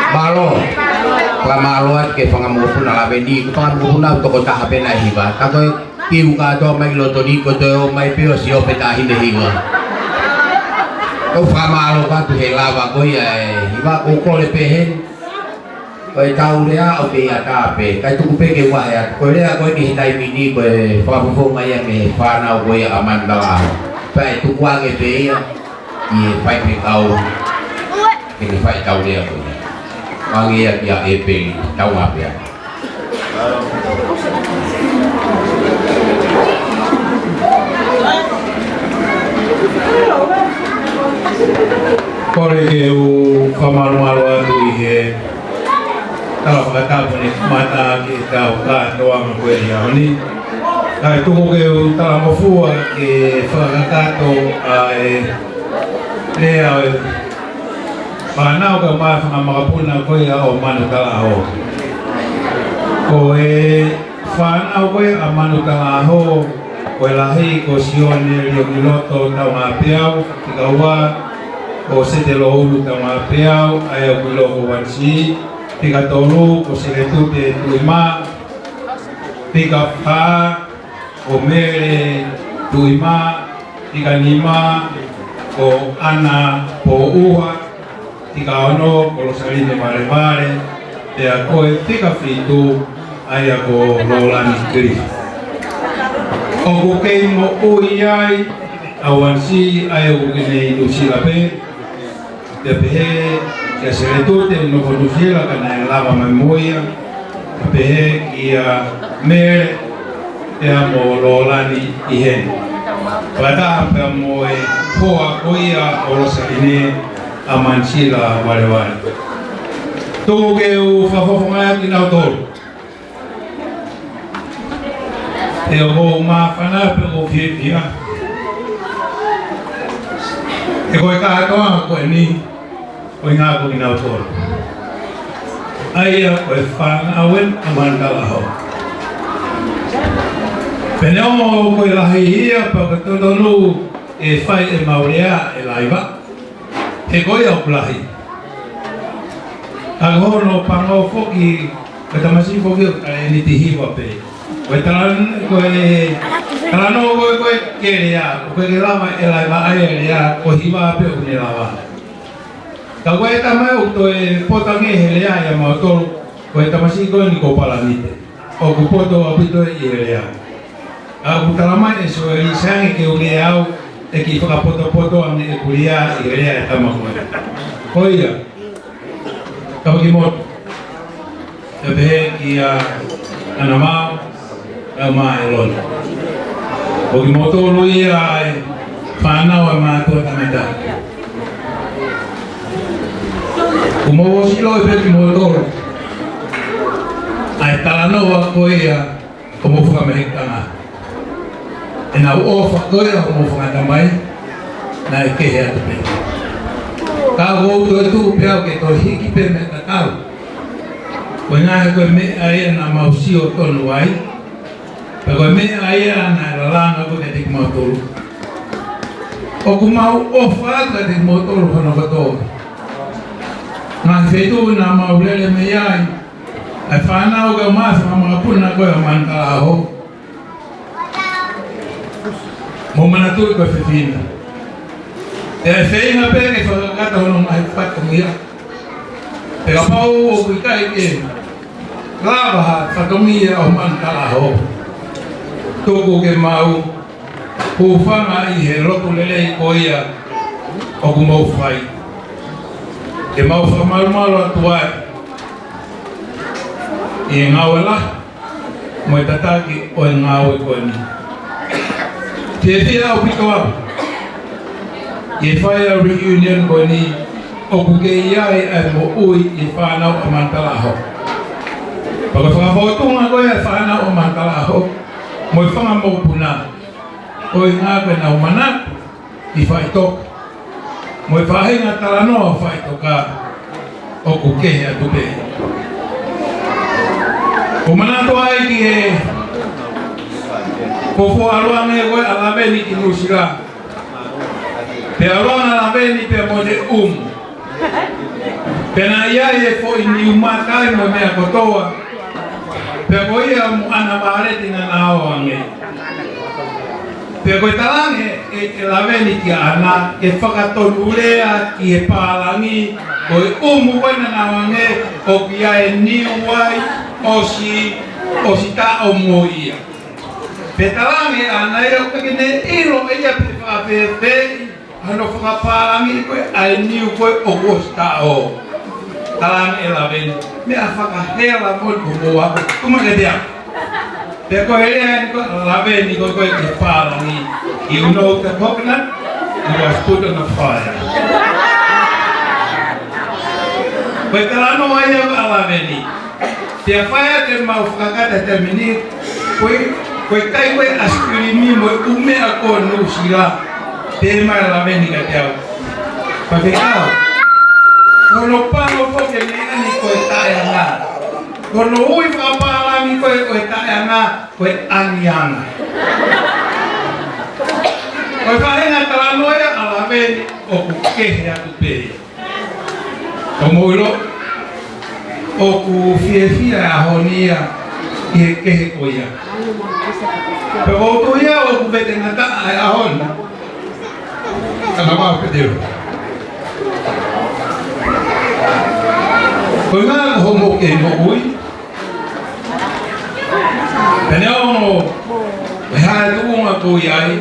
Mālō. Fakamālō atu ki he fanga mokopuna laveni, ko e fanga mokopuna toko taha pē naʻe hiva. Ka ko e kiu kātoa mai ki loto ni, ko e toe ō mai pē ʻo sio pē taʻahine hiva. Ko e fakamālō atu he lava ko ia e hiva, ʻoku ou kole pē heni. Ko e tau lea ʻo pē ia tā pē, kae tuku pē ke u vahe atu. Ko e lea ko ē ki he taimi ni ko e fakafofonga ia mei he fānau ko ia ʻa Manutalaʻaho. Pea ʻe tuku ange pē ia ʻi he faifekau ke ne fai e tau lea ko ia. Ange ia kia ʻEpeli Taungapea. Kole ke u fakamālōmālō atu ʻi he tala fakatapu ne kamata ki he tau kātoanga ko eni he ʻaho ni. Kae tuku ke u talangofua ke fakakakato ʻa e lea ʻo e fānau kae ʻumaʻā e fanga makapuna ko ia ʻo Manutalaʻaho. Ko e fānau ko ia ʻa Manutalaʻaho, ko e lahi ko Sione Liokiloto Taungapea, fika ua ko Setelo Ulu Taungapea, ʻa ia ʻoku ʻi loto ko Wanisi, fika tolu ko Seletute Tuʻimā, fika fā ko Mele Tuʻimā, fika nima ko ʻAna Pōʻuha, fika ono ko Losaline Valevale, pea ko e fika fitu ʻa ia ko Lolani Kilifi. ʻOku kei moʻui ai ʻa Wanisi, ʻa ia ʻoku kei ʻi Nuʻusila pē, pea pehē kia Seletute ʻoku nofo Nuʻusila ka naʻe lava mai mo ia, pea pehē kia Mele pea mo Lolani ʻi heni. Fakataha pea mo e hoa ko ia ʻo Losaline, ʻa Manisila Valevale. Tuku ke u fakafofongaʻi atu kinautolu. He ʻoku ou māfana pea ʻoku ou fiefia he ko e kātoanga ko eni, ko e ngaahi ko kinautolu. ʻA ia ko e fānau eni ʻa Manutalaʻaho. Pea neongo ko e lahi ia pea ko e totonu ʻe fai ʻemau lea ʻe laiva. He ko ia ʻoku lahi. Ka ko hono pango foki, ko e tamasiʻi foki ʻoku talēniti hiva pē. Ko e talan-, ko e talanoa ko ē, ko e ke lea, ʻoku ʻikai ke lava ʻe laiva ʻa e lea, ko hiva pē ʻoku ne lava. Ka ko e tama ʻoku toe poto ange he lea ʻia mautolu, ko e tamasiʻi ko eni ko Palanite. ʻOku poto ʻaupito ʻi he lea. ʻA, ʻoku talamai ʻe Soeli, sai ange ke u lea au, ʻe kiʻi fakapotopoto ange ʻeku lea ʻi he lea ʻa e tama ko ē. Ko ia, kau ki motu. Pea pehē kia ʻAna Mau, ʻa Maʻeloni. Ko kimoutolu ia ʻa e fānau ʻa e mātuʻa tangata. ʻOku mou ʻosi ʻilo pē kimoutolu ʻa e talanoa ko ia ʻo homou fakamehekitanga. ʻEnau ʻofa ko ia homou fakatamai, naʻe kehe atu pē. Ka ʻoku ou toe tuʻu pē au ke toe hiki pē mei he tatau. Ko e ngaahi ko e meʻa ia naʻa mau sio tonu ai. Pea ko e meʻa ia naʻe lalanga ko ē kiate kimautolu. ʻOku mau ʻofa atu kiate kimoutolu hono kotoa. Ngaahi feituʻu naʻa mau lele mei ai. ʻA e fānau kae ʻumaʻā e fanga makapuna ko ē ʻa Manutalaʻaho. Mou manatuʻi ko e fefine. Pea ʻe feinga pē ke fakakakato hono ngaahi fatongia. Pea kapau ʻoku ʻikai ke lava ha fatongia ʻo Manutalaʻaho, tuku ke mau hūfanga ʻi he lotu lelei ko ia ʻoku mou fai. Ke mau fakamalumalu atu ai ʻi he ngāue lahi mo e tataki ʻo e ngāue ko eni. Fiefia ʻaupito au ʻi he fai ʻa e reunion ko eni ʻoku kei ʻi ai ʻa e moʻui ʻa e fānau ʻa Manutalaʻaho. Pea ko e fakafōtunga ko ia ʻa e fānau ʻa Manutalaʻaho mo e fanga mokopuna, ko e ngāue ko ē naʻa nau manatu ʻi faʻitoka mo e faʻahinga talanoa faʻitoka ʻoku kehe atu pē. ʻOku ou manatu ai ki he fuofua ʻalu ange ko ē ʻa Laveni ki Nuʻusila. Pea ʻalu ange ʻa Laveni pea mo ʻene ʻumu. Pea naʻe ʻi ai e foʻi niu mata ai mo e meʻa kotoa. Pea ko ia mo ʻAna Valeti naʻa na ō ange. Pea ko e talaange ʻe, ʻe Laveni kia ʻAna, ke fakatonulea ki he pālangi, ko e ʻumu ko ē naʻa na ō ange, ʻoku ʻi ai e niu ai, ʻosi, ʻosi taʻo mo ia. Pea talaange ʻe ʻAna ia ʻoku ʻikai ke ne ʻilo ʻe ia pe fakafēfē hano fakapālangi ko ē ʻa e niu ko ē ʻoku ʻosi taʻo. Talaange ʻe Laveni, meʻa fakahela mo e ko mo ako, tuma ke te ako. Pea ko e lea eni ko ē ʻa Laveni ko ē ki he pālangi, you know the coconut, you must put on the fire. Ko e talanoa ia ʻa Laveni. Pea fai atu ʻemau fakakata he taimi ni, ko e, ko e kai ko ē ʻaisikilimi mo e ʻū meʻa ko ē Nuʻusila, pehē mai ʻe Laveni kiate au, Faifekau, ko hono pango foki e meʻa ni ko e taʻeʻanga. Ko hono ui fakapālangi ko ē ʻo e taʻeʻanga, ko e ʻangianga. Ko e faʻahinga talanoa ia ʻa Laveni ʻoku kehe atu pē ia. Ka mou ʻilo, ʻoku fiefia e ʻaho ni ia ʻi he kehe ko ia. Pea ʻoku ou tui au ʻoku vete ngata ʻa e ʻaho ni. Ka na mau pete. Ko e ngaahi ko hoʻomou kei moʻui. Pea neongo e hā e tuʻunga ʻoku ʻi ai,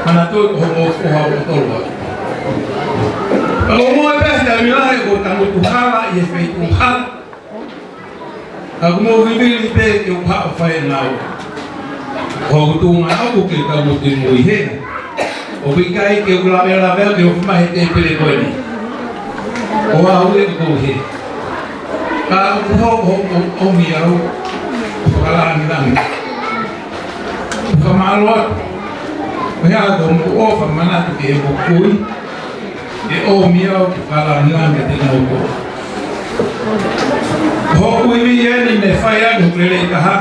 manatuʻi ko hoʻomou foha ʻoku tolu ai. Pea ʻoku mou pehē ʻi he taimi lahi ʻoku tangutu hala ʻi he feituʻu hala. Ka ʻoku mou vivili pē ke u haʻu ʻo fai e ngāue. Ko hoku tuʻunga ʻoku ke tangutu ʻi mui he. ʻOku ʻikai ke u lavelave ke u mai he tēpile ko eni. ʻO aʻu ē ʻoku he. Ka ʻoku hoko hoʻo ʻomi au ʻo fakalāngilangi. Fakamālō atu. Meʻa ko hoʻomou ʻofa manatu ki he moʻui. ʻE ʻomi au ke fakalāngilangi kiate kinautolu. Hoku ivi eni ne fai atu hoku lelei taha.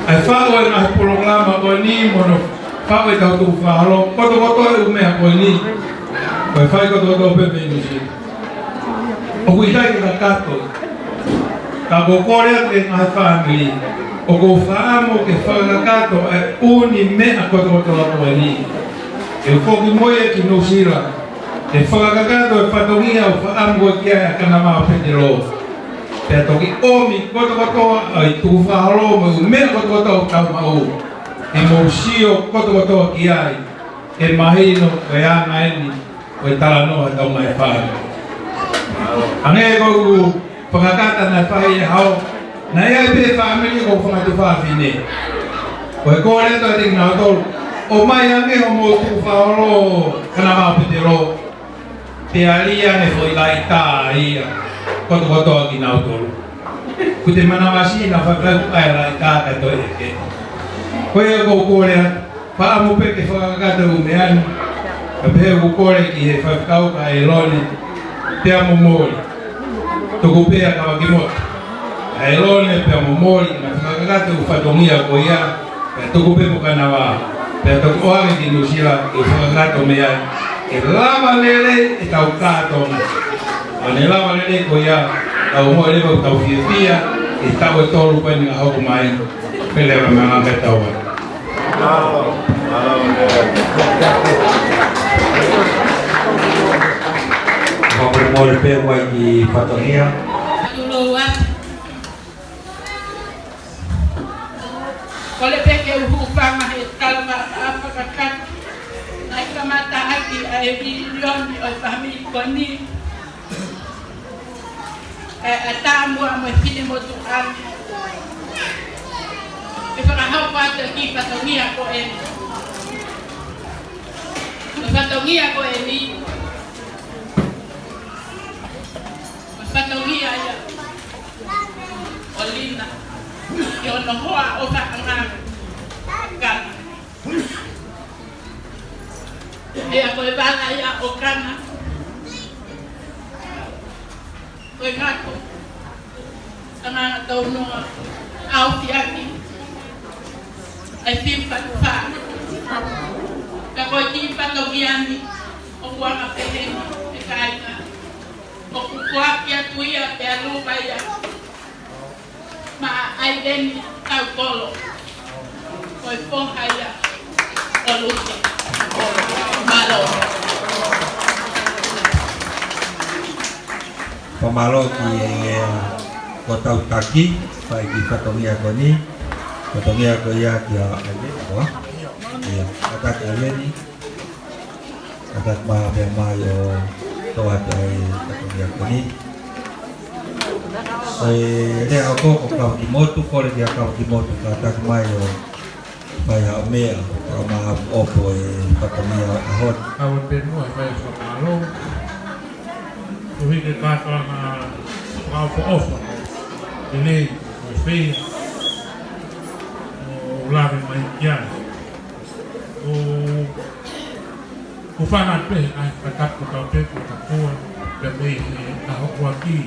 ʻA e faʻu e ngaahi polokalama ko eni mo hono faʻu ʻetau tukufakaholo, kotokotoa e ʻū meʻa ko eni. Ko e fai kotokotoa pē mei Nuʻusila. ʻOku ʻikai ke kakato. Ka ʻoku ou kole atu ki he ngaahi fāmili. ʻOku ou fakaʻamu ke fakakakato ʻa e ʻū meʻa kotokotoa ko eni. ʻE foki mo ia ki Nuʻusila. ʻE fakakakato e fatongia ʻoku fakaʻamu ko ē ki ai ʻa Kanavao Petelo. Pea toki ʻomi kotokotoa ʻa e tukufakaholo mo e ʻū meʻa kotokotoa ʻoku tau maʻu. ʻE mou sio kotokotoa ki ai. ʻE mahino ko e anga eni ʻo e talanoa ʻetau ngaahi fāmili. Hangē ko ʻeku fakakata naʻe fai ʻe Hao, naʻe ʻi ai pē fāmili ko e fanga tuofāfine fefine. Ko e kole atu kiate kinautolu, ʻomai ange hoʻomou tukufakaholo Kanavao Petelo. Pea ʻalu ange foʻi laitā ia kotokotoa kinautolu. Kuo te manavasiʻi naʻa faifai kuo ʻai laitā kae toe ʻeke. Ko ia ʻoku ou kole atu, fakaʻamu pē ke fakakakato e ʻū meʻa ni. Ka pehē ʻoku ou kole ki he faifekau ko ʻAelone pea mo Moli. Tuku pē ʻa Kavakimotu, ʻAelone pea mo Moli, na fakakakato e ʻū fatongia ko ia, pea tuku pē mo Kanavao, pea toki ʻoange ki Nuʻusila, ʻo fakakakato mei ai. ʻE lava lelei ʻetau kātoanga. ʻO ne lava lelei ko ia, tau moʻui leva ʻo tau fiefia, ʻi he taʻu ʻe tolu ko eni ʻe hoko mai, pea lava mai ange tau ai. Fakamolemole pē mai ki fatongia. Tulou atu. Kole pē ke u hūfanga he talanoa fakakakato. Naʻe kamata ʻaki ʻa e vilioni ʻo e fāmili ko eni. ʻE, ʻa Tāmua mo e finemotuʻa ni. ʻE fakahoko atu e kiʻi fatongia ko eni. Ko e fatongia ko eni. Ko e fatongia ia ʻo Lina. ʻI hono hoa ʻo Faʻanga. Kana. ʻIa ko e vala ia ʻo Kana. Ko e ngako. Tangata taunoa. ʻAufiaki. ʻAi fiu fatu fa. Ka ko e kiʻi fatongia ni ʻoku anga pehē ni, ʻe kāinga, ʻoku foaki atu ia pea luva ia maʻa ʻAileni Taukolo, ko e foha ia ʻo Lusi Taukolo. Mālō. Fakamālō ki he, ʻa, ko hotau taki, fai ki he fatongia ko eni, fatongia ko ia kia ʻAileni, ko ia. Kātaki ʻAileni, kātaki mai pea mai ʻo toʻo atu e fatongia ko eni. Ko e lea ʻoku ko Kavakimotu, kole kia Kavakimotu, kātaki mai ʻo fai haʻo meʻa, ʻo maʻu ʻopo e fatongia ʻo e ʻaho ni. Kau te mua fai fakamālō. Ko e hiki kātoanga fakaʻofoʻofa, lelei, ʻo e feia, ʻo lave mai ki ai. ʻO ʻoku fana pē, ʻa e fakatapu kotoa pē kuo tapu, pea mei he ʻaho ʻuluaki.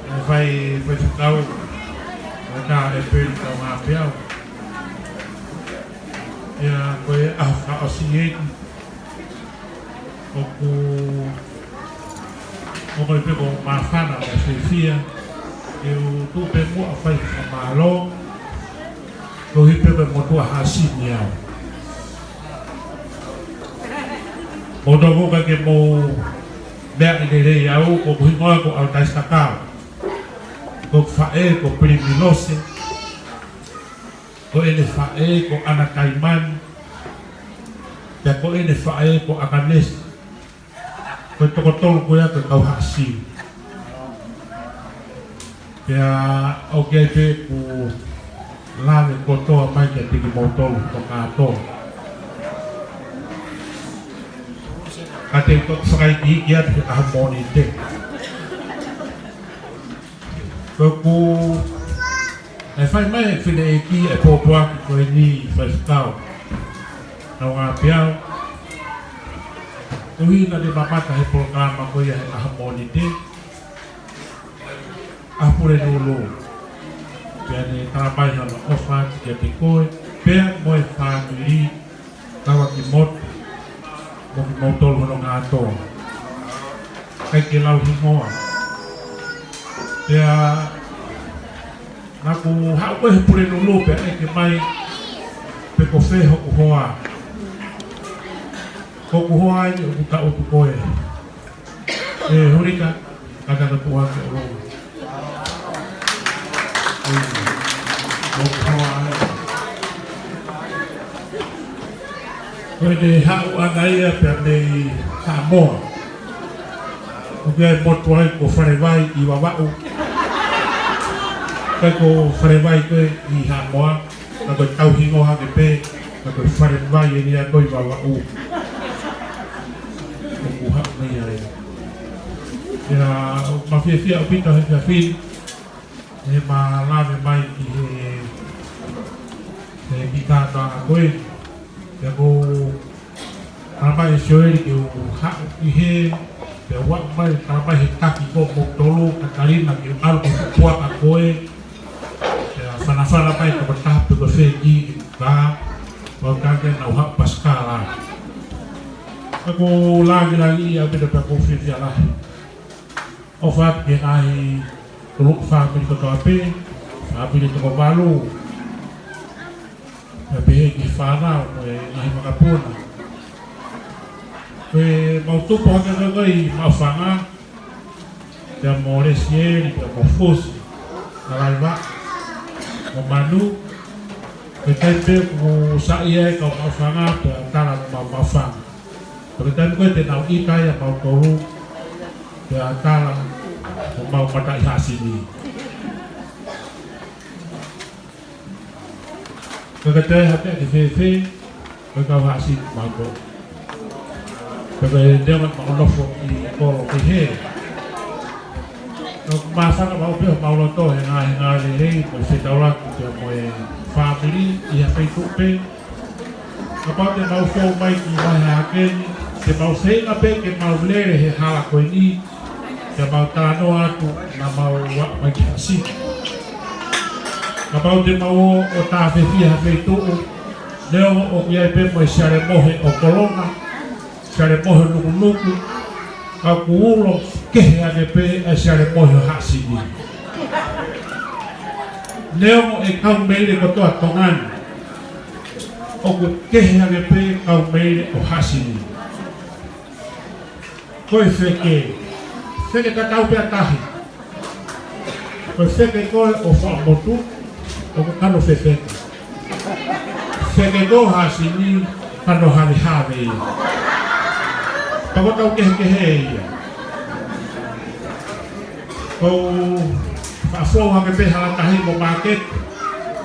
ʻE fai, fai fakau, ʻo e taʻu ʻEpeli taʻu ʻe ua afe ua. Ia ko e ʻaho fakaʻosi eni, ʻoku ʻoku ʻikai pē ko e māfana mo e fiefia, ke u tuʻu pē muʻa ʻo fai fakamālō, koeʻuhi pē ko e motuʻa haʻa Sini au. Mou tokanga ke mou meaʻi lelei au, ko hoku hingoa ko ʻAlataisi Takao. Ko hoku faʻē ko Pilimilose, ko ʻene faʻē ko ʻAna Taimani, pea ko ʻene faʻē ko ʻAkanesi. Ko e toko tolu ko ia ko e kau haʻa Sini. Pea ʻoku ʻi ai pē ʻeku lave kotoa mai kiate kimoutolu ʻo kātoa. Ka te u toki fakaikiiki atu he ʻaho Mōnite. Ko ʻeku ʻe fai mai e fineʻeiki e pōpoaki ko eni, Faifekau Nauapiau. Koeʻuhi naʻa ne mamata he polokalama ko ia he ʻaho Mōnite, ʻa Pulelulu. Pea ne tala mai hano ʻofa atu kiate koe, pea mo e fāmili Kavakimotu, mo kimoutolu hono ngaahi toa. ʻIkai ke lau hingoa. Pea naʻa ku haʻu ko ē he Pulelulu pea ʻeke mai pe ko fē hoku hoa. Ko hoku hoa eni ʻoku tangutu ko ē. ʻE Hulika, kātaki atu ʻo tuʻu hake ʻo lau. Ko ʻene haʻu ʻana ia pea mei Haʻamoa. ʻOku ʻi ai e motu ai ko Falevai ʻi Vavaʻu. ʻIkai ko Falevai ko ē ʻi Haʻamoa. Ka ko e tauhingoa hake pē, ka ko e Falevai eni ia ko ē ʻi Vavaʻu. ʻOku haʻu mei ai. Pea ʻoku ma fiefia ʻaupito he efiafi ni, he ma lave mai ki he, he kiʻi kātoanga ko ē. Pea ko Tala mai ʻe Sioeli ke u haʻu ki hē, pea u aʻu mai, tala mai he taki ko moutolu, Katalina, ke u ʻalu ki he puaka ko ē, pea fanafana mai tokotaha pe ko fē ki ka, pea u tala ke nau haʻu pasikala. Pea ʻoku ou langilangiʻia ʻaupito pea ʻoku ou fiefia lahi. ʻOfa atu ki he ngaahi tuluʻi fāmili kotoa pē, fāmili toko valu, pea pehē ki he fānau mo e ngaahi makapuna. Ko ʻemau tupu hake ko ē ʻi Maʻufanga, pea mo Lesieli, pea mo Fusi, Kalaiva, mo Manu, ko e taimi pē ʻoku saiʻia ai kau Maʻufanga, pea tala mo Maʻufanga. Ko e taimi ko ē te nau ʻita ai ʻa mautolu, pea tala mo mau mataʻi haʻa Sini. Ka ka te ha pea ke fēfē, ko e kau haʻa Sini mautolu. Ka ka e ndewa mau nofo ʻi kolo ki hē. Ka māfana mau pē homau loto he ngaahi ngāue lelei, mo e fetaulaki pea mo e fāmili, ʻi ha feituʻu pē. Kapau te mau fou mai ki he vahe hake ni, te mau feinga pē ke mau lele he hala ko eni, ke mau talanoa atu naʻa mau aʻu mai ki haʻa Sini. Kapau te mau ō ʻo tāfefia ha feituʻu, Neongo ʻoku ʻi ai pē mo e siale mohe ʻo Kolonga, siale mohe ʻo Nukunuku, ka ʻoku ulo kehe ange pē ʻa e siale mohe ʻo Haʻa Sini. Neongo e kau meile kotoa Tonga ni, ʻoku kehe ange pē kau meile ʻo Haʻa Sini. Ko e feke, feke tatau pē ʻa tahi. Ko e feke ko ē ʻo Fuaʻamotu, ʻoku kano fefeke. Feke ko ē ʻo Haʻa Sini, kano havehave ia. Pea ko e tau kehekehe ia. Ko e faʻa fou hake pē hala tahi mo māketi,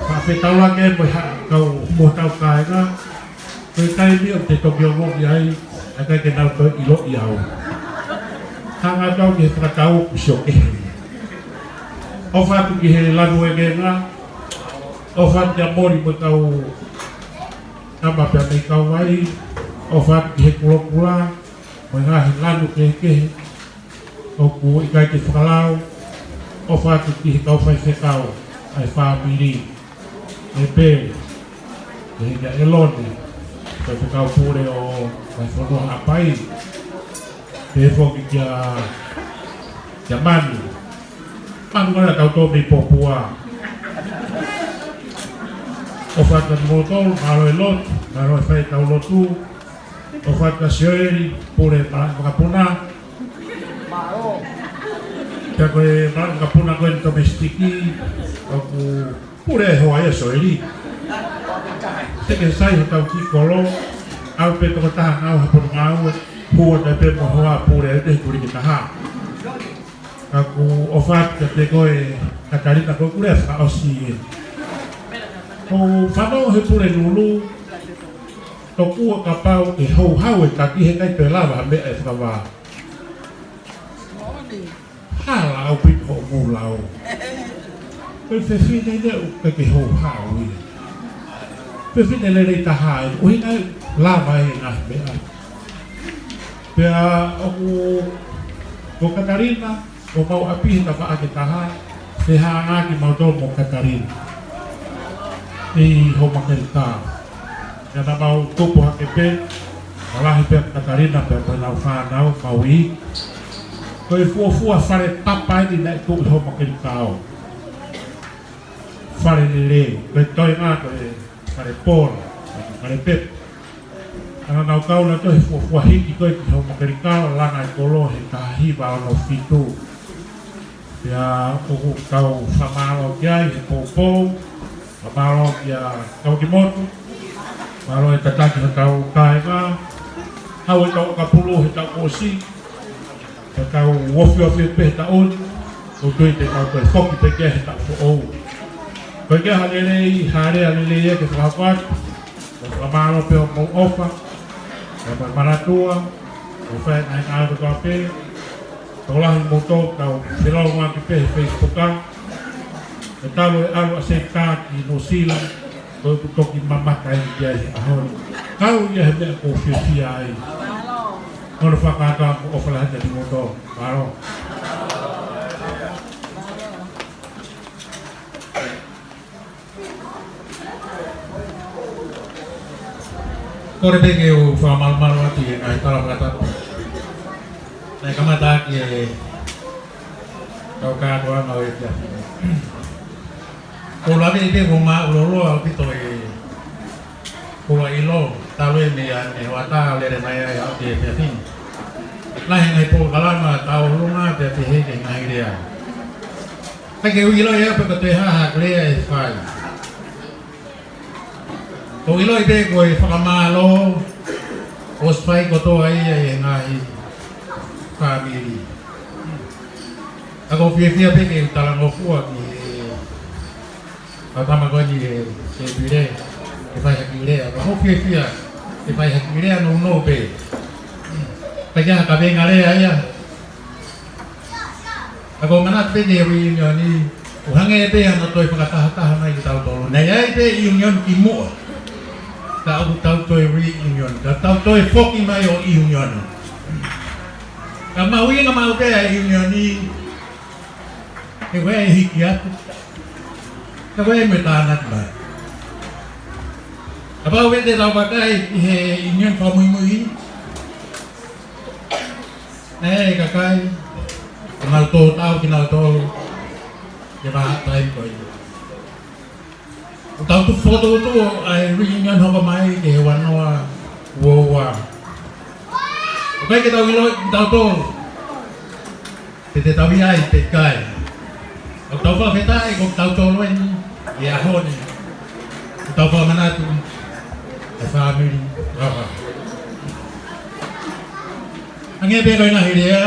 faʻa fetaulaki mo e ha-, kau mo tau kāinga, ko e taimi ʻoku te toki ongoʻi ai, ʻikai ke nau toe ʻiloʻi au. Hanga atu au ki he fakatau ʻoku sio kehe. ʻOfa atu ki he lanu ʻekenga, ʻofa atu kia Moli mo e kau tama pea mei Kauvai, ʻofa atu ki he kulokula, mo e ngaahi lanu kehekehe, ʻoku ʻikai ke fakalau, ʻofa atu ki he kau faifekau, ʻa e fāmili, ʻe pē, ʻe hiki ʻa ʻElone, faifekau pule ʻo Vaifonua Haʻapai, pehē foki kia, kia Manu, Manu ngana tau tō mei Popua. ʻOfa atu kia moutolu, mālō e lotu, mālō e fai tau lotu, ʻofa atu kia Sioeli, pule Malaʻe Vakapuna. Pea ko e Malaʻe Vakapuna ko eni tōmesitiki, ʻoku pule e hoa ia Sioeli. Te ke sai hotau kiʻi kolo, au pē tokotaha ngāue he potungāue, hū atu pē mo e hoa pule ʻi he kuliki taha. Ka ʻoku ʻofa atu kiate koe Katalina ko e kulea fakaʻosi ē. ʻOku fanongo he pule Lulu, tokua kapau ʻe houhau e taki he ʻikai toe lava ha meʻa ʻe fakavā. Hala ʻaupito hoʻomou lau. Ko e fefine ʻoku ʻikai ke houhau ia. Fefine lelei taha ē, ʻuhinga ʻe lava e ngaahi meʻa. Pea ʻoku, ko Katalina, ʻoku mau ʻapi he tafaʻaki ʻe taha, fehālaaki mautolu mo Katalina. ʻI Houmakelika. Naʻa mau tupu hake pē, ʻa lahi pē ʻa Katalina pea mo ʻenau fānau, mau ʻi. Ko e fuofua fale papa eni naʻe tuʻu ʻi Houmakelika. Fale lelei, ko e toenga ko e fale pola, fale pepa. Naʻa nau kau nautolu he fuofua hiki ko ē ki Houmakelika, langa e kolo he taha hiva ono fitu. Pea ʻoku tau fakamālō ki ai he poupou, fakamālō kia Kaukimotu, mālō e tataki hotau kāinga, hau e tau kapulu he tau ʻosi, he tau ofiofi pē he taʻu ni, ʻoku tui te tau toe foki pē ki ai he taʻu foʻou. Ko e ke ha lelei, ha lea lelei ia ke fakahoko atu, ʻoku fakamālō pē hoʻomou ʻofa, pea mo e manatua, ʻo fai ngaahi ngāue kotoa pē, tokolahi moutolu tau felōngoaki pē he Facebook ʻa. He talu e ʻalu ʻa Seitā ki Nuʻusila, ko ʻeku toki mamata eni ki ai he ʻaho ni. Kau ia he meʻa ʻoku ou fiefia ai. Hono fakahā mo ʻofa lahi kiate kimoutolu. Mālō. Kole pē ke u fakamalumalu atu ʻi he ngaahi tala fakatapu. Naʻe kamata ʻaki e kau kātoanga ʻo e efiafi ni. Ko e lave pē ʻoku māʻuloloa ʻaupito e kula ʻilo, talu e meʻa ne hoʻatā lele mai ai ʻa e efiafi ni. Lahi e ngaahi polokalama tau luma pea pehē ki he ngaahi lea. Ka ke u ʻiloʻi au pē ko e hā haʻaku lea ʻe fai. ʻOku ou ʻiloʻi pē ko e fakamālō, ʻosi fai kotoa ia ʻe he ngaahi fāmili. Ka ʻoku ou fiefia pē ke talangofua ki he ʻa e tama ko eni ʻe, ʻe Pile, ke fai ha kiʻi lea. Ka ʻoku ou fiefia ke fai ha kiʻi lea nounou pē. Ka ʻi ai ha kavenga lea ia. Ka ʻoku ou manatu pē ki he reunion ni, ʻoku hangē pē hano toe fakatahataha mai kitautolu. Naʻe ʻi ai pē reunion kimuʻa. Ka ʻoku tau toe reunion. Ka tau toe foki mai ʻo reunion. Ka mahuʻinga maʻu pē ʻa e reunion ni, he ko e hiki atu. Ka ko e meʻa tānaki mai. Kapau ʻe te tau vakai ki he ʻiunioni fakamuimui, ʻe kakai, ke mau tō tau kinautolu ke vahaʻa taimi ko ia. ʻOku tau tuku fokotuʻutuʻu ʻa e reunion hoko mai ki he ua noa ua ua. ʻOku ʻikai ke tau ʻiloʻi kitautolu pe te tau ʻi ai pe ʻikai. ʻOku tau fakafetaʻi ko kitautolu eni ʻi he ʻaho ni. ʻOku tau fakamanatu e fāmili lava. Hangē pē ko e ngaahi lea,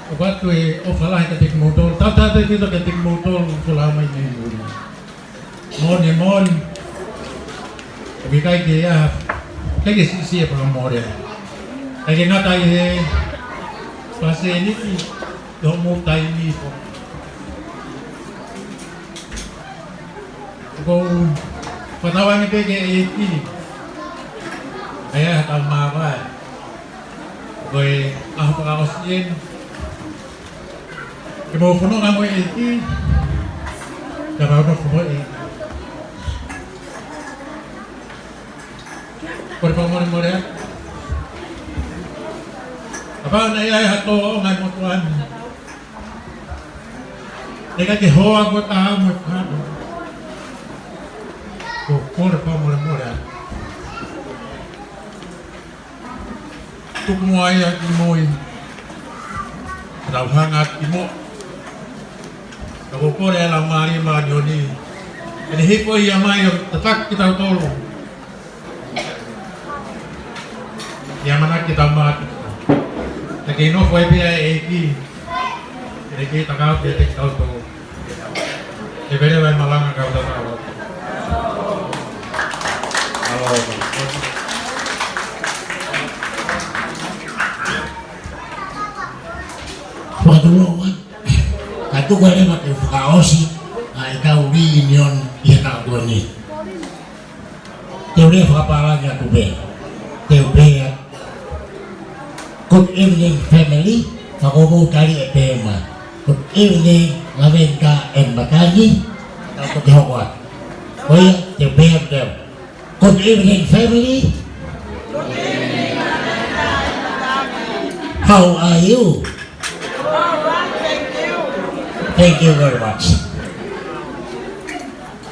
ʻoku ʻoatu e ʻofa lahi kiate kimoutolu, tautautefito kiate kimoutolu folau mai mei muli. Moʻoni, moʻoni. ʻOku ʻikai ke ʻi ai ha, ʻikai ke siʻisiʻi e fakamole. ʻIkai ke ngata ʻi he pasēniti, ʻi hoʻomou taimi foki. ʻOku ou fakatauange pē ki he ʻEiki, ʻe ʻi ai haʻatau māvae. Ko e ʻaho fakaʻosi eni. Ke mou fononga mo e ʻEiki, ka mau nofo mo e ʻEiki. Kole fakamolemole atu. Kapau naʻe ʻi ai ha tōʻonga ʻi he motuʻa ni, ʻe ʻikai ke hoa kuo tā mo e fano. Ko e kole fakamolemole atu. Tuku muʻa ia ki mui. Tau hanga ki mo. Ka ko e kole ʻa e Laumālie Māʻoniʻoni, ʻe ne hifo ia mai ʻo tataki kitautolu. ʻI he ʻamanaki ke tau mātuku. Te ke nofo ai pē ʻa e ʻEiki. ʻE ne kei takau kiate kitautolu. ʻE pele vai malanga kau tatau. Alo. Fakatulou mai. Ka tuku e leva ke fakaʻosi ʻa e kau reunion ʻi he taʻu ko eni. Te u lea fakapālangi atu pē. Te u pehē, "Good evening, family." Ka ko mou tali ʻe pehē mai, "Good evening, Laventa and Matangi." Tau toki hoko atu. Ko ia, te u pehē atu pē. "Good evening, family. How are you?" Thank you very much.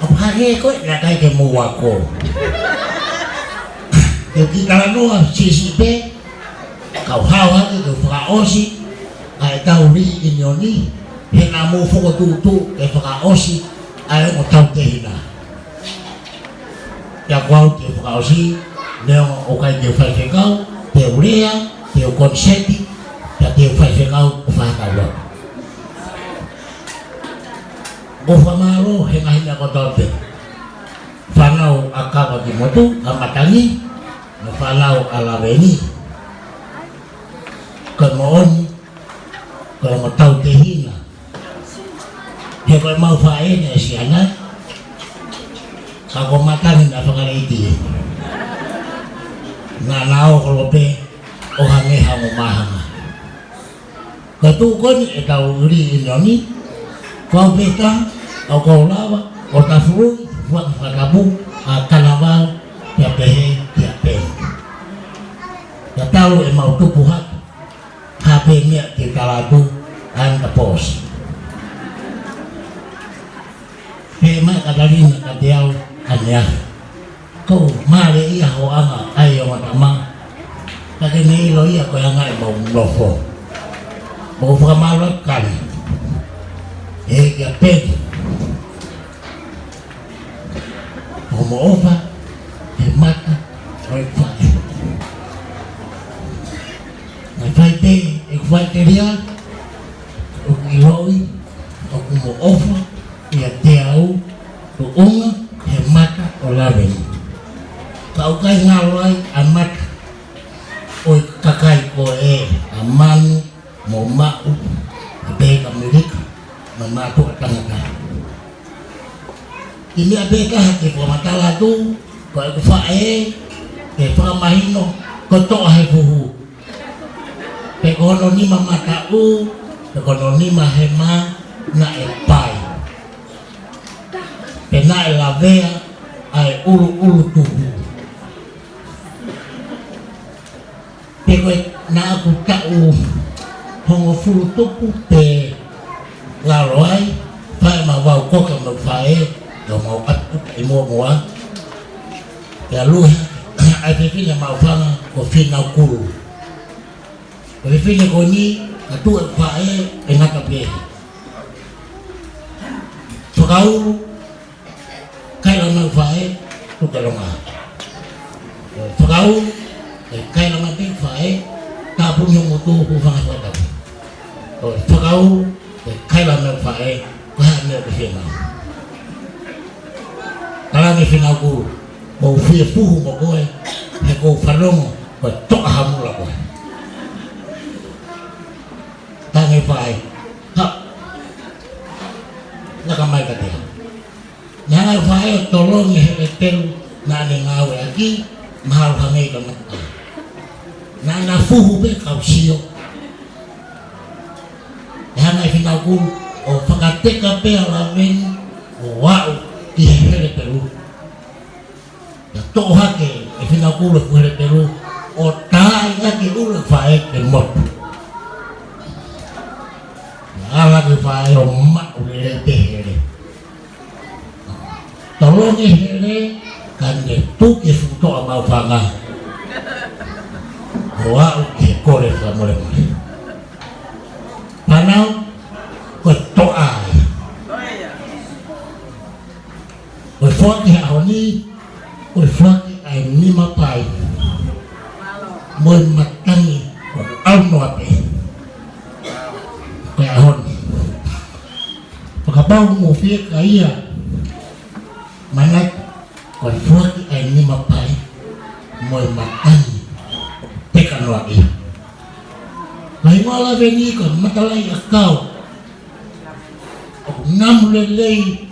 ʻOku hangē ko e ʻikai ke mou ako. Te u kiʻi talanoa siʻisiʻi pē, kau hao hake ke fakaʻosi ʻa e tau reunion ni, he naʻa mou fokotuʻutuʻu ke fakaʻosi ʻa e ongo tautehina. Pea ko au te u fakaʻosi, neongo ʻoku ʻikai te u faifekau, te u lea, te u koniseti, pea te u faifekau ʻo fakakaukau. ʻOku ou fakamālō he ngaahi meʻa kotoa pē. Fānau ʻa Kava ki Motu, ʻa Matangi, mo e fānau ʻa Laveni. Ko e moʻoni, ko e ongo tautehina. He ko e mau faʻē naʻe siana, ka ko Matangi naʻe fakaleiti. Naʻa na ō holo pē ʻo hangē ha ongo māhanga. Ko e tuʻu ko eni e tau reunion ni, ko au pē taha ʻoku ou lava ʻo tafului, fuʻu fakatapu ʻa Kanavao, pea pehē kia Peni. Pea talu e mau tupu hake, ha pē meʻa ke tala atu, ʻa e ta pōsi. Pehē mai ʻa Katalina kiate au ʻaneafi, "Ko e mālie ia hoʻo anga ʻai ʻo matama. Ka ke ne ʻilo ia ko e anga ʻemau nofo." Mou fakamālō atu Kani. ʻE kia Peni. Hoʻomo ʻofa he mata ʻo e faʻē. Naʻe fai pē ʻeku faʻiteliha, ʻoku ʻiloʻi ʻoku mo ʻofa ʻiate au, tuʻunga he mata ʻo Laveni. Ka ʻoku ʻikai ngalo ai ʻa e mata ʻo e kakai ko ē, ʻa Manu mo Maʻu, ʻa Peka Melika, mo e mātuʻa tangata. Kiʻi meʻa pē taha ke fakamatala atu, ko ʻeku faʻē, ke fakamahino, ko e toʻa he fuhu. Pe ko hono nima mataʻu, pe ko hono nima hema, naʻe pai. Pea naʻe lavea ʻa e ʻuluʻulu tupu. Pea ko e naʻa ku taʻu hongofulu tupu pē lalo ai, fai ʻemau vau koka mo e faʻē, ʻo mau ʻatu ʻi muʻomuʻa. Pea lue ʻa e fefine maʻu fanga ko Finaukulu. Ko e fefine ko eni, ʻa tuʻu e faʻē, ʻe ngata pē. Fakaulu, kaila mai faʻē, tuku e longa. Fakaulu, ʻe kaila mai pē faʻē, tāpuni hoʻo ngutu, hūfanga he fakatapu. Fakaulu, ʻe kaila mai faʻē, ko e hā e meʻa ʻoku ke fie maʻu? Tala ange Finaukulu, ʻoku ou fie fuhu mo koe, he ʻoku ou fanongo ko e toʻa ha mula koe. Tala ange faʻē, ha, laka mai kiate au. Naʻe hanga ʻe he faʻē ʻo tolongi e helepelu naʻa ne ngāueʻaki, mahalo hangē ko e mataʻi. Naʻa na fuhu pē kau sio. Naʻe hanga ʻe Finaukulu ʻo fakateka pē ʻa laveni ʻo aʻu ki he helepelu. Naʻe toʻo hake ʻe Finaukulu e fuʻu helepelu ʻo taaʻi ʻaki e ʻulu e faʻē ke motu. Naʻe ala ʻe he faʻē ʻo maʻu lelei pē hele. Tolongi e hele, ka ne tuki e fuʻu toʻa maʻu fanga ʻo aʻu ki he kole fakamolemole. Fānau, ko e toʻa ia. Ko e foaki he ʻaho ni, ko e foaki ʻa e nima pai mo e matangi ʻoku ʻaunoa pē. Ko e ʻaho ni. Fakapapau mo fie ka ia, manatu, ko e foaki ʻa e nima pai mo e matangi pekanoa ia. Ka hingoa laveni ko e matalaʻiʻakau ʻoku namu lelei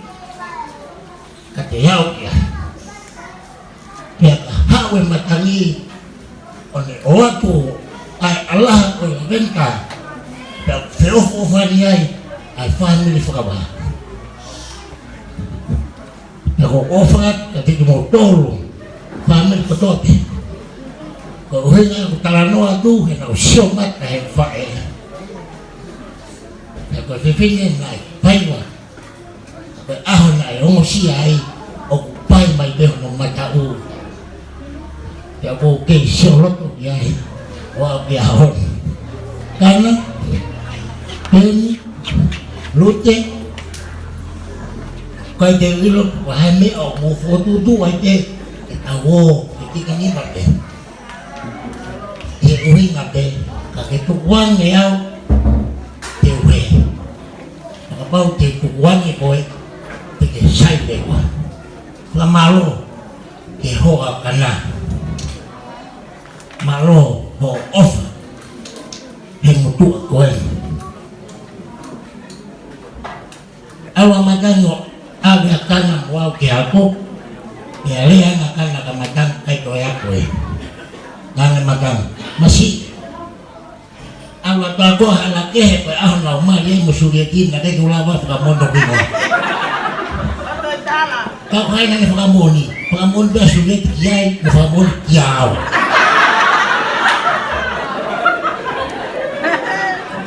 ka te au ia. Pea ka haʻu e matangi ʻo ne ʻoatu ʻa e ʻalaha ko e laveni, pea feʻofoʻofani ai ʻa e fāmili fakavā. Pea ko e ʻofa atu kiate kimoutolu fāmili kotoa pē. Ko e ʻuhinga ʻeku talanoa atu he naʻa ku sio mata he faʻē. Pea ko e fefine naʻe faiva. Ko e ʻaho naʻe ongosia ai, ʻoku pai mai pē hono mataʻu. Pea ʻoku ou kei sio loto ki ai, ʻo aʻu ki he ʻaho ni. Kana, Peni, Lute, ʻikai te u ʻilo pe ko e hā e meʻa ʻoku mou fokotuʻutuʻu ai pē, ke tau ō, ke tika nima pē. He ʻuhinga pē, ka ke tukuange au, te u hē. Kapau te u tukuange koe, te ke sai leva. Fakamālō ki he hoa Kana. Mālō hoʻo ʻofa he motuʻa ko eni. ʻAlu ʻa Matangi ʻo ʻave ʻa Kana mo au ki he ako. Pea lea ange ʻa Kana kia Matangi, ʻikai toe ako ē. Talaange ʻe Matangi, masiʻi. ʻAlu atu ʻa koe hala kehe, ko e ʻaho naʻa ku mali ai mo Sulieti naʻe ʻikai te u lava fakamoʻoni ki koe. Ka ko hai naʻa ne fakamoʻoni? Fakamoʻoni pē ʻa Sulieti ki ai, mo fakamoʻoni kia au.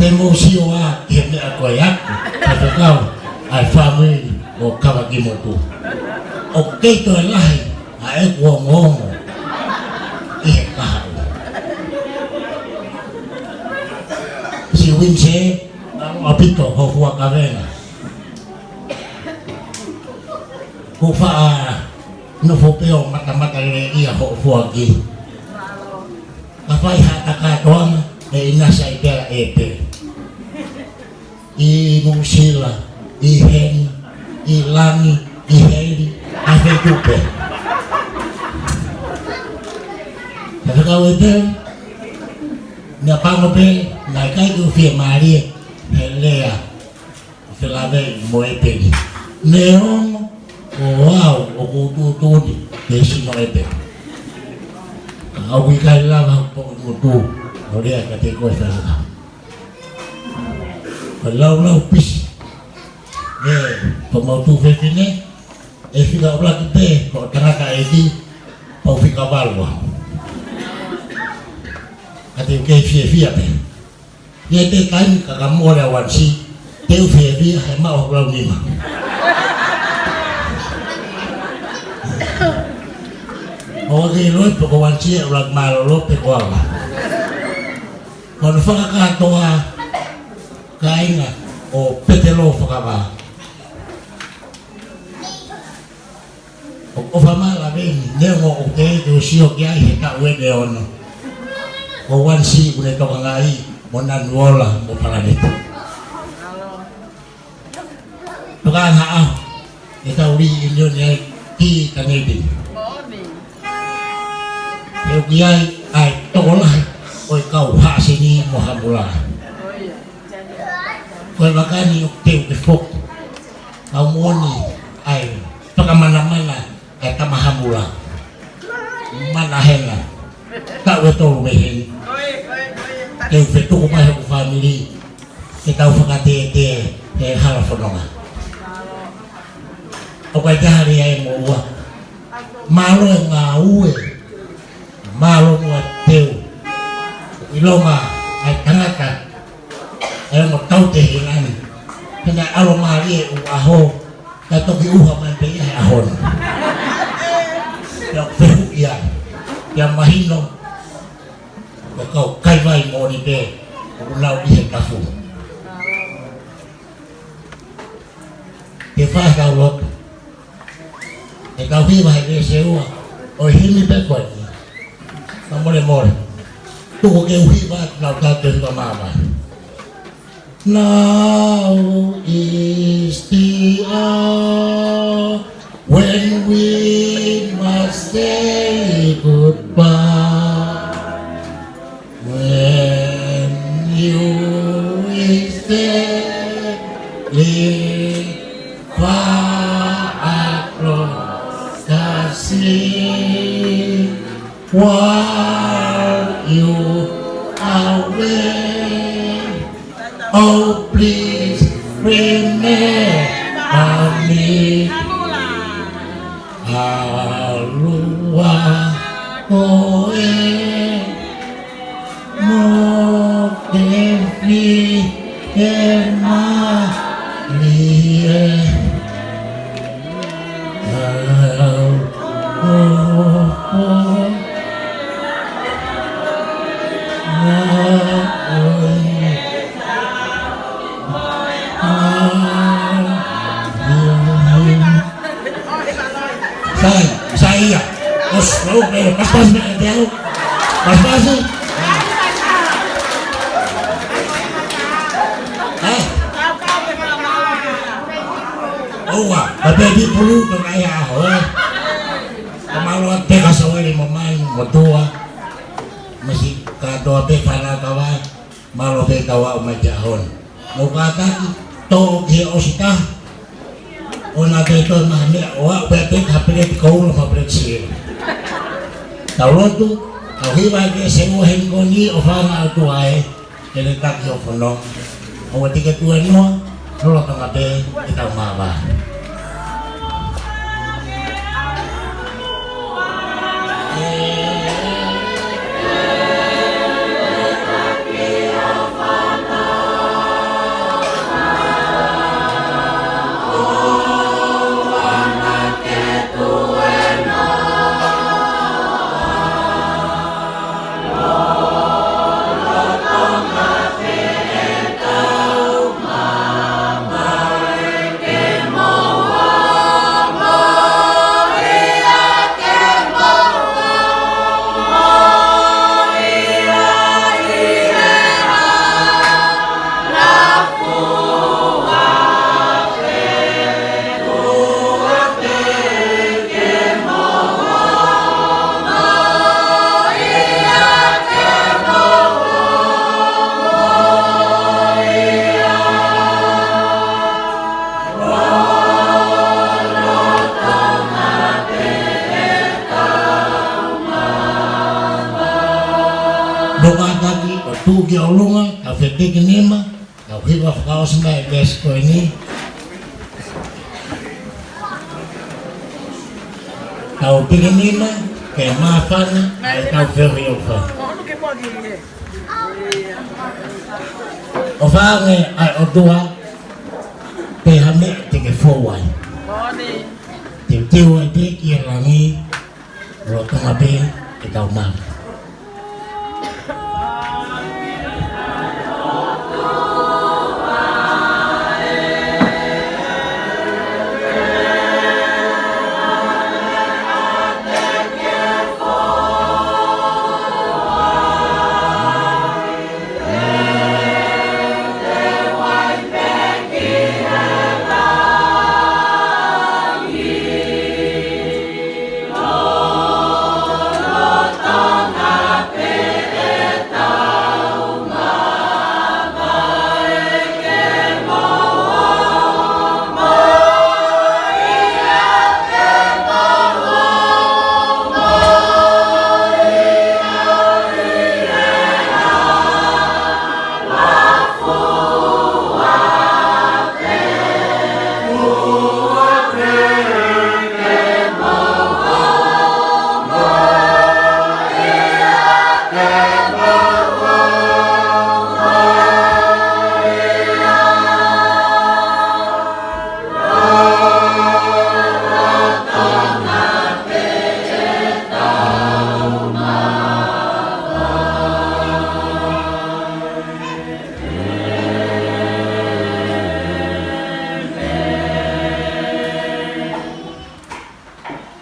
Te mou sio ā ki he meʻa ko ia, ka te kau ʻa e fāmili ʻo Kavakimotu. ʻOku kei toe lahi ʻa ʻeku ongoongo ʻi he kahaʻu. Siʻi Uimise, mālō ʻaupito hoʻo fua kavenga. Kuo faʻa nofo pē ʻo matamata lelei ʻa hoʻo foaki. Ka fai ha kātoanga, ʻe ʻinasi ai pē ʻa e pē. ʻI Nuʻusila, ʻi heni, ʻi langi, ʻi heli, ʻa e feituʻu pē. Ka fekau e pē, naʻa pango pē, naʻe ʻikai ke u fiemālie he lea ʻo Felāveʻi mo ʻEpeli. Neongo ko au ʻoku ou tuʻutuʻuni ke sino ʻEpeli. Ka ʻoku ʻikai lava hoku ngutu ʻo lea kiate koe Felāveʻi. Ko e laulau pisi ē, ko mau tuofefine, ʻE fika ʻuluaki pē, ko e tangataʻeiki, pau fika valu. Ka te u kei fiefia pē. ʻI he taimi ka ka mole ʻa One C, te u fiefia he maʻu hoku lau nima. ʻOua ke ʻilo pe ko One C ʻe ʻuluaki mālōlō pe ko au. Ko hono fakakātoa, kāinga, ʻo Petelo Fakavā. ʻOku ou fakamālō ʻeni, neongo ʻoku teʻeki ke u sio ki ai he taʻu ʻeni ʻe ono. Ko One C ʻoku ne tokangaʻi mo Nanuola mo Palaneta. Toka ʻa e ʻaho ʻe tau reunion ai ki Taneitin. He ʻoku ʻi ai ʻa e tokolahi ʻo e kau Haʻasini mo Hamula. Ko e vaka ni ʻoku teu ke foki. Kau moʻoni ʻa e fakamanamana ʻa e tama Hamula. Mana hena. Taʻu ʻe tolu mei heni. Te u fetuku mai hoku fāmili ke tau fakatētē he hala fononga. ʻOku ʻikai ke hali ai mo ua. Mālō e ngāue. Mālō muʻa teu. ʻIlonga ʻa e tangata ʻe mo tau te hinani. Pena alo mālie ʻu ʻaho, ka toki ʻuha mai pē ia he ʻaho ni. Pea fehuʻi ai. Pea mahino, ko e kau kaivai moʻoni pē, ʻoku nau ʻi he tafu. Ke fai tau lotu. ʻE tau hiva he veesi ua ʻo e himi pē ko eni. Ka mole mole. Tuku ke u hiva atu nau tau te hiva māmā. Now is the hour when we must say goodbye. When you is sailing far across the sea, while you are away, oh, please remember me. ʻAlua koe mo ke fiemālie. ʻAlua koe. Sai, sai ia. Os, mau, mau, pasipasi mai kiate au. Pasipasi. Eh? ʻOua, ka pē ki pulu, ka mai a ho, eh? Ka mālō ʻa Teka Saweli mo Manu, mo Tua. Masi kātoa pē fana kava. Mālō pē tau aʻu mai ki he ʻaho ni. Mou kātaki, tō ki he ʻosi taha. ʻOua naʻa toe maha meʻa, ʻo aʻu pē pē ha peleti koula mo ha peleti sila. Tau lotu, tau hiva ki he Sēniti Henikoní ʻo fānau atu ai, ke ne taki hoʻo fononga. ʻOua te ke tuēnoa, lolotonga pē ʻetau māvae. Mou kātaki ʻo tuʻu ki ʻolunga, tau feteki nima, tau hiva fakaʻosi mai e veesi ko eni. Tau pilinima ke māfana ʻa e tau feohi ʻoku fai. ʻOfa ange ʻa e ʻOtua, pe ha meʻa te ke fou ai. Teuteu ai pē ki he langi, lolotonga pē ʻetau maama.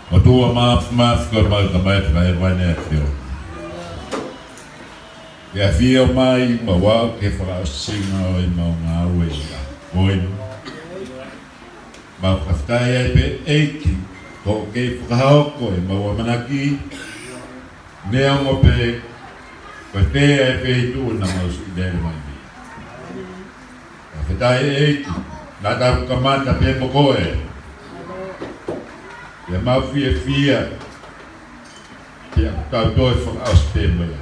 ʻOtua māfimafi, ko homau Tamai ʻoku ʻi hēvani ʻa e ʻAfiona. ʻE ʻafio mai, mau aʻu ki he fakaʻosinga ʻo ʻemau ngāue ʻi he ʻaho ko eni. Mau fakafetaʻi ai pē ʻEiki, ko hoʻo kei fakahoko ʻemau ʻamanaki, neongo pē ko fē ʻa e feituʻu naʻa mau siʻi lele mai mei ai. Fakafetaʻi ʻEiki, naʻa tau kamata pē mo koe. Pea mau fiefia, pea tau toe fakaʻosi pē mo ia.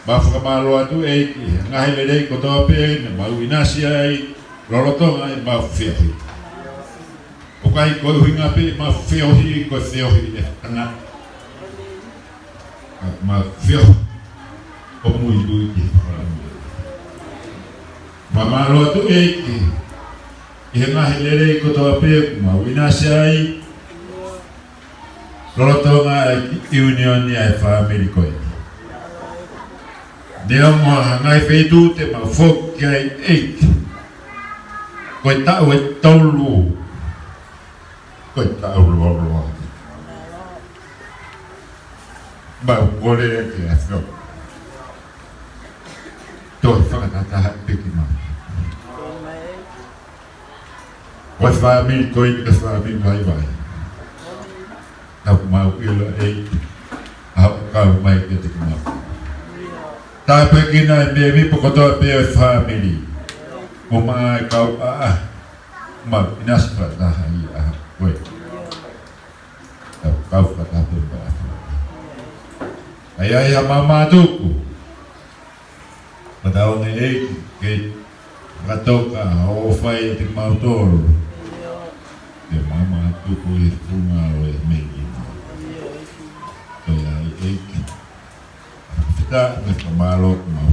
Mau fakamālō atu ʻEiki, he ngaahi lelei kotoa pē naʻa mau ʻinasi ai, lolotonga ʻemau feohi. ʻOku ʻikai ko e ʻuhinga pē ʻemau feohi, ko e feohi ʻe he tangata. Ka ʻemau feohi ʻo muimui ki he fakamoʻui. Mau fakamālō atu ʻEiki, ʻi he ngaahi lelei kotoa pē ʻoku mau ʻinasi ai, lolotonga ʻa e ʻiunioni ʻa e fāmili ko eni. Neongo ha ngaahi feituʻu te mau foki ai ʻEiki, ko e taʻu ʻe tolu, ko e taʻu lōloa. Mau kole ke ʻafio. Toe fakatahataha pē kimautolu. Ko e fāmili ko eni ko e fāmili vaivai. Naʻa mau ʻilo ʻEiki, ʻa hoʻo kau mai kiate kimautolu. Tāpuekina e mēmipa kotoa pē ʻo e fāmili. Mo e kau ʻaʻahi. Mau ʻinasi fakataha ʻi he ʻaho ko eni. Tau kau fakataha pē mo e ʻAfiona. ʻAi ʻa e maama tuku. Pea tau ʻoange ʻEiki ke fakatoka hoʻo fai ʻiate kimautolu. Ke maama tuku ʻi he funga ʻo e meʻi. Ko ia ai ʻEiki. Fakafetaʻi mo e fakamālō mo